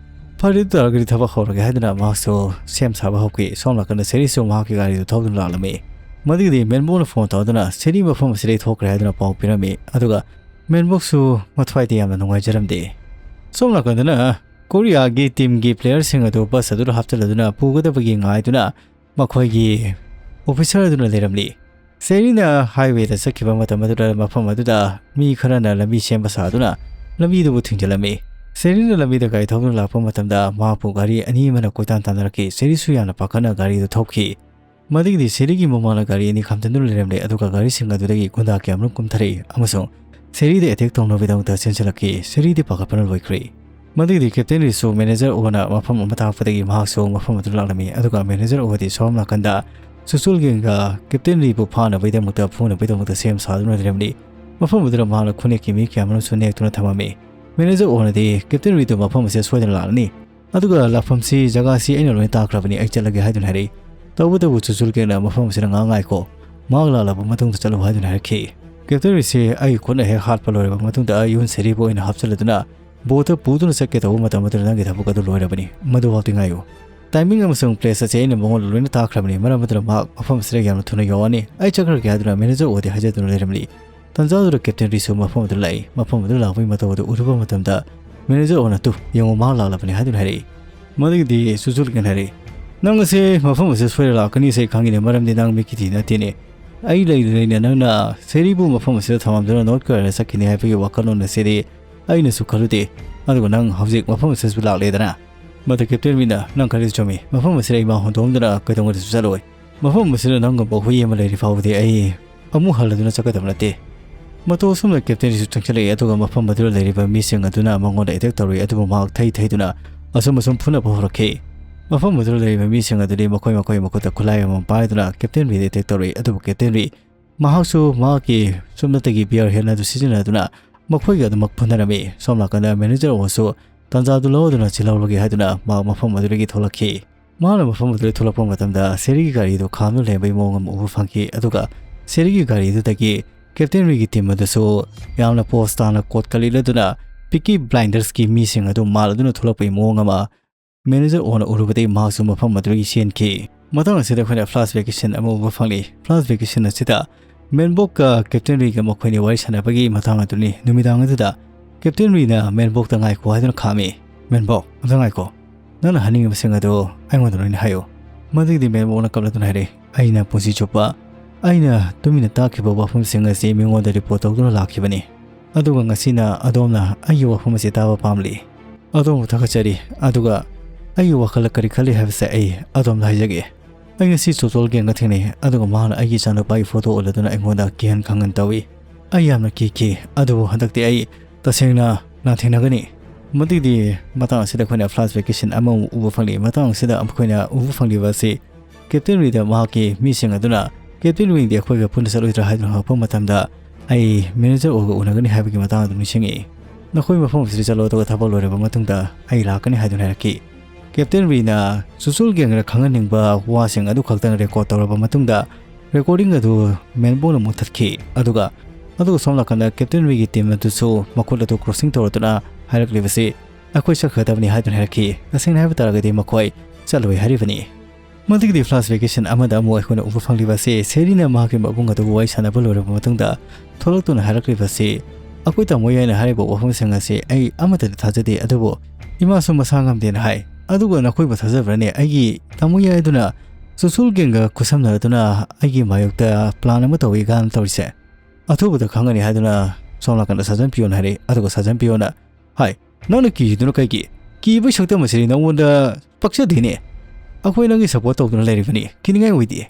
ꯐꯔꯦ, ꯑꯗꯨ ꯇꯥꯔꯒꯗꯤ ꯊꯕꯛ ꯍꯧꯔꯒꯦ" ꯍꯥꯏꯗꯨꯅ ꯃꯍꯥꯛꯁꯨ ꯁꯦꯝ ꯁꯥꯕ ꯍꯧꯈꯤ꯫ ꯁꯣꯝ ꯅꯥꯀꯟꯗ ꯁꯦꯔꯤꯁꯨ ꯃꯍꯥꯛꯀꯤ ꯒꯥꯔꯤꯗꯨ ꯊꯧꯗꯨꯅ ꯂꯥꯛꯂꯝꯃꯤ꯫ ꯃꯗꯨꯒꯤꯗꯤ ꯃꯦꯟꯕꯣꯛꯅ ꯐꯣꯟ ꯇꯧꯗꯨꯅ ꯁꯦꯔꯤ ꯃꯐꯝ ꯑꯁꯤꯗꯩ ꯊꯣꯛꯈ꯭ꯔꯦ ꯍꯥꯏꯗꯨꯅ ꯄꯥꯎ ꯄꯤꯔꯝꯃꯤ꯫ ꯑꯗꯨꯒ ꯃꯦꯟꯕꯣꯛꯁꯨ ꯃꯊ꯭ꯋꯥꯏꯗ ꯌꯥꯝꯅ ꯅꯨꯡꯉꯥꯏꯖꯔꯝꯗꯦ꯫ ꯁꯣꯝ ꯅꯥꯀꯟꯗꯅ ꯀꯣꯔꯤꯌꯥꯒꯤ ꯇꯤꯝꯒꯤ ꯄ꯭ꯂꯦꯌꯔꯁꯤꯡ ꯑꯗꯨ ꯕꯁ ꯑꯗꯨꯗ ꯍꯥꯞꯆꯤꯜꯂꯗꯨꯅ ꯄꯨꯒꯗꯕꯒꯤ ꯉꯥꯏꯗꯨꯅ ꯃꯈꯣꯏꯒꯤ ꯑꯣꯐꯤꯁꯔ ꯑꯗꯨꯅ ꯂꯩꯔꯝꯂꯤ꯫ ꯁꯦꯔꯤꯅ ꯍꯥꯏꯋꯦꯗ ꯆꯠꯈꯤꯕ ꯃꯇꯝ ꯑꯗꯨꯗ ꯃꯐꯝ ꯑꯗꯨꯗ ꯃꯤ ꯈꯔꯅ ꯂꯝꯕꯤ ꯁꯦꯝꯕ ꯁꯥꯗꯨꯅ ꯂꯝꯕꯤꯗꯨꯕꯨ ꯊꯤꯡꯖꯤꯜꯂꯝꯃꯤ꯫ ꯁꯦꯔꯤꯅ ꯂꯝꯕꯤꯗ ꯒꯥꯔꯤ ꯊꯧꯗꯨꯅ ꯂꯥꯛꯄ ꯃꯇꯝꯗ ꯃꯍꯥꯛꯄꯨ ꯒꯥꯔꯤ ꯑꯅꯤ ꯑꯃꯅ ꯀꯣꯏꯇꯥꯟ ꯇꯥꯟꯅꯔꯛꯈꯤ꯫ ꯁꯦꯔꯤꯁꯨ ꯌꯥꯝꯅ ꯄꯥꯈꯠꯅ ꯒꯥꯔꯤꯗꯨ ꯊꯧꯈꯤ꯫ ꯃꯗꯨꯒꯤꯗꯤ ꯁꯦꯔꯤꯒꯤ ꯃꯃꯥꯡꯗ ꯒꯥꯔꯤ ꯑꯅꯤ ꯈꯥꯝꯖꯤꯟꯗꯨꯅ ꯂꯩꯔꯝꯂꯦ, ꯑꯗꯨꯒ ꯒꯥꯔꯤꯁꯤꯡ ꯑꯗꯨꯗꯒꯤ ꯒꯨꯟꯗꯥ ꯀꯌꯥꯃꯔꯨꯝ ꯀꯨꯝꯊꯔꯛꯏ ꯑꯃꯁꯨꯡ ꯁꯦꯔꯤꯗ ꯑꯦꯇꯦꯛ ꯇꯧꯅꯕꯒꯤꯗꯃꯛꯇ ꯆꯦꯟꯁꯤꯜꯂꯛꯈꯤ꯫ ꯁꯦꯔꯤꯗꯤ ꯄꯥꯈꯠꯄꯅ ꯂꯣꯏꯈ꯭ꯔꯦ꯫ ꯃꯗꯨꯒꯤꯗꯤ ꯀꯦꯞꯇꯦꯟ ꯔꯤꯁꯨ ꯃꯦꯅꯦꯖꯔ ꯑꯣꯅ ꯃꯐꯝ ꯑꯃ ꯇꯥꯛꯄꯗꯒꯤ ꯃꯍꯥꯛꯁꯨ ꯃꯐꯝ ꯑꯗꯨ ꯂꯥꯛꯂꯝꯃꯤ, ꯑꯗꯨꯒ ꯃꯦꯅꯦꯖꯔ ꯑꯣꯗꯤ ꯁꯣꯝ ꯅꯥꯀꯟꯗ ꯁꯨꯆꯨꯜꯒꯦꯟꯒ ꯀꯦꯞꯇꯦꯟ ꯔꯤꯕꯨ ꯐꯥꯅꯕꯒꯤꯗꯃꯛꯇ ꯐꯨꯅꯕꯒꯤꯗꯃꯛꯇ ꯁꯦꯝ ꯁꯥꯗꯨꯅ ꯂꯩꯔꯝꯂꯤ꯫ ꯃꯐꯝ ꯑꯗꯨꯗ ꯃꯍꯥꯛꯅ ꯈꯨꯅꯦꯛꯀꯤ ꯃꯤ ꯀꯌꯥꯃꯔꯨꯝꯁꯨ ꯅꯦꯛꯇꯨꯅ ꯊꯝꯃꯝꯃꯤ꯫ ꯃꯦꯅꯦꯖꯔ ꯑꯣꯅꯗꯤ ꯀꯦꯞꯇꯦꯟ ꯔꯤꯗꯨ ꯃꯐꯝ ꯑꯁꯤꯗ ꯁꯣꯏꯗꯅ ꯂꯥꯛꯂꯅꯤ, ꯑꯗꯨꯒ ꯂꯥꯛꯐꯝꯁꯤ ꯖꯒꯥꯁꯤ ꯑꯩꯅ ꯂꯣꯏꯅ ꯇꯥꯛꯈ꯭ꯔꯕꯅꯤ, ꯑꯩ ꯆꯠꯂꯒꯦ ꯍꯥꯏꯗꯨꯅ ꯍꯥꯏꯔꯛꯏ꯫ ꯇꯧꯕꯇꯕꯨ ꯁꯨꯆꯨꯜꯒꯦꯟꯅ ꯃꯐꯝ ꯑꯁꯤꯗ ꯉꯥꯏꯍꯥꯛ ꯉꯥꯏꯈꯣ, ꯃꯍꯥꯛ ꯂꯥꯛꯂꯕ ꯃꯇꯨꯡꯗ ꯆꯠꯂꯨ ꯍꯥꯏꯗꯨꯅ ꯍꯥꯏꯔꯛꯈꯤ꯫ ꯀꯦꯞꯇꯦꯟ ꯔꯤꯁꯤ ꯑꯩꯒꯤ ꯈꯨꯠꯅ ꯍꯦꯛ ꯍꯥꯠꯄ ꯂꯣꯏꯔꯕ ꯃꯇꯨꯡꯗ ꯌꯨꯟ ꯁꯦꯔꯤꯕꯨ ꯑꯣꯏꯅ ꯍꯥꯞꯆꯤꯜꯂꯗꯨꯅ ꯕꯣꯠꯇ ꯄꯨꯗꯨꯅ ꯆꯠꯀꯦ ꯇꯧꯕ ꯃꯇꯝ ꯑꯗꯨꯗ ꯅꯪꯒꯤ ꯊꯕꯛ ꯑꯗꯨ ꯂꯣꯏꯔꯕꯅꯤ, ꯃꯗꯨꯐꯥꯎꯗꯤ ꯉꯥꯏꯌꯨ꯫ ꯇꯥꯏꯃꯤꯡ ꯑꯃꯁꯨꯡ ꯄ꯭ꯂꯦꯁ ꯑꯁꯤ ꯑꯩꯅ ꯃꯉꯣꯟꯗ ꯂꯣꯏꯅ ꯇꯥꯛꯈ꯭ꯔꯕꯅꯤ, ꯃꯔꯝ ꯑꯗꯨꯅ ꯃꯍꯥꯛ ꯃꯐꯝ ꯑꯁꯤꯗ ꯌꯥꯝꯅ ꯊꯨꯅ ꯌꯧꯔꯅꯤ꯫ ꯑꯩ ꯆꯠꯈ꯭ꯔꯒꯦ ꯍꯥꯏꯗꯨꯅ ꯃꯦꯅꯦꯖꯔ ꯑꯣꯗꯤ ꯍꯥꯏꯖꯗꯨꯅ ꯂꯩꯔꯝꯂꯤ꯫ ꯇꯟꯖꯥꯗꯨꯗ ꯀꯦꯞꯇꯦꯟ ꯔꯤꯁꯨ ꯃꯐꯝ ꯑꯗꯨ ꯂꯥꯛꯏ꯫ ꯃꯐꯝ ꯑꯗꯨ ꯂꯥꯛꯄꯒꯤ ꯃꯇꯧ ꯑꯗꯨ ꯎꯔꯨꯕ ꯃꯇꯝꯗ ꯃꯦꯅꯦꯖꯔ ꯑꯣꯅ, "ꯇꯨ ꯌꯦꯡꯉꯨ, ꯃꯍꯥꯛ ꯂꯥꯛꯂꯕꯅꯤ" ꯍꯥꯏꯗꯨꯅ ꯍꯥꯏꯔꯛꯏ꯫ ꯃꯗꯨꯒꯤꯗꯤ ꯁꯨꯆꯨꯜꯒꯦꯟ ꯍꯥꯏꯔꯛꯏ, "ꯅꯪ ꯑꯁꯤ ꯃꯐꯝ ꯑꯁꯤꯗ ꯁꯣꯏꯗꯅ ꯂꯥꯛꯀꯅꯤ ꯑꯁꯤ ꯑꯩ ꯈꯪꯉꯤꯅꯦ, ꯃꯔꯝꯗꯤ ꯅꯪ ꯃꯤꯀꯤꯇꯤ ꯅꯠꯇꯦꯅꯦ꯫ ꯑꯩ ꯂꯩꯅ ꯂꯩꯅ ꯅꯪꯅ ꯁꯦꯔꯤꯕꯨ ꯃꯐꯝ ꯑꯁꯤꯗ ꯊꯝꯃꯝꯗꯨꯅ ꯅꯣꯔꯠ ꯀꯣꯔꯤꯌꯥꯗ ꯆꯠꯈꯤꯅꯤ ꯍꯥꯏꯕꯒꯤ ꯋꯥꯈꯜꯂꯣꯟ ꯑꯁꯤꯗꯤ ꯑꯩꯅꯁꯨ ꯈꯜꯂꯨꯗꯦ꯫ ꯑꯗꯨꯒ ꯅꯪ ꯍꯧꯖꯤꯛ ꯃꯐꯝ ꯑꯁꯤꯗꯁꯨ ꯂꯥꯛꯂꯦꯗꯅ?" ꯃꯗꯨ ꯀꯦꯞꯇꯦꯟ ꯔꯤꯅ, "ꯅꯪ ꯈꯜꯂꯤꯗꯨ ꯆꯨꯝꯃꯤ꯫ ꯃꯐꯝ ꯑꯁꯤꯗ ꯏꯃꯥ ꯍꯨꯟꯗꯣꯛꯑꯝꯗꯨꯅ ꯀꯩꯗꯧꯉꯩꯗꯁꯨ ꯆꯠꯂꯣꯏ꯫ ꯃꯐꯝ ꯑꯁꯤꯗ ꯅꯪꯒꯨꯝꯕ ꯍꯨꯏ ꯑꯃ ꯂꯩꯔꯤ ꯐꯥꯎꯕꯗꯤ ꯑꯩ ꯑꯃꯨꯛ ꯍꯜꯂꯗꯨꯅ ꯆꯠꯀꯗꯕ ꯅꯠꯇꯦ"꯫ ꯃꯇꯧ ꯑꯁꯨꯝꯅ ꯀꯦꯞꯇꯦꯟ ꯔꯤꯁꯨ ꯆꯪꯁꯤꯜꯂꯛꯏ, ꯑꯗꯨꯒ ꯃꯐꯝ ꯑꯗꯨꯗ ꯂꯩꯔꯤꯕ ꯃꯤꯁꯤꯡ ꯑꯗꯨꯅ ꯃꯉꯣꯟꯗ ꯑꯦꯇꯦꯛ ꯇꯧꯔꯛꯏ, ꯑꯗꯨꯕꯨ ꯃꯍꯥꯛ ꯊꯩ ꯊꯩꯗꯨꯅ ꯑꯁꯨꯝ ꯑꯁꯨꯝ ꯐꯨꯅꯕ ꯍꯧꯔꯛꯈꯤ꯫ ꯃꯐꯝ ꯑꯗꯨꯗ ꯂꯩꯔꯤꯕ ꯃꯤꯁꯤꯡ ꯑꯗꯨꯗꯤ ꯃꯈꯣꯏ ꯃꯈꯣꯏ ꯃꯈꯨꯠꯇ ꯈꯨꯠꯂꯥꯏ ꯑꯃꯃꯝ ꯄꯥꯏꯗꯨꯅ ꯀꯦꯞꯇꯦꯟ ꯔꯤꯗ ꯑꯦꯇꯦꯛ ꯇꯧꯔꯛꯏ, ꯑꯗꯨꯕꯨ ꯀꯦꯞꯇꯦꯟ ꯔꯤ ꯃꯍꯥꯛꯁꯨ ꯃꯍꯥꯛꯀꯤ ꯁꯨꯞꯅꯇꯒꯤ ꯕꯤꯌꯔ ꯍꯦꯟ ꯑꯗꯨ ꯁꯤꯖꯤꯟꯅꯗꯨꯅ ꯃꯈꯣꯏꯒ ꯑꯗꯨꯃꯛ ꯐꯨꯅꯔꯝꯃꯤ꯫ ꯁꯣꯝ ꯅꯥꯀꯟꯗ ꯃꯦꯅꯦꯖꯔ ꯑꯣꯁꯨ ꯇꯥꯟꯖꯥꯗꯨ ꯂꯧꯗꯨꯅ ꯆꯦꯜꯍꯧꯔꯒꯦ ꯍꯥꯏꯗꯨꯅ ꯃꯍꯥꯛ ꯃꯐꯝ ꯑꯗꯨꯗꯒꯤ ꯊꯣꯛꯂꯛꯈꯤ꯫ ꯃꯍꯥꯛꯅ ꯃꯐꯝ ꯑꯗꯨꯗꯒꯤ ꯊꯣꯛꯂꯛꯄ ꯃꯇꯝꯗ ꯁꯦꯔꯤꯒꯤ ꯒꯥꯔꯤꯗꯨ ꯈꯥꯝꯗꯨꯅ ꯂꯩꯔꯝꯕꯒꯤ ꯃꯑꯣꯡ ꯑꯃ ꯎꯕ ꯐꯪꯈꯤ, ꯑꯗꯨꯒ ꯁꯦꯔꯤꯒꯤ ꯒꯥꯔꯤꯗꯨꯗꯒꯤ ꯀꯦꯞꯇꯦꯟ ꯔꯤꯒꯤ ꯇꯤꯝ ꯑꯗꯨꯁꯨ ꯌꯥꯝꯅ ꯄꯣꯁ ꯇꯥꯅ ꯀꯣꯠꯀ ꯂꯤꯠꯂꯗꯨꯅ ꯄꯤꯀꯤ ꯕ꯭ꯂꯥꯏꯟꯗꯔꯁꯀꯤ ꯃꯤꯁꯤꯡ ꯑꯗꯨ ꯃꯥꯜꯂꯗꯨꯅ ꯊꯣꯛꯂꯛꯄꯒꯤ ꯃꯑꯣꯡ ꯑꯃ ꯃꯦꯅꯦꯖꯔ ꯑꯣꯅ ꯎꯔꯨꯕꯗꯒꯤ ꯃꯍꯥꯛꯁꯨ ꯃꯐꯝ ꯑꯗꯨꯗꯒꯤ ꯆꯦꯟꯈꯤ꯫ ꯃꯇꯥꯡ ꯑꯁꯤꯗ ꯑꯩꯈꯣꯏꯅ flashback scene ꯑꯃ ꯎꯕ ꯐꯪꯂꯤ꯫ Flashback scene ꯑꯁꯤꯗ ꯃꯦꯟꯕꯣꯛꯀ ꯀꯦꯞꯇꯦꯟ ꯔꯤꯒ ꯃꯈꯣꯏꯅꯤ ꯋꯥꯔꯤ ꯁꯥꯟꯅꯕꯒꯤ ꯃꯇꯥꯡ ꯑꯗꯨꯅꯤ꯫ ꯅꯨꯃꯤꯗꯥꯡ ꯑꯗꯨꯗ ꯀꯦꯞꯇꯦꯟ ꯔꯤꯅ ꯃꯦꯟꯕꯣꯛꯇ ꯉꯥꯏꯈꯣ ꯍꯥꯏꯗꯨꯅ ꯈꯥꯝꯃꯤ꯫ "ꯃꯦꯟꯕꯣꯛ, ꯑꯝꯇ ꯉꯥꯏꯈꯣ꯫ ꯅꯪꯅ ꯍꯥꯏꯅꯤꯡꯉꯤꯕꯁꯤꯡ ꯑꯗꯨ ꯑꯩꯉꯣꯟꯗ ꯂꯣꯏꯅ ꯍꯥꯏꯌꯨ꯫" ꯃꯗꯨꯒꯤꯗꯤ ꯃꯦꯟꯕꯣꯛꯅ ꯀꯞꯂꯗꯨꯅ ꯍꯥꯏꯔꯦ, "ꯑꯩꯅ ꯄꯨꯟꯁꯤ ꯆꯨꯞꯄ ꯑꯩꯅ ꯇꯨꯃꯤꯟꯅ ꯇꯥꯛꯈꯤꯕ ꯋꯥꯐꯝꯁꯤꯡ ꯑꯁꯤ ꯃꯤꯉꯣꯟꯗ ꯔꯤꯄꯣꯔꯠ ꯇꯧꯗꯨꯅ ꯂꯥꯛꯈꯤꯕꯅꯤ꯫ ꯑꯗꯨꯒ ꯉꯁꯤꯅ ꯑꯗꯣꯝꯅ ꯑꯩꯒꯤ ꯋꯥꯐꯝ ꯑꯁꯤ ꯇꯥꯕ ꯄꯥꯝꯂꯤ꯫ ꯑꯗꯣꯝꯕꯨ ꯊꯥꯒꯠꯆꯔꯤ꯫ ꯑꯗꯨꯒ ꯑꯩꯒꯤ ꯋꯥꯈꯜꯗ ꯀꯔꯤ ꯈꯜꯂꯤ ꯍꯥꯏꯕꯁꯦ ꯑꯩ ꯑꯗꯣꯝꯗ ꯍꯥꯏꯖꯒꯦ꯫ ꯑꯩ ꯉꯁꯤ ꯆꯣꯆꯣꯜ ꯒꯦꯡꯒ ꯊꯦꯡꯅꯩ, ꯑꯗꯨꯒ ꯃꯍꯥꯛꯅ ꯑꯩꯒꯤ ꯏꯆꯥꯅꯨꯄꯥꯒꯤ ꯐꯣꯇꯣ ꯎꯠꯂꯗꯨꯅ ꯑꯩꯉꯣꯟꯗ ꯀꯤꯍꯟ ꯈꯪꯍꯟ ꯇꯧꯏ꯫ ꯑꯩ ꯌꯥꯝꯅ ꯀꯤꯈꯤ, ꯑꯗꯨꯕꯨ ꯍꯟꯗꯛꯇꯤ ꯑꯩ ꯇꯁꯦꯡꯅ ꯂꯥꯟꯊꯦꯡꯅꯒꯅꯤ꯫" ꯃꯗꯨꯒꯤꯗꯤ ꯃꯇꯥꯡ ꯑꯁꯤꯗ ꯑꯩꯈꯣꯏꯅ flashback scene ꯑꯃꯃꯨꯛ ꯎꯕ ꯐꯪꯂꯤ꯫ ꯃꯇꯥꯡ ꯑꯁꯤꯗ ꯑꯩꯈꯣꯏꯅ ꯎꯕ ꯐꯪꯂꯤꯕ ꯑꯁꯤ ꯀꯦꯞꯇꯦꯟ ꯔꯤꯗ ꯃꯍꯥꯛꯀꯤ ꯃꯤꯁꯤꯡ ꯑꯗꯨꯅ, "ꯀꯦꯞꯇꯦꯟ ꯔꯤꯗꯤ ꯑꯩꯈꯣꯏꯒ ꯄꯨꯟꯅ ꯆꯠꯂꯣꯏꯗ꯭ꯔꯥ?" ꯍꯥꯏꯗꯨꯅ ꯍꯪꯉꯛꯄ ꯃꯇꯝꯗ, "ꯑꯩ ꯃꯦꯅꯦꯖꯔ ꯑꯣꯒ ꯎꯅꯒꯅꯤ ꯍꯥꯏꯕꯒꯤ ꯃꯇꯥꯡ ꯑꯗꯨ ꯅꯤꯡꯁꯤꯡꯉꯤ꯫ ꯅꯈꯣꯏ ꯃꯐꯝ ꯑꯁꯤꯗ ꯆꯠꯂꯣ, ꯑꯗꯨꯒ ꯊꯕꯛ ꯂꯣꯏꯔꯕ ꯃꯇꯨꯡꯗ ꯑꯩ ꯂꯥꯛꯀꯅꯤ" ꯍꯥꯏꯗꯨꯅ ꯍꯥꯏꯔꯛꯈꯤ꯫ ꯀꯦꯞꯇꯦꯟ ꯔꯤꯅ ꯆꯨꯆꯨꯜ ꯒꯦꯡꯅ ꯈꯪꯍꯟꯅꯤꯡꯕ ꯋꯥꯁꯤꯡ ꯑꯗꯨ ꯈꯛꯇꯪ ꯔꯦꯀꯣꯔꯗ ꯇꯧꯔꯕ ꯃꯇꯨꯡꯗ, ꯔꯦꯀꯣꯔꯗꯤꯡ ꯑꯗꯨ ꯃꯦꯟꯕꯣꯛꯅ ꯃꯨꯠꯊꯠꯈꯤ꯫ ꯑꯗꯨꯒ, ꯑꯗꯨꯒ ꯁꯣꯝ ꯅꯥꯀꯟꯗ ꯀꯦꯞꯇꯦꯟ ꯔꯤꯒꯤ ꯇꯤꯝ ꯑꯗꯨꯁꯨ ꯃꯈꯨꯠ ꯑꯗꯨ ꯀ꯭ꯔꯣꯁꯤꯡ ꯇꯧꯔꯗꯨꯅ ꯍꯥꯏꯔꯛꯂꯤꯕꯁꯤ, "ꯑꯩꯈꯣꯏ ꯆꯠꯈ꯭ꯔꯗꯕꯅꯤ" ꯍꯥꯏꯗꯨꯅ ꯍꯥꯏꯔꯛꯈꯤ꯫ ꯇꯁꯦꯡꯅ ꯍꯥꯏꯕ ꯇꯥꯔꯒꯗꯤ ꯃꯈꯣꯏ ꯆꯠꯂꯣꯏ ꯍꯥꯏꯔꯤꯕꯅꯤ꯫ ꯃꯗꯨꯒꯤꯗꯤ flashback scene ꯑꯃꯗ ꯑꯃꯨꯛ ꯑꯩꯈꯣꯏꯅ ꯎꯕ ꯐꯪꯂꯤꯕ ꯑꯁꯤ ꯁꯦꯔꯤꯅ ꯃꯍꯥꯛꯀꯤ ꯃꯕꯨꯡ ꯑꯗꯨꯕꯨ ꯋꯥꯔꯤ ꯁꯥꯟꯅꯕ ꯂꯣꯏꯔꯕ ꯃꯇꯨꯡꯗ ꯊꯣꯛꯂꯛꯇꯨꯅ ꯍꯥꯏꯔꯛꯂꯤꯕ ꯑꯁꯤ, "ꯑꯩꯈꯣꯏ ꯇꯥꯃꯣ ꯌꯥꯏꯅ ꯍꯥꯏꯔꯤꯕ ꯋꯥꯐꯝꯁꯤꯡ ꯑꯁꯤ ꯑꯩ ꯑꯃꯠꯇꯗꯤ ꯊꯥꯖꯗꯦ, ꯑꯗꯨꯕꯨ ꯏꯃꯥꯁꯨ ꯃꯁꯥ ꯉꯝꯗꯦꯅ ꯍꯥꯏ꯫ ꯑꯗꯨꯒ ꯅꯈꯣꯏꯕꯨ ꯊꯥꯖꯕ꯭ꯔꯅꯦ? ꯑꯩꯒꯤ ꯇꯥꯃꯣ ꯌꯥꯏꯗꯨꯅ ꯆꯨꯆꯨꯜ ꯒꯦꯡꯒ ꯈꯨꯠꯁꯝꯅꯔꯗꯨꯅ ꯑꯩꯒꯤ ꯃꯥꯌꯣꯛꯇ plan ꯑꯃ ꯇꯧꯏ ꯀꯥꯏꯅ ꯇꯧꯔꯤꯁꯦ꯫ ꯑꯊꯨꯕꯗ ꯈꯪꯒꯅꯤ" ꯍꯥꯏꯗꯨꯅ ꯁꯣꯝ ꯅꯥꯀꯟꯗ ꯁꯥꯖꯟ ꯄꯤꯌꯣꯅ ꯍꯥꯏꯔꯛꯏ꯫ ꯑꯗꯨꯒ ꯁꯥꯖꯟ ꯄꯤꯌꯣꯅ ꯍꯥꯏ, "ꯅꯪꯅ ꯀꯤꯗꯨꯅ ꯀꯩꯒꯤ? ꯀꯤꯕꯒꯤ ꯁꯛꯇꯝ ꯑꯁꯤꯗꯤ ꯅꯉꯣꯟꯗ ꯄꯛꯆꯗꯦꯅꯦ꯫ ꯑꯩꯈꯣꯏ ꯅꯪꯒꯤ support ꯇꯧꯗꯨꯅ ꯂꯩꯔꯤꯕꯅꯤ꯫ ꯀꯤꯅꯤꯡꯉꯥꯏ ꯑꯣꯏꯗꯦ꯫"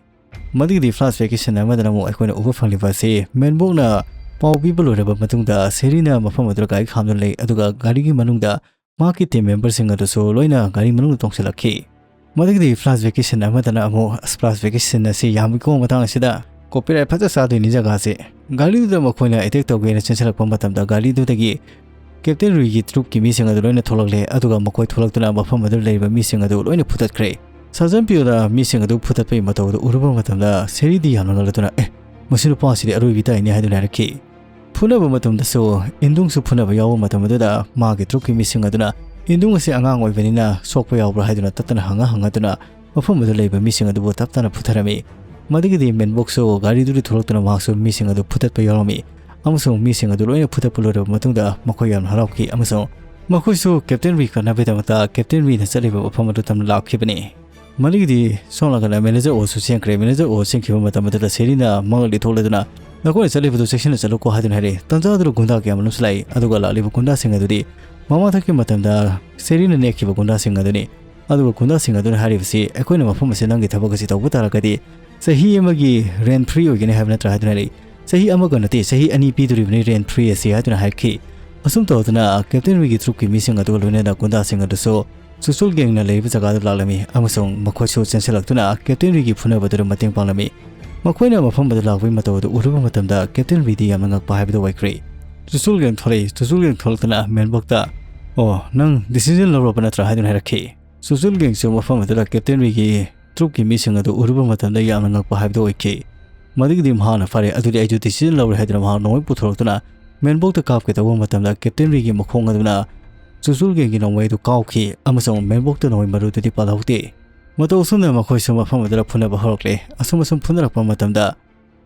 ꯃꯗꯨꯒꯤꯗꯤ flashback scene ꯑꯃꯗꯅ ꯑꯃꯨꯛ ꯑꯩꯈꯣꯏꯅ ꯎꯕ ꯐꯪꯂꯤꯕ ꯑꯁꯤ ꯃꯦꯟꯕꯣꯛꯅ ꯄꯥꯎ ꯄꯤꯕ ꯂꯣꯏꯔꯕ ꯃꯇꯨꯡꯗ ꯁꯦꯔꯤꯅ ꯃꯐꯝ ꯑꯗꯨꯗ ꯒꯥꯔꯤ ꯈꯥꯝꯗꯨꯅ ꯂꯩ, ꯑꯗꯨꯒ ꯒꯥꯔꯤꯒꯤ ꯃꯅꯨꯡꯗ ꯃꯍꯥꯛꯀꯤ team memberꯁꯤꯡ ꯑꯗꯨꯁꯨ ꯂꯣꯏꯅ ꯒꯥꯔꯤ ꯃꯅꯨꯡꯗ ꯇꯣꯡꯁꯤꯜꯂꯛꯈꯤ꯫ ꯃꯗꯨꯒꯤꯗꯤ flashback scene ꯑꯃꯗꯅ ꯑꯃꯨꯛ, ꯑꯁ, flashback scene ꯑꯁꯤ ꯌꯥꯝꯃꯤꯀꯣ ꯃꯇꯥꯡ ꯑꯁꯤꯗ꯫ Copyright ꯐꯖ ꯆꯥꯗꯣꯏꯅꯤ ꯖꯒꯥꯁꯦ꯫ ꯒꯥꯔꯤꯗꯨꯗ ꯃꯈꯣꯏꯅ attack ꯇꯧꯒꯦꯅ ꯆꯦꯟꯁꯤꯜꯂꯛꯄ ꯃꯇꯝꯗ ꯒꯥꯔꯤꯗꯨꯗꯒꯤ ꯀꯦꯞꯇꯦꯟ ꯔꯨꯏꯒꯤ troopꯀꯤ ꯃꯤꯁꯤꯡ ꯑꯗꯨ ꯂꯣꯏꯅ ꯊꯣꯛꯂꯛꯂꯦ, ꯑꯗꯨꯒ ꯃꯈꯣꯏ ꯊꯣꯛꯂꯛꯇꯨꯅ ꯃꯐꯝ ꯑꯗꯨꯗ ꯂꯩꯔꯤꯕ ꯃꯤꯁꯤꯡ ꯑꯗꯨ ꯂꯣꯏꯅ ꯐꯨꯊꯠꯈ꯭ꯔꯦ꯫ ꯁꯥꯖꯟ ꯄꯤꯌꯣꯅ ꯃꯤꯁꯤꯡ ꯑꯗꯨ ꯐꯨꯊꯠꯄꯒꯤ ꯃꯇꯧ ꯑꯗꯨ ꯎꯔꯨꯕ ꯃꯇꯝꯗ ꯁꯦꯔꯤꯗꯤ ꯌꯥꯝꯅ ꯉꯜꯂꯗꯨꯅ, "ꯑꯦ, ꯃꯁꯤ ꯅꯨꯄꯥꯁꯤꯗꯤ ꯑꯔꯣꯏꯕꯤ ꯇꯥꯏꯅꯦ" ꯍꯥꯏꯗꯨꯅ ꯍꯥꯏꯔꯛꯈꯤ꯫ ꯐꯨꯅꯕ ꯃꯇꯝꯗꯁꯨ ꯏꯟꯗꯨꯡꯁꯨ ꯐꯨꯅꯕ ꯌꯥꯎꯕ ꯃꯇꯝ ꯑꯗꯨꯗ ꯃꯥꯒꯤ troopꯀꯤ ꯃꯤꯁꯤꯡ ꯑꯗꯨꯅ ꯏꯟꯗꯨꯡ ꯑꯁꯤ ꯑꯉꯥꯡ ꯑꯣꯏꯕꯅꯤꯅ ꯁꯣꯛꯄ ꯌꯥꯎꯕ꯭ꯔꯥ ꯍꯥꯏꯗꯨꯅ ꯇꯠꯇꯅ ꯍꯪꯉ ꯍꯪꯉꯗꯨꯅ ꯃꯐꯝ ꯑꯗꯨꯗ ꯂꯩꯕ ꯃꯤꯁꯤꯡ ꯑꯗꯨꯕꯨ ꯇꯞ ꯇꯥꯅ ꯐꯨꯊꯔꯝꯃꯤ꯫ ꯃꯗꯨꯒꯤꯗꯤ ꯃꯦꯟꯕꯣꯛꯁꯨ ꯒꯥꯔꯤꯗꯨꯗꯒꯤ ꯊꯣꯛꯂꯛꯇꯨꯅ ꯃꯍꯥꯛꯁꯨ ꯃꯤꯁꯤꯡ ꯑꯗꯨ ꯐꯨꯊꯠꯄ ꯌꯥꯎꯔꯝꯃꯤ꯫ ꯑꯃꯁꯨꯡ ꯃꯤꯁꯤꯡ ꯑꯗꯨ ꯂꯣꯏꯅ ꯐꯨꯊꯠꯄ ꯂꯣꯏꯔꯕ ꯃꯇꯨꯡꯗ ꯃꯈꯣꯏ ꯌꯥꯝꯅ ꯍꯔꯥꯎꯈꯤ ꯑꯃꯁꯨꯡ ꯃꯈꯣꯏꯁꯨ ꯀꯦꯞꯇꯦꯟ ꯔꯤ ꯀꯟꯅꯕꯒꯤꯗꯃꯛꯇ ꯀꯦꯞꯇꯦꯟ ꯔꯤꯅ ꯆꯠꯂꯤꯕ ꯃꯐꯝ ꯑꯗꯨ ꯇꯝꯅ ꯂꯥꯛꯈꯤꯕꯅꯤ꯫ ꯃꯗꯨꯒꯤꯗꯤ ꯁꯣꯝ ꯅꯥꯀꯟꯗ ꯃꯦꯅꯦꯖꯔ ꯑꯣꯁꯨ ꯆꯦꯟꯈ꯭ꯔꯦ꯫ ꯃꯦꯅꯦꯖꯔ ꯑꯣ ꯆꯦꯟꯈꯤꯕ ꯃꯇꯝ ꯑꯗꯨꯗ ꯁꯦꯔꯤꯅ ꯃꯉꯛꯂꯤ ꯊꯣꯛꯂꯗꯨꯅ "ꯅꯈꯣꯏꯅ ꯆꯠꯂꯤꯕꯗꯨ ꯆꯦꯛꯁꯤꯟꯅ ꯆꯠꯂꯨꯀꯣ" ꯍꯥꯏꯗꯨꯅ ꯍꯥꯏꯔꯛꯏ꯫ ꯇꯟꯖꯥ ꯑꯗꯨꯗ ꯒꯨꯟꯗꯥ ꯀꯌꯥ ꯑꯃꯁꯨ ꯂꯥꯛꯏ꯫ ꯑꯗꯨꯒ ꯂꯥꯛꯂꯤꯕ ꯒꯨꯟꯗꯥꯁꯤꯡ ꯑꯗꯨꯗꯤ ꯃꯃꯥꯡꯊꯛꯀꯤ ꯃꯇꯝꯗ ꯁꯦꯔꯤꯅ ꯅꯦꯛꯈꯤꯕ ꯒꯨꯟꯗꯥꯁꯤꯡ ꯑꯗꯨꯅꯤ꯫ ꯑꯗꯨꯒ ꯒꯨꯟꯗꯥꯁꯤꯡ ꯑꯗꯨꯅ ꯍꯥꯏꯔꯤꯕꯁꯤ, "ꯑꯩꯈꯣꯏꯅ ꯃꯐꯝ ꯑꯁꯤ ꯅꯪꯒꯤ ꯊꯕꯛ ꯑꯁꯤ ꯇꯧꯕ ꯇꯥꯔꯒꯗꯤ ꯆꯍꯤ ꯑꯃꯒꯤ ꯔꯦꯟ ꯐ꯭ꯔꯤ ꯑꯣꯏꯒꯅꯤ ꯍꯥꯏꯕ ꯅꯠꯇ꯭ꯔꯥ?" ꯍꯥꯏꯗꯨꯅ ꯍꯥꯏꯔꯛꯏ꯫ "ꯆꯍꯤ ꯑꯃꯒ ꯅꯠꯇꯦ, ꯆꯍꯤ ꯑꯅꯤ ꯄꯤꯗꯣꯔꯤꯕꯅꯤ ꯔꯦꯟ ꯐ꯭ꯔꯤ ꯑꯁꯤ" ꯍꯥꯏꯗꯨꯅ ꯍꯥꯏꯈꯤ꯫ ꯑꯁꯨꯝ ꯇꯧꯗꯅ ꯀꯦꯞꯇꯦꯟ ꯔꯤꯒꯤ ꯇ꯭ꯔꯨꯞꯀꯤ ꯃꯤꯁꯤꯡ ꯑꯗꯨꯒ ꯂꯣꯏꯅꯅ ꯒꯨꯟꯗꯥꯁꯤꯡ ꯑꯗꯨꯁꯨ ꯆꯨꯆꯨꯜ ꯒꯦꯡꯅ ꯂꯩꯔꯤꯕ ꯖꯒꯥꯗꯨ ꯂꯥꯛꯂꯝꯃꯤ ꯑꯃꯁꯨꯡ ꯃꯈꯣꯏꯁꯨ ꯆꯦꯟꯁꯤꯜꯂꯛꯇꯨꯅ ꯀꯦꯞꯇꯦꯟ ꯔꯤꯒꯤ ꯐꯨꯅꯕꯗꯨꯗ ꯃꯇꯦꯡ ꯄꯥꯡꯂꯝꯃꯤ꯫ ꯃꯈꯣꯏꯅ ꯃꯐꯝ ꯑꯗꯨ ꯂꯥꯛꯄꯒꯤ ꯃꯇꯧ ꯑꯗꯨ ꯎꯔꯨꯕ ꯃꯇꯝꯗ ꯀꯦꯞꯇꯦꯟ ꯔꯤꯗꯤ ꯌꯥꯝꯅ ꯉꯛꯄ ꯍꯥꯏꯕꯗꯨ ꯑꯣꯏꯈ꯭ꯔꯦ꯫ ꯆꯨꯆꯨꯜ ꯒꯦꯡ ꯊꯣꯛꯂꯛꯏ꯫ ꯆꯨꯆꯨꯜ ꯒꯦꯡ ꯊꯣꯛꯂꯛꯇꯨꯅ ꯃꯦꯟꯕꯣꯛꯇ, "ꯑꯣ, ꯅꯪ ꯗꯤꯁꯤꯖꯟ ꯂꯧꯔꯕ ꯅꯠꯇ꯭ꯔꯥ?" ꯍꯥꯏꯗꯨꯅ ꯍꯥꯏꯔꯛꯈꯤ꯫ ꯆꯨꯆꯨꯜ ꯒꯦꯡꯁꯨ ꯃꯐꯝ ꯑꯗꯨꯗ ꯀꯦꯞꯇꯦꯟ ꯔꯤꯒꯤ ꯇ꯭ꯔꯨꯞꯀꯤ ꯃꯤꯁꯤꯡ ꯑꯗꯨ ꯎꯔꯨꯕ ꯃꯇꯝꯗ ꯌꯥꯝꯅ ꯉꯛꯄ ꯍꯥꯏꯕꯗꯨ ꯑꯣꯏꯈꯤ꯫ ꯃꯗꯨꯒꯤꯗꯤ ꯃꯍꯥꯛꯅ, "ꯐꯔꯦ, ꯑꯗꯨꯗꯤ ꯑꯩꯁꯨ ꯗꯤꯁꯤꯖꯟ ꯂꯧꯔꯦ" ꯍꯥꯏꯗꯨꯅ ꯃꯍꯥꯛ ꯅꯣꯡꯃꯩ ꯄꯨꯊꯣꯔꯛꯇꯨꯅ ꯃꯦꯟꯕꯣꯛꯇ ꯀꯥꯞꯀꯦ ꯇꯧꯕ ꯃꯇꯝꯗ ꯀꯦꯞꯇꯦꯟ ꯔꯤꯒꯤ ꯃꯈꯣꯡ ꯑꯗꯨꯅ ꯆꯨꯆꯨꯜ ꯒꯦꯡꯒꯤ ꯅꯣꯡꯃꯩ ꯑꯗꯨ ꯀꯥꯎꯈꯤ ꯑꯃꯁꯨꯡ ꯃꯦꯟꯕꯣꯛꯇ ꯅꯣꯡꯃꯩ ꯃꯔꯨꯗꯨꯗꯤ ꯄꯥꯜꯍꯧꯗꯦ꯫ ꯃꯇꯧ ꯑꯁꯨꯝꯅ ꯃꯈꯣꯏꯁꯨ ꯃꯐꯝ ꯑꯗꯨꯗ ꯐꯨꯅꯕ ꯍꯧꯔꯛꯂꯦ꯫ ꯑꯁꯨꯝ ꯑꯁꯨꯝ ꯐꯨꯅꯔꯛꯄ ꯃꯇꯝꯗ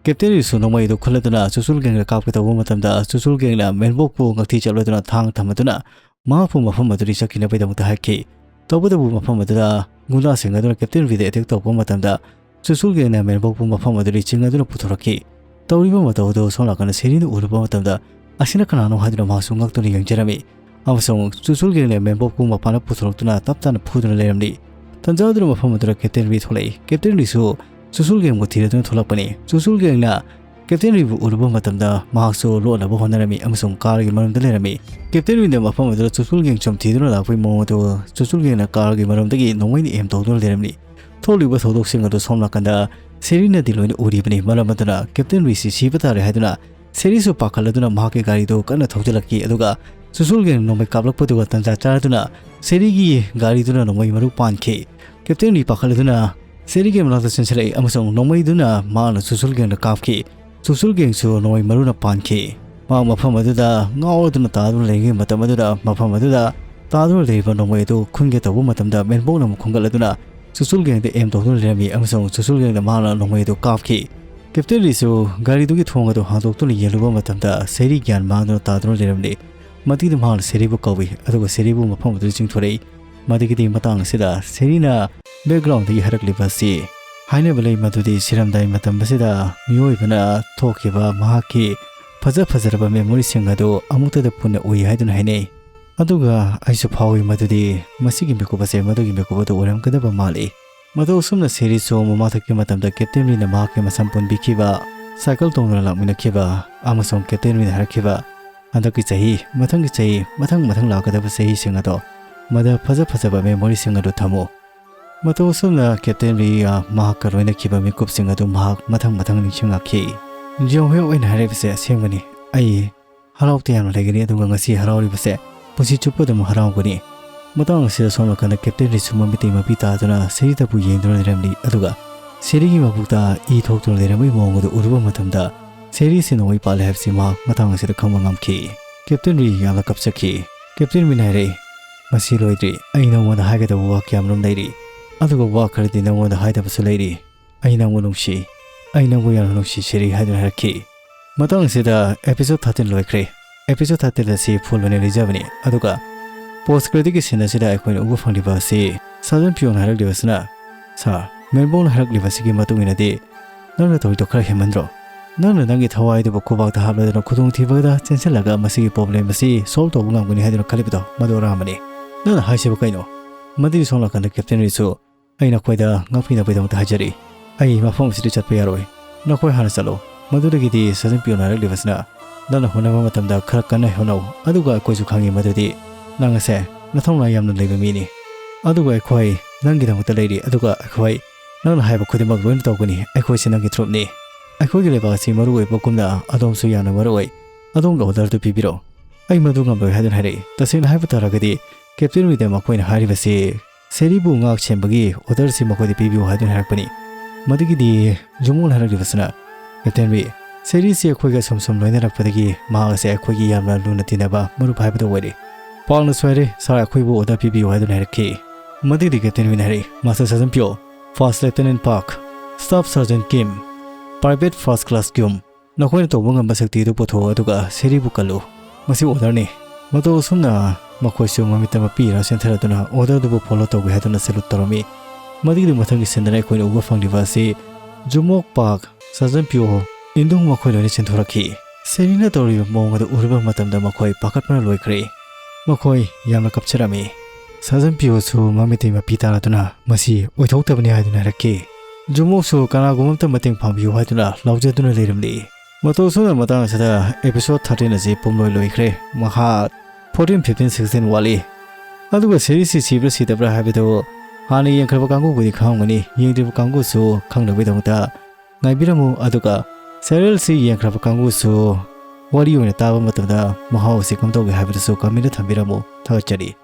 ꯀꯦꯞꯇꯦꯟ ꯔꯤꯁꯨ ꯅꯣꯡꯃꯩ ꯑꯗꯨ ꯈꯨꯜꯂꯗꯨꯅ ꯆꯨꯆꯨꯜ ꯒꯦꯡꯗ ꯀꯥꯞꯀꯦ ꯇꯧꯕ ꯃꯇꯝꯗ ꯆꯨꯆꯨꯜ ꯒꯦꯡꯅ ꯃꯦꯟꯕꯣꯛꯄꯨ ꯉꯛꯊꯤ ꯆꯠꯂꯗꯨꯅ ꯊꯥꯡ ꯊꯝꯃꯗꯨꯅ ꯃꯍꯥꯛꯄꯨ ꯃꯐꯝ ꯑꯗꯨꯗꯒꯤ ꯆꯠꯈꯤꯅꯕꯒꯤꯗꯃꯛꯇ ꯍꯥꯏꯈꯤ꯫ ꯇꯧꯕꯇꯕꯨ ꯃꯐꯝ ꯑꯗꯨꯗ ꯒꯨꯟꯗꯥꯁꯤꯡ ꯑꯗꯨꯅ ꯀꯦꯞꯇꯦꯟ ꯔꯤꯗ ꯑꯦꯇꯦꯛ ꯇꯧꯔꯛꯄ ꯃꯇꯝꯗ ꯆꯨꯆꯨꯜ ꯒꯦꯡꯅ ꯃꯦꯟꯕꯣꯛꯄꯨ ꯃꯐꯝ ꯑꯗꯨꯗꯒꯤ ꯆꯤꯡ ꯑꯗꯨꯅ ꯄꯨꯊꯣꯔꯛꯈꯤ꯫ ꯇꯧꯔꯤꯕ ꯃꯇꯧ ꯑꯗꯨ ꯁꯣꯝ ꯅꯥꯀꯟꯗ ꯁꯦꯔꯤꯅ ꯎꯔꯨꯕ ꯃꯇꯝꯗ, "ꯑꯁꯤꯅ ꯀꯅꯥꯅꯣ?" ꯍꯥꯏꯗꯨꯅ ꯃꯍꯥꯛꯁꯨ ꯉꯛꯇꯨꯅ ꯌꯦꯡꯖꯔꯝꯃꯤ꯫ ꯑꯃꯁꯨꯡ ꯆꯨꯆꯨꯜ ꯒꯦꯡꯅ ꯃꯦꯟꯕꯣꯛꯄꯨ ꯃꯄꯥꯟꯗ ꯄꯨꯊꯣꯔꯛꯇꯨꯅ ꯇꯞ ꯇꯥꯅ ꯐꯨꯗꯨꯅ ꯂꯩꯔꯝꯂꯤ꯫ ꯇꯟꯖꯥ ꯑꯗꯨꯗ ꯃꯐꯝ ꯑꯗꯨꯗ ꯀꯦꯞꯇꯦꯟ ꯔꯤ ꯊꯣꯛꯂꯛꯏ꯫ ꯀꯦꯞꯇꯦꯟ ꯔꯤꯁꯨ ꯆꯨꯆꯨꯜ ꯒꯦꯡꯕꯨ ꯊꯤꯔꯗꯨꯅ ꯊꯣꯛꯂꯛꯄꯅꯤ꯫ ꯆꯨꯆꯨꯜ ꯒꯦꯡꯅ ꯀꯦꯞꯇꯦꯟ ꯔꯤꯕꯨ ꯎꯔꯨꯕ ꯃꯇꯝꯗ ꯃꯍꯥꯛꯁꯨ ꯂꯣꯠꯅꯕ ꯍꯣꯠꯅꯔꯝꯃꯤ ꯑꯃꯁꯨꯡ ꯀꯥꯔꯒꯤ ꯃꯅꯨꯡꯗ ꯂꯩꯔꯝꯃꯤ꯫ ꯀꯦꯞꯇꯦꯟ ꯔꯤꯅ ꯃꯐꯝ ꯑꯗꯨꯗ ꯆꯨꯆꯨꯜ ꯒꯦꯡ ꯆꯨꯝꯊꯤꯗꯨꯅ ꯂꯥꯛꯄꯒꯤ ꯃꯑꯣꯡ ꯑꯗꯨ ꯆꯨꯆꯨꯜ ꯒꯦꯡꯅ ꯀꯥꯔꯒꯤ ꯃꯅꯨꯡꯗꯒꯤ ꯅꯣꯡꯃꯩꯅ ꯑꯦꯝ ꯇꯧꯗꯨꯅ ꯂꯩꯔꯝꯃꯤ꯫ ꯊꯣꯛꯂꯤꯕ ꯊꯧꯗꯣꯛꯁꯤꯡ ꯑꯗꯨ ꯁꯣꯝ ꯅꯥꯀꯟꯗ ꯁꯦꯔꯤꯅꯗꯤ ꯂꯣꯏꯅ ꯎꯔꯤꯕꯅꯤ꯫ ꯃꯔꯝ ꯑꯗꯨꯅ ꯀꯦꯞꯇꯦꯟ ꯔꯤꯁꯤ ꯁꯤꯕ ꯇꯥꯔꯦ ꯍꯥꯏꯗꯨꯅ ꯁꯦꯔꯤꯁꯨ ꯄꯥꯈꯠꯂꯗꯨꯅ ꯃꯍꯥꯛꯀꯤ ꯒꯥꯔꯤꯗꯨ ꯀꯟꯅ ꯊꯧꯖꯤꯜꯂꯛꯈꯤ꯫ ꯑꯗꯨꯒ ꯆꯨꯆꯨꯜ ꯒꯦꯡ ꯅꯣꯡꯃꯩ ꯀꯥꯞꯂꯛꯄꯗꯨꯒ ꯇꯟꯖꯥ ꯆꯥꯔꯗꯨꯅ ꯁꯦꯔꯤꯒꯤ ꯒꯥꯔꯤꯗꯨꯅ ꯅꯣꯡꯃꯩ ꯃꯔꯨ ꯄꯥꯟꯈꯤ꯫ ꯀꯦꯞꯇꯦꯟ ꯔꯤ ꯄꯥꯈꯠꯂꯗꯨꯅ ꯁꯦꯔꯤꯒꯤ ꯃꯅꯥꯛꯇ ꯆꯦꯟꯁꯤꯜꯂꯛꯏ ꯑꯃꯁꯨꯡ ꯅꯣꯡꯃꯩꯗꯨꯅ ꯃꯍꯥꯛꯅ ꯆꯨꯆꯨꯜ ꯒꯦꯡꯗ ꯀꯥꯞꯈꯤ꯫ ꯆꯨꯆꯨꯜ ꯒꯦꯡꯁꯨ ꯅꯣꯡꯃꯩ ꯃꯔꯨꯅ ꯄꯥꯟꯈꯤ꯫ ꯃꯍꯥꯛ ꯃꯐꯝ ꯑꯗꯨꯗ ꯉꯥꯎꯔꯗꯨꯅ ꯇꯥꯗꯨꯅ ꯂꯩꯔꯤꯉꯩ ꯃꯇꯝ ꯑꯗꯨꯗ ꯃꯐꯝ ꯑꯗꯨꯗ ꯇꯥꯗꯨꯅ ꯂꯩꯔꯤꯕ ꯅꯣꯡꯃꯩ ꯑꯗꯨ ꯈꯨꯟꯒꯦ ꯇꯧꯕ ꯃꯇꯝꯗ ꯃꯦꯟꯕꯣꯛꯅ ꯑꯃꯨꯛ ꯈꯨꯟꯒꯠꯂꯗꯨꯅ ꯆꯨꯆꯨꯜ ꯒꯦꯡꯗ ꯑꯦꯝ ꯇꯧꯗꯨꯅ ꯂꯩꯔꯝꯃꯤ ꯑꯃꯁꯨꯡ ꯆꯨꯆꯨꯜ ꯒꯦꯡꯗ ꯃꯍꯥꯛꯅ ꯅꯣꯡꯃꯩ ꯑꯗꯨ ꯀꯥꯞꯈꯤ꯫ ꯀꯦꯞꯇꯦꯟ ꯔꯤꯁꯨ ꯒꯥꯔꯤꯗꯨꯒꯤ ꯊꯣꯡ ꯑꯗꯨ ꯍꯥꯡꯗꯣꯛꯇꯨꯅ ꯌꯦꯡꯂꯨꯕ ꯃꯇꯝꯗ ꯁꯦꯔꯤ ꯒ꯭ꯌꯥꯟ ꯃꯥꯡꯗꯨꯅ ꯇꯥꯗꯨꯅ ꯂꯩꯔꯝꯂꯤ꯫ ꯃꯗꯨꯒꯤꯗꯤ ꯃꯍꯥꯛꯅ ꯁꯦꯔꯤꯕꯨ ꯀꯧꯏ, ꯑꯗꯨꯒ ꯁꯦꯔꯤꯕꯨ ꯃꯐꯝ ꯑꯗꯨꯗ ꯆꯤꯡꯊꯣꯔꯛꯏ꯫ ꯃꯗꯨꯒꯤꯗꯤ ꯃꯇꯥꯡ ꯑꯁꯤꯗ ꯁꯦꯔꯤꯅ background ꯗꯒꯤ ꯍꯥꯏꯔꯛꯂꯤꯕ ꯑꯁꯤ ꯍꯥꯏꯅꯕ ꯂꯩ, ꯃꯗꯨꯗꯤ ꯁꯤꯔꯝꯗꯥꯏ ꯃꯇꯝ ꯑꯁꯤꯗ ꯃꯤꯑꯣꯏꯕꯅ ꯊꯣꯛꯈꯤꯕ ꯃꯍꯥꯛꯀꯤ ꯐꯖ ꯐꯖꯔꯕ memory ꯁꯤꯡ ꯑꯗꯨ ꯑꯃꯨꯛꯇꯗ ꯄꯨꯟꯅ ꯎꯏ ꯍꯥꯏꯗꯨꯅ ꯍꯥꯏꯅꯩ꯫ ꯑꯗꯨꯒ ꯑꯩꯁꯨ ꯐꯥꯎꯏ ꯃꯗꯨꯗꯤ ꯃꯁꯤꯒꯤ ꯃꯤꯀꯨꯞ ꯑꯁꯦ ꯃꯗꯨꯒꯤ ꯃꯤꯀꯨꯞ ꯑꯗꯨ ꯑꯣꯏꯔꯝꯒꯗꯕ ꯃꯥꯜꯂꯤ꯫ ꯃꯇꯧ ꯑꯁꯨꯝꯅ ꯁꯦꯔꯤꯁꯨ ꯃꯃꯥ ꯊꯛꯀꯤ ꯃꯇꯝꯗ ꯀꯦꯞꯇꯦꯟ ꯔꯤꯅ ꯃꯍꯥꯛꯀꯤ ꯃꯁꯝ ꯄꯨꯟꯕꯤꯈꯤꯕ, ꯁꯥꯏꯀꯜ ꯇꯣꯡꯗꯨꯅ ꯂꯥꯛꯃꯤꯟꯅꯈꯤꯕ ꯑꯃꯁꯨꯡ ꯀꯦꯞꯇꯦꯟ ꯔꯤꯅ ꯍꯥꯏꯔꯛꯈꯤꯕ, "ꯍꯟꯗꯛꯀꯤ ꯆꯍꯤ, ꯃꯊꯪꯒꯤ ꯆꯍꯤ, ꯃꯊꯪ ꯃꯊꯪ ꯂꯥꯛꯀꯗꯕ ꯆꯍꯤꯁꯤꯡ ꯑꯗꯣ ꯃꯗ ꯐꯖ ꯐꯖꯕ memory ꯁꯤꯡ ꯑꯗꯨ ꯊꯝꯃꯨ"꯫ ꯃꯇꯧ ꯑꯁꯨꯝꯅ ꯀꯦꯞꯇꯦꯟ ꯔꯤꯒ ꯃꯍꯥꯛꯀ ꯂꯣꯏꯅꯈꯤꯕ ꯃꯤꯀꯨꯞꯁꯤꯡ ꯑꯗꯨ ꯃꯍꯥꯛ ꯃꯊꯪ ꯃꯊꯪ ꯅꯤꯡꯁꯤꯡꯂꯛꯈꯤ꯫ ꯖꯤꯌꯣꯡ ꯍ꯭ꯌꯣꯛ ꯑꯩꯅ ꯍꯥꯏꯔꯤꯕꯁꯦ ꯑꯁꯦꯡꯕꯅꯤ꯫ ꯑꯩ ꯍꯔꯥꯎ ꯇꯌꯥꯝꯅ ꯂꯩꯒꯅꯤ, ꯑꯗꯨꯒ ꯉꯁꯤ ꯍꯔꯥꯎꯔꯤꯕꯁꯦ ꯄꯨꯟꯁꯤ ꯆꯨꯞꯄ ꯑꯗꯨꯝ ꯍꯔꯥꯎꯒꯅꯤ꯫ ꯃꯇꯥꯡ ꯑꯁꯤꯗ ꯁꯣꯝ ꯅꯥꯀꯟꯗ ꯀꯦꯞꯇꯦꯟ ꯔꯤꯁꯨ ꯃꯃꯤꯇꯩ ꯃꯄꯤ ꯇꯥꯗꯨꯅ ꯁꯦꯔꯤꯗꯕꯨ ꯌꯦꯡꯗꯨꯅ ꯂꯩꯔꯝꯂꯤ, ꯑꯗꯨꯒ ꯁꯦꯔꯤꯒꯤ ꯃꯕꯨꯛꯇ ꯏ ꯊꯣꯛꯇꯨꯅ ꯂꯩꯔꯝꯕꯒꯤ ꯃꯑꯣꯡ ꯑꯗꯨ ꯎꯔꯨꯕ ꯃꯇꯝꯗ ꯁꯦꯔꯤꯁꯤ ꯅꯣꯡꯃꯩ ꯄꯥꯜꯂꯦ ꯍꯥꯏꯕꯁꯤ ꯃꯍꯥꯛ ꯃꯇꯥꯡ ꯑꯁꯤꯗ ꯈꯪꯕ ꯉꯝꯈꯤ꯫ ꯀꯦꯞꯇꯦꯟ ꯔꯤ ꯌꯥꯝꯅ ꯀꯞꯆꯈꯤ꯫ ꯀꯦꯞꯇꯦꯟ ꯔꯤꯅ ꯍꯥꯏꯔꯛꯏ, "ꯃꯁꯤ ꯂꯣꯏꯗ꯭ꯔꯤ, ꯑꯩ ꯅꯉꯣꯟꯗ ꯍꯥꯏꯒꯗꯕ ꯋꯥ ꯀꯌꯥꯃꯔꯨꯝ ꯂꯩꯔꯤ, ꯑꯗꯨꯒ ꯋꯥ ꯈꯔꯗꯤ ꯅꯉꯣꯟꯗ ꯍꯥꯏꯗꯕꯁꯨ ꯂꯩꯔꯤ꯫ ꯑꯩ ꯅꯪꯕꯨ ꯅꯨꯡꯁꯤ, ꯑꯩ ꯅꯪꯕꯨ ꯌꯥꯝꯅ ꯅꯨꯡꯁꯤ ꯁꯦꯔꯤ" ꯍꯥꯏꯗꯨꯅ ꯍꯥꯏꯔꯛꯈꯤ꯫ ꯃꯇꯥꯡ ꯑꯁꯤꯗ episode thirteen ꯂꯣꯏꯈ꯭ꯔꯦ꯫ Episode thirteen ꯑꯁꯤ full ꯑꯣꯏꯅ ꯂꯩꯖꯕꯅꯤ, ꯑꯗꯨꯒ post credit ꯀꯤ scene ꯑꯁꯤꯗ ꯑꯩꯈꯣꯏꯅ ꯎꯕ ꯐꯪꯂꯤꯕ ꯑꯁꯤ ꯁꯥꯖꯟ ꯄꯤꯌꯣꯟ ꯍꯥꯏꯔꯛꯂꯤꯕꯁꯤꯅ, "ꯁꯥꯔ, ꯃꯦꯟꯕꯣꯡꯅ ꯍꯥꯏꯔꯛꯂꯤꯕꯁꯤꯒꯤ ꯃꯇꯨꯡ ꯏꯟꯅꯗꯤ ꯅꯪꯅ ꯇꯧꯔꯤꯗꯣ ꯈꯔ ꯍꯦꯟꯃꯟꯗ꯭ꯔꯣ? ꯅꯪꯅ ꯅꯪꯒꯤ ꯊꯋꯥꯏꯗꯨꯕꯨ ꯈꯨꯕꯥꯛꯇ ꯍꯥꯞꯂꯗꯨꯅ ꯈꯨꯗꯣꯡꯊꯤꯕꯗ ꯆꯦꯟꯁꯤꯜꯂꯒ ꯃꯁꯤꯒꯤ problem ꯑꯁꯤ solve ꯇꯧꯕ ꯉꯝꯒꯅꯤ ꯍꯥꯏꯗꯨꯅ ꯈꯜꯂꯤꯕꯗꯣ ꯃꯗꯨ ꯑꯔꯥꯟꯕꯅꯤ꯫ ꯅꯪꯅ ꯍꯥꯏꯁꯤꯕꯨ ꯀꯩꯅꯣ?" ꯃꯗꯨꯒꯤ ꯁꯣꯝ ꯅꯥꯀꯟꯗ ꯀꯦꯞꯇꯦꯟ ꯔꯤꯁꯨ, "ꯑꯩ ꯅꯈꯣꯏꯗ ꯉꯥꯛꯄꯤꯅꯕꯒꯤꯗꯃꯛꯇ ꯍꯥꯏꯖꯔꯤ꯫ ꯑꯩ ꯃꯐꯝ ꯑꯁꯤꯗ ꯆꯠꯄ ꯌꯥꯔꯣꯏ꯫ ꯅꯈꯣꯏ ꯍꯥꯟꯅ ꯆꯠꯂꯣ꯫ ꯃꯗꯨꯗꯒꯤꯗꯤ ꯁꯥꯖꯟ ꯄꯤꯌꯣꯟ ꯍꯥꯏꯔꯛꯂꯤꯕꯁꯤꯅ, ꯅꯪꯅ ꯍꯣꯠꯅꯕ ꯃꯇꯝꯗ ꯈꯔ ꯀꯟꯅ ꯍꯣꯠꯅꯧ, ꯑꯗꯨꯒ ꯑꯩꯈꯣꯏꯁꯨ ꯈꯪꯉꯤ ꯃꯗꯨꯗꯤ ꯅꯪ ꯑꯁꯦ ꯅꯊꯧꯅꯥ ꯌꯥꯝꯅ ꯂꯩꯕ ꯃꯤꯅꯤ꯫ ꯑꯗꯨꯒ ꯑꯩꯈꯣꯏ ꯅꯪꯒꯤꯗꯃꯛꯇ ꯂꯩꯔꯤ, ꯑꯗꯨꯒ ꯑꯩꯈꯣꯏ ꯅꯪꯅ ꯍꯥꯏꯕ ꯈꯨꯗꯤꯡꯃꯛ ꯂꯣꯏꯅ ꯇꯧꯒꯅꯤ꯫ ꯑꯩꯈꯣꯏꯁꯤ ꯅꯪꯒꯤ troop ꯅꯤ꯫ ꯑꯩꯈꯣꯏꯒꯤ ꯂꯩꯕꯥꯛ ꯑꯁꯤ ꯃꯔꯨ ꯑꯣꯏꯕꯒꯨꯝꯅ ꯑꯗꯣꯝꯁꯨ ꯌꯥꯝꯅ ꯃꯔꯨ ꯑꯣꯏ꯫ ꯑꯗꯣꯝꯒꯤ order ꯗꯨ ꯄꯤꯕꯤꯔꯣ"꯫ "ꯑꯩ ꯃꯗꯨ ꯉꯝꯂꯣꯏ" ꯍꯥꯏꯗꯨꯅ ꯍꯥꯏꯔꯛꯏ꯫ ꯇꯁꯦꯡꯅ ꯍꯥꯏꯕ ꯇꯥꯔꯒꯗꯤ ꯀꯦꯞꯇꯦꯟ ꯔꯤꯗ ꯃꯈꯣꯏꯅ ꯍꯥꯏꯔꯤꯕꯁꯤ ꯁꯦꯔꯤꯕꯨ ꯉꯥꯛ ꯁꯦꯟꯕꯒꯤ order ꯁꯤ ꯃꯈꯣꯏꯗ ꯄꯤꯕꯤꯌꯨ ꯍꯥꯏꯗꯨꯅ ꯍꯥꯏꯔꯛꯄꯅꯤ꯫ ꯃꯗꯨꯒꯤꯗꯤ ꯖꯨꯃꯣꯟ ꯍꯥꯏꯔꯛꯂꯤꯕꯁꯤꯅ, "ꯀꯦꯞꯇꯦꯟ ꯔꯤ, ꯁꯦꯔꯤꯁꯤ ꯑꯩꯈꯣꯏꯒ ꯁꯨꯝ ꯁꯨꯝ ꯂꯣꯏꯅꯔꯛꯄꯗꯒꯤ ꯃꯍꯥꯛ ꯑꯁꯦ ꯑꯩꯈꯣꯏꯒꯤ ꯌꯥꯝꯅ ꯂꯨꯅ ꯇꯤꯟꯅꯕ ꯃꯔꯨꯞ ꯍꯥꯏꯕꯗꯨ ꯑꯣꯏꯔꯦ꯫ ꯄꯥꯛꯅꯁꯨ ꯍꯥꯏꯔꯦ, ꯁꯥꯔ ꯑꯩꯈꯣꯏꯕꯨ order ꯄꯤꯕꯤꯌꯨ" ꯍꯥꯏꯗꯨꯅ ꯍꯥꯏꯔꯛꯈꯤ꯫ ꯃꯗꯨꯒꯤ ꯀꯦꯞꯇꯦꯟ ꯑꯣꯏꯅ ꯍꯥꯏꯔꯛꯏ, "ꯃꯥꯁꯇꯔ ꯁꯥꯔꯖꯟ ꯄꯤꯌꯣ, ꯐꯥꯔꯁ ꯂꯦꯐꯇꯦꯅꯦꯟ ꯄꯥꯛ, ꯁ꯭ꯇꯥꯐ ꯁꯥꯔꯖꯟ ꯀꯤꯝ, ꯄ꯭ꯔꯥꯏꯚꯦꯠ ꯐꯥꯔꯁ ꯀ꯭ꯂꯥꯁ ꯀꯤꯝ, ꯅꯈꯣꯏꯅ ꯇꯧꯕ ꯉꯝꯕ ꯁꯛꯇꯤ ꯑꯗꯨ ꯄꯨꯊꯣꯛꯑꯣ ꯑꯗꯨꯒ ꯁꯦꯔꯤꯕꯨ ꯀꯜꯂꯨ꯫ ꯃꯁꯤ ꯑꯣꯔꯗꯔꯅꯤ꯫" ꯃꯇꯧ ꯑꯁꯨꯝꯅ ꯃꯈꯣꯏꯁꯨ ꯃꯃꯤꯠꯇ ꯃꯄꯤ ꯏꯔꯥ ꯆꯦꯟꯊꯔꯗꯨꯅ ꯑꯣꯔꯗꯔ ꯑꯗꯨꯕꯨ ꯐꯣꯂꯣ ꯇꯧꯒꯦ ꯍꯥꯏꯗꯨꯅ ꯁꯦꯂꯨꯠ ꯇꯧꯔꯝꯃꯤ꯫ ꯃꯗꯨꯒꯤ ꯃꯊꯪꯒꯤ ꯁꯤꯟꯗꯅ ꯑꯩꯈꯣꯏꯅ ꯎꯕ ꯐꯪꯂꯤꯕ ꯑꯁꯤ ꯖꯨꯃꯣꯛ ꯄꯥꯛ, ꯁꯥꯖꯟ ꯄꯤꯌꯣ, ꯏꯟꯗꯨꯡ ꯃꯈꯣꯏ ꯂꯣꯏꯅ ꯆꯦꯟꯊꯣꯔꯛꯈꯤ꯫ ꯁꯦꯔꯤꯅ ꯇꯧꯔꯤꯕ ꯃꯑꯣꯡ ꯑꯗꯨ ꯎꯔꯨꯕ ꯃꯇꯝꯗ ꯃꯈꯣꯏ ꯄꯥꯈꯠꯄꯅ ꯂꯣꯏꯈ꯭ꯔꯦ꯫ ꯃꯈꯣꯏ ꯌꯥꯝꯅ ꯀꯞꯆꯔꯝꯃꯤ꯫ ꯁꯥꯖꯟ ꯄꯤꯌꯣꯁꯨ ꯃꯃꯤꯠꯇꯩ ꯃꯄꯤ ꯇꯥꯔꯗꯨꯅ ꯃꯁꯤ ꯑꯣꯏꯊꯣꯛꯇꯕꯅꯤ ꯍꯥꯏꯗꯨꯅ ꯍꯥꯏꯔꯛꯈꯤ꯫ ꯖꯨꯃꯣꯛꯁꯨ ꯀꯅꯥꯒꯨꯝꯕ ꯑꯃꯇ ꯃꯇꯦꯡ ꯄꯥꯡꯕꯤꯌꯨ ꯍꯥꯏꯗꯨꯅ ꯂꯥꯎꯖꯗꯨꯅ ꯂꯩꯔꯝꯂꯤ꯫ ꯃꯇꯧ ꯑꯁꯨꯝꯅ ꯃꯇꯥꯡ ꯑꯁꯤꯗ episode thirteen ꯑꯁꯤ ꯄꯨꯝꯂꯣꯏ ꯂꯣꯏꯈ꯭ꯔꯦ꯫ ꯃꯈꯥ fourteen, fifteen, sixteen ꯋꯥꯠꯂꯤ꯫ ꯑꯗꯨꯒ ꯁꯦꯔꯤꯁꯤ ꯁꯤꯕ꯭ꯔꯥ ꯁꯤꯗꯕ꯭ꯔꯥ ꯍꯥꯏꯕꯗꯨ ꯍꯥꯟꯅ ꯌꯦꯡꯈ꯭ꯔꯕ ꯀꯥꯡꯕꯨꯕꯨꯗꯤ ꯈꯪꯉꯝꯒꯅꯤ, ꯌꯦꯡꯗ꯭ꯔꯤꯕ ꯀꯥꯡꯕꯨꯁꯨ ꯈꯪꯅꯕꯒꯤꯗꯃꯛꯇ ꯉꯥꯏꯕꯤꯔꯝꯃꯨ꯫ ꯑꯗꯨꯒ serialꯁꯤ ꯌꯦꯡꯈ꯭ꯔꯕ ꯀꯥꯡꯕꯨꯁꯨ ꯋꯥꯔꯤ ꯑꯣꯏꯅ ꯇꯥꯕ ꯃꯇꯝꯗ ꯃꯍꯥꯎ ꯑꯁꯤ ꯀꯝꯗꯧꯒꯦ ꯍꯥꯏꯕꯗꯨꯁꯨ comment ꯊꯝꯕꯤꯔꯝꯃꯨ꯫ ꯊꯥꯒꯠꯆꯔꯤ꯫